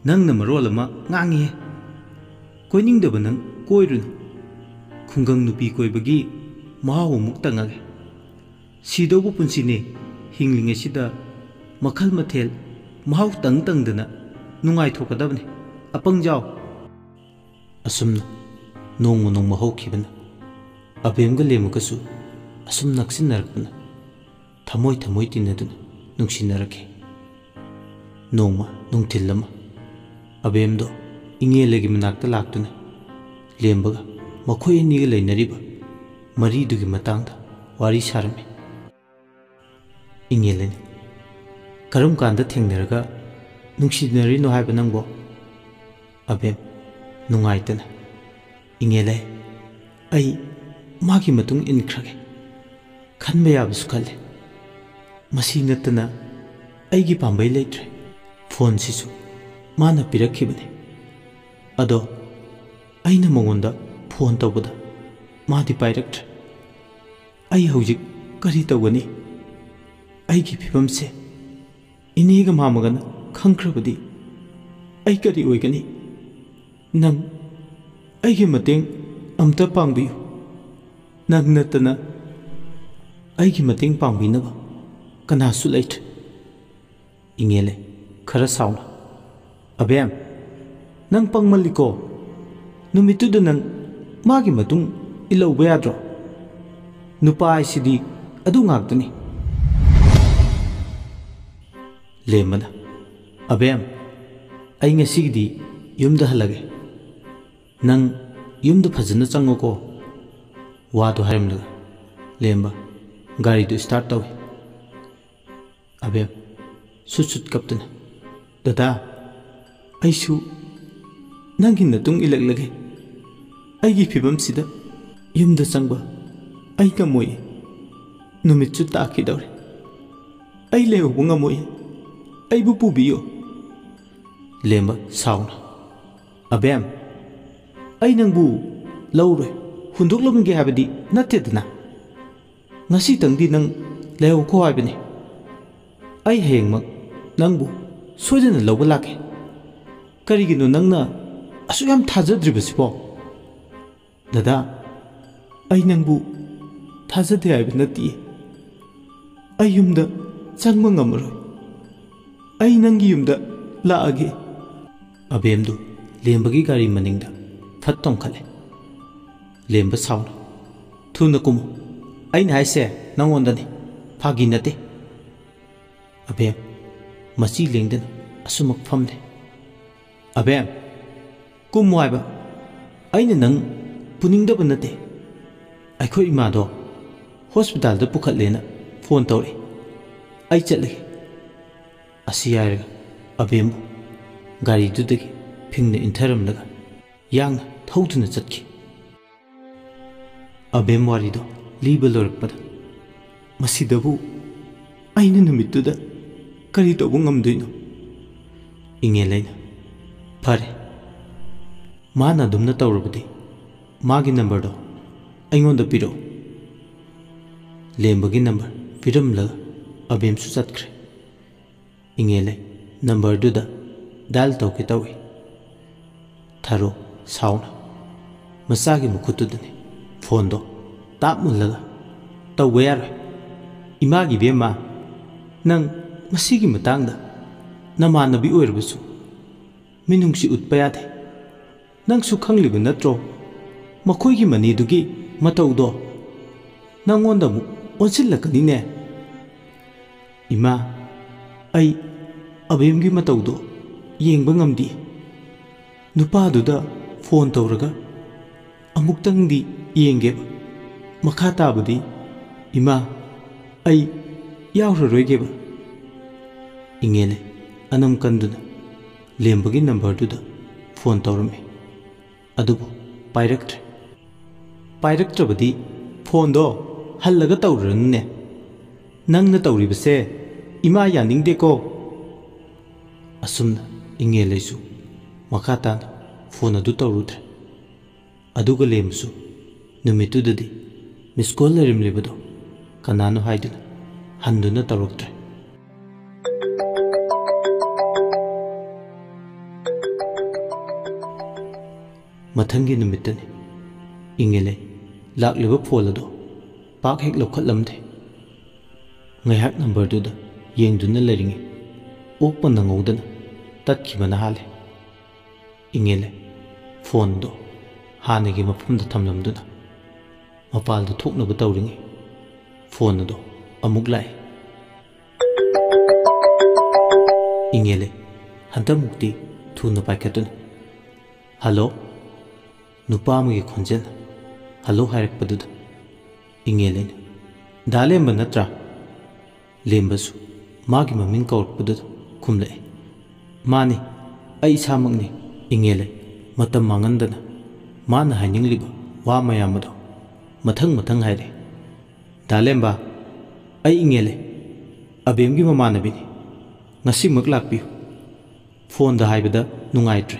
"ꯅꯪꯅ ꯃꯔꯣꯜ ꯑꯃ ꯉꯥꯡꯉꯤꯍꯦ꯫ ꯀꯣꯏꯅꯤꯡꯗꯕ ꯅꯪ ꯀꯣꯏꯔꯨꯅꯨ꯫ ꯈꯨꯡꯒꯪ ꯅꯨꯄꯤ ꯀꯣꯏꯕꯒꯤ ꯃꯍꯥꯎ ꯑꯃꯨꯛ ꯇꯪꯉꯒꯦ꯫ ꯁꯤꯗꯧꯕ ꯄꯨꯟꯁꯤꯅꯦ, ꯍꯤꯡꯂꯤꯉꯩꯁꯤꯗ ꯃꯈꯜ ꯃꯊꯦꯜ ꯃꯍꯥꯎ ꯇꯪ ꯇꯪꯗꯅ ꯅꯨꯡꯉꯥꯏꯊꯣꯛꯀꯗꯕꯅꯤ, ꯑꯄꯪꯖꯥꯎ"꯫ ꯑꯁꯨꯝꯅ ꯅꯣꯡꯃ ꯅꯣꯡꯃ ꯍꯧꯈꯤꯕꯅ ꯑꯕꯦꯝꯒ ꯂꯦꯝꯃꯒꯁꯨ ꯑꯁꯨꯝ ꯅꯛꯁꯤꯟꯅꯔꯛꯄꯅ ꯊꯃꯣꯏ ꯊꯃꯣꯏ ꯇꯤꯟꯅꯗꯨꯅ ꯅꯨꯡꯁꯤꯅꯔꯛꯈꯤ꯫ ꯅꯣꯡꯃ ꯅꯨꯡꯊꯤꯜ ꯑꯃ ꯑꯕꯦꯝꯗꯣ ꯏꯉꯦꯂꯒꯤ ꯃꯅꯥꯛꯇ ꯂꯥꯛꯇꯨꯅ ꯂꯦꯝꯕꯒ ꯃꯈꯣꯏ ꯑꯅꯤꯒ ꯂꯩꯅꯔꯤꯕ ꯃꯔꯤꯗꯨꯒꯤ ꯃꯇꯥꯡꯗ ꯋꯥꯔꯤ ꯁꯥꯔꯝꯃꯤ꯫ ꯏꯉꯦꯂꯅꯤ, "ꯀꯔꯝ ꯀꯥꯟꯗ ꯊꯦꯡꯅꯔꯒ ꯅꯨꯡꯁꯤꯅꯔꯤꯅꯣ ꯍꯥꯏꯕ ꯅꯪꯕꯣ?" ꯑꯕꯦꯝ, ꯅꯨꯡꯉꯥꯏꯇꯅ, "ꯏꯉꯦꯂꯦ, ꯑꯩ ꯃꯥꯒꯤ ꯃꯇꯨꯡ ꯏꯟꯈ꯭ꯔꯒꯦ꯫ ꯈꯟꯕ ꯌꯥꯕꯁꯨ ꯈꯜꯂꯦ꯫ ꯃꯁꯤ ꯅꯠꯇꯅ ꯑꯩꯒꯤ ꯄꯥꯝꯕꯩ ꯂꯩꯇ꯭ꯔꯦ꯫ ꯐꯣꯟꯁꯤꯁꯨ ꯃꯥꯅ ꯄꯤꯔꯛꯈꯤꯕꯅꯤ꯫ ꯑꯗꯣ ꯑꯩꯅ ꯃꯉꯣꯟꯗ ꯐꯣꯟ ꯇꯧꯕꯗ ꯃꯥꯗꯤ ꯄꯥꯏꯔꯛꯇ꯭ꯔꯦ꯫ ꯑꯩ ꯍꯧꯖꯤꯛ ꯀꯔꯤ ꯇꯧꯒꯅꯤ? ꯑꯩꯒꯤ ꯐꯤꯕꯝꯁꯦ ꯏꯅꯦꯒ ꯃꯥꯃꯒꯅ ꯈꯪꯈ꯭ꯔꯕꯗꯤ ꯑꯩ ꯀꯔꯤ ꯑꯣꯏꯒꯅꯤ? ꯅꯪ ꯑꯩꯒꯤ ꯃꯇꯦꯡ ꯑꯝꯇ ꯄꯥꯡꯕꯤꯌꯨ꯫ ꯅꯪ ꯅꯠꯇꯅ ꯑꯩꯒꯤ ꯃꯇꯦꯡ ꯄꯥꯡꯕꯤꯅꯕ ꯀꯅꯥꯁꯨ ꯂꯩꯇ꯭ꯔꯦ꯫" ꯏꯉꯦꯜꯂꯦ, ꯈꯔ ꯁꯥꯎꯅ, "ꯑꯕꯦꯝ, ꯅꯪ ꯄꯪꯃꯜꯂꯤꯀꯣ꯫ ꯅꯨꯃꯤꯠꯇꯨꯗ ꯅꯪ ꯃꯥꯒꯤ ꯃꯇꯨꯡ ꯏꯜꯍꯧꯕ ꯌꯥꯗ꯭ꯔꯣ? ꯅꯨꯄꯥ ꯍꯥꯏꯁꯤꯗꯤ ꯑꯗꯨ ꯉꯥꯛꯇꯅꯤ꯫" ꯂꯦꯝꯕꯅ, "ꯑꯕꯦꯝ, ꯑꯩ ꯉꯁꯤꯒꯤꯗꯤ ꯌꯨꯝꯗ ꯍꯜꯂꯒꯦ꯫ ꯅꯪ ꯌꯨꯝꯗ ꯐꯖꯅ ꯆꯪꯉꯨꯀꯣ꯫" ꯋꯥꯗꯨ ꯍꯥꯏꯔꯝꯂꯒ ꯂꯦꯝꯕ ꯒꯥꯔꯤꯗꯨ start ꯇꯧꯏ꯫ ꯑꯕꯦꯝ, ꯁꯨꯠ ꯁꯨꯠ ꯀꯞꯇꯨꯅ, "ꯗꯗꯥ, ꯑꯩꯁꯨ ꯅꯪꯒꯤ ꯅꯇꯨꯡ ꯏꯜꯂꯛꯂꯒꯦ꯫ ꯑꯩꯒꯤ ꯐꯤꯕꯝꯁꯤꯗ ꯌꯨꯝꯗ ꯆꯪꯕ ꯑꯩ ꯉꯝꯃꯣꯏ꯫ ꯅꯨꯃꯤꯠꯁꯨ ꯇꯥꯈꯤꯗꯧꯔꯦ꯫ ꯑꯩ ꯂꯩꯍꯧꯕ ꯉꯝꯃꯣꯏ꯫ ꯑꯩꯕꯨ ꯄꯨꯕꯤꯌꯨ꯫" ꯂꯦꯝꯕ, ꯁꯥꯎꯅ, "ꯑꯕꯦꯝ, ꯑꯩ ꯅꯪꯕꯨ ꯂꯧꯔꯣꯏ, ꯍꯨꯟꯗꯣꯛꯂꯝꯒꯦ ꯍꯥꯏꯕꯗꯤ ꯅꯠꯇꯦꯗꯅ꯫ ꯉꯁꯤꯇꯪꯗꯤ ꯅꯪ ꯂꯩꯍꯧꯈꯣ ꯍꯥꯏꯕꯅꯤ꯫ ꯑꯩ ꯍꯌꯦꯡꯃꯛ ꯅꯪꯕꯨ ꯁꯣꯏꯗꯅ ꯂꯧꯕ ꯂꯥꯛꯀꯦ꯫ ꯀꯔꯤꯒꯤꯅꯣ ꯅꯪꯅ ꯑꯁꯨꯛ ꯌꯥꯝ ꯊꯥꯖꯗ꯭ꯔꯤꯕꯁꯤꯕꯣ?" "ꯗꯗꯥ, ꯑꯩ ꯅꯪꯕꯨ ꯊꯥꯖꯗꯦ ꯍꯥꯏꯕ ꯅꯠꯇꯤꯌꯦ꯫ ꯑꯩ ꯌꯨꯝꯗ ꯆꯪꯕ ꯉꯝꯃꯔꯣꯏ꯫ ꯑꯩ ꯅꯪꯒꯤ ꯌꯨꯝꯗ ꯂꯥꯛꯑꯒꯦ꯫" ꯑꯕꯦꯝꯗꯨ ꯂꯦꯝꯕꯒꯤ ꯒꯥꯔꯤ ꯃꯅꯤꯡꯗ ꯐꯠ ꯇꯣꯡꯈꯠꯂꯦ꯫ ꯂꯦꯝꯕ, ꯁꯥꯎꯅ, "ꯊꯨꯅ ꯀꯨꯝꯃꯨ꯫ ꯑꯩꯅ ꯍꯥꯏꯁꯦ ꯅꯪꯉꯣꯟꯗꯅꯤ, ꯐꯥꯒꯤ ꯅꯠꯇꯦ꯫" ꯑꯕꯦꯝ, ꯃꯆꯤ ꯂꯦꯡꯗꯅ, ꯑꯁꯨꯃꯛ ꯐꯝꯂꯦ꯫ "ꯑꯕꯦꯝ, ꯀꯨꯝꯃꯨ ꯍꯥꯏꯕ꯫ ꯑꯩꯅ ꯅꯪ ꯄꯨꯅꯤꯡꯗꯕ ꯅꯠꯇꯦ꯫ ꯑꯩꯈꯣꯏ ꯏꯃꯥꯗꯣ ꯍꯣꯁꯄꯤꯇꯥꯜꯗ ꯄꯨꯈꯠꯂꯦꯅ ꯐꯣꯟ ꯇꯧꯔꯛꯏ꯫ ꯑꯩ ꯆꯠꯂꯒꯦ꯫" ꯑꯁꯤ ꯍꯥꯏꯔꯒ ꯑꯕꯦꯝꯕꯨ ꯒꯥꯔꯤꯗꯨꯗꯒꯤ ꯐꯤꯡꯅ ꯏꯟꯊꯔꯝꯂꯒ ꯌꯥꯡꯅ ꯊꯧꯗꯨꯅ ꯆꯠꯈꯤ꯫ ꯑꯕꯦꯝ ꯋꯥꯔꯤꯗꯣ ꯂꯤꯕ ꯂꯣꯏꯔꯛꯄꯗ, "ꯃꯁꯤꯗꯕꯨ ꯑꯩꯅ ꯅꯨꯃꯤꯠꯇꯨꯗ ꯀꯔꯤ ꯇꯧꯕ ꯉꯝꯗꯣꯏꯅꯣ?" ꯏꯉꯦꯂꯩꯅ, "ꯐꯔꯦ, ꯃꯥꯅ ꯑꯗꯨꯝꯅ ꯇꯧꯔꯕꯗꯤ ꯃꯥꯒꯤ ꯅꯝꯕꯔꯗꯣ ꯑꯩꯉꯣꯟꯗ ꯄꯤꯔꯛꯎ꯫" ꯂꯦꯝꯕꯒꯤ ꯅꯝꯕꯔ ꯄꯤꯔꯝꯂꯒ ꯑꯕꯦꯝꯁꯨ ꯆꯠꯈ꯭ꯔꯦ꯫ ꯏꯉꯦꯂꯩ ꯅꯝꯕꯔꯗꯨꯗ ꯗꯥꯏꯜ ꯇꯧꯒꯦ ꯇꯧꯏ꯫ ꯊꯔꯣ ꯁꯥꯎꯅ ꯃꯆꯥꯒꯤ ꯃꯈꯨꯠꯇꯨꯗꯅꯤ ꯐꯣꯟꯗꯣ ꯇꯥꯞ ꯃꯨꯜꯂꯒ, "ꯇꯧꯕ ꯌꯥꯔꯣꯏ꯫ ꯏꯃꯥꯒꯤ ꯏꯕꯦꯝꯃ, ꯅꯪ ꯃꯁꯤꯒꯤ ꯃꯇꯥꯡꯗ ꯅꯃꯥꯟꯅꯕꯤ ꯑꯣꯏꯔꯕꯁꯨ ꯃꯤꯅꯨꯡꯁꯤ ꯎꯠꯄ ꯌꯥꯗꯦ꯫ ꯅꯪꯁꯨ ꯈꯪꯂꯤꯕ ꯅꯠꯇ꯭ꯔꯣ? ꯃꯈꯣꯏꯒꯤ ꯃꯅꯦꯗꯨꯒꯤ ꯃꯇꯧꯗꯣ ꯅꯪꯉꯣꯟꯗ ꯑꯃꯨꯛ ꯑꯣꯟꯁꯤꯜꯂꯛꯀꯅꯤꯅꯦ꯫" "ꯏꯃꯥ, ꯑꯩ ꯑꯕꯦꯝꯒꯤ ꯃꯇꯧꯗꯣ ꯌꯦꯡꯕ ꯉꯝꯗꯦ꯫ ꯅꯨꯄꯥꯗꯨꯗ ꯐꯣꯟ ꯇꯧꯔꯒ ꯑꯃꯨꯛꯇꯪꯗꯤ ꯌꯦꯡꯒꯦꯕ꯫ ꯃꯈꯥ ꯇꯥꯕꯗꯤ, ꯏꯃꯥ, ꯑꯩ ꯌꯥꯎꯔꯔꯣꯏꯒꯦꯕ꯫" ꯏꯉꯦꯂꯩ ꯑꯅꯝ ꯀꯟꯗꯨꯅ ꯂꯦꯝꯕꯒꯤ ꯅꯝꯕꯔꯗꯨꯗ ꯐꯣꯟ ꯇꯧꯔꯝꯃꯤ꯫ ꯑꯗꯨꯕꯨ ꯄꯥꯏꯔꯛꯇ꯭ꯔꯦ꯫ "ꯄꯥꯏꯔꯛꯇ꯭ꯔꯕꯗꯤ ꯐꯣꯟꯗꯣ ꯍꯜꯂꯒ ꯇꯧꯔꯨꯔꯅꯨꯅꯦ꯫ ꯅꯪꯅ ꯇꯧꯔꯤꯕꯁꯦ ꯏꯃꯥ ꯌꯥꯅꯤꯡꯗꯦꯀꯣ꯫" ꯑꯁꯨꯝꯅ ꯏꯉꯦꯂꯩꯁꯨ ꯃꯈꯥ ꯇꯥꯅ ꯐꯣꯟ ꯑꯗꯨ ꯇꯧꯔꯨꯗ꯭ꯔꯦ꯫ ꯑꯗꯨꯒ ꯂꯦꯝꯕꯁꯨ ꯅꯨꯃꯤꯠꯇꯨꯗꯗꯤ ꯃꯤꯁ ꯀꯣꯜ ꯂꯩꯔꯝꯂꯤꯕꯗꯣ ꯀꯅꯥꯅꯣ ꯍꯥꯏꯗꯨꯅ ꯍꯟꯗꯨꯅ ꯇꯧꯔꯛꯇ꯭ꯔꯦ꯫ ꯃꯊꯪꯒꯤ ꯅꯨꯃꯤꯠꯇꯅꯤ꯫ ꯏꯉꯦꯂꯩ ꯂꯥꯛꯂꯤꯕ ꯐꯣꯟ ꯑꯗꯣ ꯄꯥꯛ ꯍꯦꯛ ꯂꯧꯈꯠꯂꯝꯗꯦ꯫ ꯉꯥꯏꯍꯥꯛ ꯅꯝꯕꯔꯗꯨꯗ ꯌꯦꯡꯗꯨꯅ ꯂꯩꯔꯤꯉꯩ ꯑꯣꯛꯄ ꯅꯪꯍꯧꯗꯅ ꯇꯠꯈꯤꯕꯅ ꯍꯥꯜꯂꯦ꯫ ꯏꯉꯦꯂꯩ ꯐꯣꯟꯗꯣ ꯍꯥꯟꯅꯒꯤ ꯃꯐꯝꯗ ꯊꯝꯂꯝꯗꯨꯅ ꯃꯄꯥꯜꯗ ꯊꯣꯛꯅꯕ ꯇꯧꯔꯤꯉꯩ ꯐꯣꯟ ꯑꯗꯣ ꯑꯃꯨꯛ ꯂꯥꯛꯏ꯫ ꯏꯉꯦꯂꯩ ꯍꯟꯗꯛꯃꯨꯛꯇꯤ ꯊꯨꯅ ꯄꯥꯏꯈꯠꯇꯨꯅ, "ꯍꯜꯂꯣ?" ꯅꯨꯄꯥ ꯑꯃꯒꯤ ꯈꯣꯟꯖꯦꯜ "ꯍꯜꯂꯣ" ꯍꯥꯏꯔꯛꯄꯗꯨꯗ ꯏꯉꯦꯜ ꯑꯩꯅ, "ꯗꯥ ꯂꯦꯝꯕ ꯅꯠꯇ꯭ꯔꯥ?" ꯂꯦꯝꯕꯁꯨ ꯃꯥꯒꯤ ꯃꯃꯤꯡ ꯀꯧꯔꯛꯄꯗꯨꯗ ꯈꯨꯝꯂꯛꯏ, "ꯃꯥꯅꯤ, ꯑꯩ ꯏꯁꯥꯃꯛꯅꯤ, ꯏꯉꯦꯜ ꯑꯩ꯫" ꯃꯇꯝ ꯃꯥꯡꯍꯟꯗꯅ ꯃꯥꯅ ꯍꯥꯏꯅꯤꯡꯂꯤꯕ ꯋꯥ ꯃꯌꯥꯝ ꯑꯗꯣ ꯃꯊꯪ ꯃꯊꯪ ꯍꯥꯏꯔꯛꯏ꯫ "ꯗꯥ ꯂꯦꯝꯕ, ꯑꯩ ꯏꯉꯦꯜ ꯑꯩ, ꯑꯕꯦꯝꯒꯤ ꯃꯃꯥꯟꯅꯕꯤꯅꯤ꯫ ꯉꯁꯤꯃꯛ ꯂꯥꯛꯄꯤꯌꯨ꯫ ꯐꯣꯟꯗ ꯍꯥꯏꯕꯗ ꯅꯨꯡꯉꯥꯏꯇ꯭ꯔꯦ꯫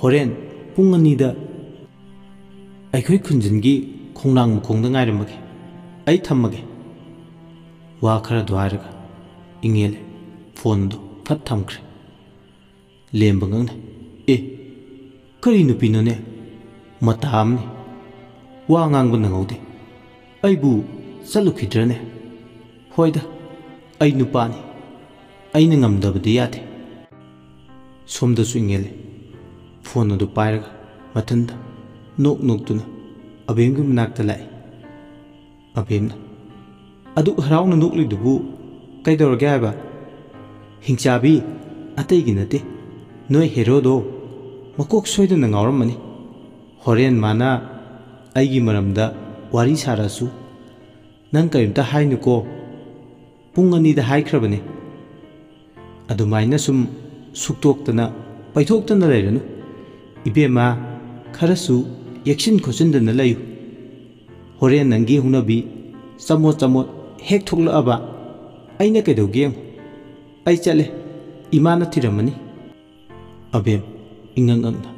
ꯍꯣꯔꯦꯟ ꯄꯨꯡ ꯑꯅꯤꯗ ꯑꯩꯈꯣꯏ ꯈꯨꯟꯖꯤꯟꯒꯤ ꯈꯣꯡꯅꯥꯡ ꯃꯈꯣꯡꯗ ꯉꯥꯏꯔꯝꯃꯒꯦ꯫ ꯑꯩ ꯊꯝꯃꯒꯦ꯫" ꯋꯥ ꯈꯔꯗꯣ ꯍꯥꯏꯔꯒ ꯏꯉꯦꯜ ꯑꯩ ꯐꯣꯟꯗꯣ ꯐꯠ ꯊꯝꯈ꯭ꯔꯦ꯫ ꯂꯦꯝꯕ ꯉꯛꯅ, "ꯑꯦ, ꯀꯔꯤ ꯅꯨꯄꯤꯅꯣꯅꯦ? ꯃꯇꯥ ꯑꯃꯅꯤ꯫ ꯋꯥ ꯉꯥꯡꯕ ꯅꯪꯍꯧꯗꯦ꯫ ꯑꯩꯕꯨ ꯆꯠꯂꯨꯈꯤꯗ꯭ꯔꯅꯦ? ꯍꯣꯏꯗ, ꯑꯩ ꯅꯨꯄꯥꯅꯤ꯫ ꯑꯩꯅ ꯉꯝꯗꯕꯗꯤ ꯌꯥꯗꯦ꯫" ꯁꯣꯝꯗꯁꯨ ꯏꯉꯦꯜ ꯑꯩ ꯐꯣꯟ ꯑꯗꯨ ꯄꯥꯏꯔꯒ ꯃꯊꯟꯇ ꯅꯣꯛ ꯅꯣꯛꯇꯨꯅ ꯑꯕꯦꯝꯒꯤ ꯃꯅꯥꯛꯇ ꯂꯥꯛꯏ꯫ ꯑꯕꯦꯝꯅ, "ꯑꯗꯨꯛ ꯍꯔꯥꯎꯅ ꯅꯣꯛꯂꯤꯗꯨꯕꯨ ꯀꯩꯗꯧꯔꯒꯦ ꯍꯥꯏꯕ?" "ꯍꯤꯡꯆꯥꯕꯤ, ꯑꯇꯩꯒꯤ ꯅꯠꯇꯦ, ꯅꯣꯏ ꯍꯦꯔꯣꯗꯣ ꯃꯀꯣꯛ ꯁꯣꯏꯗꯅ ꯉꯥꯎꯔꯝꯃꯅꯤ꯫ ꯍꯣꯔꯦꯟ ꯃꯥꯅ ꯑꯩꯒꯤ ꯃꯔꯝꯗ ꯋꯥꯔꯤ ꯁꯥꯔꯛꯑꯁꯨ ꯅꯪ ꯀꯔꯤꯝꯇ ꯍꯥꯏꯅꯨꯀꯣ꯫ ꯄꯨꯡ ꯑꯅꯤꯗ ꯍꯥꯏꯈ꯭ꯔꯕꯅꯤ꯫ ꯑꯗꯨꯃꯥꯏꯅ ꯁꯨꯝ ꯁꯨꯛꯇꯣꯛꯇꯅ ꯄꯩꯊꯣꯛꯇꯅ ꯂꯩꯔꯅꯨ꯫ ꯏꯕꯦꯝꯃ, ꯈꯔꯁꯨ ꯌꯦꯛꯁꯤꯟ ꯈꯣꯠꯆꯤꯟꯗꯅ ꯂꯩꯌꯨ꯫ ꯍꯣꯔꯦꯟ ꯅꯪꯒꯤ ꯍꯧꯅꯕꯤ ꯆꯃꯣꯠ ꯆꯃꯣꯠ ꯍꯦꯛ ꯊꯣꯛꯂꯛꯑꯕ ꯑꯩꯅ ꯀꯩꯗꯧꯒꯦ ꯌꯦꯡꯉꯨ꯫ ꯑꯩ ꯆꯠꯂꯦ, ꯏꯃꯥꯅ ꯊꯤꯔꯝꯃꯅꯤ꯫" ꯑꯕꯦꯝ ꯏꯉꯛ ꯉꯛꯅ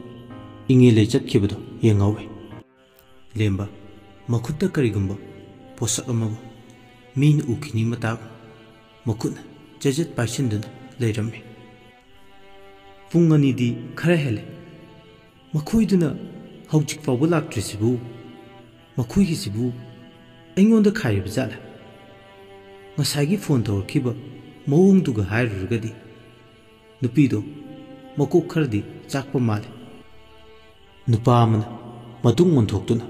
ꯏꯉꯦꯜ ꯑꯩ ꯆꯠꯈꯤꯕꯗꯣ ꯌꯦꯡꯍꯧꯋꯤ꯫ ꯂꯦꯝꯕ ꯃꯈꯨꯠꯇ ꯀꯔꯤꯒꯨꯝꯕ ꯄꯣꯠꯁꯛ ꯑꯃꯕꯨ ꯃꯤꯅ ꯎꯈꯤꯅꯤ ꯃꯇꯥꯒꯨꯝ ꯃꯈꯨꯠꯅ ꯆꯦꯖꯠ ꯄꯥꯏꯁꯤꯟꯗꯨꯅ ꯂꯩꯔꯝꯃꯤ꯫ ꯄꯨꯡ ꯑꯅꯤꯗꯤ ꯈꯔ ꯍꯦꯜꯂꯦ꯫ ꯃꯈꯣꯏꯗꯨꯅ ꯍꯧꯖꯤꯛ ꯐꯥꯎꯕ ꯂꯥꯛꯇ꯭ꯔꯤꯁꯤꯕꯨ, ꯃꯈꯣꯏꯒꯤꯁꯤꯕꯨ ꯑꯩꯉꯣꯟꯗ ꯈꯥꯏꯔꯤꯕ ꯖꯥꯠꯂ? ꯉꯁꯥꯏꯒꯤ ꯐꯣꯟ ꯇꯧꯔꯛꯈꯤꯕ ꯃꯑꯣꯡꯗꯨꯒ ꯍꯥꯏꯔꯨꯔꯒꯗꯤ ꯅꯨꯄꯤꯗꯣ ꯃꯀꯣꯛ ꯈꯔꯗꯤ ꯆꯥꯛꯄ ꯃꯥꯜꯂꯦ꯫ ꯅꯨꯄꯥ ꯑꯃꯅ ꯃꯇꯨꯡ ꯑꯣꯟꯊꯣꯛꯇꯨꯅ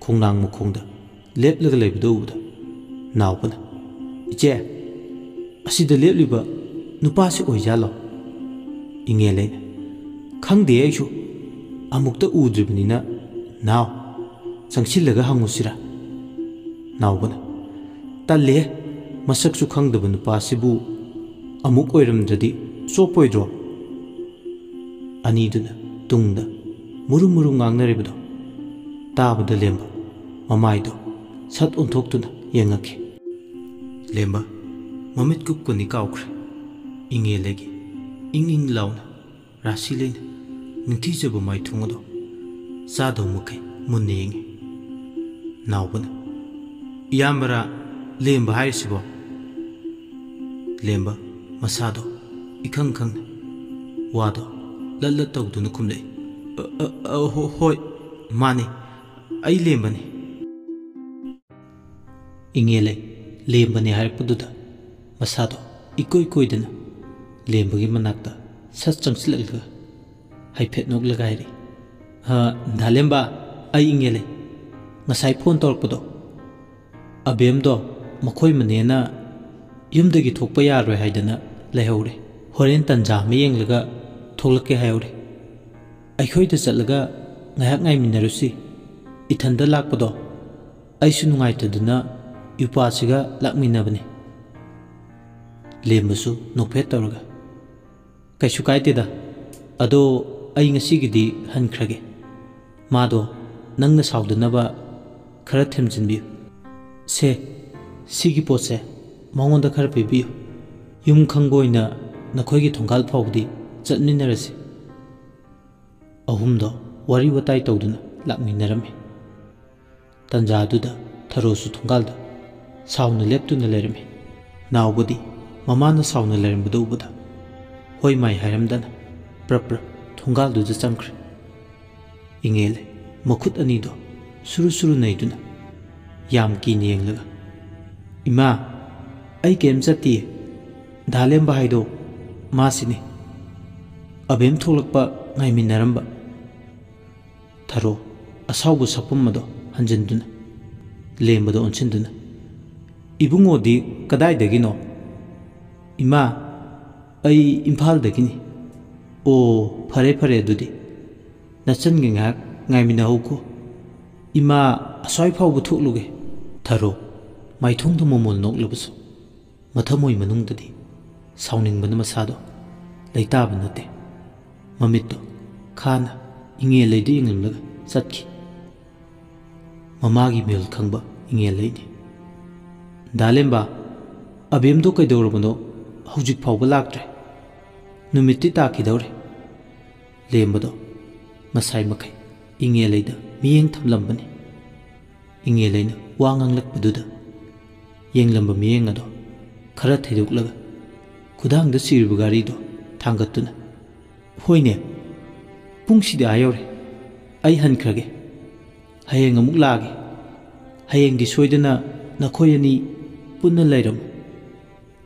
ꯈꯣꯡꯅꯥꯡ ꯃꯈꯣꯡꯗ ꯂꯦꯞꯂꯒ ꯂꯩꯕꯗꯨ ꯎꯕꯗ ꯅꯥꯎꯕꯅ, "ꯏꯆꯦ, ꯑꯁꯤꯗ ꯂꯦꯞꯂꯤꯕ ꯅꯨꯄꯥꯁꯤ ꯑꯣꯏꯖꯥꯠꯂꯣ?" ꯏꯉꯦꯜꯂꯩꯅ, "ꯈꯪꯗꯦ ꯑꯩꯁꯨ, ꯑꯃꯨꯛꯇ ꯎꯗ꯭ꯔꯤꯕꯅꯤꯅ꯫ ꯅꯥꯎ, ꯆꯪꯁꯤꯜꯂꯒ ꯍꯪꯉꯨꯁꯤꯔꯥ?" ꯅꯥꯎꯕꯅ, "ꯇꯜꯂꯦ, ꯃꯁꯛꯁꯨ ꯈꯪꯗꯕ ꯅꯨꯄꯥꯁꯤꯕꯨ ꯑꯃꯨꯛ ꯑꯣꯏꯔꯝꯗ꯭ꯔꯗꯤ ꯆꯣꯞꯄꯣꯏꯗ꯭ꯔꯣ?" ꯑꯅꯤꯗꯨꯅ ꯇꯨꯡꯗ ꯃꯨꯔꯨ ꯃꯨꯔꯨ ꯉꯥꯡꯅꯔꯤꯕꯗꯣ ꯇꯥꯕꯗ ꯂꯦꯝꯕ ꯃꯃꯥꯏꯗꯣ ꯁꯠ ꯑꯣꯟꯊꯣꯛꯇꯨꯅ ꯌꯦꯡꯉꯛꯈꯤ꯫ ꯂꯦꯝꯕ ꯃꯃꯤꯠ ꯀꯨꯞꯀꯅꯤ ꯀꯥꯎꯈ꯭ꯔꯦ꯫ ꯏꯉꯦꯜꯂꯩꯒꯤ ꯏꯪ ꯏꯪ ꯂꯥꯎꯅ ꯔꯥꯁꯤ ꯂꯩꯅ ꯅꯤꯡꯊꯤꯖꯕ ꯃꯥꯏꯊꯣꯡ ꯑꯗꯣ ꯆꯥꯗꯧ ꯃꯈꯩ ꯃꯨꯟꯅ ꯌꯦꯡꯉꯤ꯫ ꯅꯥꯎꯕꯅ, "ꯏꯌꯥꯝꯕꯔꯥ ꯂꯦꯝꯕ ꯍꯥꯏꯔꯤꯁꯤꯕꯣ?" ꯂꯦꯝꯕ ꯃꯁꯥꯗꯣ ꯏꯈꯪ ꯈꯪꯅ ꯋꯥꯗꯣ ꯂꯠ ꯂꯠ ꯇꯧꯗꯨꯅ ꯈꯨꯝꯂꯛꯏ, "ꯑ, ꯑ, ꯑ, ꯍꯣ-, ꯍꯣꯏ, ꯃꯥꯅꯤ, ꯑꯩ ꯂꯦꯝꯕꯅꯤ꯫" ꯏꯉꯦꯜꯂꯩ ꯂꯦꯝꯕꯅꯤ ꯍꯥꯏꯔꯛꯄꯗꯨꯗ ꯃꯁꯥꯗꯣ ꯏꯀꯣꯏ ꯀꯣꯏꯗꯅ ꯂꯦꯝꯕꯒꯤ ꯃꯅꯥꯛꯇ ꯁꯠ ꯆꯪꯁꯤꯜꯂꯛꯂꯒ ꯍꯥꯏꯐꯦꯠ ꯅꯣꯛꯂꯒ ꯍꯥꯏꯔꯛꯏ, "ꯑ, ꯗꯥ ꯂꯦꯝꯕ, ꯑꯩ ꯏꯉꯦꯜꯂꯩ꯫ ꯉꯁꯥꯏ ꯐꯣꯟ ꯇꯧꯔꯛꯄꯗꯣ, ꯑꯕꯦꯝꯗꯣ ꯃꯈꯣꯏ ꯃꯅꯦꯅ ꯌꯨꯝꯗꯒꯤ ꯊꯣꯛꯄ ꯌꯥꯔꯣꯏ ꯍꯥꯏꯗꯅ ꯂꯩꯍꯧꯔꯦ꯫ ꯍꯣꯔꯦꯟ ꯇꯟꯖꯥ ꯑꯃ ꯌꯦꯡꯂꯒ ꯊꯣꯛꯂꯛꯀꯦ ꯍꯥꯏꯍꯧꯔꯦ꯫ ꯑꯩꯈꯣꯏꯗ ꯆꯠꯂꯒ ꯉꯥꯏꯍꯥꯛ ꯉꯥꯏꯃꯤꯟꯅꯔꯨꯁꯤ꯫ ꯏꯊꯟꯗ ꯂꯥꯛꯄꯗꯣ ꯑꯩꯁꯨ ꯅꯨꯡꯉꯥꯏꯇꯗꯨꯅ ꯌꯨꯄꯥꯁꯤꯒ ꯂꯥꯛꯃꯤꯟꯅꯕꯅꯤ꯫" ꯂꯦꯝꯕꯁꯨ ꯅꯣꯛꯐꯦꯠ ꯇꯧꯔꯒ, "ꯀꯩꯁꯨ ꯀꯥꯏꯗꯦꯗ꯫ ꯑꯗꯣ ꯑꯩ ꯉꯁꯤꯒꯤꯗꯤ ꯍꯟꯈ꯭ꯔꯒꯦ꯫ ꯃꯥꯗꯣ ꯅꯪꯅ ꯁꯥꯎꯗꯅꯕ ꯈꯔ ꯊꯦꯝꯖꯤꯟꯕꯤꯌꯨ꯫ ꯁꯦ, ꯁꯤꯒꯤ ꯄꯣꯠꯁꯦ ꯃꯉꯣꯟꯗ ꯈꯔ ꯄꯤꯕꯤꯌꯨ꯫ ꯌꯨꯝ ꯈꯪꯕ ꯑꯣꯏꯅ ꯅꯈꯣꯏꯒꯤ ꯊꯣꯡꯒꯥꯜ ꯐꯥꯎꯕꯗꯤ ꯆꯠꯃꯤꯟꯅꯔꯁꯤ꯫" ꯑꯍꯨꯝꯗꯣ ꯋꯥꯔꯤ ꯋꯥꯇꯥꯏ ꯇꯧꯗꯨꯅ ꯂꯥꯛꯃꯤꯟꯅꯔꯝꯃꯤ꯫ ꯇꯟꯖꯥꯗꯨꯗ ꯊꯔꯣꯁꯨ ꯊꯣꯡꯒꯥꯜꯗ ꯁꯥꯎꯅ ꯂꯦꯞꯇꯨꯅ ꯂꯩꯔꯝꯃꯤ꯫ ꯅꯥꯎꯕꯗꯤ ꯃꯃꯥꯅ ꯁꯥꯎꯅ ꯂꯩꯔꯝꯕꯗꯨ ꯎꯕꯗ ꯍꯣꯏ ꯃꯥꯏ ꯍꯥꯏꯔꯝꯗꯅ ꯄ꯭ꯔꯞ ꯄ꯭ꯔꯞ ꯊꯣꯡꯒꯥꯜꯗꯨꯗ ꯆꯪꯈ꯭ꯔꯦ꯫ ꯏꯉꯦꯜꯂꯩ ꯃꯈꯨꯠ ꯑꯅꯤꯗꯣ ꯁꯨꯔꯨ ꯁꯨꯔꯨ ꯅꯩꯗꯨꯅ ꯌꯥꯝ ꯀꯤꯅ ꯌꯦꯡꯂꯒ, "ꯏꯃꯥ, ꯑꯩ ꯀꯩꯝ ꯆꯠꯇꯤꯌꯦ꯫ ꯗꯥ ꯂꯦꯝꯕ ꯍꯥꯏꯗꯣ ꯃꯥꯁꯤꯅꯤ꯫ ꯑꯕꯦꯝ ꯊꯣꯛꯂꯛꯄ ꯉꯥꯏꯃꯤꯟꯅꯔꯝꯕ꯫" ꯊꯔꯣ ꯑꯁꯥꯎꯕ ꯁꯛꯐꯝ ꯑꯗꯣ ꯍꯟꯖꯤꯟꯗꯨꯅ ꯂꯦꯝꯕꯗ ꯑꯣꯟꯁꯤꯟꯗꯨꯅ, "ꯏꯕꯨꯡꯉꯣꯗꯤ ꯀꯗꯥꯏꯗꯒꯤꯅꯣ?" "ꯏꯃꯥ, ꯑꯩ ꯏꯝꯐꯥꯜꯗꯒꯤꯅꯤ꯫ "ꯑꯣ, ꯐꯔꯦ ꯐꯔꯦ, ꯑꯗꯨꯗꯤ ꯅꯆꯟꯒ ꯉꯥꯏꯍꯥꯛ ꯉꯥꯏꯃꯤꯟꯅꯍꯧꯀꯣ꯫ ꯏꯃꯥ ꯑꯁ꯭ꯋꯥꯏ ꯐꯥꯎꯕ ꯊꯣꯛꯂꯨꯒꯦ"꯫ ꯊꯔꯣ ꯃꯥꯏꯊꯣꯡꯗ ꯃꯣꯃꯣꯟ ꯅꯣꯛꯂꯕꯁꯨ ꯃꯊꯃꯣꯏ ꯃꯅꯨꯡꯗꯗꯤ ꯁꯥꯎꯅꯤꯡꯕꯅ ꯃꯁꯥꯗꯣ ꯂꯩꯇꯥꯕ ꯅꯠꯇꯦ꯫ ꯃꯃꯤꯠꯇꯣ ꯈꯥꯅ ꯏꯉꯦꯜ ꯂꯩꯗ ꯌꯦꯡꯂꯝꯂꯒ ꯆꯠꯈꯤ꯫ ꯃꯃꯥꯒꯤ ꯃꯤꯍꯨꯜ ꯈꯪꯕ ꯏꯉꯦꯜ ꯂꯩꯅꯤ꯫ "ꯗꯥ ꯂꯦꯝꯕ, ꯑꯕꯦꯝꯗꯣ ꯀꯩꯗꯧꯔꯕꯅꯣ? ꯍꯧꯖꯤꯛ ꯐꯥꯎꯕ ꯂꯥꯛꯇ꯭ꯔꯦ꯫ ꯅꯨꯃꯤꯠꯇꯤ ꯇꯥꯈꯤꯗꯧꯔꯦ"꯫ ꯂꯦꯝꯕꯗꯣ ꯉꯁꯥꯏ ꯃꯈꯩ ꯏꯉꯦꯜ ꯂꯩꯗ ꯃꯤꯠꯌꯦꯡ ꯊꯝꯂꯝꯕꯅꯤ꯫ ꯏꯉꯦꯜ ꯂꯩꯅ ꯋꯥ ꯉꯥꯡꯂꯛꯄꯗꯨꯗ ꯌꯦꯡꯂꯝꯕ ꯃꯤꯠꯌꯦꯡ ꯑꯗꯣ ꯈꯔ ꯊꯩꯗꯣꯛꯂꯒ ꯈꯨꯗꯥꯡꯗ ꯁꯤꯔꯤꯕ ꯘꯔꯤꯗꯣ ꯊꯥꯡꯒꯠꯇꯨꯅ, "ꯍꯣꯏꯅꯦ, ꯄꯨꯡꯁꯤꯗꯤ ꯑꯥ ꯌꯧꯔꯦ꯫ ꯑꯩ ꯍꯟꯈ꯭ꯔꯒꯦ꯫ ꯍꯌꯦꯡ ꯑꯃꯨꯛ ꯂꯥꯛꯑꯒꯦ꯫ ꯍꯌꯦꯡꯗꯤ ꯁꯣꯏꯗꯅ ꯅꯈꯣꯏ ꯑꯅꯤ ꯄꯨꯟꯅ ꯂꯩꯔꯝꯃꯨ"꯫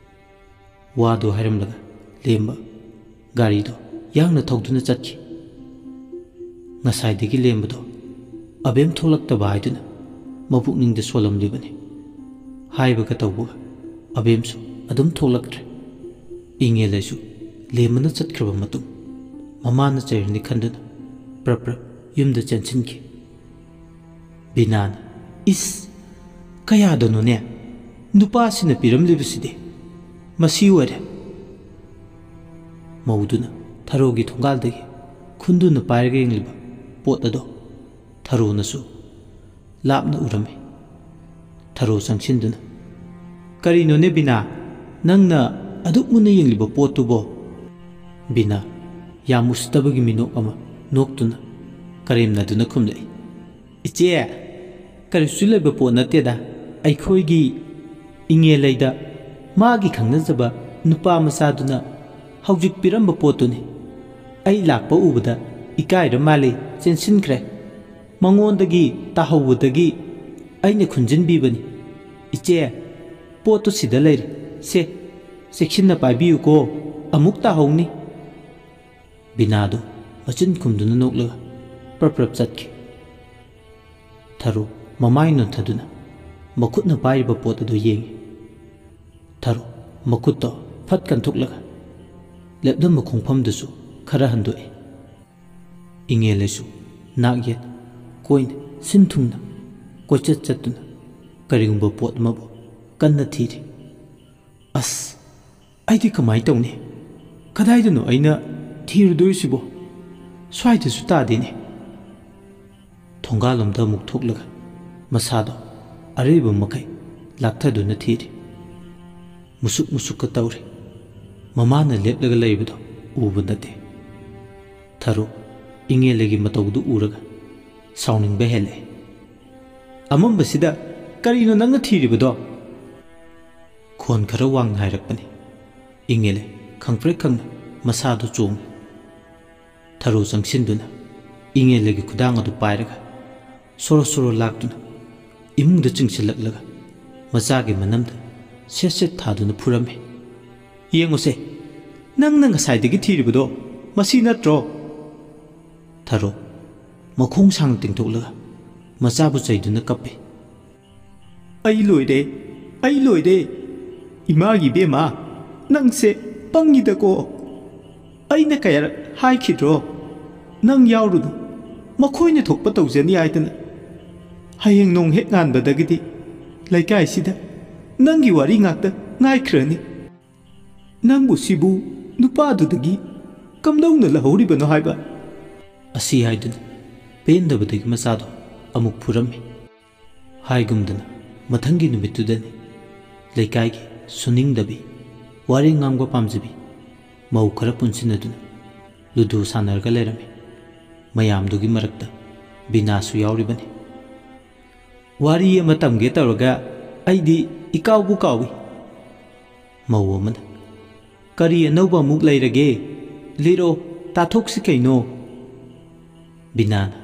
ꯋꯥꯗꯨ ꯍꯥꯏꯔꯝꯂꯒ ꯂꯦꯝꯕ ꯒꯥꯔꯤꯗꯣ ꯌꯥꯡꯅ ꯊꯧꯗꯨꯅ ꯆꯠꯈꯤ꯫ ꯉꯁꯥꯏꯗꯒꯤ ꯂꯦꯝꯕꯗꯣ ꯑꯕꯦꯝ ꯊꯣꯛꯂꯛꯇꯕ ꯍꯥꯏꯗꯨꯅ ꯃꯄꯨꯛꯅꯤꯡꯗ ꯁꯣꯜꯂꯝꯂꯤꯕꯅꯤ꯫ ꯍꯥꯏꯕꯒ ꯇꯧꯕꯒ ꯑꯕꯦꯝꯁꯨ ꯑꯗꯨꯝ ꯊꯣꯛꯂꯛꯇ꯭ꯔꯦ꯫ ꯏꯉꯦꯜ ꯂꯩꯁꯨ ꯂꯦꯝꯕꯅ ꯆꯠꯈ꯭ꯔꯕ ꯃꯇꯨꯡ ꯃꯃꯥꯅ ꯆꯩꯔꯅꯤ ꯈꯟꯗꯨꯅ ꯄ꯭ꯔꯞ ꯄ꯭ꯔꯞ ꯌꯨꯝꯗ ꯆꯦꯟꯁꯤꯟꯈꯤ꯫ ꯕꯤꯅꯥꯅ, "ꯏꯁ, ꯀꯌꯥꯗꯅꯣꯅꯦ ꯅꯨꯄꯥꯁꯤꯅ ꯄꯤꯔꯝꯂꯤꯕꯁꯤꯗꯤ? ꯃꯁꯤ ꯑꯣꯏꯔꯦ"꯫ ꯃꯧꯗꯨꯅ ꯊꯔꯣꯒꯤ ꯊꯣꯡꯒꯥꯜꯗꯒꯤ ꯈꯨꯟꯗꯨꯅ ꯄꯥꯏꯔꯒ ꯌꯦꯡꯂꯤꯕ ꯄꯣꯠ ꯑꯗꯣ ꯊꯔꯣꯅꯁꯨ ꯂꯥꯞꯅ ꯎꯔꯝꯃꯤ꯫ ꯊꯔꯣ ꯆꯪꯁꯤꯟꯗꯨꯅ, "ꯀꯔꯤꯅꯣꯅꯦ ꯕꯤꯅꯥ, ꯅꯪꯅ ꯑꯗꯨꯛ ꯃꯨꯟꯅ ꯌꯦꯡꯂꯤꯕ ꯄꯣꯠꯇꯨꯕꯣ?" ꯕꯤꯅꯥ ꯌꯥꯝ ꯎꯁꯤꯠꯇꯕꯒꯤ ꯃꯤꯅꯣꯛ ꯑꯃ ꯅꯣꯛꯇꯨꯅ ꯀꯔꯦꯝꯅꯗꯨꯅ ꯈꯨꯝꯂꯛꯏ, "ꯏꯆꯦ, ꯀꯔꯤꯁꯨ ꯂꯩꯕ ꯄꯣꯠ ꯅꯠꯇꯦꯗ꯫ ꯑꯩꯈꯣꯏꯒꯤ ꯏꯉꯦꯜ ꯂꯩꯗ ꯃꯥꯒꯤ ꯈꯪꯅꯖꯕ ꯅꯨꯄꯥ ꯃꯆꯥꯗꯨꯅ ꯍꯧꯖꯤꯛ ꯄꯤꯔꯝꯕ ꯄꯣꯠꯇꯨꯅꯤ꯫ ꯑꯩ ꯂꯥꯛꯄ ꯎꯕꯗ ꯏꯀꯥꯏꯔ ꯃꯥꯜꯂꯦ, ꯆꯦꯟꯁꯤꯟꯈ꯭ꯔꯦ꯫ ꯃꯉꯣꯟꯗꯒꯤ ꯇꯥꯍꯧꯕꯗꯒꯤ ꯑꯩꯅ ꯈꯨꯟꯖꯤꯟꯕꯤꯕꯅꯤ꯫ ꯏꯆꯦ, ꯄꯣꯠꯇꯨ ꯁꯤꯗ ꯂꯩꯔꯦ꯫ ꯁꯦ, ꯆꯦꯛꯁꯤꯟꯅ ꯄꯥꯏꯕꯤꯌꯨꯀꯣ, ꯑꯃꯨꯛ ꯇꯥꯍꯧꯅꯤ"꯫ ꯕꯤꯅꯥꯗꯨ ꯃꯆꯤꯟ ꯈꯨꯝꯗꯨꯅ ꯅꯣꯛꯂꯒ ꯄ꯭ꯔꯞ ꯄ꯭ꯔꯞ ꯆꯠꯈꯤ꯫ ꯊꯔꯣ ꯃꯃꯥꯏ ꯅꯣꯟꯊꯗꯨꯅ ꯃꯈꯨꯠꯅ ꯄꯥꯏꯔꯤꯕ ꯄꯣꯠ ꯑꯗꯨ ꯌꯦꯡꯏ꯫ ꯊꯔꯣ ꯃꯈꯨꯠꯇꯣ ꯐꯠ ꯀꯟꯊꯣꯛꯂꯒ ꯂꯦꯞꯂꯝꯕ ꯈꯣꯡꯐꯝꯗꯨꯁꯨ ꯈꯔ ꯍꯟꯗꯣꯛꯏ꯫ ꯏꯉꯦꯜꯂꯁꯨ ꯅꯥꯛ ꯌꯦꯠ ꯀꯣꯏꯅ ꯁꯤꯟ ꯊꯨꯡꯅ ꯀꯣꯏꯆꯠ ꯆꯠꯇꯨꯅ ꯀꯔꯤꯒꯨꯝꯕ ꯄꯣꯠ ꯑꯃꯕꯨ ꯀꯟꯅ ꯊꯤꯔꯤ꯫ "ꯑꯁ, ꯑꯩꯗꯤ ꯀꯃꯥꯏ ꯇꯧꯅꯤ? ꯀꯗꯥꯏꯗꯅꯣ ꯑꯩꯅ ꯊꯤꯔꯨꯗꯣꯏꯁꯤꯕꯣ? ꯁ꯭ꯋꯥꯏꯗꯁꯨ ꯇꯥꯗꯦꯅꯦ꯫" ꯊꯣꯡꯒꯥꯜꯂꯣꯝꯗ ꯑꯃꯨꯛ ꯊꯣꯛꯂꯒ ꯃꯁꯥꯗꯣ ꯑꯔꯩꯕ ꯃꯈꯩ ꯂꯥꯛꯊꯗꯨꯅ ꯊꯤꯔꯤ꯫ ꯃꯨꯁꯨꯛ ꯃꯨꯁꯨꯛꯀ ꯇꯧꯔꯤ꯫ ꯃꯃꯥꯅ ꯂꯦꯞꯂꯒ ꯂꯩꯕꯗꯣ ꯎꯕ ꯅꯠꯇꯦ꯫ ꯊꯔꯣ ꯏꯉꯦꯂꯒꯤ ꯃꯇꯧꯗꯨ ꯎꯔꯒ ꯁꯥꯎꯅꯤꯡꯕ ꯍꯦꯜꯂꯛꯑꯦ꯫ "ꯑꯃꯝꯕꯁꯤꯗ ꯀꯔꯤꯅꯣ ꯅꯪꯅ ꯊꯤꯔꯤꯕꯗꯣ?" ꯈꯣꯟ ꯈꯔ ꯋꯥꯡꯅ ꯍꯥꯏꯔꯛꯄꯅꯤ꯫ ꯏꯉꯦꯂꯦ ꯈꯪꯄ꯭ꯔꯦꯛ ꯈꯪꯅ ꯃꯁꯥꯗꯨ ꯆꯣꯡꯉꯤ꯫ ꯊꯔꯣ ꯆꯪꯁꯤꯟꯗꯨꯅ ꯏꯉꯦꯂꯒꯤ ꯈꯨꯗꯥꯡ ꯑꯗꯨ ꯄꯥꯏꯔꯒ ꯁꯣꯔꯣ ꯁꯣꯔꯣ ꯂꯥꯛꯇꯨꯅ ꯏꯃꯨꯡꯗ ꯆꯤꯡꯁꯤꯜꯂꯛꯂꯒ ꯃꯆꯥꯒꯤ ꯃꯅꯝꯗ ꯁꯦꯠ ꯁꯦꯠ ꯊꯥꯗꯨꯅ ꯐꯨꯔꯝꯃꯤ꯫ "ꯌꯦꯡꯉꯨꯁꯦ, ꯅꯪꯅ ꯉꯁꯥꯏꯗꯒꯤ ꯊꯤꯔꯤꯕꯗꯣ ꯃꯁꯤ ꯅꯠꯇ꯭ꯔꯣ?" ꯊꯔꯣ ꯃꯈꯣꯡ ꯁꯥꯡꯅ ꯇꯤꯡꯊꯣꯛꯂꯒ ꯃꯆꯥꯕꯨ ꯆꯩꯗꯨꯅ ꯀꯞꯄꯤ꯫ "ꯑꯩ ꯂꯣꯏꯔꯦ, ꯑꯩ ꯂꯣꯏꯔꯦ꯫ ꯏꯃꯥꯒꯤ ꯏꯕꯦꯝꯃ, ꯅꯪꯁꯦ ꯄꯪꯉꯤꯗꯀꯣ꯫ ꯑꯩꯅ ꯀꯌꯥꯔꯛ ꯍꯥꯏꯈꯤꯗ꯭ꯔꯣ? ꯅꯪ ꯌꯥꯎꯔꯨꯅꯨ, ꯃꯈꯣꯏꯅ ꯊꯣꯛꯄ ꯇꯧꯖꯅꯤ ꯍꯥꯏꯗꯅ꯫ ꯍꯌꯦꯡ ꯅꯣꯡ ꯍꯦꯛ ꯉꯥꯟꯕꯗꯒꯤꯗꯤ ꯂꯩꯀꯥꯏꯁꯤꯗ ꯅꯪꯒꯤ ꯋꯥꯔꯤ ꯉꯥꯛꯇ ꯉꯥꯏꯈ꯭ꯔꯅꯤ꯫ ꯅꯪꯕꯨ ꯁꯤꯕꯨ ꯅꯨꯄꯥꯗꯨꯗꯒꯤ ꯀꯝꯗꯧꯅ ꯂꯧꯍꯧꯔꯤꯕꯅꯣ ꯍꯥꯏꯕ?" ꯑꯁꯤ ꯍꯥꯏꯗꯨꯅ ꯄꯦꯟꯗꯕꯗꯒꯤ ꯃꯆꯥꯗꯣ ꯑꯃꯨꯛ ꯐꯨꯔꯝꯃꯤ꯫ ꯍꯥꯏꯒꯨꯝꯗꯅ ꯃꯊꯪꯒꯤ ꯅꯨꯃꯤꯠꯇꯨꯗꯅꯤ ꯂꯩꯀꯥꯏꯒꯤ ꯁꯨꯅꯤꯡꯗꯕꯤ, ꯋꯥꯔꯤ ꯉꯥꯡꯕ ꯄꯥꯝꯖꯕꯤ ꯃꯧ ꯈꯔ ꯄꯨꯟꯁꯤꯟꯅꯗꯨꯅ ꯂꯨꯗꯨ ꯁꯥꯟꯅꯔꯒ ꯂꯩꯔꯝꯃꯤ꯫ ꯃꯌꯥꯝꯗꯨꯒꯤ ꯃꯔꯛꯇ ꯕꯤꯅꯥꯁꯨ ꯌꯥꯎꯔꯤꯕꯅꯤ꯫ "ꯋꯥꯔꯤ ꯑꯃ ꯇꯝꯒꯦ ꯇꯧꯔꯒ ꯑꯩꯗꯤ ꯏꯀꯥꯎꯕꯨ ꯀꯥꯎꯏ꯫" ꯃꯧ ꯑꯃꯅ, "ꯀꯔꯤ ꯑꯅꯧꯕ ꯑꯃꯨꯛ ꯂꯩꯔꯒꯦ? ꯂꯤꯔꯣ, ꯇꯥꯊꯣꯛꯁꯤ ꯀꯩꯅꯣ꯫" ꯕꯤꯅꯥꯅ,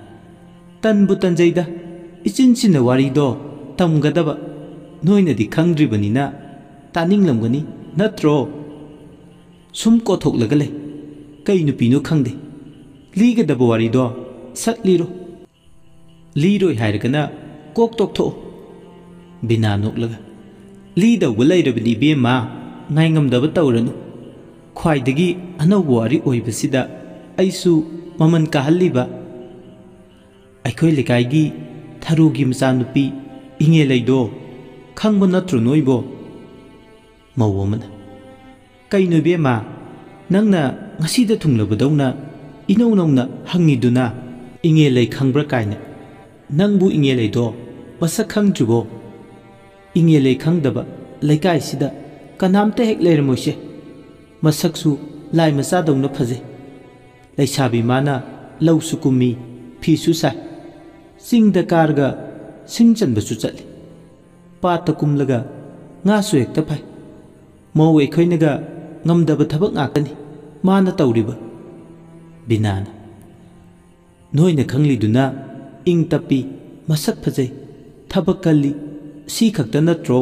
"ꯇꯟꯕꯨ ꯇꯟꯖꯩꯗ, ꯏꯆꯤꯟ ꯆꯤꯟꯅ ꯋꯥꯔꯤꯗꯣ ꯇꯝꯒꯗꯕ ꯅꯣꯏꯅꯗꯤ ꯈꯪꯗ꯭ꯔꯤꯕꯅꯤꯅ ꯇꯥꯅꯤꯡꯂꯝꯒꯅꯤ, ꯅꯠꯇ꯭ꯔꯣ? ꯁꯨꯝ ꯀꯣꯊꯣꯛꯂꯒ ꯂꯩ꯫ ꯀꯩ ꯅꯨꯄꯤꯅꯣ ꯈꯪꯗꯦ꯫ ꯂꯤꯒꯗꯕ ꯋꯥꯔꯤꯗꯣ ꯁꯠ ꯂꯤꯔꯣ꯫ ꯂꯤꯔꯣꯏ ꯍꯥꯏꯔꯒꯅ ꯀꯣꯛ ꯇꯣꯛꯊꯣꯛꯑꯣ꯫" ꯕꯤꯅꯥ ꯅꯣꯛꯂꯒ, "ꯂꯤꯗꯧꯕ ꯂꯩꯔꯕꯅꯤ ꯏꯕꯦꯝꯃ, ꯉꯥꯏꯉꯝꯗꯕ ꯇꯧꯔꯅꯨ꯫ ꯈ꯭ꯋꯥꯏꯗꯒꯤ ꯑꯅꯧꯕ ꯋꯥꯔꯤ ꯑꯣꯏꯕꯁꯤꯗ ꯑꯩꯁꯨ ꯃꯃꯜ ꯀꯥꯍꯜꯂꯤꯕ꯫ ꯑꯩꯈꯣꯏ ꯂꯩꯀꯥꯏꯒꯤ ꯊꯔꯨꯒꯤ ꯃꯆꯥꯅꯨꯄꯤ ꯏꯉꯦꯂꯩꯗꯣ ꯈꯪꯕ ꯅꯠꯇ꯭ꯔꯣ ꯅꯣꯏꯕꯣ? ꯃꯧ ꯑꯃꯅ, "ꯀꯩꯅꯣ ꯏꯕꯦꯝꯃ, ꯅꯪꯅ ꯉꯁꯤꯗ ꯊꯨꯡꯂꯕꯗꯧꯅ ꯏꯅꯧ ꯅꯧꯅ ꯍꯪꯉꯤꯗꯨꯅ? ꯏꯉꯦꯂꯩ ꯈꯪꯕ꯭ꯔꯥ ꯀꯥꯏꯅ? ꯅꯪꯕꯨ ꯏꯉꯦꯂꯩꯗꯣ ꯃꯁꯛ ꯈꯪꯗ꯭ꯔꯤꯕꯣ? ꯏꯉꯦꯂꯩ ꯈꯪꯗꯕ ꯂꯩꯀꯥꯏꯁꯤꯗ ꯀꯅꯥꯝꯇ ꯍꯦꯛ ꯂꯩꯔꯝꯃꯣꯏꯁꯦ꯫ ꯃꯁꯛꯁꯨ ꯂꯥꯏ ꯃꯆꯥꯗꯧꯅ ꯐꯖꯩ꯫ ꯂꯩꯁꯥꯕꯤ ꯃꯥꯅ ꯂꯧꯁꯨ ꯀꯨꯝꯃꯤ, ꯐꯤꯁꯨ ꯁꯥꯏ, ꯆꯤꯡꯗ ꯀꯥꯔꯒ ꯁꯤꯡ ꯆꯟꯕꯁꯨ ꯆꯠꯂꯤ, ꯄꯥꯠꯇ ꯀꯨꯝꯂꯒ ꯉꯥꯁꯨ ꯍꯦꯛꯇ ꯐꯥꯏ꯫ ꯃꯧ ꯑꯩꯈꯣꯏꯅꯒ ꯉꯝꯗꯕ ꯊꯕꯛ ꯉꯥꯛꯇꯅꯤ ꯃꯥꯅ ꯇꯧꯔꯤꯕ꯫" ꯕꯤꯅꯥꯅ, "ꯅꯣꯏꯅ ꯈꯪꯂꯤꯗꯨꯅ ꯏꯪ ꯇꯞꯄꯤ, ꯃꯁꯛ ꯐꯖꯩ, ꯊꯕꯛ ꯀꯜꯂꯤ, ꯁꯤ ꯈꯛꯇ ꯅꯠꯇ꯭ꯔꯣ?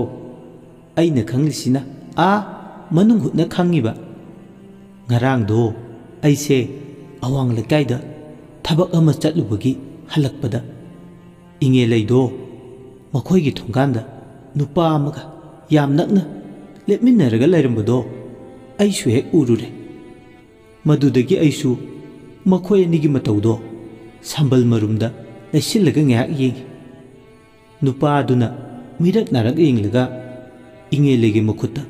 ꯑꯩꯅ ꯈꯪꯂꯤꯁꯤꯅ ꯑꯥ ꯃꯅꯨꯡ ꯍꯨꯠꯅ ꯈꯪꯉꯤꯕ꯫ ꯉꯔꯥꯡꯗꯣ ꯑꯩꯁꯦ ꯑꯋꯥꯡ ꯂꯩꯀꯥꯏꯗ ꯊꯕꯛ ꯑꯃ ꯆꯠꯂꯨꯕꯒꯤ ꯍꯜꯂꯛꯄꯗ ꯏꯉꯦꯂꯩꯗꯣ ꯃꯈꯣꯏꯒꯤ ꯊꯣꯡꯒꯥꯟꯗ ꯅꯨꯄꯥ ꯑꯃꯒ ꯌꯥꯝ ꯅꯛꯅ ꯂꯦꯞꯃꯤꯟꯅꯔꯒ ꯂꯩꯔꯝꯕꯗꯣ ꯑꯩꯁꯨ ꯍꯦꯛ ꯎꯔꯨꯔꯦ꯫ ꯃꯗꯨꯗꯒꯤ ꯑꯩꯁꯨ ꯃꯈꯣꯏ ꯑꯅꯤꯒꯤ ꯃꯇꯧꯗꯣ ꯁꯝꯕꯜ ꯃꯔꯨꯝꯗ ꯂꯩꯁꯤꯜꯂꯒ ꯉꯥꯏꯍꯥꯛ ꯌꯦꯡꯉꯤ꯫ ꯅꯨꯄꯥ ꯑꯗꯨꯅ ꯃꯤꯔꯛ ꯅꯥꯔꯛ ꯌꯦꯡꯂꯒ ꯏꯉꯦꯂꯩꯒꯤ ꯃꯈꯨꯠꯇ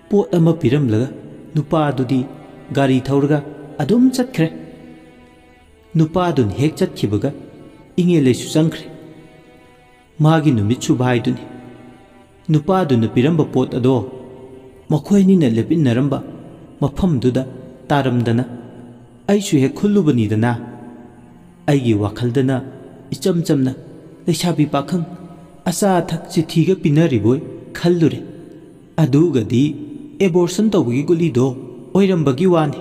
ꯄꯣꯠ ꯑꯃ ꯄꯤꯔꯝꯂꯒ ꯅꯨꯄꯥ ꯑꯗꯨꯗꯤ ꯒꯥꯔꯤ ꯊꯧꯔꯒ ꯑꯗꯨꯝ ꯆꯠꯈ꯭ꯔꯦ꯫ ꯅꯨꯄꯥ ꯑꯗꯨꯅ ꯍꯦꯛ ꯆꯠꯈꯤꯕꯒ ꯏꯉꯦꯂꯩꯁꯨ ꯆꯪꯈ꯭ꯔꯦ꯫ ꯃꯥꯒꯤ ꯅꯨꯃꯤꯠ ꯁꯨꯕ ꯍꯥꯏꯗꯨꯅꯤ꯫ ꯅꯨꯄꯥꯗꯨꯅ ꯄꯤꯔꯝꯕ ꯄꯣꯠ ꯑꯗꯣ ꯃꯈꯣꯏ ꯑꯅꯤꯅ ꯂꯦꯞꯃꯤꯟꯅꯔꯝꯕ ꯃꯐꯝꯗꯨꯗ ꯇꯥꯔꯝꯗꯅ ꯑꯩꯁꯨ ꯍꯦꯛ ꯈꯨꯜꯂꯨꯕꯅꯤꯗꯅ꯫ ꯑꯩꯒꯤ ꯋꯥꯈꯜꯗꯅ ꯏꯆꯝ ꯆꯝꯅ ꯂꯩꯁꯥꯕꯤ ꯄꯥꯈꯪ ꯑꯆꯥ ꯑꯊꯛ ꯆꯤꯊꯤꯒ ꯄꯤꯅꯔꯤꯕꯣꯏ ꯈꯜꯂꯨꯔꯦ꯫ ꯑꯗꯨꯒꯗꯤ ꯑꯦꯕꯣꯔꯁꯟ ꯇꯧꯕꯒꯤ ꯒꯨꯂꯤꯗꯣ ꯑꯣꯏꯔꯝꯕꯒꯤ ꯋꯥꯅꯤ꯫"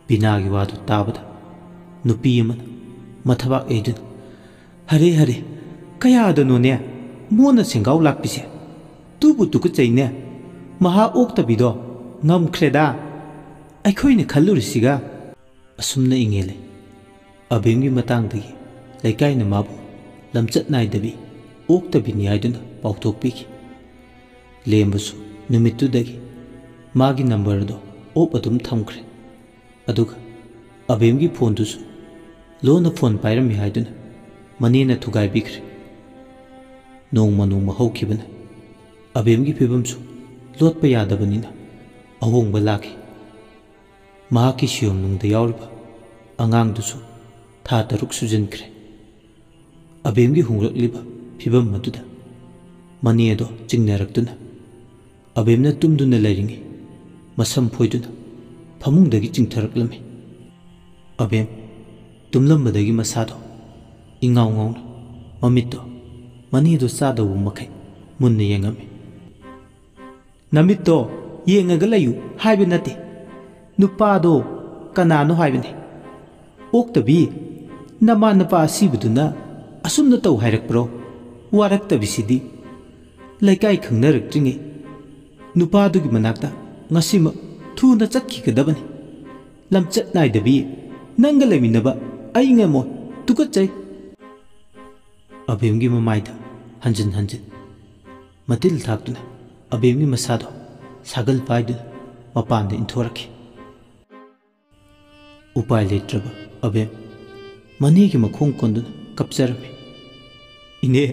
ꯕꯤꯅꯥꯒꯤ ꯋꯥꯗꯨ ꯇꯥꯕꯗ ꯅꯨꯄꯤ ꯑꯃꯅ ꯃꯊꯕꯥꯛ ꯌꯩꯗꯨꯅ, "ꯍꯔꯦ ꯍꯔꯦ, ꯀꯌꯥꯗꯅꯣꯅꯦ ꯃꯣꯟꯅ ꯁꯦꯡꯒꯥꯎ ꯂꯥꯛꯄꯤꯁꯦ? ꯇꯨꯕꯨ ꯇꯨꯀꯠꯆꯩꯅꯦ꯫ ꯃꯍꯥ ꯑꯣꯛꯇꯕꯤꯗꯣ ꯉꯝꯈ꯭ꯔꯦꯗ꯫ ꯑꯩꯈꯣꯏꯅ ꯈꯜꯂꯨꯔꯤꯁꯤꯒ꯫" ꯑꯁꯨꯝꯅ ꯏꯉꯦꯂꯩ ꯑꯕꯦꯝꯒꯤ ꯃꯇꯥꯡꯗꯒꯤ ꯂꯩꯀꯥꯏꯅ ꯃꯥꯕꯨ ꯂꯝꯆꯠ ꯅꯥꯏꯗꯕꯤ, ꯑꯣꯛꯇꯕꯤꯅꯤ ꯍꯥꯏꯗꯨꯅ ꯄꯥꯎꯊꯣꯛꯄꯤꯈꯤ꯫ ꯂꯦꯝꯕꯁꯨ ꯅꯨꯃꯤꯠꯇꯨꯗꯒꯤ ꯃꯥꯒꯤ ꯅꯝꯕꯔ ꯑꯗꯣ ꯑꯣꯞ ꯑꯗꯨꯝ ꯊꯝꯈ꯭ꯔꯦ꯫ ꯑꯗꯨꯒ ꯑꯕꯦꯝꯒꯤ ꯐꯣꯟꯗꯨꯁꯨ ꯂꯣꯟꯅ ꯐꯣꯟ ꯄꯥꯏꯔꯝꯃꯤ ꯍꯥꯏꯗꯨꯅ ꯃꯅꯦꯅ ꯊꯨꯒꯥꯏꯕꯤꯈ꯭ꯔꯦ꯫ ꯅꯣꯡꯃ ꯅꯣꯡꯃ ꯍꯧꯈꯤꯕꯅ ꯑꯕꯦꯝꯒꯤ ꯐꯤꯕꯝꯁꯨ ꯂꯣꯠꯄ ꯌꯥꯗꯕꯅꯤꯅ ꯑꯍꯣꯡꯕ ꯂꯥꯛꯈꯤ꯫ ꯃꯍꯥꯛꯀꯤ ꯁꯤꯌꯣꯝꯅꯨꯡꯗ ꯌꯥꯎꯔꯤꯕ ꯑꯉꯥꯡꯗꯨꯁꯨ ꯊꯥ ꯇꯔꯨꯛ ꯁꯨꯖꯤꯟꯈ꯭ꯔꯦ꯫ ꯑꯕꯦꯝꯒꯤ ꯍꯣꯡꯂꯛꯂꯤꯕ ꯐꯤꯕꯝ ꯑꯗꯨꯗ ꯃꯅꯦ ꯑꯗꯣ ꯆꯤꯡꯅꯔꯛꯇꯨꯅ ꯑꯕꯦꯝꯅ ꯇꯨꯝꯗꯨꯅ ꯂꯩꯔꯤꯉꯩ ꯃꯁꯝ ꯐꯣꯏꯗꯨꯅ ꯐꯃꯨꯡꯗꯒꯤ ꯆꯤꯡꯊꯔꯛꯂꯝꯃꯤ꯫ ꯑꯕꯦꯝ ꯇꯨꯝꯂꯝꯕꯗꯒꯤ ꯃꯁꯥꯗꯣ ꯏꯉꯥꯎ ꯉꯥꯎꯅ ꯃꯃꯤꯠꯇꯣ ꯃꯅꯦꯗꯣ ꯆꯥꯗꯧꯕ ꯃꯈꯩ ꯃꯨꯟꯅ ꯌꯦꯡꯉꯝꯃꯤ꯫ "ꯅꯃꯤꯠꯇꯣ ꯌꯦꯡꯉꯒ ꯂꯩꯌꯨ ꯍꯥꯏꯕ ꯅꯠꯇꯦ, ꯅꯨꯄꯥꯗꯣ ꯀꯅꯥꯅꯣ ꯍꯥꯏꯕꯅꯤ꯫ ꯑꯣꯛꯇꯕꯤ, ꯅꯃꯥ ꯅꯄꯥ ꯑꯁꯤꯕꯗꯨꯅ ꯑꯁꯨꯝꯅ ꯇꯧ ꯍꯥꯏꯔꯛꯄ꯭ꯔꯣ? ꯋꯥꯔꯛꯇꯕꯤꯁꯤꯗꯤ꯫ ꯂꯩꯀꯥꯏ ꯈꯪꯅꯔꯛꯇ꯭ꯔꯤꯉꯩ ꯅꯨꯄꯥꯗꯨꯒꯤ ꯃꯅꯥꯛꯇ ꯉꯁꯤꯃꯛ ꯊꯨꯅ ꯆꯠꯈꯤꯒꯗꯕꯅꯤ꯫ ꯂꯝꯆꯠ ꯅꯥꯏꯗꯕꯤ, ꯅꯪꯒ ꯂꯩꯃꯤꯟꯅꯕ ꯑꯩ ꯉꯝꯃꯣꯏ꯫ ꯇꯨꯀꯠꯆꯩ!" ꯑꯕꯦꯝꯒꯤ ꯃꯃꯥꯏꯗ ꯍꯟꯖꯤꯟ ꯍꯟꯖꯤꯟ ꯃꯇꯤꯜ ꯊꯥꯛꯇꯨꯅ ꯑꯕꯦꯝꯒꯤ ꯃꯁꯥꯗꯣ ꯁꯥꯒꯜ ꯄꯥꯏꯗꯨꯅ ꯃꯄꯥꯟꯗ ꯏꯟꯊꯣꯔꯛꯈꯤ꯫ ꯎꯄꯥꯏ ꯂꯩꯇ꯭ꯔꯕ ꯑꯕꯦꯝ ꯃꯅꯦꯒꯤ ꯃꯈꯣꯡ ꯀꯣꯟꯗꯨꯅ ꯀꯞꯆꯔꯝꯃꯤ꯫ "ꯏꯅꯦ,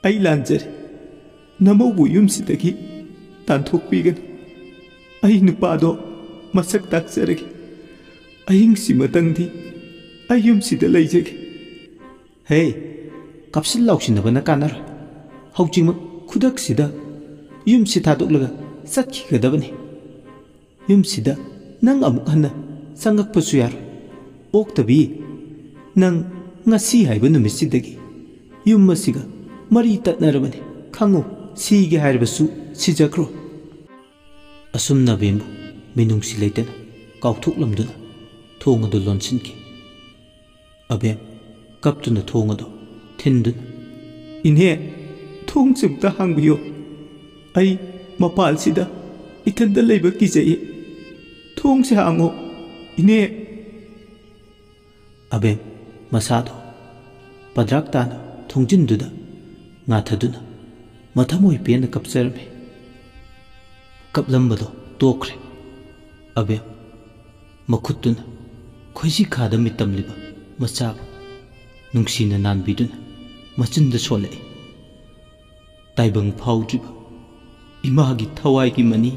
ꯑꯩ ꯂꯥꯟꯖꯔꯦ꯫ ꯅꯃꯧꯕꯨ ꯌꯨꯝꯁꯤꯗꯒꯤ ꯇꯥꯟꯊꯣꯛꯄꯤꯒꯅꯨ꯫ ꯑꯩ ꯅꯨꯄꯥꯗꯣ ꯃꯁꯛ ꯇꯥꯛꯆꯔꯒꯦ꯫ ꯑꯍꯤꯡꯁꯤꯃꯇꯪꯗꯤ ꯑꯩ ꯌꯨꯝꯁꯤꯗ ꯂꯩꯖꯒꯦ꯫" "ꯍꯦ, ꯀꯥꯞꯁꯤꯟ ꯂꯥꯎꯁꯤꯟꯅꯕꯅ ꯀꯥꯟꯅꯔꯣꯏ꯫ ꯍꯧꯖꯤꯛꯃꯛ ꯈꯨꯗꯛꯁꯤꯗ ꯌꯨꯝꯁꯤ ꯊꯥꯗꯣꯛꯂꯒ ꯆꯠꯈꯤꯒꯗꯕꯅꯤ꯫ ꯌꯨꯝꯁꯤꯗ ꯅꯪ ꯑꯃꯨꯛ ꯍꯟꯅ ꯆꯪꯉꯛꯄꯁꯨ ꯌꯥꯔꯣꯏ꯫ ꯑꯣꯛꯇꯕꯤ, ꯅꯪ ꯉꯁꯤ ꯍꯥꯏꯕ ꯅꯨꯃꯤꯠꯁꯤꯗꯒꯤ ꯌꯨꯝ ꯑꯁꯤꯒ ꯃꯔꯤ ꯇꯠꯅꯔꯕꯅꯤ꯫ ꯈꯪꯉꯨ, ꯁꯤꯒꯦ ꯍꯥꯏꯔꯕꯁꯨ ꯁꯤꯖꯈ꯭ꯔꯣ꯫" ꯑꯁꯨꯝꯅ ꯑꯕꯦꯝꯕꯨ ꯃꯤꯅꯨꯡꯁꯤ ꯂꯩꯇꯅ ꯀꯥꯎꯊꯣꯛꯂꯝꯗꯨꯅ ꯊꯣꯡ ꯑꯗꯨ ꯂꯣꯟꯁꯤꯟꯈꯤ꯫ ꯑꯕꯦꯝ ꯀꯞꯇꯨꯅ ꯊꯣꯡ ꯑꯗꯨ ꯊꯤꯟꯗꯨꯅ, "ꯏꯅꯦ, ꯊꯣꯡꯁꯦ ꯑꯝꯇ ꯍꯥꯡꯕꯤꯌꯣ꯫ ꯑꯩ ꯃꯄꯥꯜꯁꯤꯗ ꯏꯊꯟꯗ ꯂꯩꯕ ꯀꯤꯖꯩꯌꯦ꯫ ꯊꯣꯡꯁꯦ ꯍꯥꯡꯉꯣ, ꯏꯅꯦ꯫" ꯑꯕꯦꯝ ꯃꯁꯥꯗꯣ ꯄꯗ꯭ꯔꯥꯛ ꯇꯥꯅ ꯊꯣꯡꯖꯤꯟꯗꯨꯗ ꯉꯥꯊꯗꯨꯅ ꯃꯊꯃꯣꯏ ꯄꯦꯟꯅ ꯀꯞꯆꯔꯝꯃꯤ꯫ ꯀꯞꯂꯝꯕꯗꯣ ꯇꯣꯛꯈ꯭ꯔꯦ꯫ ꯑꯕꯦꯝ, ꯃꯈꯨꯠꯇꯨꯅ ꯈꯣꯏꯖꯤ ꯈꯥꯗ ꯃꯤꯠ ꯇꯝꯂꯤꯕ ꯃꯆꯥꯕꯨ ꯅꯨꯡꯁꯤꯅ ꯅꯥꯟꯕꯤꯗꯨꯅ ꯃꯆꯤꯟꯗ ꯁꯣꯜꯂꯛꯏ꯫ ꯇꯥꯏꯕꯪ ꯐꯥꯎꯗ꯭ꯔꯤꯕ ꯏꯃꯥꯒꯤ ꯊꯋꯥꯏꯒꯤ ꯃꯅꯤ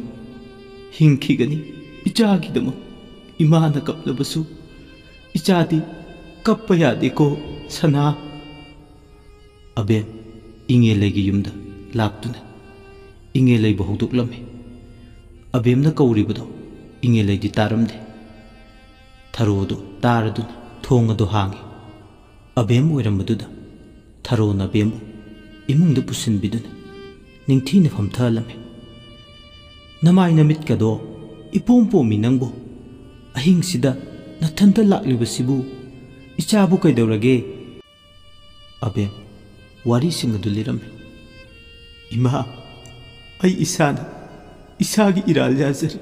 ꯍꯤꯡꯈꯤꯒꯅꯤ꯫ ꯏꯆꯥꯒꯤꯗꯃꯛ ꯏꯃꯥꯅ ꯀꯞꯂꯕꯁꯨ ꯏꯆꯥꯗꯤ ꯀꯞꯄ ꯌꯥꯗꯦꯀꯣ ꯁꯅꯥ꯫ ꯑꯕꯦꯝ ꯏꯉꯦꯂꯩꯒꯤ ꯌꯨꯝꯗ ꯂꯥꯛꯇꯨꯅ ꯏꯉꯦꯂꯩꯕꯨ ꯍꯧꯗꯣꯛꯂꯝꯃꯤ꯫ ꯑꯕꯦꯝꯅ ꯀꯧꯔꯤꯕꯗꯣ ꯏꯉꯦꯂꯩꯗꯤ ꯇꯥꯔꯝꯗꯦ꯫ ꯊꯔꯣꯗꯨ ꯇꯥꯔꯗꯨꯅ ꯊꯣꯡ ꯑꯗꯨ ꯍꯥꯡꯉꯤ꯫ ꯑꯕꯦꯝ ꯑꯣꯏꯔꯝꯕꯗꯨꯗ ꯊꯔꯣꯅ ꯑꯕꯦꯝꯕꯨ ꯏꯃꯨꯡꯗ ꯄꯨꯁꯤꯟꯕꯤꯗꯨꯅ ꯅꯤꯡꯊꯤꯅ ꯐꯝꯊꯍꯜꯂꯝꯃꯤ꯫ "ꯅꯃꯥꯏ ꯅꯃꯤꯠꯀꯗꯣ ꯏꯄꯣꯝ ꯄꯣꯝꯃꯤ ꯅꯪꯕꯨ꯫ ꯑꯍꯤꯡꯁꯤꯗ ꯅꯊꯟꯇ ꯂꯥꯛꯂꯤꯕꯁꯤꯕꯨ ꯏꯆꯥꯕꯨ ꯀꯩꯗꯧꯔꯒꯦ?" ꯑꯕꯦꯝ ꯋꯥꯔꯤꯁꯤꯡ ꯑꯗꯨ ꯂꯤꯔꯝꯃꯤ꯫ "ꯏꯃꯥ, ꯑꯩ ꯏꯁꯥꯅ ꯏꯁꯥꯒꯤ ꯏꯔꯥꯜ ꯌꯥꯖꯔꯦ꯫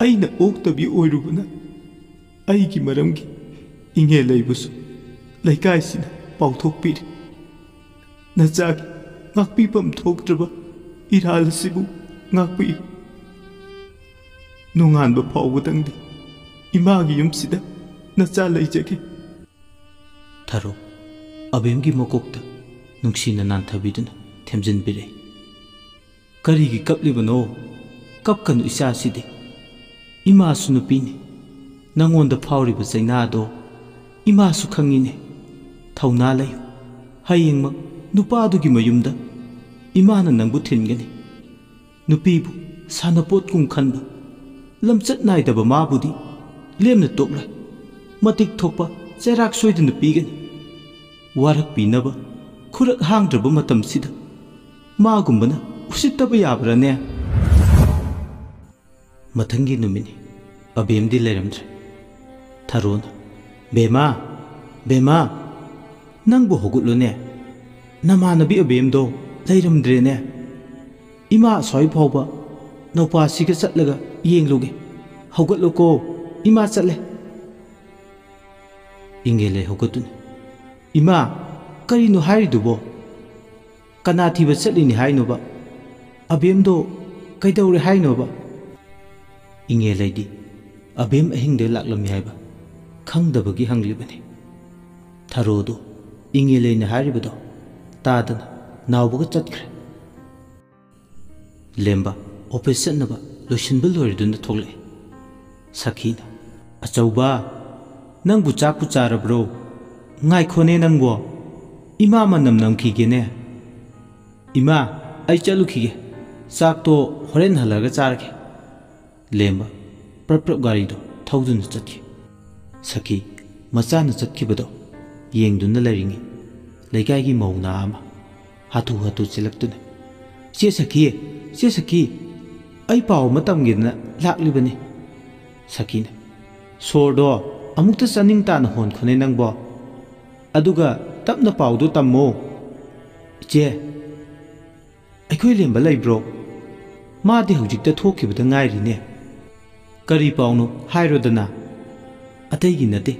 ꯑꯩꯅ ꯑꯣꯛꯇꯕꯤ ꯑꯣꯏꯔꯨꯕꯅ ꯑꯩꯒꯤ ꯃꯔꯝꯒꯤ ꯏꯉꯦꯂꯩꯕꯨꯁꯨ ꯂꯩꯀꯥꯏꯁꯤꯅ ꯄꯥꯎꯊꯣꯛꯄꯤꯔꯦ꯫ ꯅꯆꯥꯒꯤ ꯉꯥꯛꯄꯤꯐꯝ ꯊꯣꯛꯇ꯭ꯔꯕ ꯏꯔꯥꯜ ꯑꯁꯤꯕꯨ ꯉꯥꯛꯄꯤꯌꯨ꯫ ꯅꯣꯡꯉꯥꯟꯕ ꯐꯥꯎꯕꯗꯪꯗꯤ ꯏꯃꯥꯒꯤ ꯌꯨꯝꯁꯤꯗ ꯅꯆꯥ ꯂꯩꯖꯒꯦ꯫" ꯊꯔꯣ ꯑꯕꯦꯝꯒꯤ ꯃꯀꯣꯛꯇ ꯅꯨꯡꯁꯤꯅ ꯅꯥꯟꯊꯕꯤꯗꯨꯅ ꯊꯦꯝꯖꯤꯟꯕꯤꯔꯛꯏ꯫ "ꯀꯔꯤꯒꯤ ꯀꯞꯂꯤꯕꯅꯣ? ꯀꯞꯀꯅꯨ ꯏꯆꯥꯁꯤꯗꯤ꯫ ꯏꯃꯥꯁꯨ ꯅꯨꯄꯤꯅꯤ꯫ ꯅꯉꯣꯟꯗ ꯐꯥꯎꯔꯤꯕ ꯆꯩꯅꯥꯗꯣ ꯏꯃꯥꯁꯨ ꯈꯪꯉꯤꯅꯦ꯫ ꯊꯧꯅꯥ ꯂꯩꯌꯨ꯫ ꯍꯌꯦꯡꯃꯛ ꯅꯨꯄꯥꯗꯨꯒꯤ ꯃꯌꯨꯝꯗ ꯏꯃꯥꯅ ꯅꯪꯕꯨ ꯊꯤꯟꯒꯅꯤ꯫ ꯅꯨꯄꯤꯕꯨ ꯁꯥꯟꯅꯄꯣꯠꯀꯨꯝ ꯈꯟꯕ, ꯂꯝꯆꯠ ꯅꯥꯏꯗꯕ ꯃꯥꯕꯨꯗꯤ ꯂꯦꯝꯅ ꯇꯣꯛꯂꯣꯏ꯫ ꯃꯇꯤꯛ ꯊꯣꯛꯄ ꯆꯩꯔꯥꯛ ꯁꯣꯏꯗꯅ ꯄꯤꯒꯅꯤ꯫ ꯋꯥꯔꯛꯄꯤꯅꯕ ꯈꯨꯔꯛ ꯍꯥꯡꯗ꯭ꯔꯕ ꯃꯇꯝꯁꯤꯗ ꯃꯥꯒꯨꯝꯕꯅ ꯎꯁꯤꯠꯇꯕ ꯌꯥꯕ꯭ꯔꯥꯅꯦ?" ꯃꯊꯪꯒꯤ ꯅꯨꯃꯤꯠꯅꯤ꯫ ꯑꯕꯦꯝꯗꯤ ꯂꯩꯔꯝꯗ꯭ꯔꯦ꯫ ꯊꯔꯣꯅ, "ꯕꯦꯃꯥ, ꯕꯦꯃꯥ, ꯅꯪꯕꯨ ꯍꯧꯒꯠꯂꯨꯅꯦ꯫ ꯅꯃꯥꯟꯅꯕꯤ ꯑꯕꯦꯝꯗꯣ ꯂꯩꯔꯝꯗ꯭ꯔꯦꯅꯦ꯫ ꯏꯃꯥ ꯑꯁ꯭ꯋꯥꯏ ꯐꯥꯎꯕ ꯅꯧꯄꯥꯁꯤꯒ ꯆꯠꯂꯒ ꯌꯦꯡꯂꯨꯒꯦ꯫ ꯍꯧꯒꯠꯂꯨꯀꯣ, ꯏꯃꯥ ꯆꯠꯂꯦ꯫" ꯏꯉꯦꯂꯩ ꯍꯧꯒꯠꯇꯨꯅ, "ꯏꯃꯥ, ꯀꯔꯤꯅꯣ ꯍꯥꯏꯔꯤꯗꯨꯕꯣ? ꯀꯅꯥ ꯊꯤꯕ ꯆꯠꯂꯤꯅꯤ ꯍꯥꯏꯅꯣꯕ? ꯑꯕꯦꯝꯗꯣ ꯀꯩꯗꯧꯔꯦ ꯍꯥꯏꯅꯣꯕ?" ꯏꯉꯦꯂꯩꯗꯤ ꯑꯕꯦꯝ ꯑꯍꯤꯡꯗ ꯂꯥꯛꯂꯝꯃꯤ ꯍꯥꯏꯕ ꯈꯪꯗꯕꯒꯤ ꯍꯪꯂꯤꯕꯅꯤ꯫ ꯊꯔꯣꯗꯨ ꯏꯉꯦꯂꯩꯅ ꯍꯥꯏꯔꯤꯕꯗꯣ ꯇꯥꯗꯅ ꯅꯥꯎꯕꯒ ꯆꯠꯈ꯭ꯔꯦ꯫ ꯂꯦꯝꯕ ꯑꯣꯐꯤꯁ ꯆꯠꯅꯕ ꯂꯣꯏꯁꯤꯟꯕ ꯂꯣꯏꯔꯗꯨꯅ ꯊꯣꯛꯂꯛꯏ꯫ ꯁꯈꯤꯅ, "ꯑꯆꯧꯕ, ꯅꯪꯕꯨ ꯆꯥꯛꯄꯨ ꯆꯥꯔꯕ꯭ꯔꯣ? ꯉꯥꯏꯈꯣꯅꯦ ꯅꯪꯕꯣ, ꯏꯃꯥ ꯃꯅꯝ ꯅꯝꯈꯤꯒꯦꯅꯦ꯫ ꯏꯃꯥ, ꯑꯩ ꯆꯠꯂꯨꯈꯤꯒꯦ, ꯆꯥꯛꯇꯣ ꯍꯣꯔꯦꯟ ꯍꯜꯂꯛꯑꯒ ꯆꯥꯔꯒꯦ꯫" ꯂꯦꯝꯕ ꯄ꯭ꯔꯞ ꯄ꯭ꯔꯞ ꯒꯥꯔꯤꯗꯣ ꯊꯧꯗꯨꯅ ꯆꯠꯈꯤ꯫ ꯁꯈꯤ ꯃꯆꯥꯅ ꯆꯠꯈꯤꯕꯗꯣ ꯌꯦꯡꯗꯨꯅ ꯂꯩꯔꯤꯉꯩ, ꯂꯩꯀꯥꯏꯒꯤ ꯃꯧ ꯅꯍꯥ ꯑꯃ ꯍꯥꯊꯨ ꯍꯥꯊꯨ ꯆꯦꯜꯂꯛꯇꯨꯅ, "ꯆꯦ ꯁꯈꯤ, ꯆꯦ ꯁꯈꯤ, ꯑꯩ ꯄꯥꯎ ꯑꯃ ꯇꯝꯒꯦꯗꯅ ꯂꯥꯛꯂꯤꯕꯅꯤ꯫" ꯁꯈꯤꯅ, "ꯁꯣꯔꯗꯣ ꯑꯃꯨꯛꯇ ꯆꯥꯅꯤꯡ ꯇꯥꯅ ꯍꯣꯟꯈꯣꯅꯦ ꯅꯪꯕꯣ, ꯑꯗꯨꯒ ꯇꯞꯅ ꯄꯥꯎꯗꯣ ꯇꯝꯃꯣ꯫" "ꯏꯆꯦ, ꯑꯩꯈꯣꯏ ꯂꯦꯝꯕ ꯂꯩꯕ꯭ꯔꯣ? ꯃꯥꯗꯤ ꯍꯧꯖꯤꯛꯇ ꯊꯣꯛꯈꯤꯕꯗ ꯉꯥꯏꯔꯤꯅꯦ꯫" "ꯀꯔꯤ ꯄꯥꯎꯅꯣ ꯍꯥꯏꯔꯣꯗꯅ꯫" "ꯑꯇꯩꯒꯤ ꯅꯠꯇꯦ,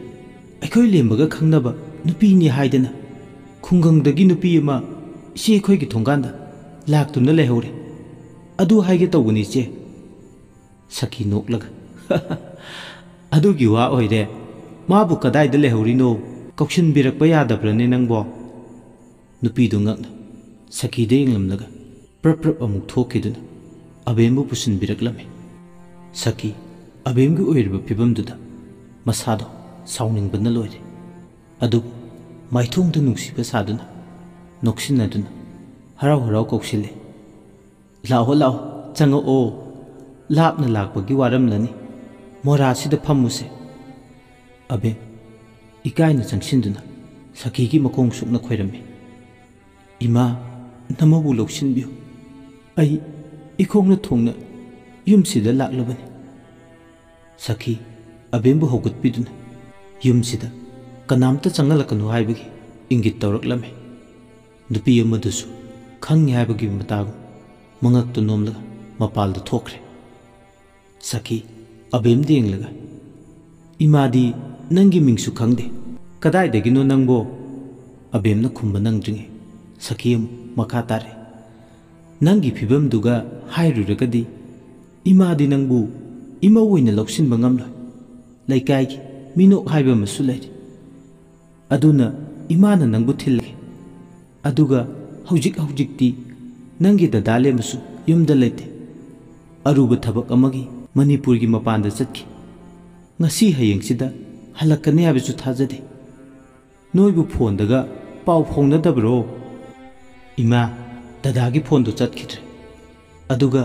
ꯑꯩꯈꯣꯏ ꯂꯦꯝꯕꯒ ꯈꯪꯅꯕ ꯅꯨꯄꯤꯅꯤ ꯍꯥꯏꯗꯅ ꯈꯨꯡꯒꯪꯗꯒꯤ ꯅꯨꯄꯤ ꯑꯃ ꯏꯆꯦ ꯑꯩꯈꯣꯏꯒꯤ ꯊꯣꯡꯒꯥꯟꯗ ꯂꯥꯛꯇꯨꯅ ꯂꯩꯍꯧꯔꯦ꯫ ꯑꯗꯨ ꯍꯥꯏꯒꯦ ꯇꯧꯕꯅꯤ ꯏꯆꯦ꯫" ꯁꯈꯤ ꯅꯣꯛꯂꯒ, "ꯑꯗꯨꯒꯤ ꯋꯥ ꯑꯣꯏꯔꯦ꯫ ꯃꯥꯕꯨ ꯀꯗꯥꯏꯗ ꯂꯩꯍꯧꯔꯤꯅꯣ? ꯀꯧꯁꯤꯟꯕꯤꯔꯛꯄ ꯌꯥꯗꯕ꯭ꯔꯅꯦ ꯅꯪꯕꯣ?" ꯅꯨꯄꯤꯗꯨ ꯉꯛꯅ ꯁꯈꯤꯗ ꯌꯦꯡꯂꯝꯂꯒ ꯄ꯭ꯔꯞ ꯄ꯭ꯔꯞ ꯑꯃꯨꯛ ꯊꯣꯛꯈꯤꯗꯨꯅ ꯑꯕꯦꯝꯕꯨ ꯄꯨꯁꯤꯟꯕꯤꯔꯛꯂꯝꯃꯤ꯫ ꯁꯈꯤ ꯑꯕꯦꯝꯒꯤ ꯑꯣꯏꯔꯤꯕ ꯐꯤꯕꯝꯗꯨꯗ ꯃꯁꯥꯗꯣ ꯁꯥꯎꯅꯤꯡꯕꯅ ꯂꯣꯏꯔꯦ꯫ ꯑꯗꯨꯕꯨ ꯃꯥꯏꯊꯣꯡꯗ ꯅꯨꯡꯁꯤꯕ ꯁꯥꯗꯨꯅ, ꯅꯣꯛꯁꯤꯟꯅꯗꯨꯅ, ꯍꯔꯥꯎ ꯍꯔꯥꯎ ꯀꯧꯁꯤꯜꯂꯦ, "ꯂꯥꯛꯑꯣ, ꯂꯥꯛꯑꯣ, ꯆꯪꯉꯛꯑꯣ꯫ ꯂꯥꯞꯅ ꯂꯥꯛꯄꯒꯤ ꯋꯥꯔꯝꯂꯅꯤ꯫ ꯃꯣꯔꯥꯁꯤꯗ ꯐꯝꯃꯨꯁꯦ꯫" ꯑꯕꯦꯝ ꯏꯀꯥꯏꯅ ꯆꯪꯁꯤꯟꯗꯨꯅ ꯁꯈꯤꯒꯤ ꯃꯈꯣꯡ ꯁꯨꯛꯅ ꯈꯣꯏꯔꯝꯃꯤ꯫ "ꯏꯃꯥ, ꯅꯃꯧꯕꯨ ꯂꯧꯁꯤꯟꯕꯤꯌꯨ꯫ ꯑꯩ ꯏꯈꯣꯡꯅ ꯊꯣꯡꯅ ꯌꯨꯝꯁꯤꯗ ꯂꯥꯛꯂꯕꯅꯤ꯫" ꯁꯈꯤ ꯑꯕꯦꯝꯕꯨ ꯍꯧꯒꯠꯄꯤꯗꯨꯅ ꯌꯨꯝꯁꯤꯗ ꯀꯅꯥꯝꯇ ꯆꯪꯍꯜꯂꯛꯀꯅꯨ ꯍꯥꯏꯕꯒꯤ ꯏꯪꯒꯤꯠ ꯇꯧꯔꯛꯂꯝꯃꯤ꯫ ꯅꯨꯄꯤ ꯑꯃꯗꯨꯁꯨ ꯈꯪꯉꯤ ꯍꯥꯏꯕꯒꯤ ꯃꯇꯥꯒꯨꯝ ꯃꯉꯛꯇꯨ ꯅꯣꯝꯂꯒ ꯃꯄꯥꯜꯗ ꯊꯣꯛꯈ꯭ꯔꯦ꯫ ꯁꯈꯤ ꯑꯕꯦꯝꯗ ꯌꯦꯡꯂꯒ, "ꯏꯃꯥꯗꯤ ꯅꯪꯒꯤ ꯃꯤꯡꯁꯨ ꯈꯪꯗꯦ, ꯀꯗꯥꯏꯗꯒꯤꯅꯣ ꯅꯪꯕꯣ?" ꯑꯕꯦꯝꯅ ꯈꯨꯝꯕ ꯅꯪꯗ꯭ꯔꯤꯉꯩ ꯁꯈꯤ ꯑꯃꯨꯛ ꯃꯈꯥ ꯇꯥꯔꯛꯏ, "ꯅꯪꯒꯤ ꯐꯤꯕꯝꯗꯨꯒ ꯍꯥꯏꯔꯨꯔꯒꯗꯤ ꯏꯃꯥꯗꯤ ꯅꯪꯕꯨ ꯏꯃꯧ ꯑꯣꯏꯅ ꯂꯧꯁꯤꯟꯕ ꯉꯝꯂꯣꯏ꯫ ꯂꯩꯀꯥꯏꯒꯤ ꯃꯤꯅꯣꯛ ꯍꯥꯏꯕ ꯑꯃꯁꯨ ꯂꯩꯔꯤ꯫ ꯑꯗꯨꯅ ꯏꯃꯥꯅ ꯅꯪꯕꯨ ꯊꯤꯜꯂꯒꯦ꯫ ꯑꯗꯨꯒ ꯍꯧꯖꯤꯛ ꯍꯧꯖꯤꯛꯇꯤ ꯅꯪꯒꯤ ꯗꯗꯥ ꯂꯦꯝꯕꯁꯨ ꯌꯨꯝꯗ ꯂꯩꯇꯦ꯫ ꯑꯔꯨꯕ ꯊꯕꯛ ꯑꯃꯒꯤ ꯃꯅꯤꯄꯨꯔꯒꯤ ꯃꯄꯥꯟꯗ ꯆꯠꯈꯤ꯫ ꯉꯁꯤ ꯍꯌꯦꯡꯁꯤꯗ ꯍꯜꯂꯛꯀꯅꯤ ꯍꯥꯏꯕꯁꯨ ꯊꯥꯖꯗꯦ꯫ ꯅꯣꯏꯕꯨ ꯐꯣꯟꯗꯒ ꯄꯥꯎ ꯐꯥꯎꯅꯗꯕ꯭ꯔꯣ? ꯏꯃꯥ, ꯗꯗꯥꯒꯤ ꯐꯣꯟꯗꯨ ꯆꯠꯈꯤꯗ꯭ꯔꯦ꯫ ꯑꯗꯨꯒ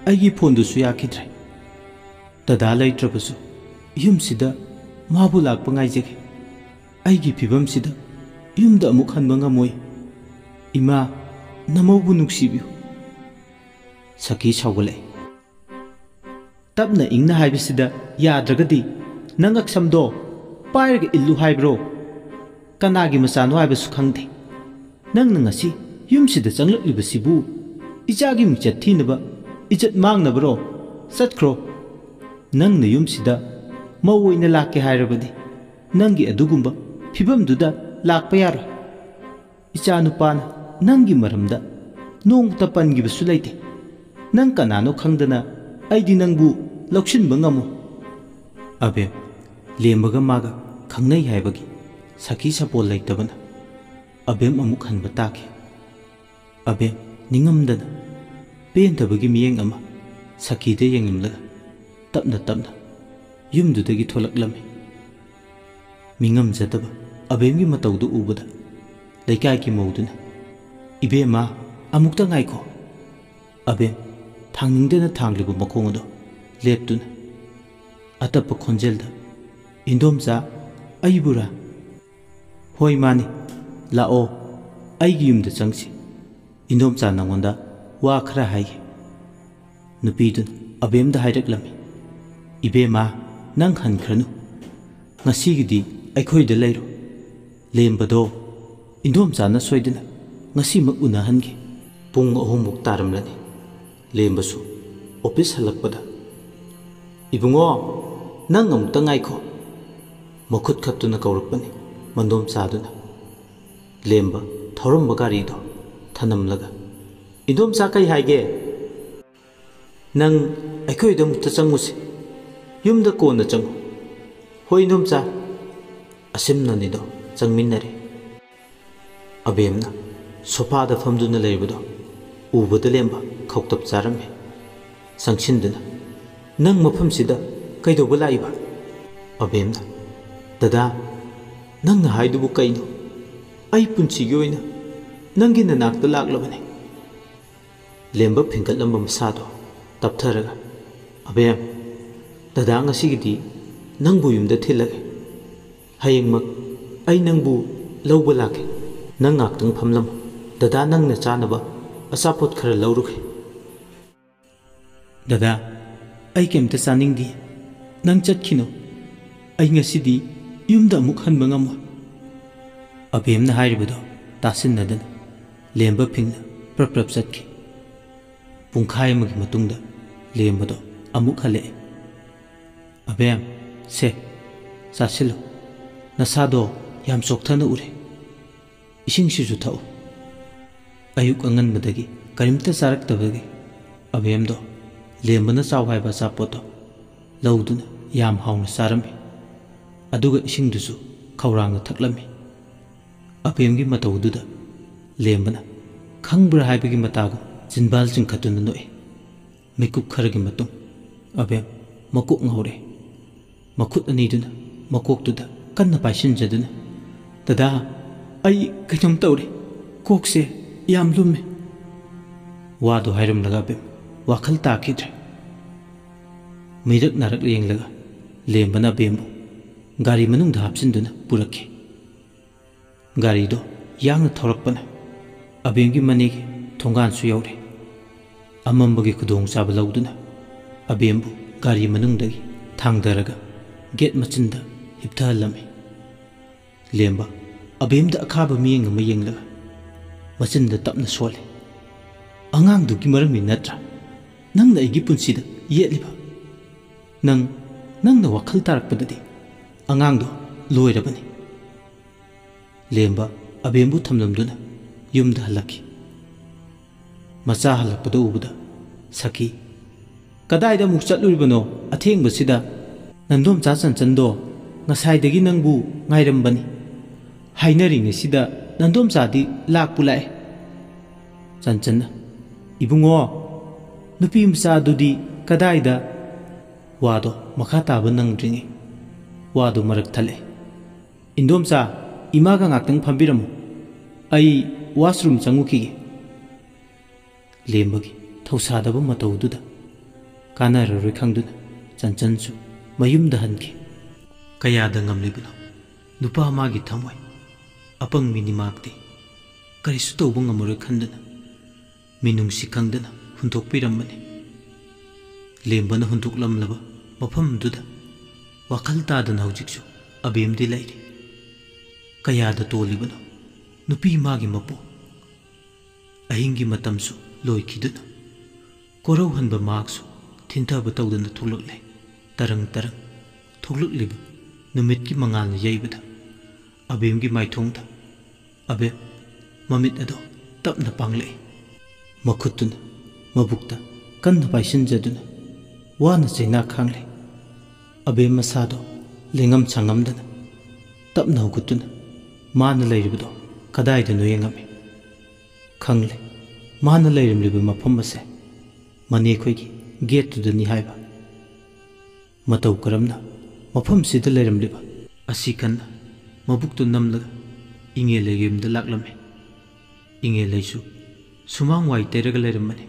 ꯑꯩꯒꯤ ꯐꯣꯟꯗꯨꯁꯨ ꯌꯥꯈꯤꯗ꯭ꯔꯦ꯫ ꯗꯗꯥ ꯂꯩꯇ꯭ꯔꯕꯁꯨ ꯌꯨꯝꯁꯤꯗ ꯃꯥꯕꯨ ꯂꯥꯛꯄ ꯉꯥꯏꯖꯒꯦ꯫ ꯑꯩꯒꯤ ꯐꯤꯕꯝꯁꯤꯗ ꯌꯨꯝꯗ ꯑꯃꯨꯛ ꯍꯟꯕ ꯉꯝꯃꯣꯏ꯫ ꯏꯃꯥ, ꯅꯃꯧꯕꯨ ꯅꯨꯡꯁꯤꯕꯤꯌꯨ꯫ ꯁꯈꯤ ꯁꯥꯎꯒꯠꯂꯛꯏ꯫ ꯇꯞꯅ ꯏꯪꯅ ꯍꯥꯏꯕꯁꯤꯗ ꯌꯥꯗ꯭ꯔꯒꯗꯤ ꯅꯪ ꯑꯛꯁꯝꯗꯣ ꯄꯥꯏꯔꯒ ꯏꯜꯂꯨ ꯍꯥꯏꯕ꯭ꯔꯣ? ꯀꯅꯥꯒꯤ ꯃꯆꯥꯅꯣ ꯍꯥꯏꯕꯁꯨ ꯈꯪꯗꯦ꯫ ꯅꯪꯅ ꯉꯁꯤ ꯌꯨꯝꯁꯤꯗ ꯆꯪꯂꯛꯂꯤꯕꯁꯤꯕꯨ ꯏꯆꯥꯒꯤ ꯃꯤꯡꯆꯠ ꯊꯤꯅꯕ, ꯏꯖꯠ ꯃꯥꯡꯅꯕꯔꯣ? ꯆꯠꯈ꯭ꯔꯣ꯫ ꯅꯪꯅ ꯌꯨꯝꯁꯤꯗ ꯃꯧ ꯑꯣꯏꯅ ꯂꯥꯛꯀꯦ ꯍꯥꯏꯔꯕꯗꯤ ꯅꯪꯒꯤ ꯑꯗꯨꯒꯨꯝꯕ ꯐꯤꯕꯝꯗꯨꯗ ꯂꯥꯛꯄ ꯌꯥꯔꯣꯏ꯫ ꯏꯆꯥꯅꯨꯄꯥꯅ ꯅꯪꯒꯤ ꯃꯔꯝꯗ ꯅꯣꯡꯃꯇ ꯄꯟꯈꯤꯕꯁꯨ ꯂꯩꯇꯦ꯫ ꯅꯪ ꯀꯅꯥꯅꯣ ꯈꯪꯗꯅ ꯑꯩꯗꯤ ꯅꯪꯕꯨ ꯂꯧꯁꯤꯟꯕ ꯉꯝꯃꯣꯏ꯫ ꯑꯕꯦꯝ, ꯂꯦꯝꯕꯒ ꯃꯥꯒ ꯈꯪꯅꯩ ꯍꯥꯏꯕꯒꯤ ꯁꯈꯤ ꯁꯥꯄꯣꯜ ꯂꯩꯇꯕꯅ ꯑꯕꯦꯝ ꯑꯃꯨꯛ ꯍꯟꯕ ꯇꯥꯈꯤ꯫ ꯑꯕꯦꯝ ꯅꯤꯡꯉꯝꯗꯅ ꯄꯦꯟꯗꯕꯒꯤ ꯃꯤꯠꯌꯦꯡ ꯑꯃ ꯁꯈꯤꯗ ꯌꯦꯡꯂꯝꯂꯒ ꯇꯞꯅ ꯇꯞꯅ ꯌꯨꯝꯗꯨꯗꯒꯤ ꯊꯣꯛꯂꯛꯂꯝꯃꯤ꯫ ꯃꯤꯉꯝꯖꯗꯕ ꯑꯕꯦꯝꯒꯤ ꯃꯇꯧꯗꯨ ꯎꯕꯗ ꯂꯩꯀꯥꯏꯒꯤ ꯃꯧꯗꯨꯅ, "ꯏꯕꯦꯝꯃ, ꯑꯃꯨꯛꯇ ꯉꯥꯏꯈꯣ꯫" ꯑꯕꯦꯝ ꯊꯥꯡꯅꯤꯡꯗꯅ ꯊꯥꯡꯂꯤꯕ ꯃꯈꯣꯡ ꯑꯗꯨ ꯂꯦꯞꯇꯨꯅ ꯑꯇꯞꯄ ꯈꯣꯟꯖꯦꯜꯗ, "ꯏꯟꯗꯣꯝꯆꯥ, ꯑꯩꯕꯨꯔꯥ?" "ꯍꯣꯏ, ꯃꯥꯅꯤ꯫ ꯂꯥꯛꯑꯣ, ꯑꯩꯒꯤ ꯌꯨꯝꯗ ꯆꯪꯁꯤ꯫ ꯏꯟꯗꯣꯝꯆꯥ ꯅꯉꯣꯟꯗ ꯋꯥ ꯈꯔ ꯍꯥꯏꯒꯦ꯫" ꯅꯨꯄꯤꯗꯨꯅ ꯑꯕꯦꯝꯗ ꯍꯥꯏꯔꯛꯂꯝꯃꯤ, "ꯏꯕꯦꯝꯃ, ꯅꯪ ꯍꯟꯈ꯭ꯔꯅꯨ꯫ ꯉꯁꯤꯒꯤꯗꯤ ꯑꯩꯈꯣꯏꯗ ꯂꯩꯔꯣ꯫ ꯂꯦꯝꯕꯗꯣ ꯏꯟꯗꯣꯝꯆꯥꯅ ꯁꯣꯏꯗꯅ ꯉꯁꯤꯃꯛ ꯎꯅꯍꯟꯒꯦ꯫" ꯄꯨꯡ ꯑꯍꯨꯝꯃꯨꯛ ꯇꯥꯔꯝꯂꯅꯤ꯫ ꯂꯦꯝꯕꯁꯨ ꯑꯣꯐꯤꯁ ꯍꯜꯂꯛꯄꯗ, "ꯏꯕꯨꯡꯉꯣ, ꯅꯪ ꯑꯃꯨꯛꯇ ꯉꯥꯏꯈꯣ꯫" ꯃꯈꯨꯠ ꯈꯠꯇꯨꯅ ꯀꯧꯔꯛꯄꯅꯤ ꯃꯟꯗꯣꯝꯆꯥꯗꯨꯅ꯫ ꯂꯦꯝꯕ ꯊꯧꯔꯝꯕ ꯒꯥꯔꯤꯗꯣ ꯊꯅꯝꯂꯒ, "ꯏꯟꯗꯣꯝꯆꯥ ꯀꯩ ꯍꯥꯏꯒꯦ?" "ꯅꯪ ꯑꯩꯈꯣꯏꯗ ꯑꯃꯨꯛꯇ ꯆꯪꯉꯨꯁꯦ꯫ ꯌꯨꯝꯗ ꯀꯣꯟꯅ ꯆꯪꯉꯨ꯫ "ꯍꯣꯏ, ꯏꯗꯣꯝꯆꯥ꯫" ꯑꯁꯤꯝꯅ ꯑꯅꯤꯗꯣ ꯆꯪꯃꯤꯟꯅꯔꯦ꯫ ꯑꯕꯦꯝꯅ ꯁꯣꯐꯥꯗ ꯐꯝꯗꯨꯅ ꯂꯩꯔꯤꯕꯗꯣ ꯎꯕꯗ ꯂꯦꯝꯕ ꯈꯧꯇꯛ ꯆꯥꯔꯝꯃꯤ꯫ ꯆꯪꯁꯤꯟꯗꯨꯅ, "ꯅꯪ ꯃꯐꯝꯁꯤꯗ ꯀꯩꯗꯧꯕ ꯂꯥꯛꯏꯕ?" ꯑꯕꯦꯝꯅ, "ꯗꯗꯥ, ꯅꯪꯅ ꯍꯥꯏꯗꯨꯕꯨ ꯀꯩꯅꯣ? ꯑꯩ ꯄꯨꯟꯁꯤꯒꯤ ꯑꯣꯏꯅ ꯅꯪꯒꯤ ꯅꯅꯥꯛꯇ ꯂꯥꯛꯂꯕꯅꯤ꯫" ꯂꯦꯝꯕ ꯐꯤꯡꯒꯠꯂꯝꯕ ꯃꯁꯥꯗꯣ ꯇꯞꯊꯔꯒ, "ꯑꯕꯦꯝ, ꯗꯗꯥ ꯉꯁꯤꯒꯤꯗꯤ ꯅꯪꯕꯨ ꯌꯨꯝꯗ ꯊꯤꯜꯂꯒꯦ꯫ ꯍꯌꯦꯡꯃꯛ ꯑꯩ ꯅꯪꯕꯨ ꯂꯧꯕ ꯂꯥꯛꯀꯦ꯫ ꯅꯪ ꯉꯥꯛꯇꯪ ꯐꯝꯂꯝꯃꯨ꯫ ꯗꯗꯥ ꯅꯪꯅ ꯆꯥꯅꯕ ꯑꯆꯥꯄꯣꯠ ꯈꯔ ꯂꯧꯔꯨꯒꯦ꯫" "ꯗꯗꯥ, ꯑꯩ ꯀꯩꯝꯇ ꯆꯥꯅꯤꯡꯗꯦ꯫ ꯅꯪ ꯆꯠꯈꯤꯅꯨ꯫ ꯑꯩ ꯉꯁꯤꯗꯤ ꯌꯨꯝꯗ ꯑꯃꯨꯛ ꯍꯟꯕ ꯉꯝꯃꯣꯏ꯫" ꯑꯕꯦꯝꯅ ꯍꯥꯏꯔꯤꯕꯗꯣ ꯇꯥꯁꯤꯟꯅꯗꯅ ꯂꯦꯝꯕ ꯐꯤꯡꯅ ꯄ꯭ꯔꯞ ꯄ꯭ꯔꯞ ꯆꯠꯈꯤ꯫ ꯄꯨꯡꯈꯥꯏ ꯑꯃꯒꯤ ꯃꯇꯨꯡꯗ ꯂꯦꯝꯕꯗꯣ ꯑꯃꯨꯛ ꯍꯜꯂꯛꯑꯦ꯫ "ꯑꯕꯦꯝ, ꯁꯦ, ꯆꯥꯁꯤꯜꯂꯨ꯫ ꯅꯁꯥꯗꯣ ꯌꯥꯝ ꯆꯣꯛꯊꯅ ꯎꯔꯦ꯫ ꯏꯁꯤꯡꯁꯤꯁꯨ ꯊꯛꯎ꯫" ꯑꯌꯨꯛ ꯑꯉꯟꯕꯗꯒꯤ ꯀꯔꯤꯝꯇ ꯆꯥꯔꯛꯇꯕꯒꯤ ꯑꯕꯦꯝꯗꯣ ꯂꯦꯝꯕꯅ ꯆꯥꯎ ꯍꯥꯏꯕ ꯑꯆꯥꯄꯣꯠꯇꯣ ꯂꯧꯗꯨꯅ ꯌꯥꯝ ꯍꯥꯎꯅ ꯆꯥꯔꯝꯃꯤ꯫ ꯑꯗꯨꯒ ꯏꯁꯤꯡꯗꯨꯁꯨ ꯈꯧꯔꯥꯡꯅ ꯊꯛꯂꯝꯃꯤ꯫ ꯑꯕꯦꯝꯒꯤ ꯃꯇꯧꯗꯨꯗ ꯂꯦꯝꯕꯅ ꯈꯪꯕ꯭ꯔꯥ ꯍꯥꯏꯕꯒꯤ ꯃꯇꯥꯒꯨꯝ ꯆꯤꯟꯕꯥꯜ ꯆꯤꯡꯈꯠꯇꯨꯅ ꯅꯣꯛꯏ꯫ ꯃꯤꯀꯨꯞ ꯈꯔꯒꯤ ꯃꯇꯨꯡ ꯑꯕꯦꯝ ꯃꯀꯣꯛ ꯉꯥꯎꯔꯦ꯫ ꯃꯈꯨꯠ ꯑꯅꯤꯗꯨꯅ ꯃꯀꯣꯛꯇꯨꯗ ꯀꯟꯅ ꯄꯥꯏꯁꯤꯟꯖꯗꯨꯅ, "ꯗꯗꯥ, ꯑꯩ ꯀꯩꯅꯣꯝ ꯇꯧꯔꯦ꯫ ꯀꯣꯛꯁꯦ ꯌꯥꯝ ꯂꯨꯝꯃꯦ꯫" ꯋꯥꯗꯨ ꯍꯥꯏꯔꯝꯂꯒ ꯑꯕꯦꯝ ꯋꯥꯈꯜ ꯇꯥꯈꯤꯗ꯭ꯔꯦ꯫ ꯃꯤꯔꯛ ꯅꯥꯔꯛ ꯌꯦꯡꯂꯒ ꯂꯦꯝꯕꯅ ꯑꯕꯦꯝꯕꯨ ꯒꯥꯔꯤ ꯃꯅꯨꯡꯗ ꯍꯥꯞꯆꯤꯟꯗꯨꯅ ꯄꯨꯔꯛꯈꯤ꯫ ꯒꯥꯔꯤꯗꯣ ꯌꯥꯡꯅ ꯊꯧꯔꯛꯄꯅ ꯑꯕꯦꯝꯒꯤ ꯃꯅꯤꯡꯒꯤ ꯊꯣꯡꯒꯥꯟꯁꯨ ꯌꯧꯔꯦ꯫ ꯑꯃꯝꯕꯒꯤ ꯈꯨꯗꯣꯡꯆꯥꯕ ꯂꯧꯗꯨꯅ ꯑꯕꯦꯝꯕꯨ ꯒꯥꯔꯤ ꯃꯅꯨꯡꯗꯒꯤ ꯊꯥꯡꯗꯔꯒ ꯒꯦꯠ ꯃꯆꯤꯟꯗ ꯍꯤꯞꯊꯍꯜꯂꯝꯃꯤ꯫ ꯂꯦꯝꯕ ꯑꯕꯦꯝꯗ ꯑꯈꯥꯕ ꯃꯤꯠꯌꯦꯡ ꯑꯃ ꯌꯦꯡꯂꯒ ꯃꯆꯤꯟꯗ ꯇꯞꯅ ꯁꯣꯜꯂꯤ꯫ "ꯑꯉꯥꯡꯗꯨꯒꯤ ꯃꯔꯝꯅꯤ ꯅꯠꯇ꯭ꯔꯥ ꯅꯪꯅ ꯑꯩꯒꯤ ꯄꯨꯟꯁꯤꯗ ꯌꯦꯠꯂꯤꯕ? ꯅꯪ, ꯅꯪꯅ ꯋꯥꯈꯜ ꯇꯥꯔꯛꯄꯗꯗꯤ ꯑꯉꯥꯡꯗꯣ ꯂꯣꯏꯔꯕꯅꯤ꯫" ꯂꯦꯝꯕ ꯑꯕꯦꯝꯕꯨ ꯊꯝꯂꯝꯗꯨꯅ ꯌꯨꯝꯗ ꯍꯜꯂꯛꯈꯤ꯫ ꯃꯆꯥ ꯍꯜꯂꯛꯄꯗ ꯎꯕꯗ ꯁꯈꯤ, "ꯀꯗꯥꯏꯗ ꯑꯃꯨꯛ ꯆꯠꯂꯨꯔꯤꯕꯅꯣ ꯑꯊꯦꯡꯕꯁꯤꯗ?" "ꯅꯟꯗꯣꯝꯆꯥ ꯆꯟꯆꯟꯗꯣ ꯉꯁꯥꯏꯗꯒꯤ ꯅꯪꯕꯨ ꯉꯥꯏꯔꯝꯕꯅꯤ꯫ ꯍꯥꯏꯅꯔꯤꯉꯩꯁꯤꯗ ꯅꯟꯗꯣꯝꯆꯥꯗꯤ ꯂꯥꯛꯄꯨ ꯂꯥꯛꯑꯦ꯫" ꯆꯟꯆꯟꯅ, "ꯏꯕꯨꯡꯉꯣ, ꯅꯨꯄꯤ ꯃꯆꯥꯗꯨꯗꯤ ꯀꯗꯥꯏꯗ?" ꯋꯥꯗꯣ ꯃꯈꯥ ꯇꯥꯕ ꯅꯪꯗ꯭ꯔꯤꯉꯩ ꯋꯥꯗꯣ ꯃꯔꯛ ꯊꯠꯂꯛꯑꯦ꯫ "ꯏꯟꯗꯣꯝꯆꯥ, ꯏꯃꯥꯒ ꯉꯥꯛꯇꯪ ꯐꯝꯕꯤꯔꯝꯃꯨ, ꯑꯩ ꯋꯥꯁꯔꯨꯝ ꯆꯪꯉꯨꯈꯤꯒꯦ꯫" ꯂꯦꯝꯕꯒꯤ ꯊꯧꯁꯥꯗꯕ ꯃꯇꯧꯗꯨꯗ ꯀꯥꯟꯅꯔꯔꯣꯏ ꯈꯪꯗꯨꯅ ꯆꯟꯆꯟꯁꯨ ꯃꯌꯨꯝꯗ ꯍꯟꯈꯤ꯫ ꯀꯌꯥꯗ ꯉꯝꯂꯤꯕꯅꯣ ꯅꯨꯄꯥ ꯃꯥꯒꯤ ꯊꯃꯣꯏ? ꯑꯄꯪ ꯃꯤꯅꯤ ꯃꯍꯥꯛꯇꯤ꯫ ꯀꯔꯤꯁꯨ ꯇꯧꯕ ꯉꯝꯃꯔꯣꯏ ꯈꯟꯗꯨꯅ ꯃꯤꯅꯨꯡꯁꯤ ꯈꯪꯗꯅ ꯍꯨꯟꯗꯣꯛꯄꯤꯔꯝꯕꯅꯤ꯫ ꯂꯦꯝꯕꯅ ꯍꯨꯟꯗꯣꯛꯂꯝꯂꯕ ꯃꯐꯝꯗꯨꯗ ꯋꯥꯈꯜ ꯇꯥꯗꯅ ꯍꯧꯖꯤꯛꯁꯨ ꯑꯕꯦꯝꯗꯤ ꯂꯩꯔꯤ꯫ ꯀꯌꯥꯗ ꯇꯣꯜꯂꯤꯕꯅꯣ ꯅꯨꯄꯤ ꯃꯥꯒꯤ ꯃꯄꯣꯛ? ꯑꯍꯤꯡꯒꯤ ꯃꯇꯝꯁꯨ ꯂꯣꯏꯈꯤꯗꯨꯅ ꯀꯣꯔꯧꯍꯟꯕ ꯃꯍꯥꯛꯁꯨ ꯊꯤꯟꯊꯕ ꯇꯧꯗꯅ ꯊꯣꯛꯂꯛꯂꯦ꯫ ꯇꯔꯪ ꯇꯔꯪ ꯊꯣꯛꯂꯛꯂꯤꯕ ꯅꯨꯃꯤꯠꯀꯤ ꯃꯉꯥꯜꯅ ꯌꯩꯕꯗ ꯑꯕꯦꯝꯒꯤ ꯃꯥꯏꯊꯣꯡꯗ ꯑꯕꯦꯝ ꯃꯃꯤꯠ ꯑꯗꯣ ꯇꯞꯅ ꯄꯥꯡꯂꯛꯏ꯫ ꯃꯈꯨꯠꯇꯨꯅ ꯃꯕꯨꯛꯇ ꯀꯟꯅ ꯄꯥꯏꯁꯤꯟꯖꯗꯨꯅ ꯋꯥꯅ ꯆꯩꯅꯥ ꯈꯥꯡꯂꯤ꯫ ꯑꯕꯦꯝ ꯃꯁꯥꯗꯣ ꯂꯦꯡꯉꯝ ꯁꯥꯉꯝꯗꯅ ꯇꯞꯅ ꯍꯧꯒꯠꯇꯨꯅ ꯃꯥꯅ ꯂꯩꯔꯤꯕꯗꯣ ꯀꯗꯥꯏꯗꯅꯣ ꯌꯦꯡꯉꯝꯃꯤ꯫ ꯈꯪꯂꯦ, ꯃꯥꯅ ꯂꯩꯔꯝꯂꯤꯕ ꯃꯐꯝ ꯑꯁꯦ ꯃꯅꯦꯈꯣꯏꯒꯤ ꯒꯦꯠꯇꯨꯗꯅꯤ ꯍꯥꯏꯕ꯫ ꯃꯇꯧ ꯀꯔꯝꯅ ꯃꯐꯝꯁꯤꯗ ꯂꯩꯔꯝꯂꯤꯕ? ꯑꯁꯤ ꯈꯟꯅ ꯃꯕꯨꯛꯇꯨ ꯅꯝꯂꯒ ꯏꯉꯦꯜꯂꯩꯒꯤ ꯌꯨꯝꯗ ꯂꯥꯛꯂꯝꯃꯤ꯫ ꯏꯉꯦꯜꯂꯩꯁꯨ ꯁꯨꯃꯥꯡ ꯋꯥꯏ ꯇꯩꯔꯒ ꯂꯩꯔꯝꯕꯅꯤ꯫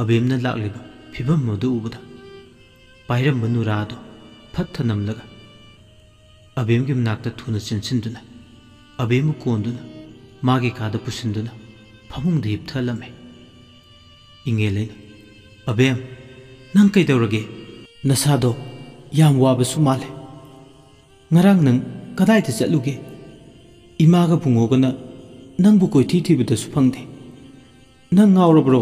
ꯑꯕꯦꯝꯅ ꯂꯥꯛꯂꯤꯕ ꯐꯤꯕꯝ ꯑꯗꯨ ꯎꯕꯗ ꯄꯥꯏꯔꯝꯕ ꯅꯨꯔꯥꯗꯨ ꯐꯠ ꯊꯅꯝꯂꯒ ꯑꯕꯦꯝꯒꯤ ꯃꯅꯥꯛꯇ ꯊꯨꯅ ꯆꯦꯟꯁꯤꯟꯗꯨꯅ ꯑꯕꯦꯝꯕꯨ ꯀꯣꯟꯗꯨꯅ ꯃꯥꯒꯤ ꯀꯥꯗ ꯄꯨꯁꯤꯟꯗꯨꯅ ꯐꯃꯨꯡꯗ ꯍꯤꯞꯊꯍꯜꯂꯝꯃꯤ꯫ ꯏꯉꯦꯜꯂꯩꯅ, "ꯑꯕꯦꯝ, ꯅꯪ ꯀꯩꯗꯧꯔꯒꯦ? ꯅꯁꯥꯗꯣ ꯌꯥꯝ ꯋꯥꯕꯁꯨ ꯃꯥꯜꯂꯦ꯫ ꯉꯔꯥꯡ ꯅꯪ ꯀꯗꯥꯏꯗ ꯆꯠꯂꯨꯒꯦ? ꯏꯃꯥꯒ ꯕꯨꯡꯉꯣꯒꯅ ꯅꯪꯕꯨ ꯀꯣꯏꯊꯤ ꯊꯤꯕꯗꯁꯨ ꯐꯪꯗꯦ꯫ ꯅꯪ ꯉꯥꯎꯔꯕ꯭ꯔꯣ?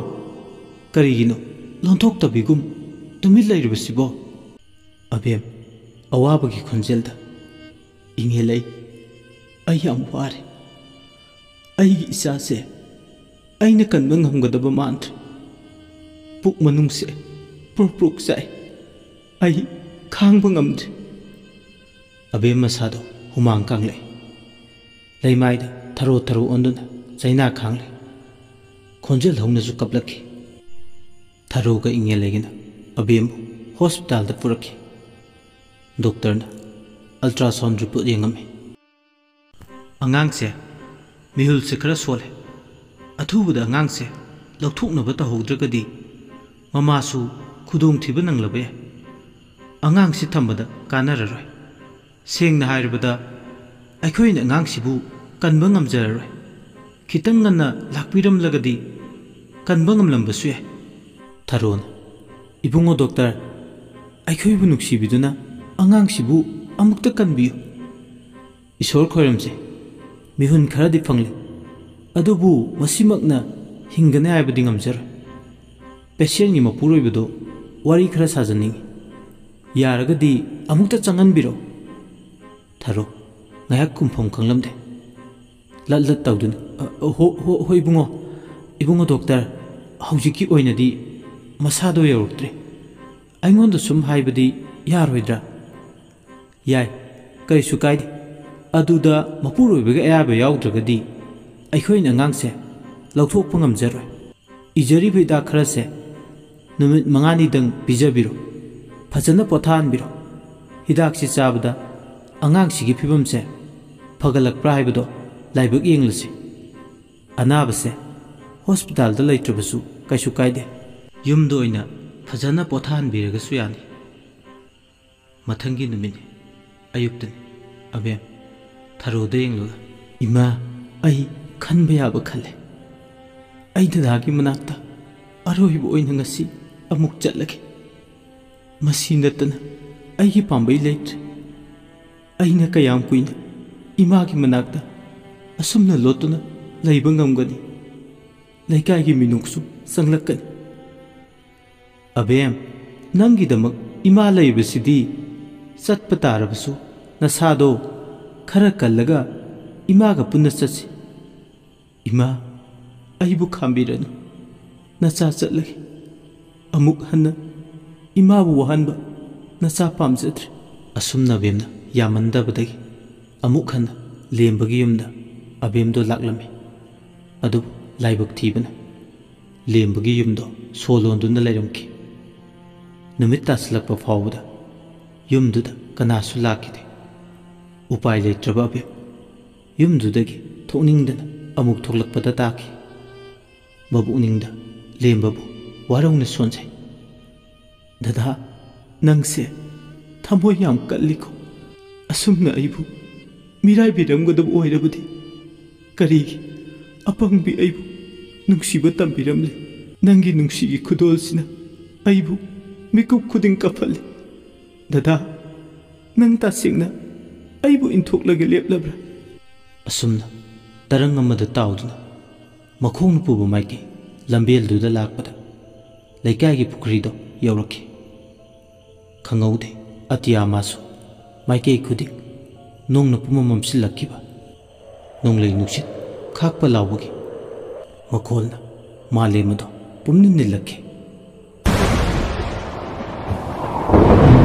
ꯀꯔꯤꯒꯤꯅꯣ ꯂꯣꯟꯊꯣꯛꯇꯕꯤꯒꯨꯝ ꯇꯨꯃꯤꯟ ꯂꯩꯔꯤꯕꯁꯤꯕꯣ?" ꯑꯕꯦꯝ, ꯑꯋꯥꯕꯒꯤ ꯈꯣꯟꯖꯦꯜꯗ, "ꯏꯉꯦꯜꯂꯩ, ꯑꯩ ꯌꯥꯝ ꯋꯥꯔꯦ꯫ ꯑꯩꯒꯤ ꯏꯆꯥꯁꯦ ꯑꯩꯅ ꯀꯟꯕ ꯉꯝꯒꯗꯕ ꯃꯥꯟꯗ꯭ꯔꯦ꯫ ꯄꯨꯛ ꯃꯅꯨꯡꯁꯦ ꯄ꯭ꯔꯣꯛ ꯄ꯭ꯔꯣꯛ ꯆꯥꯛꯏ꯫ ꯑꯩ ꯈꯥꯡꯕ ꯉꯝꯗ꯭ꯔꯦ꯫ ꯑꯕꯦꯝ ꯃꯁꯥꯗꯣ ꯍꯨꯃꯥꯡ ꯀꯥꯡꯂꯛꯏ꯫ ꯂꯩꯃꯥꯏꯗ ꯊꯔꯣ ꯊꯔꯣ ꯑꯣꯟꯗꯨꯅ ꯆꯩꯅꯥ ꯈꯥꯡꯂꯤ꯫ ꯈꯣꯟꯖꯦꯜ ꯍꯧꯅꯁꯨ ꯀꯞꯂꯛꯈꯤ꯫ ꯊꯔꯣꯒ ꯏꯉꯦꯜ ꯂꯩꯒꯅ ꯑꯕꯦꯝꯕꯨ ꯍꯣꯁꯄꯤꯇꯥꯜꯗ ꯄꯨꯔꯛꯈꯤ꯫ ꯗꯣꯛꯇꯔꯅ ꯑꯜꯇ꯭ꯔꯥꯁꯥꯎꯟ ꯔꯤꯄꯣꯔꯠ ꯌꯦꯡꯉꯝꯃꯤ꯫ "ꯑꯉꯥꯡꯁꯦ ꯃꯤꯍꯨꯜꯁꯦ ꯈꯔ ꯁꯣꯜꯂꯦ꯫ ꯑꯊꯨꯕꯗ ꯑꯉꯥꯡꯁꯦ ꯂꯧꯊꯣꯛꯅꯕ ꯇꯧꯍꯧꯗ꯭ꯔꯒꯗꯤ ꯃꯃꯥꯁꯨ ꯈꯨꯗꯣꯡꯊꯤꯕ ꯅꯪꯂꯕ ꯌꯥꯏ꯫ ꯑꯉꯥꯡꯁꯤ ꯊꯝꯕꯗ ꯀꯥꯟꯅꯔꯔꯣꯏ꯫ ꯁꯦꯡꯅ ꯍꯥꯏꯔꯕꯗ, ꯑꯩꯈꯣꯏꯅ ꯑꯉꯥꯡꯁꯤꯕꯨ ꯀꯟꯕ ꯉꯝꯖꯔꯔꯣꯏ꯫ ꯈꯤꯇꯪ ꯉꯟꯅ ꯂꯥꯛꯄꯤꯔꯝꯂꯒꯗꯤ ꯀꯟꯕ ꯉꯝꯂꯝꯕꯁꯨ ꯌꯥꯏ꯫" ꯊꯔꯣꯅ, "ꯏꯕꯨꯡꯉꯣ ꯗꯣꯛꯇꯔ, ꯑꯩꯈꯣꯏꯕꯨ ꯅꯨꯡꯁꯤꯕꯤꯗꯨꯅ ꯑꯉꯥꯡꯁꯤꯕꯨ ꯑꯃꯨꯛꯇ ꯀꯟꯕꯤꯌꯨ꯫ ꯏꯁꯣꯔ ꯈꯣꯏꯔꯝꯁꯦ, ꯃꯤꯍꯨꯟ ꯈꯔꯗꯤ ꯐꯪꯂꯤ, ꯑꯗꯨꯕꯨ ꯃꯁꯤꯃꯛꯅ ꯍꯤꯡꯒꯅꯤ ꯍꯥꯏꯕꯗꯤ ꯉꯝꯖꯔꯣꯏ꯫ ꯄꯦꯁꯦꯟꯒꯤ ꯃꯄꯨꯔꯣꯏꯕꯗꯣ ꯋꯥꯔꯤ ꯈꯔ ꯁꯥꯖꯅꯤꯡꯏ꯫ ꯌꯥꯔꯒꯗꯤ ꯑꯃꯨꯛꯇ ꯆꯪꯍꯟꯕꯤꯔꯣ꯫" ꯊꯔꯣ ꯉꯥꯏꯍꯥꯛ ꯈꯨꯝꯐꯝ ꯈꯪꯂꯝꯗꯦ꯫ ꯂꯠ ꯂꯠ ꯇꯧꯗꯨꯅ, "ꯑ, ꯍꯣ, ꯍꯣ, ꯍꯣꯏ ꯏꯕꯨꯡꯉꯣ, ꯏꯕꯨꯡꯉꯣ ꯗꯣꯛꯇꯔ, ꯍꯧꯖꯤꯛꯀꯤ ꯑꯣꯏꯅꯗꯤ ꯃꯁꯥꯗꯣ ꯌꯧꯔꯛꯇ꯭ꯔꯤ꯫ ꯑꯩꯉꯣꯟꯗ ꯁꯨꯝ ꯍꯥꯏꯕꯗꯤ ꯌꯥꯔꯣꯏꯗ꯭ꯔꯥ?" "ꯌꯥꯏ, ꯀꯔꯤꯁꯨ ꯀꯥꯏꯗꯦ꯫ ꯑꯗꯨꯗ ꯃꯄꯨꯔꯣꯏꯕꯒꯤ ꯑꯌꯥꯕ ꯌꯥꯎꯗ꯭ꯔꯒꯗꯤ ꯑꯩꯈꯣꯏꯅ ꯑꯉꯥꯡꯁꯦ ꯂꯧꯊꯣꯛꯄ ꯉꯝꯖꯔꯣꯏ꯫ ꯏꯖꯔꯤꯕ ꯍꯤꯗꯥꯛ ꯈꯔꯁꯦ ꯅꯨꯃꯤꯠ ꯃꯉꯥꯅꯤꯗꯪ ꯄꯤꯖꯕꯤꯔꯣ꯫ ꯐꯖꯅ ꯄꯣꯊꯥꯍꯟꯕꯤꯔꯣ꯫ ꯍꯤꯗꯥꯛꯁꯤ ꯆꯥꯕꯗ ꯑꯉꯥꯡꯁꯤꯒꯤ ꯐꯤꯕꯝꯁꯦ ꯐꯒꯠꯂꯛꯄ꯭ꯔꯥ ꯍꯥꯏꯕꯗꯣ ꯂꯥꯏꯕꯛ ꯌꯦꯡꯂꯁꯤ꯫ ꯑꯅꯥꯕꯁꯦ ꯍꯣꯁꯄꯤꯇꯥꯜꯗ ꯂꯩꯇ꯭ꯔꯕꯁꯨ ꯀꯩꯁꯨ ꯀꯥꯏꯗꯦ꯫ ꯌꯨꯝꯗ ꯑꯣꯏꯅ ꯐꯖꯅ ꯄꯣꯊꯥꯍꯟꯕꯤꯔꯒꯁꯨ ꯌꯥꯅꯤ꯫" ꯃꯊꯪꯒꯤ ꯅꯨꯃꯤꯠꯅꯤ꯫ ꯑꯌꯨꯛꯇꯅꯤ꯫ ꯑꯕꯦꯝ, ꯊꯔꯣꯗ ꯌꯦꯡꯂꯒ, "ꯏꯃꯥ, ꯑꯩ ꯈꯟꯕ ꯌꯥꯕ ꯈꯜꯂꯦ꯫ ꯑꯩ ꯗꯗꯥꯒꯤ ꯃꯅꯥꯛꯇ ꯑꯔꯣꯏꯕ ꯑꯣꯏꯅ ꯉꯁꯤ ꯑꯃꯨꯛ ꯆꯠꯂꯒꯦ꯫ ꯃꯁꯤ ꯅꯠꯇꯅ ꯑꯩꯒꯤ ꯄꯥꯝꯕꯩ ꯂꯩꯇ꯭ꯔꯦ꯫ ꯑꯩꯅ ꯀꯌꯥꯝ ꯀꯨꯏꯅ ꯏꯃꯥꯒꯤ ꯃꯅꯥꯛꯇ ꯑꯁꯨꯝꯅ ꯂꯣꯠꯇꯨꯅ ꯂꯩꯕ ꯉꯝꯒꯅꯤ? ꯂꯩꯀꯥꯏꯒꯤ ꯃꯤꯅꯣꯛꯁꯨ ꯆꯪꯂꯛꯀꯅꯤ꯫" "ꯑꯕꯦꯝ, ꯅꯪꯒꯤꯗꯃꯛ ꯏꯃꯥ ꯂꯩꯕꯁꯤꯗꯤ꯫ ꯆꯠꯄ ꯇꯥꯔꯕꯁꯨ ꯅꯁꯥꯗꯣ ꯈꯔ ꯀꯜꯂꯒ ꯏꯃꯥꯒ ꯄꯨꯟꯅ ꯆꯠꯁꯤ꯫" "ꯏꯃꯥ, ꯑꯩꯕꯨ ꯈꯥꯝꯕꯤꯔꯅꯨ꯫ ꯅꯆꯥ ꯆꯠꯂꯒꯦ꯫ ꯑꯃꯨꯛ ꯍꯟꯅ ꯏꯃꯥꯕꯨ ꯋꯥꯍꯟꯕ "ꯅꯆꯥ ꯄꯥꯝꯖꯗ꯭ꯔꯦ"꯫ ꯑꯁꯨꯝꯅ ꯑꯕꯦꯝꯅ ꯌꯥꯝꯃꯟꯗꯕꯗꯒꯤ ꯑꯃꯨꯛ ꯍꯟꯅ ꯂꯦꯝꯕꯒꯤ ꯌꯨꯝꯗ ꯑꯕꯦꯝꯗꯣ ꯂꯥꯛꯂꯝꯃꯤ꯫ ꯑꯗꯨꯕꯨ ꯂꯥꯏꯕꯛ ꯊꯤꯕꯅ ꯂꯦꯝꯕꯒꯤ ꯌꯨꯝꯗꯣ ꯁꯣ ꯂꯣꯟꯗꯨꯅ ꯂꯩꯔꯝꯈꯤ꯫ ꯅꯨꯃꯤꯠ ꯇꯥꯁꯤꯜꯂꯛꯄ ꯐꯥꯎꯕꯗ ꯌꯨꯝꯗꯨꯗ ꯀꯅꯥꯁꯨ ꯂꯥꯛꯈꯤꯗꯦ꯫ ꯎꯄꯥꯏ ꯂꯩꯇ꯭ꯔꯕ ꯑꯕꯦꯝ ꯌꯨꯝꯗꯨꯗꯒꯤ ꯊꯣꯛꯅꯤꯡꯗꯅ ꯑꯃꯨꯛ ꯊꯣꯛꯂꯛꯄꯗ ꯇꯥꯈꯤ꯫ ꯃꯕꯨꯛꯅꯤꯡꯗ ꯂꯦꯝꯕꯕꯨ ꯋꯥꯔꯧꯅ ꯁꯣꯟꯖꯩ꯫ "ꯗꯗꯥ, ꯅꯪꯁꯦ ꯊꯃꯣꯏ ꯌꯥꯝ ꯀꯜꯂꯤꯀꯣ꯫ ꯑꯁꯨꯝꯅ ꯑꯩꯕꯨ ꯃꯤꯔꯥꯏꯕꯤꯔꯝꯒꯗꯕ ꯑꯣꯏꯔꯕꯗꯤ ꯀꯔꯤꯒꯤ ꯑꯄꯪꯕꯤ ꯑꯩꯕꯨ ꯅꯨꯡꯁꯤꯕ ꯇꯝꯕꯤꯔꯝꯂꯦ? ꯅꯪꯒꯤ ꯅꯨꯡꯁꯤꯒꯤ ꯈꯨꯗꯣꯜꯁꯤꯅ ꯑꯩꯕꯨ ꯃꯤꯀꯨꯞ ꯈꯨꯗꯤꯡ ꯀꯞꯍꯜꯂꯤ꯫ ꯗꯗꯥ, ꯅꯪ ꯇꯁꯦꯡꯅ ꯑꯩꯕꯨ ꯏꯟꯊꯣꯛꯂꯒ ꯂꯦꯞꯂꯕ꯭ꯔꯥ?" ꯑꯁꯨꯝꯅ ꯇꯔꯪ ꯑꯃꯗ ꯇꯥꯎꯗꯨꯅ ꯃꯈꯣꯡꯅ ꯄꯨꯕ ꯃꯥꯏꯀꯩ ꯂꯝꯕꯦꯜꯗꯨꯗ ꯂꯥꯛꯄꯗ ꯂꯩꯀꯥꯏꯒꯤ ꯄꯨꯈ꯭ꯔꯤꯗꯣ ꯌꯧꯔꯛꯈꯤ꯫ ꯈꯪꯍꯧꯗꯦ, ꯑꯇꯤꯌꯥ ꯃꯥꯁꯨ ꯃꯥꯏꯀꯩ ꯈꯨꯗꯤꯡ ꯅꯣꯡꯅ ꯄꯨꯝꯃꯝ ꯃꯝꯁꯤꯜꯂꯛꯈꯤꯕ꯫ ꯅꯣꯡꯂꯩ ꯅꯨꯡꯁꯤꯠ ꯈꯥꯛꯄ ꯂꯥꯎꯕꯒꯤ ꯃꯈꯣꯜꯅ ꯃꯥꯂꯦꯝ ꯑꯗꯨ ꯄꯨꯝꯅꯤꯟ ꯅꯤꯜꯂꯛꯈꯤ꯫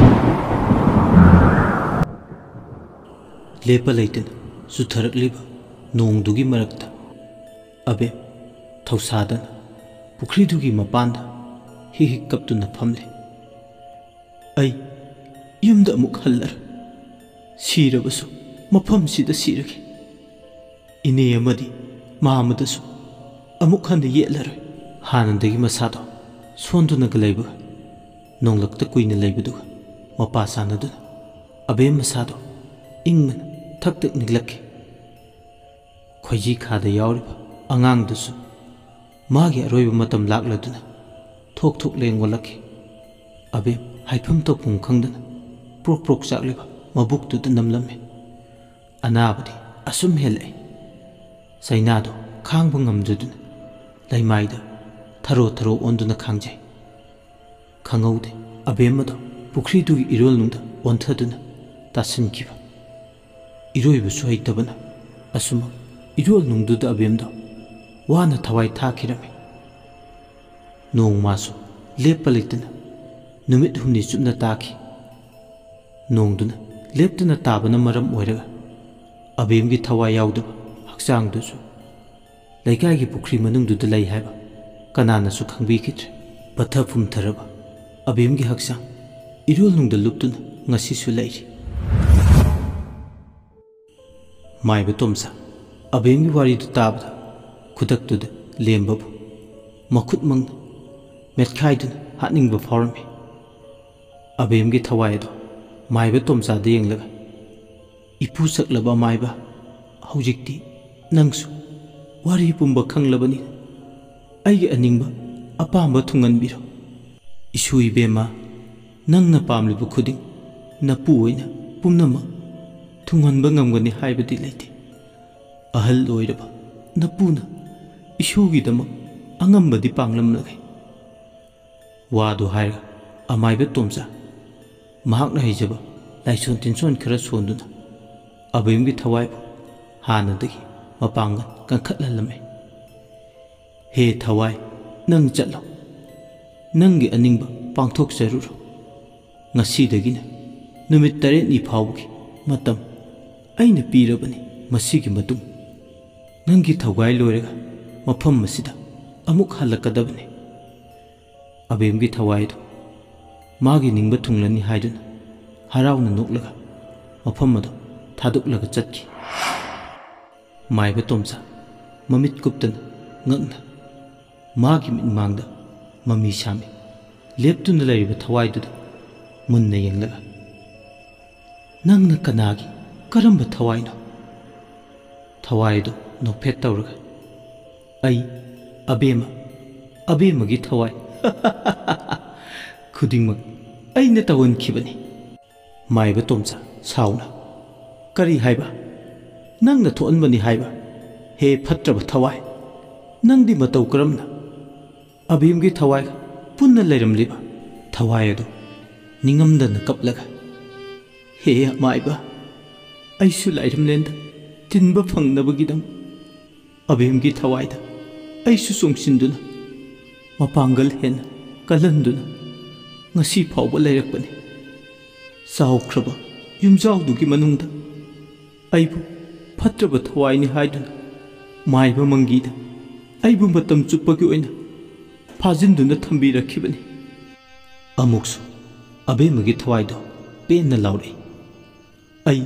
ꯂꯦꯞꯄ ꯂꯩꯇꯅ ꯆꯨꯊꯔꯛꯂꯤꯕ ꯅꯣꯡꯗꯨꯒꯤ ꯃꯔꯛꯇ ꯑꯕꯦꯝ ꯊꯧꯁꯥꯗꯅ ꯄꯨꯈ꯭ꯔꯤꯗꯨꯒꯤ ꯃꯄꯥꯟꯗ ꯍꯤꯛ ꯍꯤꯛ ꯀꯞꯇꯨꯅ ꯐꯝꯂꯤ꯫ "ꯑꯩ ꯌꯨꯝꯗ ꯑꯃꯨꯛ ꯍꯜꯂꯔꯣꯏ꯫ ꯁꯤꯔꯕꯁꯨ ꯃꯐꯝꯁꯤꯗ ꯁꯤꯔꯒꯦ꯫ ꯏꯅꯦ ꯑꯃꯗꯤ ꯃꯥꯃꯗꯁꯨ ꯑꯃꯨꯛ ꯍꯟꯅ ꯌꯦꯠꯂꯔꯣꯏ"꯫ ꯍꯥꯟꯅꯗꯒꯤ ꯃꯁꯥꯗꯣ ꯁꯣꯟꯗꯨꯅꯒ ꯂꯩꯕꯒ ꯅꯣꯡꯂꯛꯇ ꯀꯨꯏꯅ ꯂꯩꯕꯗꯨꯒ ꯃꯄꯥ ꯆꯥꯟꯅꯗꯨꯅ ꯑꯕꯦꯝ ꯃꯁꯥꯗꯣ ꯏꯪꯕꯅ ꯊꯛ ꯊꯛ ꯅꯤꯛꯂꯛꯈꯤ꯫ ꯈꯣꯏꯖꯤ ꯈꯥꯗ ꯌꯥꯎꯔꯤꯕ ꯑꯉꯥꯡꯗꯨꯁꯨ ꯃꯥꯒꯤ ꯑꯔꯣꯏꯕ ꯃꯇꯝ ꯂꯥꯛꯂꯗꯨꯅ ꯊꯣꯛ ꯊꯣꯛ ꯂꯦꯡ ꯑꯣꯜꯂꯛꯈꯤ꯫ ꯑꯕꯦꯝ ꯍꯥꯏꯐꯝ ꯇꯧꯐꯝ ꯈꯪꯗꯅ ꯄ꯭ꯔꯣꯛ ꯄ꯭ꯔꯣꯛ ꯆꯥꯛꯂꯤꯕ ꯃꯕꯨꯛꯇꯨꯗ ꯅꯝꯂꯝꯃꯤ꯫ ꯑꯅꯥꯕꯗꯤ ꯑꯁꯨꯝ ꯍꯦꯜꯂꯛꯏ꯫ ꯆꯩꯅꯥꯗꯣ ꯈꯥꯡꯕ ꯉꯝꯗꯗꯨꯅ ꯂꯩꯃꯥꯏꯗ ꯊꯔꯣ ꯊꯔꯣ ꯑꯣꯟꯗꯨꯅ ꯈꯥꯡꯖꯩ꯫ ꯈꯪꯍꯧꯗꯦ, ꯑꯕꯦꯝꯃꯗꯣ ꯄꯨꯈ꯭ꯔꯤꯗꯨꯒꯤ ꯏꯔꯣꯜꯅꯨꯡꯗ ꯑꯣꯟꯊꯗꯨꯅ ꯇꯥꯁꯤꯟꯈꯤꯕ꯫ ꯏꯔꯣꯏꯕꯁꯨ ꯍꯩꯇꯕꯅ ꯑꯁꯨꯝ ꯏꯔꯣꯜꯅꯨꯡꯗꯨꯗ ꯑꯕꯦꯝꯗꯣ ꯋꯥꯅ ꯊꯋꯥꯏ ꯊꯥꯈꯤꯔꯝꯃꯤ꯫ ꯅꯣꯡꯃꯁꯨ ꯂꯦꯞꯄ ꯂꯩꯇꯅ ꯅꯨꯃꯤꯠ ꯍꯨꯝꯅꯤ ꯆꯨꯞꯅ ꯇꯥꯈꯤ꯫ ꯅꯣꯡꯗꯨꯅ ꯂꯦꯞꯇꯅ ꯇꯥꯕꯅ ꯃꯔꯝ ꯑꯣꯏꯔꯒ ꯑꯕꯦꯝꯒꯤ ꯊꯋꯥꯏ ꯌꯥꯎꯗꯕ ꯍꯛꯆꯥꯡꯗꯨꯁꯨ ꯂꯩꯀꯥꯏꯒꯤ ꯄꯨꯈ꯭ꯔꯤ ꯃꯅꯨꯡꯗꯨꯗ ꯂꯩ ꯍꯥꯏꯕ ꯀꯅꯥꯅꯁꯨ ꯈꯪꯕꯤꯈꯤꯗ꯭ꯔꯦ꯫ ꯄꯠꯊ ꯄꯨꯝꯊꯔꯕ ꯑꯕꯦꯝꯒꯤ ꯍꯛꯆꯥꯡ ꯏꯔꯣꯜꯅꯨꯡꯗ ꯂꯨꯞꯇꯨꯅ ꯉꯁꯤꯁꯨ ꯂꯩꯔꯤ꯫ ꯃꯥꯏꯕ ꯇꯣꯝꯆꯥ ꯑꯕꯦꯝꯒꯤ ꯋꯥꯔꯤꯗꯨ ꯇꯥꯕꯗ ꯈꯨꯗꯛꯇꯨꯗ ꯂꯦꯝꯕꯕꯨ ꯃꯈꯨꯠ ꯃꯪꯅ ꯃꯦꯠꯈꯥꯏꯗꯨꯅ ꯍꯥꯠꯅꯤꯡꯕ ꯐꯥꯎꯔꯝꯃꯤ꯫ ꯑꯕꯦꯝꯒꯤ ꯊꯋꯥꯏ ꯑꯗꯣ ꯃꯥꯏꯕ ꯇꯣꯝꯆꯥꯗ ꯌꯦꯡꯂꯒ, "ꯏꯄꯨ ꯁꯛꯂꯕ ꯃꯥꯏꯕ, ꯍꯧꯖꯤꯛꯇꯤ ꯅꯪꯁꯨ ꯋꯥꯔꯤ ꯄꯨꯝꯕ ꯈꯪꯂꯕꯅꯤꯅ ꯑꯩꯒꯤ ꯑꯅꯤꯡꯕ ꯑꯄꯥꯝꯕ ꯊꯨꯡꯍꯟꯕꯤꯔꯣ꯫ ꯏꯁꯨ ꯏꯕꯦꯝꯃ, ꯅꯪꯅ ꯄꯥꯝꯂꯤꯕ ꯈꯨꯗꯤꯡ ꯅꯄꯨ ꯑꯣꯏꯅ ꯄꯨꯝꯅꯃꯛ ꯊꯨꯡꯍꯟꯕ ꯉꯝꯒꯅꯤ ꯍꯥꯏꯕꯗꯤ ꯂꯩꯇꯦ꯫ ꯑꯍꯜ ꯑꯣꯏꯔꯕ ꯅꯄꯨꯅ ꯏꯁꯨꯒꯤꯗꯃꯛ ꯑꯉꯝꯕꯗꯤ ꯄꯥꯡꯂꯝꯂꯒꯦ"꯫ ꯋꯥꯗꯨ ꯍꯥꯏꯔꯒ ꯑꯃꯥꯏꯕ ꯇꯣꯝꯆꯥ ꯃꯍꯥꯛꯅ ꯍꯩꯖꯕ ꯂꯥꯏꯁꯣꯟ ꯇꯤꯟꯁꯣꯟ ꯈꯔ ꯁꯣꯟꯗꯨꯅ ꯑꯕꯦꯝꯒꯤ ꯊꯋꯥꯏꯕꯨ ꯍꯥꯟꯅꯗꯒꯤ ꯃꯄꯥꯡꯒꯜ ꯀꯟꯈꯠꯍꯜꯂꯝꯃꯤ꯫ "ꯍꯦ ꯊꯋꯥꯏ, ꯅꯪ ꯆꯠꯂꯣ꯫ ꯅꯪꯒꯤ ꯑꯅꯤꯡꯕ ꯄꯥꯡꯊꯣꯛꯆꯔꯨꯔꯣ꯫ ꯉꯁꯤꯗꯒꯤꯅ ꯅꯨꯃꯤꯠ ꯇꯔꯦꯠꯅꯤ ꯐꯥꯎꯕꯒꯤ ꯃꯇꯝ ꯑꯩꯅ ꯄꯤꯔꯕꯅꯤ꯫ ꯃꯁꯤꯒꯤ ꯃꯇꯨꯡ ꯅꯪꯒꯤ ꯊꯧꯒꯥꯏ ꯂꯣꯏꯔꯒ ꯃꯐꯝ ꯑꯁꯤꯗ ꯑꯃꯨꯛ ꯍꯜꯂꯛꯀꯗꯕꯅꯤ"꯫ ꯑꯕꯦꯝꯒꯤ ꯊꯋꯥꯏꯗꯨ ꯃꯥꯒꯤ ꯅꯤꯡꯕ ꯊꯨꯡꯂꯅꯤ ꯍꯥꯏꯗꯨꯅ ꯍꯔꯥꯎꯅ ꯅꯣꯛꯂꯒ ꯃꯐꯝ ꯑꯗꯨ ꯊꯥꯗꯣꯛꯂꯒ ꯆꯠꯈꯤ꯫ ꯃꯥꯏꯕ ꯇꯣꯝꯆꯥ ꯃꯃꯤꯠ ꯀꯨꯞꯇꯅ ꯉꯛꯅ ꯃꯥꯒꯤ ꯃꯤꯠꯃꯥꯡꯗ ꯃꯃꯤ ꯁꯥꯃꯤ ꯂꯦꯞꯇꯨꯅ ꯂꯩꯔꯤꯕ ꯊꯋꯥꯏꯗꯨꯗ ꯃꯨꯟꯅ ꯌꯦꯡꯂꯒ, "ꯅꯪꯅ ꯀꯅꯥꯒꯤ, ꯀꯔꯝꯕ ꯊꯋꯥꯏꯅꯣ?" ꯊꯋꯥꯏ ꯑꯗꯨ ꯅꯣꯛꯐꯦꯠ ꯇꯧꯔꯒ, "ꯑꯩ ꯑꯕꯦꯝꯃ, ꯑꯕꯦꯝꯃꯒꯤ ꯊꯋꯥꯏ꯫ ꯈꯨꯗꯤꯡꯃꯛ ꯑꯩꯅ ꯇꯧꯍꯟꯈꯤꯕꯅꯤ"꯫ ꯃꯥꯏꯕ ꯇꯣꯝꯆꯥ ꯁꯥꯎꯅ, "ꯀꯔꯤ ꯍꯥꯏꯕ? ꯅꯪꯅ ꯊꯣꯛꯍꯟꯕꯅꯤ ꯍꯥꯏꯕ? ꯍꯦ ꯐꯠꯇ꯭ꯔꯕ ꯊꯋꯥꯏ, ꯅꯪꯗꯤ ꯃꯇꯧ ꯀꯔꯝꯅ ꯑꯕꯦꯝꯒꯤ ꯊꯋꯥꯏꯒ ꯄꯨꯟꯅ ꯂꯩꯔꯝꯂꯤꯕ?" ꯊꯋꯥꯏ ꯑꯗꯨ ꯅꯤꯡꯉꯝꯗꯅ ꯀꯞꯂꯒ, "ꯍꯦ ꯑꯃꯥꯏꯕ, ꯑꯩꯁꯨ ꯂꯥꯏꯔꯝꯂꯦꯟꯗ ꯇꯤꯟꯕ ꯐꯪꯅꯕꯒꯤꯗꯃꯛ ꯑꯕꯦꯝꯒꯤ ꯊꯋꯥꯏꯗ ꯑꯩꯁꯨ ꯆꯣꯡꯁꯤꯟꯗꯨꯅ ꯃꯄꯥꯡꯒꯜ ꯍꯦꯟꯅ ꯀꯜꯍꯟꯗꯨꯅ ꯉꯁꯤ ꯐꯥꯎꯕ ꯂꯩꯔꯛꯄꯅꯤ꯫ ꯆꯥꯎꯈ꯭ꯔꯕ ꯌꯨꯝꯖꯥꯎꯗꯨꯒꯤ ꯃꯅꯨꯡꯗ ꯑꯩꯕꯨ ꯐꯠꯇ꯭ꯔꯕ ꯊꯋꯥꯏꯅꯤ ꯍꯥꯏꯗꯨꯅ ꯃꯥꯏꯕ ꯃꯪꯒꯤꯗ ꯑꯩꯕꯨ ꯃꯇꯝ ꯆꯨꯞꯄꯒꯤ ꯑꯣꯏꯅ ꯐꯥꯖꯤꯟꯗꯨꯅ ꯊꯝꯕꯤꯔꯛꯈꯤꯕꯅꯤ꯫ ꯑꯃꯨꯛꯁꯨ ꯑꯕꯦꯝꯃꯒꯤ ꯊꯋꯥꯏꯗꯣ ꯄꯦꯟꯅ ꯂꯥꯎꯔꯛꯏ꯫ ꯑꯩ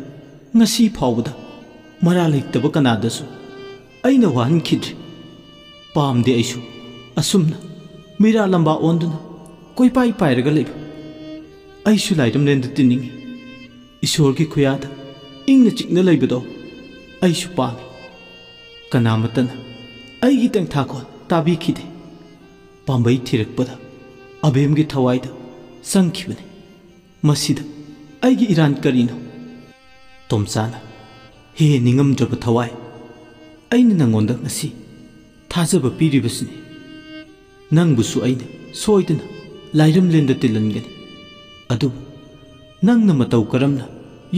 ꯉꯁꯤ ꯐꯥꯎꯕꯗ ꯃꯔꯥ ꯂꯩꯇꯕ ꯀꯅꯥꯗꯁꯨ ꯑꯩꯅ ꯋꯥꯍꯟꯈꯤꯗ꯭ꯔꯤ꯫ ꯄꯥꯝꯗꯦ ꯑꯩꯁꯨ ꯑꯁꯨꯝꯅ ꯃꯤꯔꯥ ꯂꯝꯕꯥ ꯑꯣꯟꯗꯨꯅ ꯀꯣꯏꯄꯥꯏ ꯄꯥꯏꯔꯒ ꯂꯩꯕ꯫ ꯑꯩꯁꯨ ꯂꯥꯏꯔꯝꯂꯦꯟꯗ ꯇꯤꯟꯅꯤꯡꯏ꯫ ꯏꯁꯣꯔꯒꯤ ꯈꯨꯌꯥꯗ ꯏꯪꯅ ꯆꯤꯛꯅ ꯂꯩꯕꯗꯣ ꯑꯩꯁꯨ ꯄꯥꯝꯃꯤ꯫ ꯀꯅꯥꯃꯠꯇꯅ ꯑꯩꯒꯤ ꯇꯦꯡꯊꯥꯈꯣꯜ ꯇꯥꯕꯤꯈꯤꯗꯦ꯫ ꯄꯥꯝꯕꯩ ꯊꯤꯔꯛꯄꯗ ꯑꯕꯦꯝꯒꯤ ꯊꯋꯥꯏꯗ ꯆꯪꯈꯤꯕꯅꯤ꯫ ꯃꯁꯤꯗ ꯑꯩꯒꯤ ꯏꯔꯥꯟ ꯀꯔꯤꯅꯣ? ꯇꯣꯝꯆꯥꯅ, ꯍꯦ ꯅꯤꯡꯉꯝꯗ꯭ꯔꯕ ꯊꯋꯥꯏ, ꯑꯩꯅ ꯅꯪꯉꯣꯟꯗ ꯉꯁꯤ ꯊꯥꯖꯕ ꯄꯤꯔꯤꯕꯁꯤꯅꯤ꯫ ꯅꯪꯕꯨꯁꯨ ꯑꯩꯅ ꯁꯣꯏꯗꯅ ꯂꯥꯏꯔꯝꯂꯦꯟꯗ ꯇꯤꯜꯍꯟꯒꯅꯤ꯫ ꯑꯗꯨꯕꯨ ꯅꯪꯅ ꯃꯇꯧ ꯀꯔꯝꯅ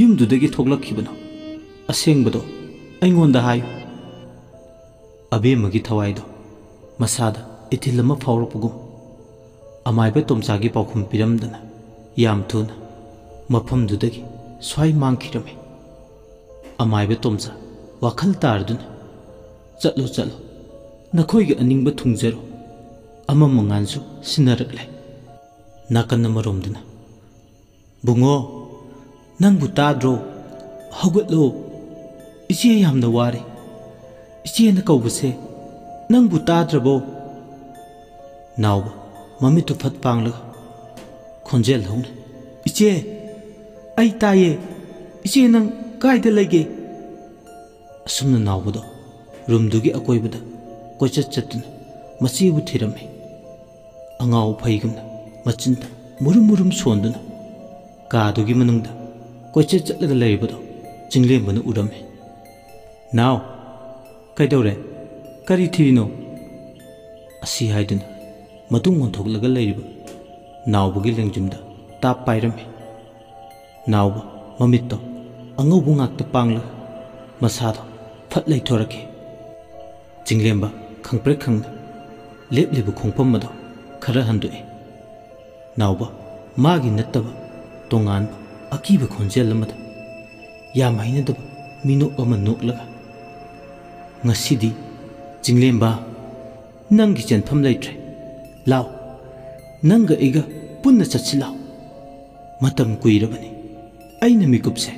ꯌꯨꯝꯗꯨꯗꯒꯤ ꯊꯣꯛꯂꯛꯈꯤꯕꯅꯣ? ꯑꯁꯦꯡꯕꯗꯣ ꯑꯩꯉꯣꯟꯗ ꯍꯥꯏꯌꯨ꯫ ꯑꯕꯦꯝꯃꯒꯤ ꯊꯋꯥꯏꯗꯣ ꯃꯁꯥꯗ ꯏꯊꯤꯜ ꯑꯃ ꯐꯥꯎꯔꯛꯄꯒꯨꯝ ꯑꯃꯥꯏꯕ ꯇꯣꯝꯆꯥꯒꯤ ꯄꯥꯎꯈꯨꯝ ꯄꯤꯔꯝꯗꯅ ꯌꯥꯝ ꯊꯨꯅ ꯃꯐꯝꯗꯨꯗꯒꯤ ꯁ꯭ꯋꯥꯏ ꯃꯥꯡꯈꯤꯔꯝꯃꯤ꯫ ꯑꯃꯥꯏꯕ ꯇꯣꯝꯆꯥ, ꯋꯥꯈꯜ ꯇꯥꯔꯗꯨꯅ, "ꯆꯠꯂꯣ, ꯆꯠꯂꯣ, ꯅꯈꯣꯏꯒꯤ ꯑꯅꯤꯡꯕ ꯊꯨꯡꯖꯔꯣ"꯫ ꯑꯃ ꯃꯉꯥꯟꯁꯨ ꯁꯤꯟꯅꯔꯛꯂꯦ꯫ ꯅꯥꯀꯟ ꯑꯃꯔꯣꯝꯗꯅ, "ꯕꯨꯡꯉꯣ, ꯅꯪꯕꯨ ꯇꯥꯗ꯭ꯔꯣ? ꯍꯧꯒꯠꯂꯣ꯫ ꯏꯆꯦ ꯌꯥꯝꯅ ꯋꯥꯔꯦ꯫ ꯏꯆꯦꯅ ꯀꯧꯕꯁꯦ ꯅꯪꯕꯨ ꯇꯥꯗ꯭ꯔꯕꯣ?" ꯅꯥꯎꯕ, ꯃꯃꯤꯠꯇꯨ ꯐꯠ ꯄꯥꯡꯂꯒ, ꯈꯣꯟꯖꯦꯜ ꯍꯧꯅ, "ꯏꯆꯦ, ꯑꯩ ꯇꯥꯏꯌꯦ꯫ ꯏꯆꯦ, ꯅꯪ ꯀꯥꯏꯗ ꯂꯩꯒꯦ?" ꯑꯁꯨꯝꯅ ꯅꯥꯎꯕꯗꯣ ꯔꯨꯝꯗꯨꯒꯤ ꯑꯀꯣꯏꯕꯗ ꯀꯣꯏꯆꯠ ꯆꯠꯇꯨꯅ ꯃꯆꯦꯕꯨ ꯊꯤꯔꯝꯃꯤ꯫ ꯑꯉꯥꯎ ꯑꯐꯩꯒꯨꯝꯅ ꯃꯆꯤꯟꯗ ꯃꯨꯔꯨꯝ ꯃꯨꯔꯨꯝ ꯁꯣꯟꯗꯨꯅ ꯀꯥꯗꯨꯒꯤ ꯃꯅꯨꯡꯗ ꯀꯣꯏꯆꯠ ꯆꯠꯂꯒ ꯂꯩꯔꯤꯕꯗꯣ ꯆꯤꯡꯂꯦꯝꯕꯅ ꯎꯔꯝꯃꯤ꯫ "ꯅꯥꯎ, ꯀꯩꯗꯧꯔꯦ? ꯀꯔꯤ ꯊꯤꯔꯤꯅꯣ?" ꯑꯁꯤ ꯍꯥꯏꯗꯨꯅ ꯃꯇꯨꯡ ꯑꯣꯟꯊꯣꯛꯂꯒ ꯂꯩꯔꯤꯕ ꯅꯥꯎꯕꯒꯤ ꯂꯦꯡꯖꯨꯝꯗ ꯇꯥꯞ ꯄꯥꯏꯔꯝꯃꯤ꯫ ꯅꯥꯎꯕ ꯃꯃꯤꯠꯇꯣ ꯑꯉꯧꯕ ꯉꯥꯛꯇ ꯄꯥꯡꯂꯒ ꯃꯁꯥꯗꯣ ꯐꯠ ꯂꯩꯊꯣꯔꯛꯈꯤ꯫ ꯆꯤꯡꯂꯦꯝꯕ ꯈꯪꯄ꯭ꯔꯦꯛ ꯈꯪꯅ ꯂꯦꯞꯂꯤꯕ ꯈꯣꯡꯐꯝ ꯑꯗꯣ ꯈꯔ ꯍꯟꯗꯣꯛꯏ꯫ ꯅꯥꯎꯕ ꯃꯥꯒꯤ ꯅꯠꯇꯕ ꯇꯣꯉꯥꯟꯕ ꯑꯀꯤꯕ ꯈꯣꯟꯖꯦꯜ ꯑꯃꯗ ꯌꯥꯝ ꯍꯩꯅꯗꯕ ꯃꯤꯅꯣꯛ ꯑꯃ ꯅꯣꯛꯂꯒ, "ꯉꯁꯤꯗꯤ ꯆꯤꯡꯂꯦꯝꯕ, ꯅꯪꯒꯤ ꯆꯦꯟꯐꯝ ꯂꯩꯇ꯭ꯔꯦ꯫ ꯂꯥꯎ, ꯅꯪꯒ ꯑꯩꯒ ꯄꯨꯟꯅ ꯆꯠꯁꯤ ꯂꯥꯎ꯫ ꯃꯇꯝ ꯀꯨꯏꯔꯕꯅꯤ ꯑꯩꯅ ꯃꯤꯀꯨꯞꯁꯦ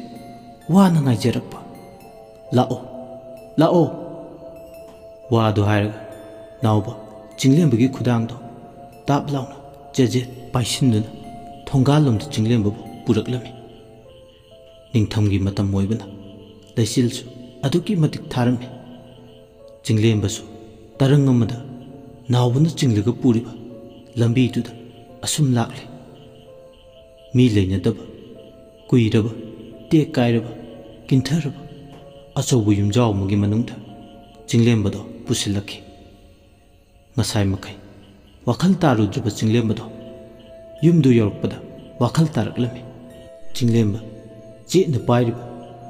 ꯋꯥꯅ ꯉꯥꯏꯖꯔꯛꯄ꯫ ꯂꯥꯛꯑꯣ, ꯂꯥꯛꯑꯣ꯫" ꯋꯥꯗꯨ ꯍꯥꯏꯔꯒ ꯅꯥꯎꯕ ꯆꯤꯡꯂꯦꯝꯕꯒꯤ ꯈꯨꯗꯥꯡꯗꯣ ꯇꯥꯞ ꯂꯥꯎꯅ ꯆꯦꯖꯦꯠ ꯄꯥꯏꯁꯤꯟꯗꯨꯅ ꯊꯣꯡꯒꯥꯜꯂꯣꯝꯗ ꯆꯤꯡꯂꯦꯝꯕꯕꯨ ꯄꯨꯔꯛꯂꯝꯃꯤ꯫ ꯅꯤꯡꯊꯝꯒꯤ ꯃꯇꯝ ꯑꯣꯏꯕꯅ ꯂꯩꯆꯤꯜꯁꯨ ꯑꯗꯨꯛꯀꯤ ꯃꯇꯤꯛ ꯊꯥꯔꯝꯃꯤ꯫ ꯆꯤꯡꯂꯦꯝꯕꯁꯨ ꯇꯔꯪ ꯑꯃꯗ ꯅꯥꯎꯕꯅ ꯆꯤꯡꯂꯒ ꯄꯨꯔꯤꯕ ꯂꯝꯕꯤꯗꯨꯗ ꯑꯁꯨꯝ ꯂꯥꯛꯂꯤ꯫ ꯃꯤ ꯂꯩꯅꯗꯕ, ꯀꯨꯏꯔꯕ, ꯇꯦꯛ ꯀꯥꯏꯔꯕ, ꯀꯤꯟꯊꯔꯕ ꯑꯆꯧꯕ ꯌꯨꯝꯖꯥꯎ ꯑꯃꯒꯤ ꯃꯅꯨꯡꯗ ꯆꯤꯡꯂꯦꯝꯕꯗꯣ ꯄꯨꯁꯤꯜꯂꯛꯈꯤ꯫ ꯉꯁꯥꯏ ꯃꯈꯩ ꯋꯥꯈꯜ ꯇꯥꯔꯨꯗ꯭ꯔꯤꯕ ꯆꯤꯡꯂꯦꯝꯕꯗꯣ ꯌꯨꯝꯗꯨ ꯌꯧꯔꯛꯄꯗ ꯋꯥꯈꯜ ꯇꯥꯔꯛꯂꯝꯃꯤ꯫ ꯆꯤꯡꯂꯦꯝꯕ ꯆꯦꯠꯅ ꯄꯥꯏꯔꯤꯕ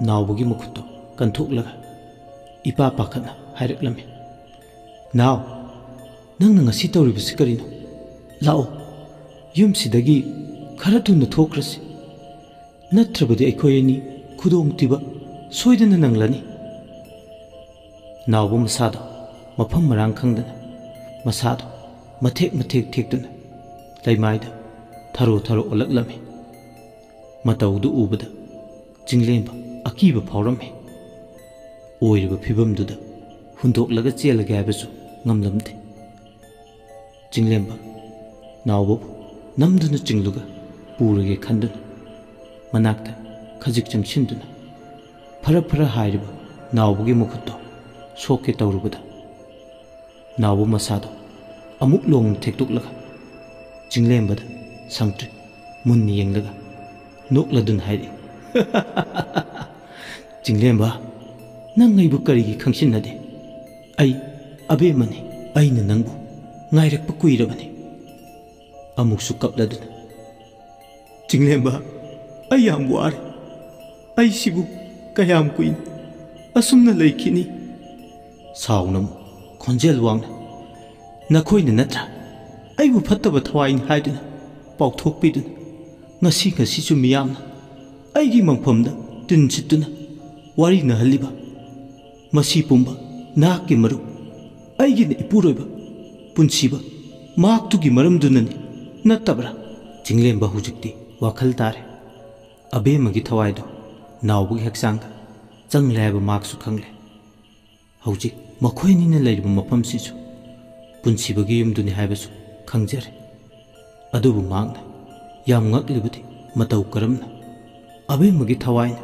ꯅꯥꯎꯕꯒꯤ ꯃꯈꯨꯠꯇꯣ ꯀꯟꯊꯣꯛꯂꯒ ꯏꯄꯥ ꯄꯥꯈꯠꯅ ꯍꯥꯏꯔꯛꯂꯝꯃꯤ, "ꯅꯥꯎ, ꯅꯪꯅ ꯉꯁꯤ ꯇꯧꯔꯤꯕꯁꯤ ꯀꯔꯤꯅꯣ? ꯂꯥꯛꯑꯣ, ꯌꯨꯝꯁꯤꯗꯒꯤ ꯈꯔ ꯊꯨꯅ ꯊꯣꯛꯈ꯭ꯔꯁꯤ꯫ ꯅꯠꯇ꯭ꯔꯕꯗꯤ ꯑꯩꯈꯣꯏ ꯑꯅꯤ ꯈꯨꯗꯣꯡꯊꯤꯕ ꯁꯣꯏꯗꯅ ꯅꯪꯂꯅꯤ꯫" ꯅꯥꯎꯕ ꯃꯁꯥꯗꯣ ꯃꯐꯝ ꯃꯔꯥꯡ ꯈꯪꯗꯅ, ꯃꯁꯥꯗꯣ ꯃꯊꯦꯛ ꯃꯊꯦꯛ ꯊꯦꯛꯇꯨꯅ ꯂꯩꯃꯥꯏꯗ ꯊꯔꯣ ꯊꯔꯣ ꯑꯣꯜꯂꯛꯂꯝꯃꯤ꯫ ꯃꯇꯧꯗꯨ ꯎꯕꯗ ꯆꯤꯡꯂꯦꯝꯕ ꯑꯀꯤꯕ ꯐꯥꯎꯔꯝꯃꯤ꯫ ꯑꯣꯏꯔꯤꯕ ꯐꯤꯕꯝꯗꯨꯗ ꯍꯨꯟꯗꯣꯛꯂꯒ ꯆꯦꯜꯂꯒꯦ ꯍꯥꯏꯕꯁꯨ ꯉꯝꯂꯝꯗꯦ꯫ ꯆꯤꯡꯂꯦꯝꯕ ꯅꯥꯎꯕꯕꯨ ꯅꯝꯗꯨꯅ ꯆꯤꯡꯂꯒ ꯄꯨꯔꯒꯦ ꯈꯟꯗꯨꯅ ꯃꯅꯥꯛꯇ ꯈꯖꯤꯛ ꯆꯪꯁꯤꯟꯗꯨꯅ ꯐꯔ ꯐꯔ ꯍꯥꯏꯔꯤꯕ ꯅꯥꯎꯕꯒꯤ ꯃꯈꯨꯠꯇꯣ ꯁꯣꯛꯀꯦ ꯇꯧꯔꯨꯕꯗ, ꯅꯥꯎꯕ ꯃꯁꯥꯗꯣ ꯑꯃꯨꯛ ꯂꯣꯡꯅ ꯊꯦꯛꯇꯣꯛꯂꯒ ꯆꯤꯡꯂꯦꯝꯕꯗ ꯁꯪꯇ꯭ꯔꯤꯛ ꯃꯨꯟꯅ ꯌꯦꯡꯂꯒ ꯅꯣꯛꯂꯗꯨꯅ ꯍꯥꯏꯔꯛꯏ, "ꯆꯤꯡꯂꯦꯝꯕ, ꯅꯪ ꯑꯩꯕꯨ ꯀꯔꯤꯒꯤ ꯈꯪꯁꯤꯟꯅꯗꯦ? ꯑꯩ ꯑꯕꯦꯝꯃꯅꯤ꯫ ꯑꯩꯅ ꯅꯪꯕꯨ ꯉꯥꯏꯔꯛꯄ ꯀꯨꯏꯔꯕꯅꯤ꯫" ꯑꯃꯨꯛꯁꯨ ꯀꯞꯂꯗꯨꯅ, "ꯆꯤꯡꯂꯦꯝꯕ, ꯑꯩ ꯌꯥꯝ ꯋꯥꯔꯦ꯫ ꯑꯩꯁꯤꯕꯨ ꯀꯌꯥꯝ ꯀꯨꯏꯅ ꯑꯁꯨꯝꯅ ꯂꯩꯈꯤꯅꯤ?" ꯁꯥꯎꯅ ꯑꯃꯨꯛ ꯈꯣꯟꯖꯦꯜ ꯋꯥꯡꯅ, "ꯅꯈꯣꯏꯅ ꯅꯠꯇ꯭ꯔꯥ ꯑꯩꯕꯨ ꯐꯠꯇꯕ ꯊꯋꯥꯏꯅꯤ ꯍꯥꯏꯗꯨꯅ ꯄꯥꯎꯊꯣꯛꯄꯤꯗꯨꯅ ꯉꯁꯤ ꯉꯁꯤꯁꯨ ꯃꯤꯌꯥꯝꯅ ꯑꯩꯒꯤ ꯃꯪꯐꯝꯗ ꯇꯤꯟ ꯁꯤꯠꯇꯨꯅ ꯋꯥꯔꯤ ꯅꯍꯜꯂꯤꯕ ꯃꯁꯤ ꯄꯨꯝꯕ ꯅꯍꯥꯛꯀꯤ ꯃꯔꯨꯞ, ꯑꯩꯒꯤꯅ ꯏꯄꯨꯔꯣꯏꯕ ꯄꯨꯟꯁꯤꯕ, ꯃꯍꯥꯛꯇꯨꯒꯤ ꯃꯔꯝꯗꯨꯅꯅꯤ, ꯅꯠꯇꯕ꯭ꯔꯥ? ꯆꯤꯡꯂꯦꯝꯕ ꯍꯧꯖꯤꯛꯇꯤ ꯋꯥꯈꯜ ꯇꯥꯔꯦ꯫ ꯑꯕꯦꯝꯃꯒꯤ ꯊꯋꯥꯏꯗꯨ ꯅꯥꯎꯕꯒꯤ ꯍꯛꯆꯥꯡꯗ ꯆꯪꯂꯦ ꯍꯥꯏꯕ ꯃꯍꯥꯛꯁꯨ ꯈꯪꯂꯦ꯫ ꯍꯧꯖꯤꯛ ꯃꯈꯣꯏꯅꯤꯅ ꯂꯩꯔꯤꯕ ꯃꯐꯝꯁꯤꯁꯨ ꯄꯨꯟꯁꯤꯕꯒꯤ ꯌꯨꯝꯗꯨꯅꯤ ꯍꯥꯏꯕꯁꯨ ꯈꯪꯖꯔꯦ꯫ ꯑꯗꯨꯕꯨ ꯃꯍꯥꯛꯅ ꯌꯥꯝ ꯉꯛꯂꯤꯕꯗꯤ ꯃꯇꯧ ꯀꯔꯝꯅ ꯑꯕꯦꯝꯃꯒꯤ ꯊꯋꯥꯏꯅ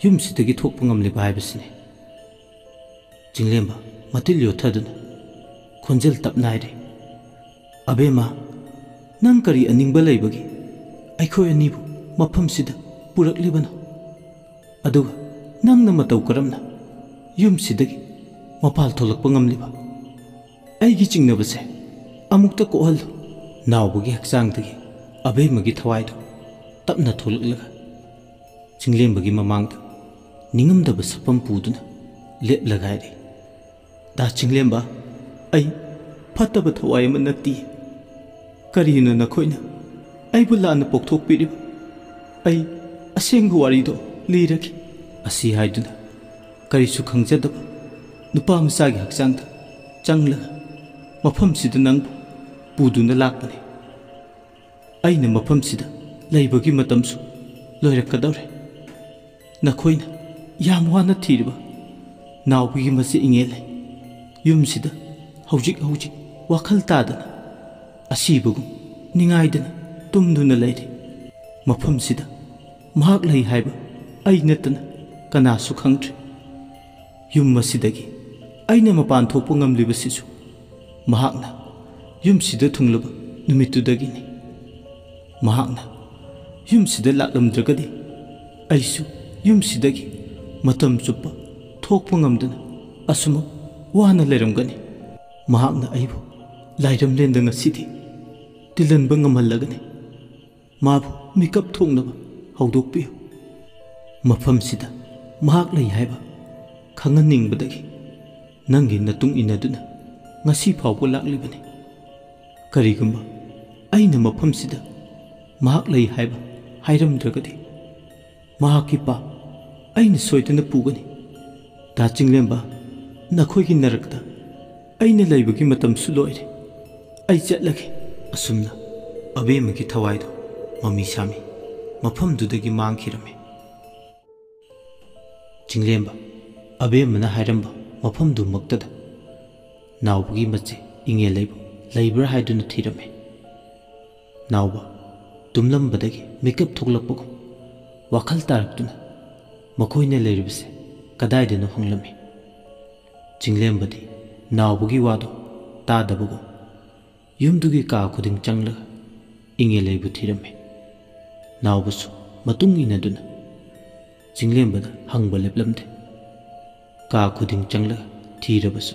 ꯌꯨꯝꯁꯤꯗꯒꯤ ꯊꯣꯛꯄ ꯉꯝꯂꯤꯕ ꯍꯥꯏꯕꯁꯤꯅꯤ꯫ ꯆꯤꯡꯂꯦꯝꯕ ꯃꯇꯤꯜ ꯌꯣꯠꯊꯗꯨꯅ ꯈꯣꯟꯖꯦꯜ ꯇꯞꯅ ꯍꯥꯏꯔꯦ, "ꯑꯕꯦꯝꯃ, ꯅꯪ ꯀꯔꯤ ꯑꯅꯤꯡꯕ ꯂꯩꯕꯒꯤ ꯑꯩꯈꯣꯏ ꯑꯅꯤꯕꯨ ꯃꯐꯝꯁꯤꯗ ꯄꯨꯔꯛꯂꯤꯕꯅꯣ? ꯑꯗꯨꯒ ꯅꯪꯅ ꯃꯇꯧ ꯀꯔꯝꯅ ꯌꯨꯝꯁꯤꯗꯒꯤ ꯃꯄꯥꯜ ꯊꯣꯛꯂꯛꯄ ꯉꯝꯂꯤꯕ? ꯑꯩꯒꯤ ꯆꯤꯡꯅꯕꯁꯦ ꯑꯃꯨꯛꯇ ꯀꯣꯛꯍꯜꯂꯨ꯫" ꯅꯥꯎꯕꯒꯤ ꯍꯛꯆꯥꯡꯗꯒꯤ ꯑꯕꯦꯝꯃꯒꯤ ꯊꯋꯥꯏꯗꯨ ꯇꯞꯅ ꯊꯣꯛꯂꯛꯂꯒ ꯆꯤꯡꯂꯦꯝꯕꯒꯤ ꯃꯃꯥꯡꯗ ꯅꯤꯡꯉꯝꯗꯕ ꯁꯛꯐꯝ ꯄꯨꯗꯨꯅ ꯂꯦꯞꯂꯒ ꯍꯥꯏꯔꯤ, "ꯗꯥ ꯆꯤꯡꯂꯦꯝꯕ, ꯑꯩ ꯐꯠꯇꯕ ꯊꯋꯥꯏ ꯑꯃ ꯅꯠꯇꯦ꯫ ꯀꯔꯤꯅꯣ ꯅꯈꯣꯏꯅ ꯑꯩꯕꯨ ꯂꯥꯟꯅ ꯄꯣꯛꯊꯣꯛꯄꯤꯔꯤꯕ? ꯑꯩ ꯑꯁꯦꯡꯕ ꯋꯥꯔꯤꯗꯣ ꯂꯤꯔꯒꯦ꯫" ꯑꯁꯤ ꯍꯥꯏꯗꯨꯅ ꯀꯔꯤꯁꯨ ꯈꯪꯖꯗꯕ ꯅꯨꯄꯥ ꯃꯆꯥꯒꯤ ꯍꯛꯆꯥꯡꯗ ꯆꯪꯂꯒ ꯃꯐꯝꯁꯤꯗ ꯅꯪꯕꯨ ꯄꯨꯗꯨꯅ ꯂꯥꯛꯄꯅꯤ꯫ ꯑꯩꯅ ꯃꯐꯝꯁꯤꯗ ꯂꯩꯕꯒꯤ ꯃꯇꯝꯁꯨ ꯂꯣꯏꯔꯛꯀꯗꯧꯔꯦ꯫ ꯅꯈꯣꯏꯅ ꯌꯥꯝ ꯋꯥꯅ ꯊꯤꯔꯤꯕ ꯅꯥꯎꯕꯒꯤ ꯃꯆꯦ ꯏꯉꯦꯜ ꯂꯩ ꯌꯨꯝꯁꯤꯗ ꯍꯧꯖꯤꯛ ꯍꯧꯖꯤꯛ ꯋꯥꯈꯜ ꯇꯥꯗꯅ ꯑꯁꯤꯕꯒꯨꯝ ꯅꯤꯡꯉꯥꯏꯗꯅ ꯇꯨꯝꯗꯨꯅ ꯂꯩꯔꯤ꯫ ꯃꯐꯝꯁꯤꯗ ꯃꯍꯥꯛ ꯂꯩ ꯍꯥꯏꯕ ꯑꯩ ꯅꯠꯇꯅ ꯀꯅꯥꯁꯨ ꯈꯪꯗ꯭ꯔꯤ꯫ ꯌꯨꯝ ꯑꯁꯤꯗꯒꯤ ꯑꯩꯅ ꯃꯄꯥꯟ ꯊꯣꯛꯄ ꯉꯝꯂꯤꯕꯁꯤꯁꯨ ꯃꯍꯥꯛꯅ ꯌꯨꯝꯁꯤꯗ ꯊꯨꯡꯂꯕ ꯅꯨꯃꯤꯠꯇꯨꯗꯒꯤꯅꯤ꯫ ꯃꯍꯥꯛꯅ ꯌꯨꯝꯁꯤꯗ ꯂꯥꯛꯂꯝꯗ꯭ꯔꯒꯗꯤ ꯑꯩꯁꯨ ꯌꯨꯝꯁꯤꯗꯒꯤ ꯃꯇꯝ ꯆꯨꯞꯄ ꯊꯣꯛꯄ ꯉꯝꯗꯅ ꯑꯁꯨꯃꯛ ꯋꯥꯅ ꯂꯩꯔꯝꯒꯅꯤ꯫ ꯃꯍꯥꯛꯅ ꯑꯩꯕꯨ ꯂꯥꯏꯔꯝꯂꯦꯟꯗ ꯉꯁꯤꯗꯤ ꯇꯤꯜꯍꯟꯕ ꯉꯝꯍꯜꯂꯒꯅꯤ꯫ ꯃꯥꯕꯨ ꯃꯤꯀꯞ ꯊꯣꯛꯅꯕ ꯍꯧꯗꯣꯛꯄꯤꯌꯨ꯫ ꯃꯐꯝꯁꯤꯗ ꯃꯍꯥꯛ ꯂꯩ ꯍꯥꯏꯕ ꯈꯪꯍꯟꯅꯤꯡꯕꯗꯒꯤ ꯅꯪꯒꯤ ꯅꯇꯨꯡ ꯏꯟꯅꯗꯨꯅ ꯉꯁꯤ ꯐꯥꯎꯕ ꯂꯥꯛꯂꯤꯕꯅꯤ꯫ ꯀꯔꯤꯒꯨꯝꯕ ꯑꯩꯅ ꯃꯐꯝꯁꯤꯗ ꯃꯍꯥꯛ ꯂꯩ ꯍꯥꯏꯕ ꯍꯥꯏꯔꯝꯗ꯭ꯔꯒꯗꯤ ꯃꯍꯥꯛꯀꯤ ꯄꯥꯞ ꯑꯩꯅ ꯁꯣꯏꯗꯅ ꯄꯨꯒꯅꯤ꯫ ꯗꯥ ꯆꯤꯡꯂꯦꯝꯕ, ꯅꯈꯣꯏꯒꯤ ꯅꯔꯛꯇ ꯑꯩꯅ ꯂꯩꯕꯒꯤ ꯃꯇꯝꯁꯨ ꯂꯣꯏꯔꯦ꯫ ꯑꯩ ꯆꯠꯂꯒꯦ꯫ ꯑꯁꯨꯝꯅ ꯑꯕꯦꯝꯃꯒꯤ ꯊꯋꯥꯏꯗꯣ ꯃꯃꯤ ꯁꯥꯃꯤ ꯃꯐꯝꯗꯨꯗꯒꯤ ꯃꯥꯡꯈꯤꯔꯝꯃꯤ꯫ ꯆꯤꯡꯂꯦꯝꯕ ꯑꯕꯦꯝꯃꯅ ꯍꯥꯏꯔꯝꯕ ꯃꯐꯝꯗꯨꯃꯛꯇꯗ ꯅꯥꯎꯕꯒꯤ ꯃꯆꯦ ꯏꯉꯦꯜꯂꯩꯕꯨ ꯂꯩꯕ꯭ꯔꯥ ꯍꯥꯏꯗꯨꯅ ꯊꯤꯔꯝꯃꯤ꯫ ꯅꯥꯎꯕ ꯇꯨꯝꯂꯝꯕꯗꯒꯤ ꯃꯤꯀꯞ ꯊꯣꯛꯂꯛꯄꯒꯨꯝ ꯋꯥꯈꯜ ꯇꯥꯔꯛꯇꯨꯅ ꯃꯈꯣꯏꯅ ꯂꯩꯔꯤꯕꯁꯦ ꯀꯗꯥꯏꯗꯅꯣ ꯍꯪꯂꯝꯃꯤ꯫ ꯆꯤꯡꯂꯦꯝꯕꯗꯤ ꯅꯥꯎꯕꯒꯤ ꯋꯥꯗꯣ ꯇꯥꯗꯕꯒꯨꯝ ꯌꯨꯝꯗꯨꯒꯤ ꯀꯥ ꯈꯨꯗꯤꯡ ꯆꯪꯂꯒ ꯏꯉꯦꯜꯂꯩꯕꯨ ꯊꯤꯔꯝꯃꯤ꯫ ꯅꯥꯎꯕꯁꯨ ꯃꯇꯨꯡ ꯏꯟꯅꯗꯨꯅ ꯆꯤꯡꯂꯦꯝꯕꯗ ꯍꯪꯕ ꯂꯦꯞꯂꯝꯗꯦ꯫ ꯀꯥ ꯈꯨꯗꯤꯡ ꯆꯪꯂꯒ ꯊꯤꯔꯕꯁꯨ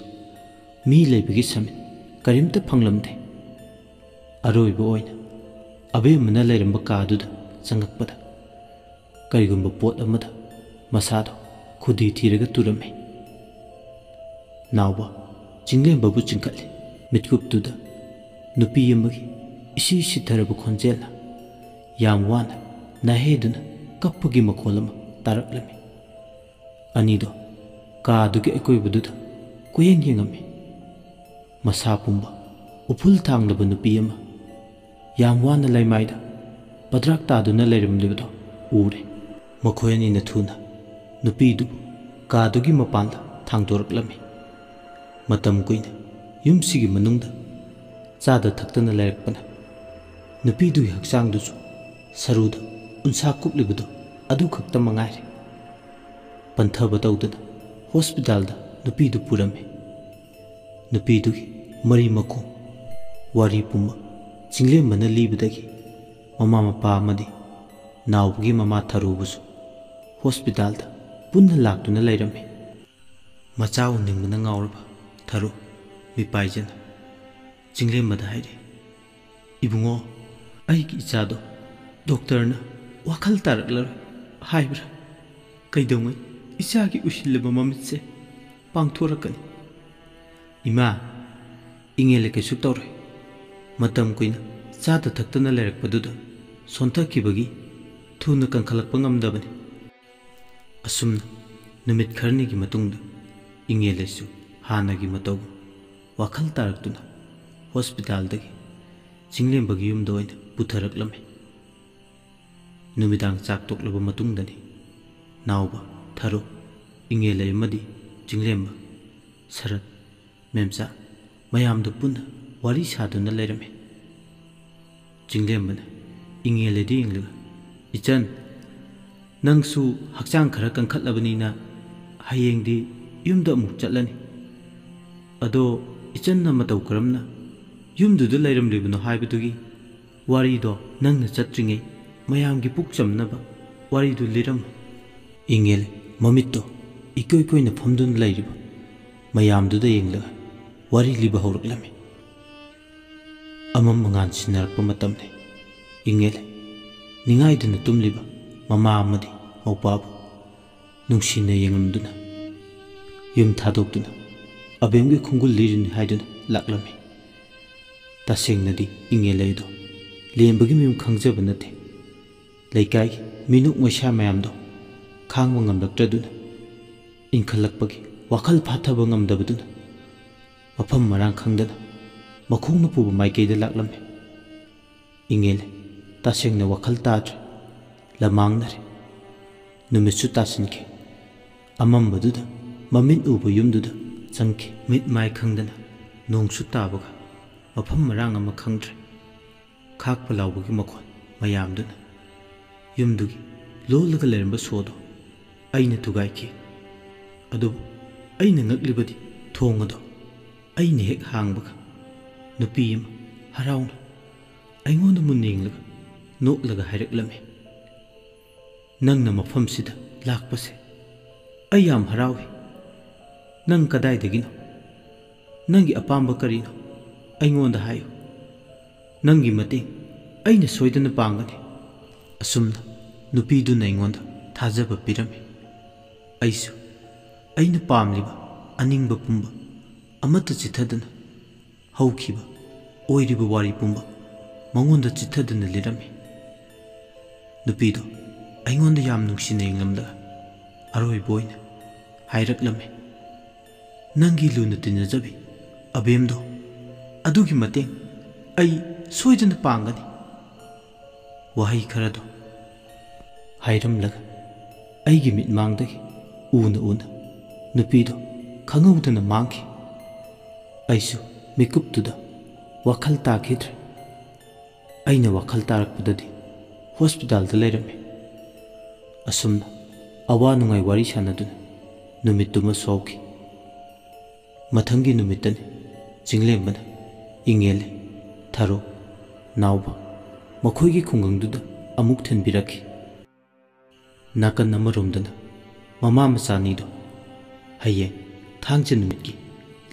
ꯃꯤ ꯂꯩꯕꯒꯤ ꯁꯃꯤꯠ ꯀꯔꯤꯝꯇ ꯐꯪꯂꯝꯗꯦ꯫ ꯑꯔꯣꯏꯕ ꯑꯣꯏꯅ ꯑꯕꯦꯝꯃꯅ ꯂꯩꯔꯝꯕ ꯀꯥꯗꯨꯗ ꯆꯪꯉꯛꯄꯗ ꯀꯔꯤꯒꯨꯝꯕ ꯄꯣꯠ ꯑꯃꯗ ꯃꯁꯥꯗꯣ ꯈꯨꯗꯤ ꯊꯤꯔꯒ ꯇꯨꯔꯝꯃꯤ꯫ ꯅꯥꯎꯕ ꯆꯤꯡꯂꯦꯝꯕꯕꯨ ꯆꯤꯡꯈꯠꯂꯤ꯫ ꯃꯤꯠꯀꯨꯞꯇꯨꯗ ꯅꯨꯄꯤ ꯑꯃꯒꯤ ꯏꯁꯤ ꯁꯤꯊꯔꯕ ꯈꯣꯟꯖꯦꯜꯅ ꯌꯥꯝ ꯋꯥꯅ ꯅꯥꯍꯦꯗꯨꯅ ꯀꯞꯄꯒꯤ ꯃꯈꯣꯜ ꯑꯃ ꯇꯥꯔꯛꯂꯝꯃꯤ꯫ ꯑꯅꯤꯗꯣ ꯀꯥꯗꯨꯒꯤ ꯑꯀꯣꯏꯕꯗꯨꯗ ꯀꯣꯏꯌꯦꯡ ꯌꯦꯡꯉꯝꯃꯤ꯫ ꯃꯁꯥ ꯄꯨꯝꯕ ꯎꯐꯨꯜ ꯊꯥꯡꯂꯕ ꯅꯨꯄꯤ ꯑꯃ ꯌꯥꯝ ꯋꯥꯅ ꯂꯩꯃꯥꯏꯗ ꯄꯗ꯭ꯔꯥꯛ ꯇꯥꯗꯨꯅ ꯂꯩꯔꯝꯂꯤꯕꯗꯣ ꯎꯔꯦ꯫ ꯃꯈꯣꯏ ꯑꯅꯤꯅ ꯊꯨꯅ ꯅꯨꯄꯤꯗꯨꯕꯨ ꯀꯥꯗꯨꯒꯤ ꯃꯄꯥꯟꯗ ꯊꯥꯡꯗꯣꯔꯛꯂꯝꯃꯤ꯫ ꯃꯇꯝ ꯀꯨꯏꯅ ꯌꯨꯝꯁꯤꯒꯤ ꯃꯅꯨꯡꯗ ꯆꯥꯗ ꯊꯛꯇꯅ ꯂꯩꯔꯛꯄꯅ ꯅꯨꯄꯤꯗꯨꯒꯤ ꯍꯛꯆꯥꯡꯗꯨꯁꯨ ꯁꯔꯨꯗ ꯎꯟꯁꯥ ꯀꯨꯞꯂꯤꯕꯗꯨ ꯑꯗꯨ ꯈꯛꯇ ꯃꯉꯥꯏꯔꯦ꯫ ꯄꯟꯊꯕ ꯇꯧꯗꯅ ꯍꯣꯁꯄꯤꯇꯥꯜꯗ ꯅꯨꯄꯤꯗꯨ ꯄꯨꯔꯝꯃꯤ꯫ ꯅꯨꯄꯤꯗꯨꯒꯤ ꯃꯔꯤ ꯃꯈꯣꯡ ꯋꯥꯔꯤ ꯄꯨꯝꯕ ꯆꯤꯡꯂꯦꯝꯕꯅ ꯂꯤꯕꯗꯒꯤ ꯃꯃꯥ ꯃꯄꯥ ꯑꯃꯗꯤ ꯅꯥꯎꯕꯒꯤ ꯃꯃꯥ ꯊꯔꯨꯕꯨꯁꯨ ꯍꯣꯁꯄꯤꯇꯥꯜꯗ ꯄꯨꯟꯅ ꯂꯥꯛꯇꯨꯅ ꯂꯩꯔꯝꯃꯤ꯫ ꯃꯆꯥ ꯎꯅꯤꯡꯕꯅ ꯉꯥꯎꯔꯕ ꯊꯔꯨ ꯃꯤꯄꯥꯏꯖꯅ ꯆꯤꯡꯂꯦꯝꯕꯗ ꯍꯥꯏꯔꯤ, "ꯏꯕꯨꯡꯉꯣ, ꯑꯩꯒꯤ ꯏꯆꯥꯗꯣ ꯗꯣꯛꯇꯔꯅ ꯋꯥꯈꯜ ꯇꯥꯔꯛꯂꯔꯣꯏ ꯍꯥꯏꯕ꯭ꯔꯥ? ꯀꯩꯗꯧꯉꯩ ꯏꯆꯥꯒꯤ ꯎꯏꯁꯤꯜꯂꯕ ꯃꯃꯤꯠꯁꯦ ꯄꯥꯡꯊꯣꯔꯛꯀꯅꯤ?" "ꯏꯃꯥ, ꯏꯉꯦꯜꯂꯦ ꯀꯩꯁꯨ ꯇꯧꯔꯣꯏ꯫ ꯃꯇꯝ ꯀꯨꯏꯅ ꯆꯥꯗ ꯊꯛꯇꯅ ꯂꯩꯔꯛꯄꯗꯨꯗ ꯁꯣꯟꯊꯈꯤꯕꯒꯤ ꯊꯨꯅ ꯀꯟꯈꯠꯂꯛꯄ ꯉꯝꯗꯕꯅꯤ꯫ ꯑꯁꯨꯝꯅ ꯅꯨꯃꯤꯠ ꯈꯔꯅꯤꯒꯤ ꯃꯇꯨꯡꯗ ꯏꯉꯦꯜ ꯂꯩꯁꯨ ꯍꯥꯟꯅꯒꯤ ꯃꯇꯧ ꯋꯥꯈꯜ ꯇꯥꯔꯛꯇꯨꯅ ꯍꯣꯁꯄꯤꯇꯥꯜꯗꯒꯤ ꯆꯤꯡꯂꯦꯝꯕꯒꯤ ꯌꯨꯝꯗ ꯑꯣꯏꯅ ꯄꯨꯊꯔꯛꯂꯝꯃꯤ꯫ ꯅꯨꯃꯤꯗꯥꯡ ꯆꯥꯛ ꯇꯣꯛꯂꯕ ꯃꯇꯨꯡꯗꯅꯤ ꯅꯥꯎꯕ, ꯊꯔꯣ, ꯏꯉꯦꯜꯂꯩ ꯑꯃꯗꯤ ꯆꯤꯡꯂꯦꯝꯕ, ꯁꯔꯠ, ꯃꯦꯝꯆꯥ ꯃꯌꯥꯝꯗꯨ ꯄꯨꯟꯅ ꯋꯥꯔꯤ ꯁꯥꯗꯨꯅ ꯂꯩꯔꯝꯃꯤ꯫ ꯆꯤꯡꯂꯦꯝꯕꯅ ꯏꯉꯦꯜꯂꯩꯗ ꯌꯦꯡꯂꯒ, "ꯏꯆꯟ, ꯅꯪꯁꯨ ꯍꯛꯆꯥꯡ ꯈꯔ ꯀꯟꯈꯠꯂꯕꯅꯤꯅ ꯍꯌꯦꯡꯗꯤ ꯌꯨꯝꯗ ꯑꯃꯨꯛ ꯆꯠꯂꯅꯤ꯫ ꯑꯗꯣ ꯏꯆꯟꯅ ꯃꯇꯧ ꯀꯔꯝꯅ ꯌꯨꯝꯗꯨꯗ ꯂꯩꯔꯝꯂꯤꯕꯅꯣ ꯍꯥꯏꯕꯗꯨꯒꯤ ꯋꯥꯔꯤꯗꯣ ꯅꯪꯅ ꯆꯠꯇ꯭ꯔꯤꯉꯩ ꯃꯌꯥꯝꯒꯤ ꯄꯨꯛ ꯆꯝꯅꯕ ꯋꯥꯔꯤꯗꯨ ꯂꯤꯔꯝꯃꯨ꯫" ꯏꯉꯦꯜ ꯃꯃꯤꯠꯇꯣ ꯏꯀꯣꯏ ꯀꯣꯏꯅ ꯐꯝꯗꯨꯅ ꯂꯩꯔꯤꯕ ꯃꯌꯥꯝꯗꯨꯗ ꯌꯦꯡꯂꯒ ꯋꯥꯔꯤ ꯂꯤꯕ ꯍꯧꯔꯛꯂꯝꯃꯤ꯫ ꯑꯃꯝ ꯑꯉꯥꯟ ꯁꯤꯟꯅꯔꯛꯄ ꯃꯇꯝꯅꯤ꯫ ꯏꯉꯦꯜ ꯅꯤꯡꯉꯥꯏꯗꯨꯅ ꯇꯨꯝꯂꯤꯕ ꯃꯃꯥ ꯑꯃꯗꯤ ꯃꯧꯄꯥꯕꯨ ꯅꯨꯡꯁꯤꯅ ꯌꯦꯡꯂꯝꯗꯨꯅ, ꯌꯨꯝ ꯊꯥꯗꯣꯛꯇꯨꯅ ꯑꯕꯦꯝꯒꯤ ꯈꯣꯡꯒꯨꯜ ꯂꯤꯔꯤꯅꯤ ꯍꯥꯏꯗꯨꯅ ꯂꯥꯛꯂꯝꯃꯤ꯫ ꯇꯁꯦꯡꯅꯗꯤ ꯏꯉꯦꯜꯂꯩꯗꯣ ꯂꯦꯝꯕꯒꯤ ꯃꯌꯨꯝ ꯈꯪꯖꯕ ꯅꯠꯇꯦ꯫ ꯂꯩꯀꯥꯏꯒꯤ ꯃꯤꯅꯣꯛ ꯃꯩꯁꯥ ꯃꯌꯥꯝꯗꯣ ꯈꯥꯡꯕ ꯉꯝꯂꯛꯇ꯭ꯔꯗꯨꯅ, ꯏꯟꯈꯠꯂꯛꯄꯒꯤ ꯋꯥꯈꯜ ꯐꯥꯊꯕ ꯉꯝꯗꯕꯗꯨꯅ, ꯃꯐꯝ ꯃꯔꯥꯡ ꯈꯪꯗꯅ ꯃꯈꯣꯡꯅ ꯄꯨꯕ ꯃꯥꯏꯀꯩꯗ ꯂꯥꯛꯂꯝꯃꯤ꯫ ꯏꯉꯦꯜ ꯇꯁꯦꯡꯅ ꯋꯥꯈꯜ ꯇꯥꯗ꯭ꯔꯦ꯫ ꯂꯃꯥꯡꯅꯔꯦ꯫ ꯅꯨꯃꯤꯠꯁꯨ ꯇꯥꯁꯤꯟꯈꯤ꯫ ꯑꯃꯝꯕꯗꯨꯗ ꯃꯃꯤꯠ ꯎꯕ ꯌꯨꯝꯗꯨꯗ ꯆꯪꯈꯤ꯫ ꯃꯤꯠ ꯃꯥꯏ ꯈꯪꯗꯅ ꯅꯣꯡꯁꯨ ꯇꯥꯕꯒ ꯃꯐꯝ ꯃꯔꯥꯡ ꯑꯃ ꯈꯪꯗ꯭ꯔꯦ꯫ ꯈꯥꯛꯄ ꯂꯥꯎꯕꯒꯤ ꯃꯈꯣꯟ ꯃꯌꯥꯝꯗꯨꯅ ꯌꯨꯝꯗꯨꯒꯤ ꯂꯣꯜꯂꯒ ꯂꯩꯔꯝꯕ ꯁꯣꯗꯣ ꯑꯩꯅ ꯊꯨꯒꯥꯏꯈꯤ꯫ ꯑꯗꯨꯕꯨ ꯑꯩꯅ ꯉꯛꯂꯤꯕꯗꯤ ꯊꯣꯡ ꯑꯗꯣ ꯑꯩꯅ ꯍꯦꯛ ꯍꯥꯡꯕꯒ ꯅꯨꯄꯤ ꯑꯃ ꯍꯔꯥꯎꯅ ꯑꯩꯉꯣꯟꯗ ꯃꯨꯟꯅ ꯌꯦꯡꯂꯒ ꯅꯣꯛꯂꯒ ꯍꯥꯏꯔꯛꯂꯝꯃꯤ, "ꯅꯪꯅ ꯃꯐꯝꯁꯤꯗ ꯂꯥꯛꯄꯁꯦ ꯑꯩ ꯌꯥꯝ ꯍꯔꯥꯎꯏ꯫ ꯅꯪ ꯀꯗꯥꯏꯗꯒꯤꯅꯣ? ꯅꯪꯒꯤ ꯑꯄꯥꯝꯕ ꯀꯔꯤꯅꯣ? ꯑꯩꯉꯣꯟꯗ ꯍꯥꯏꯌꯨ꯫ ꯅꯪꯒꯤ ꯃꯇꯦꯡ ꯑꯩꯅ ꯁꯣꯏꯗꯅ ꯄꯥꯡꯒꯅꯤ꯫" ꯑꯁꯨꯝꯅ ꯅꯨꯄꯤꯗꯨꯅ ꯑꯩꯉꯣꯟꯗ ꯊꯥꯖꯕ ꯄꯤꯔꯝꯃꯤ꯫ ꯑꯩꯁꯨ ꯑꯩꯅ ꯄꯥꯝꯂꯤꯕ ꯑꯅꯤꯡꯕ ꯄꯨꯝꯕ ꯑꯃꯠꯇ ꯆꯤꯠꯊꯗꯅ ꯍꯧꯈꯤꯕ ꯑꯣꯏꯔꯤꯕ ꯋꯥꯔꯤ ꯄꯨꯝꯕ ꯃꯉꯣꯟꯗ ꯆꯤꯠꯊꯗꯨꯅ ꯂꯤꯔꯝꯃꯤ꯫ ꯅꯨꯄꯤꯗꯣ ꯑꯩꯉꯣꯟꯗ ꯌꯥꯝ ꯅꯨꯡꯁꯤꯅ ꯌꯦꯡꯂꯝꯂꯒ ꯑꯔꯣꯏꯕ ꯑꯣꯏꯅ ꯍꯥꯏꯔꯛꯂꯝꯃꯤ, "ꯅꯪꯒꯤ ꯂꯨꯅ ꯇꯤꯟꯅꯖꯕꯤ ꯑꯕꯦꯝꯗꯣ, ꯑꯗꯨꯒꯤ ꯃꯇꯦꯡ ꯑꯩ ꯁꯣꯏꯗꯅ ꯄꯥꯡꯒꯅꯤ" ꯋꯥꯍꯩ ꯈꯔꯗꯣ ꯍꯥꯏꯔꯝꯂꯒ ꯑꯩꯒꯤ ꯃꯤꯠꯃꯥꯡꯗꯒꯤ ꯎꯅ ꯎꯅ ꯅꯨꯄꯤꯗꯣ ꯈꯪꯍꯧꯗꯅ ꯃꯥꯡꯈꯤ꯫ ꯑꯩꯁꯨ ꯃꯤꯀꯨꯞꯇꯨꯗ ꯋꯥꯈꯜ ꯇꯥꯈꯤꯗ꯭ꯔꯦ꯫ ꯑꯩꯅ ꯋꯥꯈꯜ ꯇꯥꯔꯛꯄꯗꯗꯤ ꯍꯣꯁꯄꯤꯇꯥꯜꯗ ꯂꯩꯔꯝꯃꯤ꯫ ꯑꯁꯨꯝꯅ ꯑꯋꯥ ꯅꯨꯡꯉꯥꯏ ꯋꯥꯔꯤ ꯁꯥꯟꯅꯗꯨꯅ ꯅꯨꯃꯤꯠꯇꯨꯃ ꯁꯣꯛꯈꯤ꯫ ꯃꯊꯪꯒꯤ ꯅꯨꯃꯤꯠꯇꯅꯤ ꯆꯤꯡꯂꯦꯝꯕꯅ ꯏꯉꯦꯜꯂꯦ, ꯊꯔꯣ, ꯅꯥꯎꯕ ꯃꯈꯣꯏꯒꯤ ꯈꯨꯡꯒꯪꯗꯨꯗ ꯑꯃꯨꯛ ꯊꯤꯟꯕꯤꯔꯛꯈꯤ꯫ ꯅꯥꯀꯟ ꯑꯃꯔꯣꯝꯗꯅ ꯃꯃꯥ ꯃꯆꯥꯅꯤꯗꯣ ꯍꯌꯦꯡ ꯊꯥꯡꯖ ꯅꯨꯃꯤꯠꯀꯤ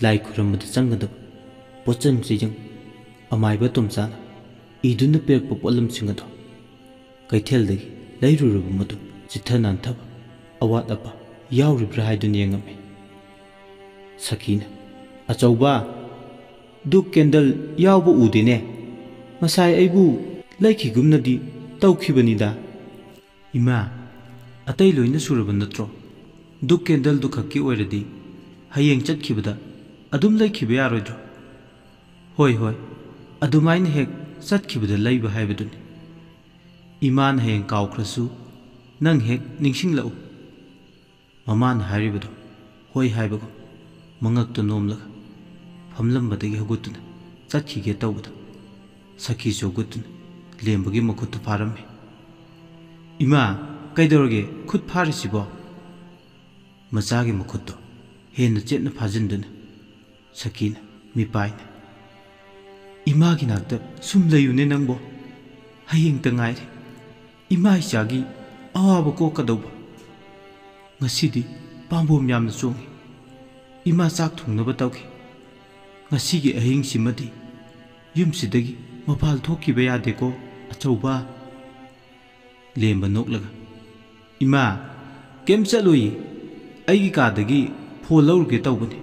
ꯂꯥꯏ ꯈꯨꯔꯨꯝꯕꯗ ꯆꯪꯒꯗꯕ ꯄꯣꯠꯆꯪ ꯆꯩꯖꯪ ꯑꯃꯥꯏꯕ ꯇꯣꯝꯆꯥꯅ ꯏꯗꯨꯅ ꯄꯤꯔꯛꯄ ꯄꯣꯠꯂꯝꯁꯤꯡ ꯑꯗꯣ ꯀꯩꯊꯦꯜꯗꯒꯤ ꯂꯩꯔꯨꯔꯕ ꯃꯗꯨ ꯆꯤꯠꯊ ꯅꯥꯟꯊꯕ, ꯑꯋꯥꯠ ꯑꯄꯥ ꯌꯥꯎꯔꯤꯕ꯭ꯔꯥ ꯍꯥꯏꯗꯨꯅ ꯌꯦꯡꯉꯝꯃꯤ꯫ ꯁꯈꯤꯅ, "ꯑꯆꯧꯕ, ꯗꯨꯛ ꯀꯦꯟꯗꯜ ꯌꯥꯎꯕ ꯎꯗꯦꯅꯦ꯫ ꯉꯁꯥꯏ ꯑꯩꯕꯨ ꯂꯩꯈꯤꯒꯨꯝꯅꯗꯤ ꯇꯧꯈꯤꯕꯅꯤꯗ꯫" "ꯏꯃꯥ, ꯑꯇꯩ ꯂꯣꯏꯅ ꯁꯨꯔꯕ ꯅꯠꯇ꯭ꯔꯣ? ꯗꯨꯛ ꯀꯦꯟꯗꯜꯗꯨ ꯈꯛꯀꯤ ꯑꯣꯏꯔꯗꯤ ꯍꯌꯦꯡ ꯆꯠꯈꯤꯕꯗ ꯑꯗꯨꯝ ꯂꯩꯈꯤꯕ ꯌꯥꯔꯣꯏꯗ꯭ꯔꯣ?" "ꯍꯣꯏ, ꯍꯣꯏ, ꯑꯗꯨꯃꯥꯏꯅ ꯍꯦꯛ ꯆꯠꯈꯤꯕꯗ ꯂꯩꯕ ꯍꯥꯏꯕꯗꯨꯅꯤ꯫ ꯏꯃꯥꯅ ꯍꯌꯦꯡ ꯀꯥꯎꯈ꯭ꯔꯁꯨ ꯅꯪ ꯍꯦꯛ ꯅꯤꯡꯁꯤꯡꯂꯛꯎ꯫" ꯃꯃꯥꯅ ꯍꯥꯏꯔꯤꯕꯗꯨ ꯍꯣꯏ ꯍꯥꯏꯕꯒꯨꯝ ꯃꯉꯛꯇ ꯅꯣꯝꯂꯒ ꯐꯝꯂꯝꯕꯗꯒꯤ ꯍꯧꯒꯠꯇꯨꯅ ꯆꯠꯈꯤꯒꯦ ꯇꯧꯕꯗ ꯁꯈꯤꯁꯨ ꯍꯧꯒꯠꯇꯨꯅ ꯂꯦꯝꯕꯒꯤ ꯃꯈꯨꯠꯇꯨ ꯐꯥꯔꯝꯃꯤ꯫ "ꯏꯃꯥ, ꯀꯩꯗꯧꯔꯒꯦ ꯈꯨꯠ ꯐꯥꯔꯤꯁꯤꯕꯣ?" ꯃꯆꯥꯒꯤ ꯃꯈꯨꯠꯇꯨ ꯍꯦꯟꯅ ꯆꯦꯠꯅ ꯐꯥꯖꯤꯟꯗꯨꯅ ꯁꯈꯤꯅ ꯃꯤꯄꯥꯏꯅ, "ꯏꯃꯥꯒꯤ ꯅꯥꯛꯇ ꯁꯨꯝ ꯂꯩꯌꯨꯅꯦ ꯅꯪꯕꯣ꯫ ꯍꯌꯦꯡꯇ ꯉꯥꯏꯔꯦ ꯏꯃꯥ ꯏꯆꯥꯒꯤ ꯑꯋꯥꯕ ꯀꯣꯛꯀꯗꯧꯕ꯫ ꯉꯁꯤꯗꯤ ꯄꯥꯝꯕꯣꯝ ꯌꯥꯝꯅ ꯆꯣꯡꯉꯤ꯫ ꯏꯃꯥ ꯆꯥꯛ ꯊꯣꯡꯅꯕ ꯇꯧꯒꯦ꯫ ꯉꯁꯤꯒꯤ ꯑꯍꯤꯡꯁꯤꯃꯗꯤ ꯌꯨꯝꯁꯤꯗꯒꯤ ꯃꯄꯥꯜ ꯊꯣꯛꯈꯤꯕ ꯌꯥꯗꯦꯀꯣ, ꯑꯆꯧꯕ꯫" ꯂꯦꯝꯕ ꯅꯣꯛꯂꯒ, "ꯏꯃꯥ, ꯀꯩꯝ ꯆꯠꯂꯣꯏꯌꯦ꯫ ꯑꯩꯒꯤ ꯀꯥꯗꯒꯤ ꯐꯣꯜ ꯂꯧꯔꯨꯒꯦ ꯇꯧꯕꯅꯤ꯫"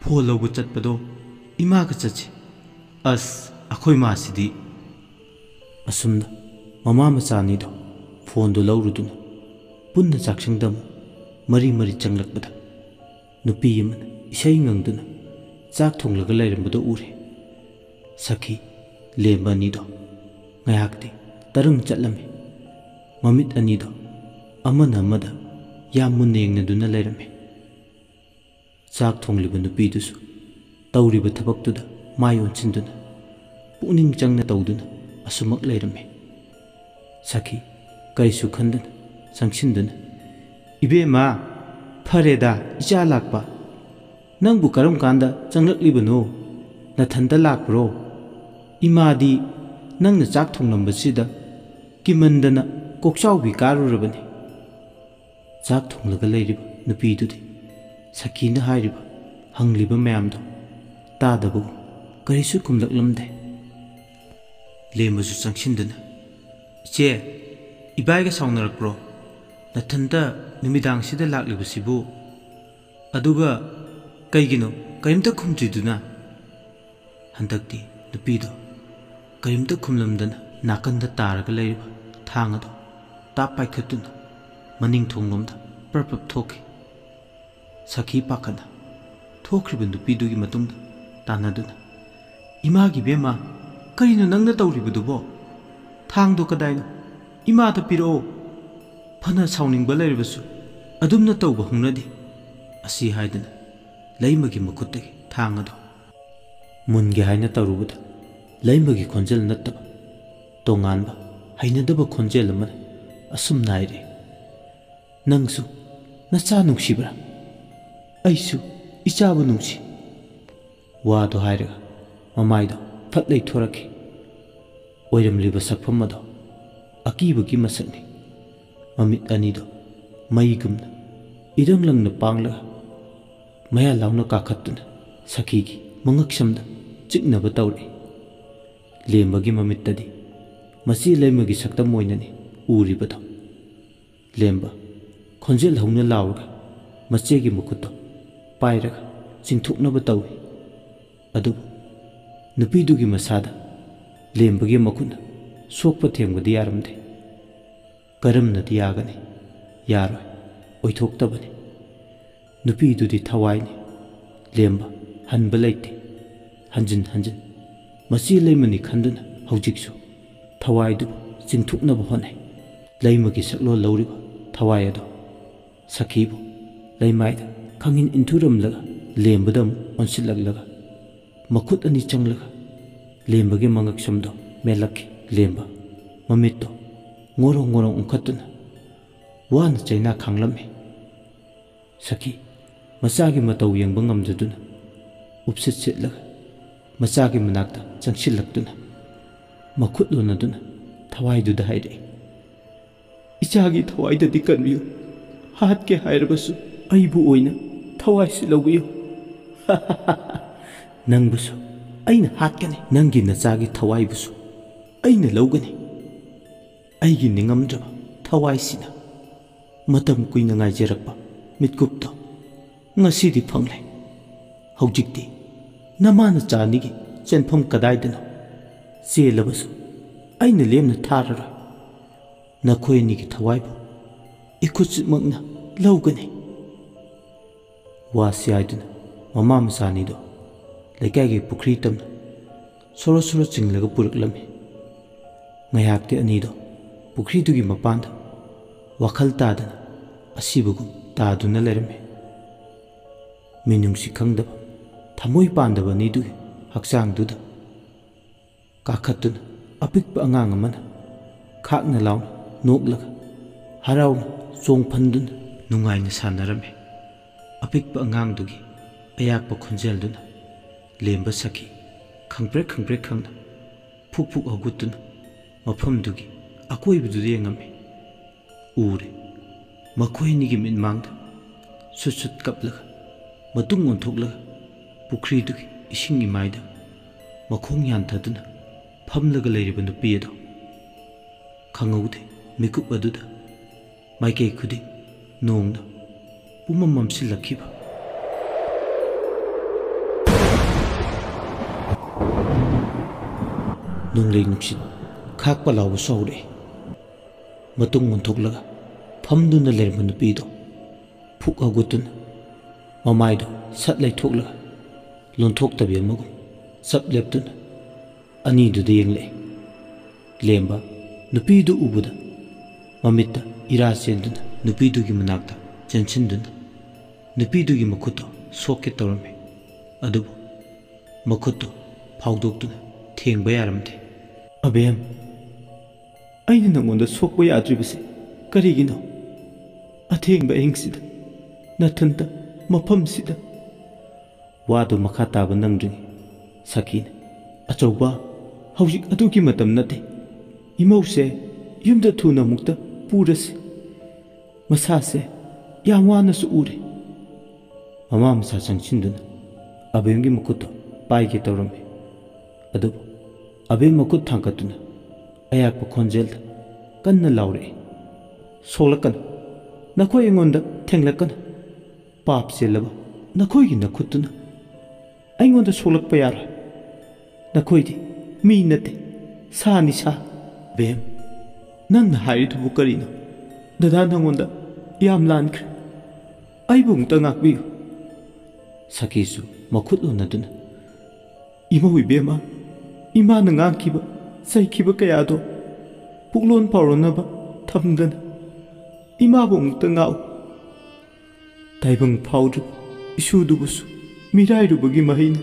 "ꯐꯣꯜ ꯂꯧꯕ ꯆꯠꯄꯗꯣ ꯏꯃꯥꯒ ꯆꯠꯁꯤ꯫" "ꯑꯁ, ꯑꯩꯈꯣꯏ ꯃꯥꯁꯤꯗꯤ꯫" ꯑꯁꯨꯝꯅ ꯃꯃꯥ ꯃꯆꯥ ꯑꯅꯤꯗꯣ ꯐꯣꯟꯗꯨ ꯂꯧꯔꯨꯗꯨꯅ ꯄꯨꯟꯅ ꯆꯥꯛꯁꯪꯗ ꯑꯃꯨꯛ ꯃꯔꯤ ꯃꯔꯤ ꯆꯪꯂꯛꯄꯗ, ꯅꯨꯄꯤ ꯑꯃꯅ ꯏꯁꯩ ꯉꯪꯗꯨꯅ ꯆꯥꯛ ꯊꯣꯡꯂꯒ ꯂꯩꯔꯝꯕꯗꯨ ꯎꯔꯦ꯫ ꯁꯈꯤ ꯂꯦꯝꯕ ꯑꯅꯤꯗꯣ ꯉꯥꯏꯍꯥꯛꯇꯤ ꯇꯔꯪ ꯆꯠꯂꯝꯃꯤ꯫ ꯃꯃꯤꯠ ꯑꯅꯤꯗꯣ ꯑꯃꯅ ꯑꯃꯗ ꯌꯥꯝ ꯃꯨꯟꯅ ꯌꯦꯡꯅꯗꯨꯅ ꯂꯩꯔꯝꯃꯤ꯫ ꯆꯥꯛ ꯊꯣꯡꯂꯤꯕ ꯅꯨꯄꯤꯗꯨꯁꯨ ꯇꯧꯔꯤꯕ ꯊꯕꯛꯇꯨꯗ ꯃꯥꯏ ꯑꯣꯟꯁꯤꯟꯗꯨꯅ, ꯄꯨꯛꯅꯤꯡ ꯆꯪꯅ ꯇꯧꯗꯨꯅ ꯑꯁꯨꯃꯛ ꯂꯩꯔꯝꯃꯤ꯫ ꯁꯈꯤ ꯀꯔꯤꯁꯨ ꯈꯟꯗꯅ ꯆꯪꯁꯤꯟꯗꯨꯅ, "ꯏꯕꯦꯝꯃ, ꯐꯔꯦꯗ, ꯏꯆꯥ ꯂꯥꯛꯄ꯫ ꯅꯪꯕꯨ ꯀꯔꯝ ꯀꯥꯟꯗ ꯆꯪꯂꯛꯂꯤꯕꯅꯣ? ꯅꯊꯟꯇ ꯂꯥꯛꯄ꯭ꯔꯣ? ꯏꯃꯥꯗꯤ ꯅꯪꯅ ꯆꯥꯛ ꯊꯣꯡꯂꯝꯕꯁꯤꯗ ꯀꯤꯃꯟꯗꯅ ꯀꯣꯛꯆꯥꯎꯕꯤ ꯀꯥꯔꯨꯔꯕꯅꯤ꯫" ꯆꯥꯛ ꯊꯣꯡꯂꯒ ꯂꯩꯔꯤꯕ ꯅꯨꯄꯤꯗꯨꯗꯤ ꯁꯈꯤꯅ ꯍꯥꯏꯔꯤꯕ, ꯍꯪꯂꯤꯕ ꯃꯌꯥꯝꯗꯣ ꯇꯥꯗꯕꯒꯨꯝ ꯀꯔꯤꯁꯨ ꯈꯨꯝꯂꯛꯂꯝꯗꯦ꯫ ꯂꯦꯝꯕꯁꯨ ꯆꯪꯁꯤꯟꯗꯨꯅ, "ꯏꯆꯦ, ꯏꯕꯥꯏꯒ ꯁꯥꯎꯅꯔꯛꯄ꯭ꯔꯣ? ꯅꯊꯟꯇ ꯅꯨꯃꯤꯗꯥꯡꯁꯤꯗ ꯂꯥꯛꯂꯤꯕꯁꯤꯕꯨ? ꯑꯗꯨꯒ ꯀꯩꯒꯤꯅꯣ ꯀꯔꯤꯝꯇ ꯈꯨꯝꯗ꯭ꯔꯤꯗꯨꯅ?" ꯍꯟꯗꯛꯇꯤ ꯅꯨꯄꯤꯗꯣ ꯀꯔꯤꯝꯇ ꯈꯨꯝꯂꯝꯗꯅ ꯅꯥꯀꯟꯗ ꯇꯥꯔꯒ ꯂꯩꯔꯤꯕ ꯊꯥꯡ ꯑꯗꯨ ꯇꯥꯞ ꯄꯥꯏꯈꯠꯇꯨꯅ ꯃꯅꯤꯡ ꯊꯣꯡꯂꯣꯝꯗ ꯄ꯭ꯔꯞ ꯄ꯭ꯔꯞ ꯊꯣꯛꯈꯤ꯫ ꯁꯈꯤ ꯄꯥꯈꯠꯅ ꯊꯣꯛꯈ꯭ꯔꯤꯕ ꯅꯨꯄꯤꯗꯨꯒꯤ ꯃꯇꯨꯡꯗ ꯇꯥꯟꯅꯗꯨꯅ, "ꯏꯃꯥꯒꯤ ꯕꯦꯝꯃ, ꯀꯔꯤꯅꯣ ꯅꯪꯅ ꯇꯧꯔꯤꯕꯗꯨꯕꯣ? ꯊꯥꯡꯗꯣ ꯀꯗꯥꯏꯅꯣ? ꯏꯃꯥꯗ ꯄꯤꯔꯛꯑꯣ꯫ ꯐꯅ ꯁꯥꯎꯅꯤꯡꯕ ꯂꯩꯔꯕꯁꯨ ꯑꯗꯨꯝꯅ ꯇꯧꯕ ꯍꯧꯅꯗꯦ," ꯑꯁꯤ ꯍꯥꯏꯗꯨꯅ ꯂꯩꯃꯒꯤ ꯃꯈꯨꯠꯇꯒꯤ ꯊꯥꯡ ꯑꯗꯨ ꯃꯨꯟꯒꯦ ꯍꯥꯏꯅ ꯇꯧꯔꯨꯕꯗ, ꯂꯩꯃꯒꯤ ꯈꯣꯟꯖꯦꯜ ꯅꯠꯇꯕ ꯇꯣꯉꯥꯟꯕ ꯍꯩꯅꯗꯕ ꯈꯣꯟꯖꯦꯜ ꯑꯃꯅ ꯑꯁꯨꯝꯅ ꯍꯥꯏꯔꯛꯏ, "ꯅꯪꯁꯨ ꯅꯆꯥ ꯅꯨꯡꯁꯤꯕ꯭ꯔꯥ? ꯑꯩꯁꯨ ꯏꯆꯥꯕꯨ ꯅꯨꯡꯁꯤ꯫" ꯋꯥꯗꯣ ꯍꯥꯏꯔꯒ ꯃꯃꯥꯏꯗꯣ ꯐꯠ ꯂꯩꯊꯣꯔꯛꯈꯤ꯫ ꯑꯣꯏꯔꯝꯂꯤꯕ ꯁꯛꯐꯝ ꯑꯗꯣ ꯑꯀꯤꯕꯒꯤ ꯃꯁꯛꯅꯤ꯫ ꯃꯃꯤꯠ ꯑꯅꯤꯗꯣ ꯃꯩꯒꯨꯝꯅ ꯏꯔꯪ ꯂꯪꯅ ꯄꯥꯡꯂꯒ ꯃꯌꯥ ꯂꯥꯎꯅ ꯀꯥꯈꯠꯇꯨꯅ ꯁꯈꯤꯒꯤ ꯃꯉꯛꯁꯝꯗ ꯆꯤꯛꯅꯕ ꯇꯧꯔꯛꯏ꯫ ꯂꯦꯝꯕꯒꯤ ꯃꯃꯤꯠꯇꯗꯤ ꯃꯆꯦ ꯂꯩꯃꯒꯤ ꯁꯛꯇꯝ ꯑꯣꯏꯅꯅꯤ ꯎꯔꯤꯕꯗꯣ꯫ ꯂꯦꯝꯕ ꯈꯣꯟꯖꯦꯜ ꯍꯧꯅ ꯂꯥꯎꯔꯒ ꯃꯆꯦꯒꯤ ꯃꯈꯨꯠꯇꯣ ꯄꯥꯏꯔꯒ ꯆꯤꯡꯊꯣꯛꯅꯕ ꯇꯧꯏ꯫ ꯑꯗꯨꯕꯨ ꯅꯨꯄꯤꯗꯨꯒꯤ ꯃꯁꯥꯗ ꯂꯦꯝꯕꯒꯤ ꯃꯈꯨꯠꯅ ꯁꯣꯛꯄ ꯊꯦꯡꯕꯗꯤ ꯌꯥꯔꯝꯗꯦ꯫ ꯀꯔꯝꯅꯗꯤ ꯌꯥꯒꯅꯤ? ꯌꯥꯔꯣꯏ꯫ ꯑꯣꯏꯊꯣꯛꯇꯕꯅꯤ꯫ ꯅꯨꯄꯤꯗꯨꯗꯤ ꯊꯋꯥꯏꯅꯤ꯫ ꯂꯦꯝꯕ ꯍꯟꯕ ꯂꯩꯇꯦ꯫ ꯍꯟꯖꯤꯟ ꯍꯟꯖꯤꯟ ꯃꯆꯦ ꯂꯩꯃꯅꯤ ꯈꯟꯗꯨꯅ ꯍꯧꯖꯤꯛꯁꯨ ꯊꯋꯥꯏꯗꯨꯕꯨ ꯆꯤꯡꯊꯣꯛꯅꯕ ꯍꯣꯠꯅꯩ꯫ ꯂꯩꯃꯒꯤ ꯁꯛꯂꯣꯟ ꯂꯧꯔꯤꯕ ꯊꯋꯥꯏ ꯑꯗꯣ ꯁꯈꯤꯕꯨ ꯂꯩꯃꯥꯏꯗ ꯈꯪꯏꯟ ꯏꯟꯊꯨꯔꯝꯂꯒ ꯂꯦꯝꯕꯗ ꯑꯃꯨꯛ ꯑꯣꯟꯁꯤꯜꯂꯛꯂꯒ ꯃꯈꯨꯠ ꯑꯅꯤ ꯆꯪꯂꯒ ꯂꯦꯝꯕꯒꯤ ꯃꯉꯛꯁꯝꯗꯣ ꯃꯦꯠꯂꯛꯈꯤ꯫ ꯂꯦꯝꯕ ꯃꯃꯤꯠꯇꯣ ꯉꯣꯔꯣꯡ ꯉꯣꯔꯣꯡ ꯎꯪꯈꯠꯇꯨꯅ ꯋꯥꯅ ꯆꯩꯅꯥ ꯈꯥꯡꯂꯝꯃꯤ꯫ ꯁꯈꯤ ꯃꯆꯥꯒꯤ ꯃꯇꯧ ꯌꯦꯡꯕ ꯉꯝꯖꯗꯨꯅ ꯎꯞꯁꯤꯠ ꯁꯤꯠꯂꯒ ꯃꯆꯥꯒꯤ ꯃꯅꯥꯛꯇ ꯆꯪꯁꯤꯜꯂꯛꯇꯨꯅ ꯃꯈꯨꯠ ꯂꯣꯟꯅꯗꯨꯅ ꯊꯋꯥꯏꯗꯨꯗ ꯍꯥꯏꯔꯛꯏ, "ꯏꯆꯥꯒꯤ ꯊꯋꯥꯏꯗꯗꯤ ꯀꯟꯕꯤꯌꯨ꯫ ꯍꯥꯠꯀꯦ ꯍꯥꯏꯔꯕꯁꯨ ꯑꯩꯕꯨ ꯑꯣꯏꯅ ꯊꯋꯥꯏꯁꯤ ꯂꯧꯕꯤꯌꯨ꯫" "ꯅꯪꯕꯨꯁꯨ ꯑꯩꯅ ꯍꯥꯠꯀꯅꯤ꯫ ꯅꯪꯒꯤ ꯅꯆꯥꯒꯤ ꯊꯋꯥꯏꯕꯨꯁꯨ ꯑꯩꯅ ꯂꯧꯒꯅꯤ꯫ ꯑꯩꯒꯤ ꯅꯤꯡꯉꯝꯗ꯭ꯔꯕ ꯊꯋꯥꯏꯁꯤꯅ ꯃꯇꯝ ꯀꯨꯏꯅ ꯉꯥꯏꯖꯔꯛꯄ ꯃꯤꯠꯀꯨꯞꯇꯣ ꯉꯁꯤꯗꯤ ꯐꯪꯂꯦ꯫ ꯍꯧꯖꯤꯛꯇꯤ ꯅꯃꯥ ꯅꯆꯥ ꯑꯅꯤꯒꯤ ꯆꯦꯟꯐꯝ ꯀꯗꯥꯏꯗꯅꯣ? ꯆꯦꯜꯂꯕꯁꯨ ꯑꯩꯅ ꯂꯦꯝꯅ ꯊꯥꯔꯔꯣꯏ꯫ ꯅꯈꯣꯏ ꯑꯅꯤꯒꯤ ꯊꯋꯥꯏꯕꯨ ꯏꯈꯨꯠꯁꯤꯃꯛꯅ ꯂꯧꯒꯅꯤ꯫" ꯋꯥꯁꯤ ꯍꯥꯏꯗꯨꯅ ꯃꯃꯥ ꯃꯆꯥ ꯑꯅꯤꯗꯣ ꯂꯩꯀꯥꯏꯒꯤ ꯄꯨꯈ꯭ꯔꯤ ꯇꯝꯅ ꯁꯣꯔꯣ ꯁꯣꯔꯣ ꯆꯤꯡꯂꯒ ꯄꯨꯔꯛꯂꯝꯃꯤ꯫ ꯉꯥꯏꯍꯥꯛꯇꯤ ꯑꯅꯤꯗꯣ ꯄꯨꯈ꯭ꯔꯤꯗꯨꯒꯤ ꯃꯄꯥꯟꯗ ꯋꯥꯈꯜ ꯇꯥꯗꯅ ꯑꯁꯤꯕꯒꯨꯝ ꯇꯥꯗꯨꯅ ꯂꯩꯔꯝꯃꯤ꯫ ꯃꯤꯅꯨꯡꯁꯤ ꯈꯪꯗꯕ, ꯊꯃꯣꯏ ꯄꯥꯟꯗꯕ ꯑꯅꯤꯗꯨꯒꯤ ꯍꯛꯆꯥꯡꯗꯨꯗ ꯀꯥꯈꯠꯇꯨꯅ ꯑꯄꯤꯛꯄ ꯑꯉꯥꯡ ꯑꯃꯅ ꯈꯥꯛꯅ ꯂꯥꯎꯅ ꯅꯣꯛꯂꯒ ꯍꯔꯥꯎꯅ ꯆꯣꯡꯐꯟꯗꯨꯅ ꯅꯨꯡꯉꯥꯏꯅ ꯁꯥꯟꯅꯔꯝꯃꯤ꯫ ꯑꯄꯤꯛꯄ ꯑꯉꯥꯡꯗꯨꯒꯤ ꯑꯌꯥꯛꯄ ꯈꯣꯟꯖꯦꯜꯗꯨꯅ ꯂꯦꯝꯕ ꯁꯈꯤ ꯈꯪꯄ꯭ꯔꯦꯛ ꯈꯪꯄ꯭ꯔꯦꯛ ꯈꯪꯅ ꯐꯨꯛ ꯐꯨꯛ ꯍꯧꯒꯠꯇꯨꯅ ꯃꯐꯝꯗꯨꯒꯤ ꯑꯀꯣꯏꯕꯗꯨꯗ ꯌꯦꯡꯉꯝꯃꯤ꯫ ꯎꯔꯦ, ꯃꯈꯣꯏ ꯑꯅꯤꯒꯤ ꯃꯤꯠꯃꯥꯡꯗ ꯁꯨꯠ ꯁꯨꯠ ꯀꯞꯂꯒ ꯃꯇꯨꯡ ꯑꯣꯟꯊꯣꯛꯂꯒ ꯄꯨꯈ꯭ꯔꯤꯗꯨꯒꯤ ꯏꯁꯤꯡ ꯏꯃꯥꯏꯗ ꯃꯈꯣꯡ ꯌꯥꯟꯊꯗꯨꯅ ꯐꯝꯂꯒ ꯂꯩꯔꯤꯕ ꯅꯨꯄꯤ ꯑꯗꯣ ꯈꯪꯍꯧꯗꯦ꯫ ꯃꯤꯀꯨꯞ ꯑꯗꯨꯗ ꯃꯥꯏꯀꯩ ꯈꯨꯗꯤꯡ ꯅꯣꯡꯅ ꯄꯨꯝꯃꯝ ꯃꯝꯁꯤꯜꯂꯛꯈꯤꯕ꯫ ꯅꯣꯡꯂꯩ ꯅꯨꯡꯁꯤꯠ ꯈꯥꯛꯄ ꯂꯥꯎꯕꯁꯨ ꯍꯧꯔꯛꯏ꯫ ꯃꯇꯨꯡ ꯑꯣꯟꯊꯣꯛꯂꯒ ꯐꯝꯗꯨꯅ ꯂꯩꯔꯝꯕ ꯅꯨꯄꯤꯗꯣ ꯐꯨꯛ ꯍꯧꯒꯠꯇꯨꯅ ꯃꯃꯥꯏꯗꯣ ꯁꯠ ꯂꯩꯊꯣꯛꯂꯒ ꯂꯣꯟꯊꯣꯛꯇꯕꯤ ꯑꯃꯒꯨꯝ ꯆꯞ ꯂꯦꯞꯇꯨꯅ ꯑꯅꯤꯗꯨꯗ ꯌꯦꯡꯂꯛꯏ꯫ ꯂꯦꯝꯕ ꯅꯨꯄꯤꯗꯨ ꯎꯕꯗ ꯃꯃꯤꯠꯇ ꯏꯔꯥ ꯆꯦꯟꯗꯨꯅ ꯅꯨꯄꯤꯗꯨꯒꯤ ꯃꯅꯥꯛꯇ ꯆꯦꯟꯁꯤꯟꯗꯨꯅ ꯅꯨꯄꯤꯗꯨꯒꯤ ꯃꯈꯨꯠꯇꯣ ꯁꯣꯛꯀꯦ ꯇꯧꯔꯝꯃꯤ꯫ ꯑꯗꯨꯕꯨ ꯃꯈꯨꯠꯇꯨ ꯐꯥꯎꯗꯣꯛꯇꯨꯅ ꯊꯦꯡꯕ ꯌꯥꯔꯝꯗꯦ꯫ "ꯑꯕꯦꯝ, ꯑꯩꯅ ꯅꯪꯉꯣꯟꯗ ꯁꯣꯛꯄ ꯌꯥꯗ꯭ꯔꯤꯕꯁꯦ ꯀꯔꯤꯒꯤꯅꯣ? ꯑꯊꯦꯡꯕ ꯑꯍꯤꯡꯁꯤꯗ, ꯅꯊꯟꯇ ꯃꯐꯝꯁꯤꯗ?" ꯋꯥꯗꯨ ꯃꯈꯥ ꯇꯥꯕ ꯅꯪꯗ꯭ꯔꯤꯉꯩ ꯁꯈꯤꯅ, "ꯑꯆꯧꯕ, ꯍꯧꯖꯤꯛ ꯑꯗꯨꯒꯤ ꯃꯇꯝ ꯅꯠꯇꯦ꯫ ꯏꯃꯧꯁꯦ ꯌꯨꯝꯗ ꯊꯨꯅ ꯑꯃꯨꯛꯇ ꯄꯨꯔꯁꯤ꯫ ꯃꯁꯥꯁꯦ ꯌꯥꯝ ꯋꯥꯅꯁꯨ ꯎꯔꯦ꯫" ꯃꯃꯥ ꯃꯆꯥ ꯆꯪꯁꯤꯟꯗꯨꯅ ꯑꯕꯦꯝꯒꯤ ꯃꯈꯨꯠꯇꯣ ꯄꯥꯏꯒꯦ ꯇꯧꯔꯝꯃꯤ꯫ ꯑꯗꯨꯕꯨ ꯑꯕꯦꯝ ꯃꯈꯨꯠ ꯊꯥꯡꯒꯠꯇꯨꯅ ꯑꯌꯥꯛꯄ ꯈꯣꯟꯖꯦꯜꯗ ꯀꯟꯅ ꯂꯥꯎꯔꯛꯏ, "ꯁꯣꯛꯂꯛꯀꯅꯨ, ꯅꯈꯣꯏ ꯑꯩꯉꯣꯟꯗ ꯊꯦꯡꯂꯛꯀꯅꯨ꯫ ꯄꯥꯞ ꯆꯦꯜꯂꯕ ꯅꯈꯣꯏꯒꯤ ꯅꯈꯨꯠꯇꯨꯅ ꯑꯩꯉꯣꯟꯗ ꯁꯣꯛꯂꯛꯄ ꯌꯥꯔꯣꯏ꯫ ꯅꯈꯣꯏꯗꯤ ꯃꯤ ꯅꯠꯇꯦ, ꯁꯥꯅꯤ ꯁꯥ꯫" "ꯕꯦꯝ, ꯅꯪꯅ ꯍꯥꯏꯔꯤꯗꯨꯕꯨ ꯀꯔꯤꯅꯣ? ꯗꯗꯥ ꯅꯪꯉꯣꯟꯗ ꯌꯥꯝ ꯂꯥꯟꯈ꯭ꯔꯦ꯫ ꯑꯩꯕꯨ ꯑꯃꯨꯛꯇ ꯉꯥꯛꯄꯤꯌꯨ꯫" ꯁꯈꯤꯁꯨ ꯃꯈꯨꯠ ꯎꯅꯗꯨꯅ, "ꯏꯃꯧ ꯏꯕꯦꯝꯃ, ꯏꯃꯥꯅ ꯉꯥꯡꯈꯤꯕ, ꯆꯩꯈꯤꯕ ꯀꯌꯥꯗꯣ ꯄꯨꯛꯂꯣꯟ ꯄꯥꯎꯔꯣꯟꯅꯕ ꯊꯝꯗꯅ ꯏꯃꯥꯕꯨ ꯑꯃꯨꯛꯇ ꯉꯥꯛꯎ꯫ ꯇꯥꯏꯕꯪ ꯐꯥꯎꯗ꯭ꯔꯤꯕ ꯏꯁꯨꯗꯨꯕꯨꯁꯨ ꯃꯤꯔꯥꯏꯔꯨꯕꯒꯤ ꯃꯍꯩꯅ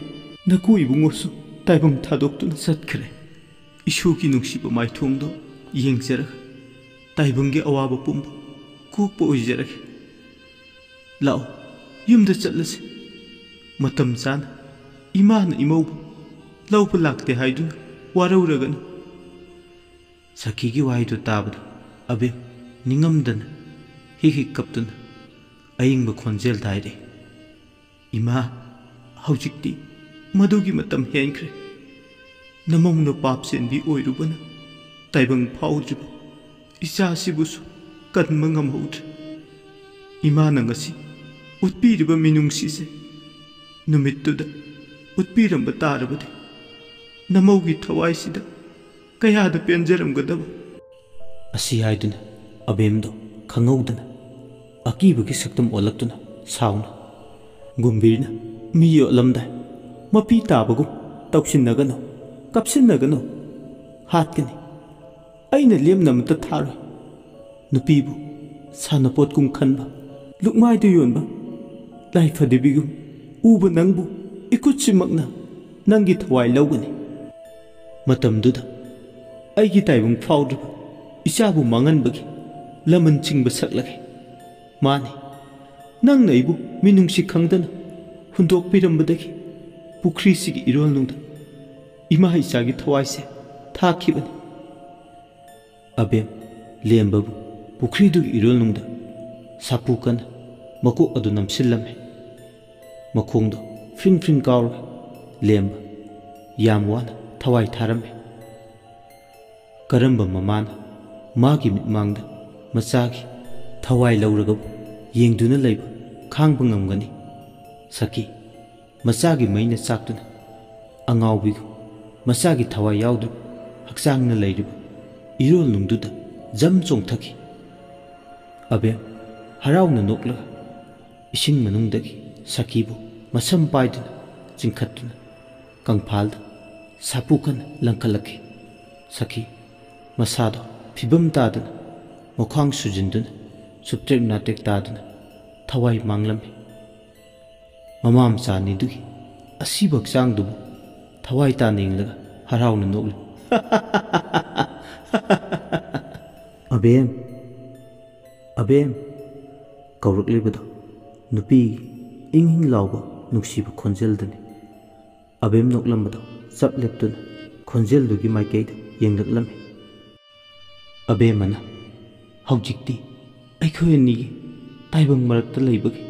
ꯅꯀꯨ ꯏꯕꯨꯡꯉꯣꯁꯨ ꯇꯥꯏꯕꯪ ꯊꯥꯗꯣꯛꯇꯨꯅ ꯆꯠꯈ꯭ꯔꯦ꯫ ꯏꯁꯨꯒꯤ ꯅꯨꯡꯁꯤꯕ ꯃꯥꯏꯊꯣꯡꯗꯣ ꯌꯦꯡꯖꯔꯒ ꯇꯥꯏꯕꯪꯒꯤ ꯑꯋꯥꯕ ꯄꯨꯝꯕ ꯀꯣꯛꯄ ꯑꯣꯏꯖꯔꯒꯦ꯫ ꯂꯥꯛꯑꯣ, ꯌꯨꯝꯗ ꯆꯠꯂꯁꯤ꯫ ꯃꯇꯝ ꯆꯥꯅ ꯏꯃꯥꯅ ꯏꯃꯧꯕꯨ ꯂꯧꯕ ꯂꯥꯛꯇꯦ ꯍꯥꯏꯗꯨꯅ ꯋꯥꯔꯧꯔꯒꯅꯨ꯫" ꯁꯈꯤꯒꯤ ꯋꯥꯍꯩꯗꯨ ꯇꯥꯕꯗ ꯑꯕꯦꯝ ꯅꯤꯡꯉꯝꯗꯅ ꯍꯤꯛ ꯍꯤꯛ ꯀꯞꯇꯨꯅ ꯑꯏꯪꯕ ꯈꯣꯟꯖꯦꯜꯗ ꯍꯥꯏꯔꯛꯏ, "ꯏꯃꯥ, ꯍꯧꯖꯤꯛꯇꯤ ꯃꯗꯨꯒꯤ ꯃꯇꯝ ꯍꯦꯟꯈ꯭ꯔꯦ꯫ ꯅꯃꯧꯅ ꯄꯥꯞ ꯆꯦꯟꯕꯤ ꯑꯣꯏꯔꯨꯕꯅ ꯇꯥꯏꯕꯪ ꯐꯥꯎꯗ꯭ꯔꯤꯕ ꯏꯆꯥꯁꯤꯕꯨꯁꯨ ꯀꯟꯕ ꯉꯝꯍꯧꯗ꯭ꯔꯦ꯫ ꯏꯃꯥꯅ ꯉꯁꯤ ꯎꯠꯄꯤꯔꯤꯕ ꯃꯤꯅꯨꯡꯁꯤꯁꯦ ꯅꯨꯃꯤꯠꯇꯨꯗ ꯎꯠꯄꯤꯔꯝꯕ ꯇꯥꯔꯕꯗꯤ ꯅꯃꯧꯒꯤ ꯊꯋꯥꯏꯁꯤꯗ ꯀꯌꯥꯗ ꯄꯦꯟꯖꯔꯝꯒꯗꯕ꯫ ꯑꯁꯤ ꯍꯥꯏꯗꯨꯅ ꯑꯕꯦꯝꯗꯣ ꯈꯪꯍꯧꯗꯅ ꯑꯀꯤꯕꯒꯤ ꯁꯛꯇꯝ ꯑꯣꯜꯂꯛꯇꯨꯅ ꯁꯥꯎꯅ, "ꯒꯨꯝꯕꯤꯔꯅ ꯃꯤ ꯌꯣꯠꯂꯝꯗꯥꯏ ꯃꯄꯤ ꯇꯥꯕꯒꯨꯝ ꯇꯧꯁꯤꯟꯅꯒꯅꯨ, ꯀꯞꯁꯤꯟꯅꯒꯅꯨ, ꯍꯥꯠꯀꯅꯤ꯫ ꯑꯩꯅ ꯂꯦꯝꯅ ꯑꯃꯠꯇ ꯊꯥꯔꯣꯏ꯫ ꯅꯨꯄꯤꯕꯨ ꯁꯥꯟꯅꯄꯣꯠꯀꯨꯝ ꯈꯟꯕ, ꯂꯨꯛꯃꯥꯏꯗ ꯌꯣꯟꯕ ꯂꯥꯏꯐꯗꯤꯕꯤꯒꯨꯝ ꯎꯕ ꯅꯪꯕꯨ ꯏꯈꯨꯠꯁꯤꯃꯛꯅ ꯅꯪꯒꯤ ꯊꯋꯥꯏ ꯂꯧꯒꯅꯤ꯫ ꯃꯇꯝꯗꯨꯗ ꯑꯩꯒꯤ ꯇꯥꯏꯕꯪ ꯐꯥꯎꯗ꯭ꯔꯤꯕ ꯏꯆꯥꯕꯨ ꯃꯥꯡꯍꯟꯕꯒꯤ ꯂꯃꯟ ꯆꯤꯡꯕ ꯁꯛꯂꯒꯦ꯫ ꯃꯥꯅꯤ, ꯅꯪꯅ ꯑꯩꯕꯨ ꯃꯤꯅꯨꯡꯁꯤ ꯈꯪꯗꯅ ꯍꯨꯟꯗꯣꯛꯄꯤꯔꯝꯕꯗꯒꯤ ꯄꯨꯈ꯭ꯔꯤꯁꯤꯒꯤ ꯏꯔꯣꯜꯅꯨꯡꯗ ꯏꯃꯥ ꯏꯆꯥꯒꯤ ꯊꯋꯥꯏꯁꯦ ꯊꯥꯈꯤꯕꯅꯤ꯫" ꯑꯕꯦꯝ ꯂꯦꯝꯕꯕꯨ ꯄꯨꯈ꯭ꯔꯤꯗꯨꯒꯤ ꯏꯔꯣꯜꯅꯨꯡꯗ ꯁꯥꯄꯨ ꯀꯟꯅ ꯃꯀꯣꯛ ꯑꯗꯨ ꯅꯝꯁꯤꯜꯂꯝꯃꯤ꯫ ꯃꯈꯣꯡꯗꯣ ꯐ꯭ꯔꯤꯡ ꯐ꯭ꯔꯤꯡ ꯀꯥꯎꯔꯒ ꯂꯦꯝꯕ ꯌꯥꯝ ꯋꯥꯅ ꯊꯋꯥꯏ ꯊꯥꯔꯝꯃꯤ꯫ ꯀꯔꯝꯕ ꯃꯃꯥꯅ ꯃꯥꯒꯤ ꯃꯤꯠꯃꯥꯡꯗ ꯃꯆꯥꯒꯤ ꯊꯋꯥꯏ ꯂꯧꯔꯒꯕꯨ ꯌꯦꯡꯗꯨꯅ ꯂꯩꯕ ꯈꯥꯡꯕ ꯉꯝꯒꯅꯤ? ꯁꯈꯤ, ꯃꯆꯥꯒꯤ ꯃꯩꯅ ꯆꯥꯛꯇꯨꯅ ꯑꯉꯥꯎꯕꯤꯒꯨꯝ ꯃꯆꯥꯒꯤ ꯊꯋꯥꯏ ꯌꯥꯎꯗ꯭ꯔꯕ ꯍꯛꯆꯥꯡꯅ ꯂꯩꯔꯤꯕ ꯏꯔꯣꯜꯅꯨꯡꯗꯨꯗ ꯖꯝ ꯆꯣꯡꯊꯈꯤ꯫ ꯑꯕꯦꯝ ꯍꯔꯥꯎꯅ ꯅꯣꯛꯂꯒ ꯏꯁꯤꯡ ꯃꯅꯨꯡꯗꯒꯤ ꯁꯈꯤꯕꯨ ꯃꯁꯝ ꯄꯥꯏꯗꯨꯅ ꯆꯤꯡꯈꯠꯇꯨꯅ ꯀꯪꯐꯥꯜꯗ ꯁꯥꯄꯨ ꯀꯟꯅ ꯂꯪꯈꯠꯂꯛꯈꯤ꯫ ꯁꯈꯤ ꯃꯁꯥꯗꯣ ꯐꯤꯕꯝ ꯇꯥꯗꯅ ꯃꯈ꯭ꯋꯥꯡ ꯁꯨꯖꯤꯟꯗꯨꯅ ꯆꯨꯞꯇ꯭ꯔꯦꯛ ꯅꯥꯇ꯭ꯔꯦꯛ ꯇꯥꯗꯨꯅ ꯊꯋꯥꯏ ꯃꯥꯡꯂꯝꯃꯤ꯫ ꯃꯃꯥ ꯃꯆꯥ ꯑꯅꯤꯗꯨꯒꯤ ꯑꯁꯤꯕ ꯍꯛꯆꯥꯡꯗꯨꯕꯨ ꯊꯋꯥꯏ ꯇꯥꯅ ꯌꯦꯡꯂꯒ ꯍꯔꯥꯎꯅ ꯅꯣꯛꯂꯤ꯫ "ꯑꯕꯦꯝ, ꯑꯕꯦꯝ" ꯀꯧꯔꯛꯂꯤꯕꯗꯣ ꯅꯨꯄꯤꯒꯤ ꯏꯪ ꯏꯪ ꯂꯥꯎꯕ ꯅꯨꯡꯁꯤꯕ ꯈꯣꯟꯖꯦꯜꯗꯨꯅꯤ꯫ ꯑꯕꯦꯝ ꯅꯣꯛꯂꯝꯕꯗꯣ ꯆꯞ ꯂꯦꯞꯇꯨꯅ ꯈꯣꯟꯖꯦꯜꯗꯨꯒꯤ ꯃꯥꯏꯀꯩꯗ ꯌꯦꯡꯂꯛꯂꯝꯃꯤ꯫ ꯑꯕꯦꯝꯃꯅ, "ꯍꯧꯖꯤꯛꯇꯤ ꯑꯩꯈꯣꯏ ꯑꯅꯤꯒꯤ ꯇꯥꯏꯕꯪ ꯃꯔꯛꯇ ꯂꯩꯕꯒꯤ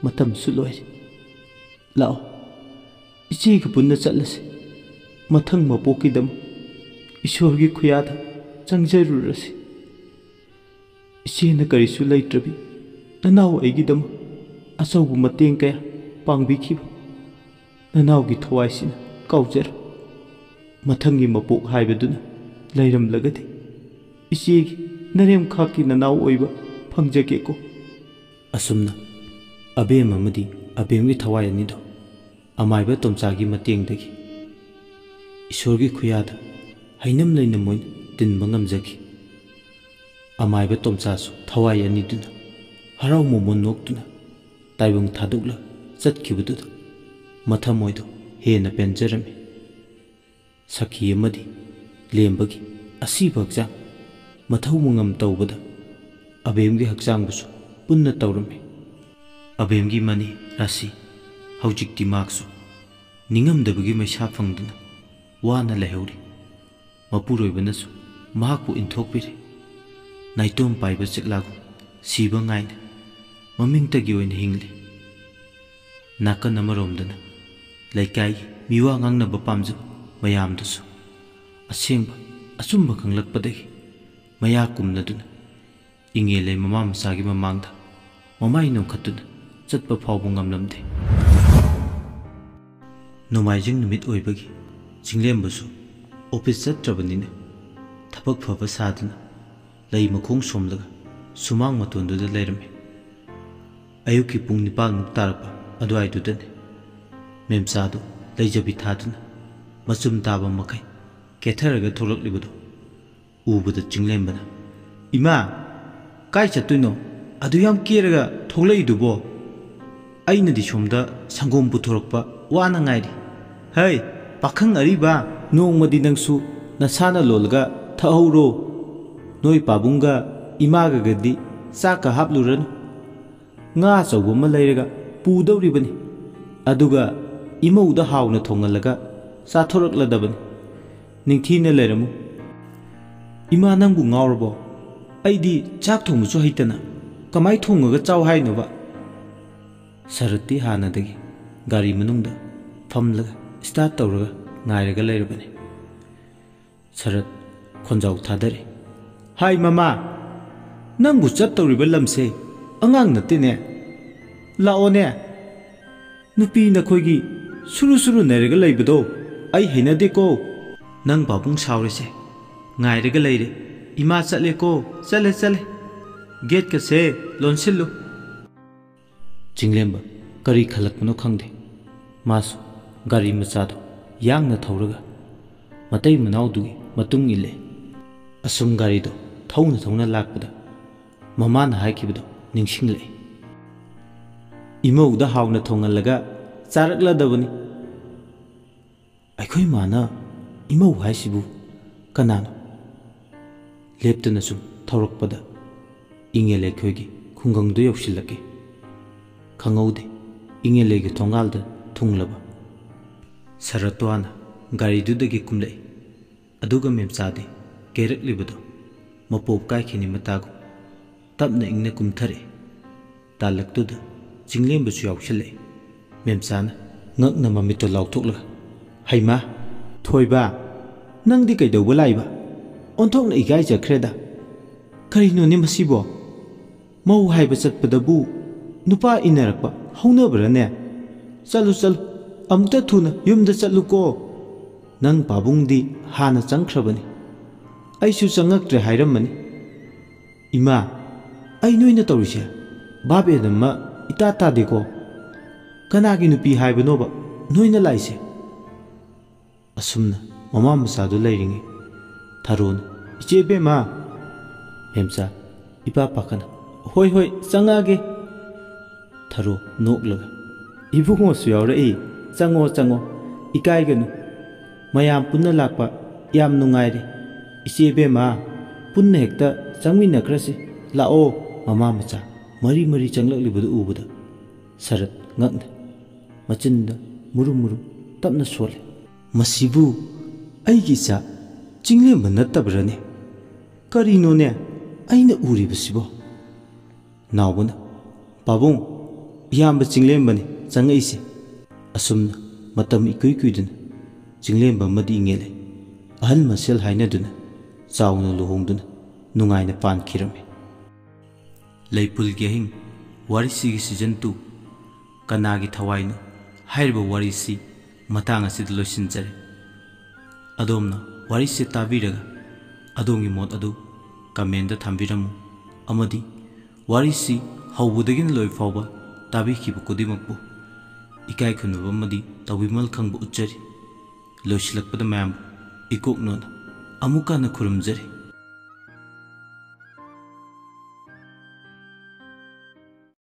ꯃꯇꯝꯁꯨ ꯂꯣꯏꯔꯦ꯫ ꯂꯥꯛꯑꯣ, ꯏꯆꯦꯒ ꯄꯨꯟꯅ ꯆꯠꯂꯁꯤ꯫ ꯃꯊꯪ ꯃꯄꯣꯛꯀꯤꯗꯃꯛ ꯏꯁꯣꯔꯒꯤ ꯈꯨꯌꯥꯗ ꯆꯪꯖꯔꯨꯔꯁꯤ꯫ ꯏꯆꯦꯅ ꯀꯔꯤꯁꯨ ꯂꯩꯇ꯭ꯔꯕꯤ ꯅꯅꯥꯎ ꯑꯩꯒꯤꯗꯃꯛ ꯑꯆꯧꯕ ꯃꯇꯦꯡ ꯀꯌꯥ ꯄꯥꯡꯕꯤꯈꯤꯕ ꯅꯅꯥꯎꯒꯤ ꯊꯋꯥꯏꯁꯤꯅ ꯀꯥꯎꯖꯔꯣꯏ꯫ ꯃꯊꯪꯒꯤ ꯃꯄꯣꯛ ꯍꯥꯏꯕꯗꯨꯅ ꯂꯩꯔꯝꯂꯒꯗꯤ ꯏꯆꯦꯒꯤ ꯅꯔꯦꯝꯈꯥꯛꯀꯤ ꯅꯅꯥꯎ ꯑꯣꯏꯕ ꯐꯪꯖꯒꯦꯀꯣ꯫ ꯑꯁꯨꯝꯅ ꯑꯕꯦꯝ ꯑꯃꯗꯤ ꯑꯕꯦꯝꯒꯤ ꯊꯋꯥꯏ ꯑꯅꯤꯗꯣ ꯑꯃꯥꯏꯕ ꯇꯣꯝꯆꯥꯒꯤ ꯃꯇꯦꯡꯗꯒꯤ ꯏꯁꯣꯔꯒꯤ ꯈꯨꯌꯥꯗ ꯍꯩꯅꯝ ꯂꯩꯅꯝ ꯑꯣꯏꯅ ꯇꯤꯟꯕ ꯉꯝꯖꯈꯤ꯫ ꯑꯃꯥꯏꯕ ꯇꯣꯝꯆꯥꯁꯨ ꯊꯋꯥꯏ ꯑꯅꯤꯗꯨꯅ ꯍꯔꯥꯎ ꯃꯣꯃꯣꯟ ꯅꯣꯛꯇꯨꯅ ꯇꯥꯏꯕꯪ ꯊꯥꯗꯣꯛꯂ ꯆꯠꯈꯤꯕꯗꯨꯗ ꯃꯊꯃꯣꯏꯗꯣ ꯍꯦꯟꯅ ꯄꯦꯟꯖꯔꯝꯃꯤ꯫ ꯁꯈꯤ ꯑꯃꯗꯤ ꯂꯦꯝꯕꯒꯤ ꯑꯁꯤꯕ ꯍꯛꯆꯥꯡ ꯃꯊꯧ ꯃꯉꯝ ꯇꯧꯕꯗ ꯑꯕꯦꯝꯒꯤ ꯍꯛꯆꯥꯡꯕꯨꯁꯨ ꯄꯨꯟꯅ ꯇꯧꯔꯝꯃꯤ꯫ ꯑꯕꯦꯝꯒꯤ ꯃꯅꯤ ꯔꯥꯁꯤ ꯍꯧꯖꯤꯛꯇꯤ ꯃꯍꯥꯛꯁꯨ ꯅꯤꯡꯉꯝꯗꯕꯒꯤ ꯃꯩꯁꯥ ꯐꯪꯗꯨꯅ ꯋꯥꯅ ꯂꯩꯍꯧꯔꯤ꯫ ꯃꯄꯨꯔꯣꯏꯕꯅꯁꯨ ꯃꯍꯥꯛꯄꯨ ꯏꯟꯊꯣꯛꯄꯤꯔꯦ꯫ ꯅꯥꯏꯇꯣꯝ ꯄꯥꯏꯕ ꯆꯦꯛꯂꯥꯒꯨꯝ ꯁꯤꯕ ꯉꯥꯏꯅ ꯃꯃꯤꯡꯇꯒꯤ ꯑꯣꯏꯅ ꯍꯤꯡꯂꯤ꯫ ꯅꯥꯀꯟ ꯑꯃꯔꯣꯝꯗꯅ ꯂꯩꯀꯥꯏꯒꯤ ꯃꯤꯋꯥ ꯉꯥꯡꯅꯕ ꯄꯥꯝꯖꯕ ꯃꯌꯥꯝꯗꯨꯁꯨ ꯑꯁꯦꯡꯕ ꯑꯆꯨꯝꯕ ꯈꯪꯂꯛꯄꯗꯒꯤ ꯃꯌꯥ ꯀꯨꯝꯅꯗꯨꯅ ꯏꯉꯦꯜꯂꯩ ꯃꯃꯥ ꯃꯆꯥꯒꯤ ꯃꯃꯥꯡꯗ ꯃꯃꯥꯏ ꯅꯣꯡꯈꯠꯇꯨꯅ ꯆꯠꯄ ꯐꯥꯎꯕ ꯉꯝꯂꯝꯗꯦ꯫ ꯅꯣꯡꯃꯥꯏꯖꯤꯡ ꯅꯨꯃꯤꯠ ꯑꯣꯏꯕꯒꯤ ꯆꯤꯡꯂꯦꯝꯕꯁꯨ ꯑꯣꯐꯤꯁ ꯆꯠꯇ꯭ꯔꯕꯅꯤꯅ ꯊꯕꯛ ꯐꯕ ꯁꯥꯗꯨꯅ ꯂꯩ ꯃꯈꯣꯡ ꯁꯣꯝꯂꯒ ꯁꯨꯃꯥꯡ ꯃꯇꯣꯟꯗꯨꯗ ꯂꯩꯔꯝꯃꯤ꯫ ꯑꯌꯨꯛꯀꯤ ꯄꯨꯡ ꯅꯤꯄꯥꯟꯃꯨꯛ ꯇꯥꯔꯛꯄ ꯑꯗꯨꯋꯥꯏꯗꯨꯗꯅꯤ꯫ ꯃꯦꯝꯆꯥꯗꯨ ꯂꯩꯖꯕꯤ ꯊꯥꯗꯨꯅ ꯃꯆꯨꯝ ꯇꯥꯕ ꯃꯈꯩ ꯀꯦꯊꯔꯒ ꯊꯣꯛꯂꯛꯂꯤꯕꯗꯨ ꯎꯕꯗ ꯆꯤꯡꯂꯦꯝꯕꯅ, "ꯏꯃꯥ, ꯀꯥꯏ ꯆꯠꯇꯣꯏꯅꯣ? ꯑꯗꯨ ꯌꯥꯝ ꯀꯦꯔꯒ ꯊꯣꯛꯂꯛꯏꯗꯨꯕꯣ? ꯑꯩꯅꯗꯤ ꯁꯣꯝꯗ ꯁꯪꯒꯣꯝ ꯄꯨꯊꯣꯔꯛꯄ ꯋꯥꯅ ꯉꯥꯏꯔꯤ꯫ ꯍꯩ, ꯄꯥꯈꯪ ꯑꯔꯤꯕ, ꯅꯣꯡꯃꯗꯤ ꯅꯪꯁꯨ ꯅꯁꯥꯅ ꯂꯣꯜꯂꯒ ꯊꯛꯍꯧꯔꯣ꯫ ꯅꯣꯏ ꯄꯥꯕꯨꯡꯒ ꯏꯃꯥꯒꯒꯗꯤ ꯆꯥꯛꯀ ꯍꯥꯞꯂꯨꯔꯅꯨ꯫ ꯉꯥ ꯑꯆꯧꯕ ꯑꯃ ꯂꯩꯔꯒ ꯄꯨꯗꯧꯔꯤꯕꯅꯤ꯫ ꯑꯗꯨꯒ ꯏꯃꯧꯗ ꯍꯥꯎꯅ ꯊꯣꯡꯍꯜꯂꯒ ꯆꯥꯊꯣꯔꯛꯂꯗꯕꯅꯤ꯫ ꯅꯤꯡꯊꯤꯅ ꯂꯩꯔꯝꯃꯨ꯫" "ꯏꯃꯥ, ꯅꯪꯕꯨ ꯉꯥꯎꯔꯕꯣ? ꯑꯩꯗꯤ ꯆꯥꯛ ꯊꯣꯡꯕꯁꯨ ꯍꯩꯇꯅ ꯀꯃꯥꯏ ꯊꯣꯡꯉꯒ ꯆꯥꯎ ꯍꯥꯏꯅꯣꯕ?" ꯁꯔꯠꯇꯤ ꯍꯥꯟꯅꯗꯒꯤ ꯒꯥꯔꯤ ꯃꯅꯨꯡꯗ ꯐꯝꯂꯒ ꯁ꯭ꯇꯥꯔꯠ ꯇꯧꯔꯒ ꯉꯥꯏꯔꯒ ꯂꯩꯔꯕꯅꯤ꯫ ꯁꯔꯠ ꯈꯣꯟꯖꯥꯎ ꯊꯥꯗꯔꯦ꯫ "ꯍꯥꯏ ꯃꯃꯥ, ꯅꯪꯕꯨ ꯆꯠꯇꯧꯔꯤꯕ ꯂꯝꯁꯦ ꯑꯉꯥꯡ ꯅꯠꯇꯦꯅꯦ꯫ ꯂꯥꯛꯑꯣꯅꯦ꯫ ꯅꯨꯄꯤ ꯅꯈꯣꯏꯒꯤ ꯁꯨꯔꯨ ꯁꯨꯔꯨ ꯅꯩꯔꯒ ꯂꯩꯕꯗꯣ ꯑꯩ ꯍꯩꯅꯗꯦꯀꯣ꯫" "ꯅꯪ ꯄꯥꯕꯨꯡ ꯁꯥꯎꯔꯤꯁꯦ ꯉꯥꯏꯔꯒ ꯂꯩꯔꯦ꯫ ꯏꯃꯥ ꯆꯠꯂꯦꯀꯣ꯫ ꯆꯠꯂꯦ, ꯆꯠꯂꯦ꯫ ꯒꯦꯠꯀꯁꯦ ꯂꯣꯟꯁꯤꯜꯂꯨ꯫ ꯆꯤꯡꯂꯦꯝꯕ ꯀꯔꯤ ꯈꯜꯂꯛꯄꯅꯣ ꯈꯪꯗꯦ꯫ ꯃꯥꯁꯨ ꯒꯥꯔꯤ ꯃꯆꯥꯗꯣ ꯌꯥꯡꯅ ꯊꯧꯔꯒ ꯃꯇꯩ ꯃꯅꯥꯎꯗꯨꯒꯤ ꯃꯇꯨꯡ ꯏꯜꯂꯦ꯫ ꯑꯁꯨꯝ ꯒꯥꯔꯤꯗꯣ ꯊꯧꯅ ꯊꯧꯅ ꯂꯥꯛꯄꯗ ꯃꯃꯥꯅ ꯍꯥꯏꯈꯤꯕꯗꯣ ꯅꯤꯡꯁꯤꯡꯂꯛꯏ꯫ "ꯏꯃꯧꯗ ꯍꯥꯎꯅ ꯊꯣꯡꯍꯜꯂꯒ ꯆꯥꯔꯛꯂꯗꯕꯅꯤ꯫" ꯑꯩꯈꯣꯏ ꯃꯥꯅ ꯏꯃꯧ ꯍꯥꯏꯁꯤꯕꯨ ꯀꯅꯥꯅꯣ? ꯂꯦꯞꯇꯅ ꯁꯨꯝ ꯊꯧꯔꯛꯄꯗ ꯏꯉꯦꯜ ꯑꯩꯈꯣꯏꯒꯤ ꯈꯨꯡꯒꯪꯗꯨ ꯌꯧꯁꯤꯜꯂꯛꯀꯦ꯫ ꯈꯪꯍꯧꯗꯦ, ꯏꯉꯦꯜ ꯑꯩꯒꯤ ꯊꯣꯡꯒꯥꯜꯗ ꯊꯨꯡꯂꯕ꯫ ꯁꯔꯠꯇ꯭ꯋꯥꯅ ꯒꯥꯔꯤꯗꯨꯗꯒꯤ ꯀꯨꯝꯂꯛꯏ꯫ ꯑꯗꯨꯒ ꯃꯦꯝꯆꯥꯗꯤ ꯀꯦꯔꯛꯂꯤꯕꯗꯣ ꯃꯄꯣꯞ ꯀꯥꯏꯈꯤꯅꯤ ꯃꯇꯥꯒꯨꯝ ꯇꯞꯅ ꯏꯪꯅ ꯀꯨꯝꯊꯔꯛꯏ꯫ ꯇꯥꯜꯂꯛꯇꯨꯗ ꯆꯤꯡꯂꯦꯝꯕꯁꯨ ꯌꯥꯎꯁꯤꯜꯂꯛꯏ꯫ ꯃꯦꯝꯆꯥꯅ ꯉꯛꯅ ꯃꯃꯤꯠꯇꯣ ꯂꯥꯎꯊꯣꯛꯂꯒ, "ꯍꯩꯃꯥ, ꯊꯣꯏꯕ, ꯅꯪꯗꯤ ꯀꯩꯗꯧꯕ ꯂꯥꯛꯏꯕ? ꯑꯣꯟꯊꯣꯛꯅ ꯏꯀꯥꯏꯖꯈ꯭ꯔꯦꯗ꯫ ꯀꯔꯤꯅꯣꯅꯦ ꯃꯁꯤꯕꯣ? ꯃꯧ ꯍꯥꯏꯕ ꯆꯠꯄꯗꯕꯨ ꯅꯨꯄꯥ ꯏꯟꯅꯔꯛꯄ ꯍꯧꯅꯕ꯭ꯔꯅꯦ? ꯆꯠꯂꯨ, ꯆꯠꯂꯨ, ꯑꯃꯨꯛꯇ ꯊꯨꯅ ꯌꯨꯝꯗ ꯆꯠꯂꯨꯀꯣ꯫ ꯅꯪ ꯄꯥꯕꯨꯡꯗꯤ ꯍꯥꯟꯅ ꯆꯪꯈ꯭ꯔꯕꯅꯤ꯫ ꯑꯩꯁꯨ ꯆꯪꯉꯛꯇ꯭ꯔꯦ ꯍꯥꯏꯔꯝꯃꯅꯤ꯫ ꯏꯃꯥ, ꯑꯩ ꯅꯣꯏꯅ ꯇꯧꯔꯤꯁꯦ ꯚꯥꯞ ꯑꯦꯗꯝꯃ ꯏꯇꯥ ꯇꯥꯗꯦꯀꯣ꯫ ꯀꯅꯥꯒꯤ ꯅꯨꯄꯤ ꯍꯥꯏꯕꯅꯣꯕ ꯅꯣꯏꯅ ꯂꯥꯛꯏꯁꯦ?" ꯑꯁꯨꯝꯅ ꯃꯃꯥ ꯃꯆꯥꯗꯨ ꯂꯩꯔꯤꯉꯩ ꯊꯔꯣꯅ, "ꯏꯆꯦ ꯏꯕꯦꯝꯃ!" ꯃꯦꯝꯆꯥ ꯏꯄꯥ ꯄꯥꯈꯠꯅ, "ꯍꯣꯏ, ꯍꯣꯏ, ꯆꯪꯉꯛꯑꯒꯦ꯫" ꯊꯔꯣ ꯅꯣꯛꯂꯒ, "ꯏꯕꯨꯡꯉꯣꯁꯨ ꯌꯥꯎꯔꯛꯏ, ꯆꯪꯉꯣ, ꯆꯪꯉꯣ, ꯏꯀꯥꯏꯒꯅꯨ꯫ ꯃꯌꯥꯝ ꯄꯨꯟꯅ ꯂꯥꯛꯄ ꯌꯥꯝ ꯅꯨꯡꯉꯥꯏꯔꯦ꯫ ꯏꯆꯦ ꯏꯕꯦꯝꯃ, ꯄꯨꯟꯅ ꯍꯦꯛꯇ ꯆꯪꯃꯤꯟꯅꯈ꯭ꯔꯁꯤ, ꯂꯥꯛꯑꯣ꯫" ꯃꯃꯥ ꯃꯆꯥ ꯃꯔꯤ ꯃꯔꯤ ꯆꯪꯂꯛꯂꯤꯕꯗꯨ ꯎꯕꯗ ꯁꯔꯠ ꯉꯛꯅ ꯃꯆꯤꯟꯗ ꯃꯨꯔꯨꯝ ꯃꯨꯔꯨꯝ ꯇꯞꯅ ꯁꯣꯜꯂꯦ꯫ "ꯃꯁꯤꯕꯨ ꯑꯩꯒꯤ ꯏꯆꯥ ꯆꯤꯡꯂꯦꯝꯕ ꯅꯠꯇꯕ꯭ꯔꯅꯦ? ꯀꯔꯤꯅꯣꯅꯦ ꯑꯩꯅ ꯎꯔꯤꯕꯁꯤꯕꯣ?" ꯅꯥꯎꯕꯅ, "ꯄꯥꯕꯨꯡ, ꯏꯌꯥꯝꯕ ꯆꯤꯡꯂꯦꯝꯕꯅꯤ ꯆꯪꯉꯛꯏꯁꯦ꯫" ꯑꯁꯨꯝꯅ ꯃꯇꯝ ꯏꯀꯨꯏ ꯀꯨꯏꯗꯅ ꯆꯤꯡꯂꯦꯝꯕ ꯑꯃꯗꯤ ꯏꯉꯦꯜ ꯑꯩ ꯑꯍꯜ ꯃꯁꯦꯜ ꯍꯥꯏꯅꯗꯨꯅ ꯆꯥꯎꯅ ꯂꯨꯍꯣꯡꯗꯨꯅ ꯅꯨꯡꯉꯥꯏꯅ ꯄꯥꯟꯈꯤꯔꯝꯃꯤ꯫ ꯂꯩꯄꯨꯜꯒꯤ ꯑꯍꯤꯡ, ꯋꯥꯔꯤꯁꯤꯒꯤ season two, "ꯀꯅꯥꯒꯤ ꯊꯋꯥꯏꯅꯣ?" ꯍꯥꯏꯔꯤꯕ ꯋꯥꯔꯤꯁꯤ ꯃꯇꯥꯡ ꯑꯁꯤꯗ ꯂꯣꯏꯁꯤꯟꯖꯔꯦ꯫ ꯑꯗꯣꯝꯅ ꯋꯥꯔꯤꯁꯦ ꯇꯥꯕꯤꯔꯒ ꯑꯗꯣꯝꯒꯤ ꯃꯣꯠ ꯑꯗꯨ comment ꯊꯝꯕꯤꯔꯝꯃꯨ, ꯑꯃꯗꯤ ꯋꯥꯔꯤꯁꯤ ꯍꯧꯕꯗꯒꯤꯅ ꯂꯣꯏ ꯐꯥꯎꯕ ꯇꯥꯕꯤꯈꯤꯕ ꯈꯨꯗꯤꯡꯃꯛꯄꯨ ꯏꯀꯥꯏ ꯈꯨꯝꯅꯕ ꯑꯃꯗꯤ ꯇꯧꯕꯤꯃꯜ ꯈꯪꯕ ꯎꯠꯆꯔꯤ꯫ ꯂꯣꯏꯁꯤꯜꯂꯛꯄꯗ ꯃꯌꯥꯝꯕꯨ ꯏꯀꯣꯛꯅꯣꯅ ꯑꯃꯨꯛꯀ ꯍꯟꯅ ꯈꯨꯔꯨꯝꯖꯔꯤ꯫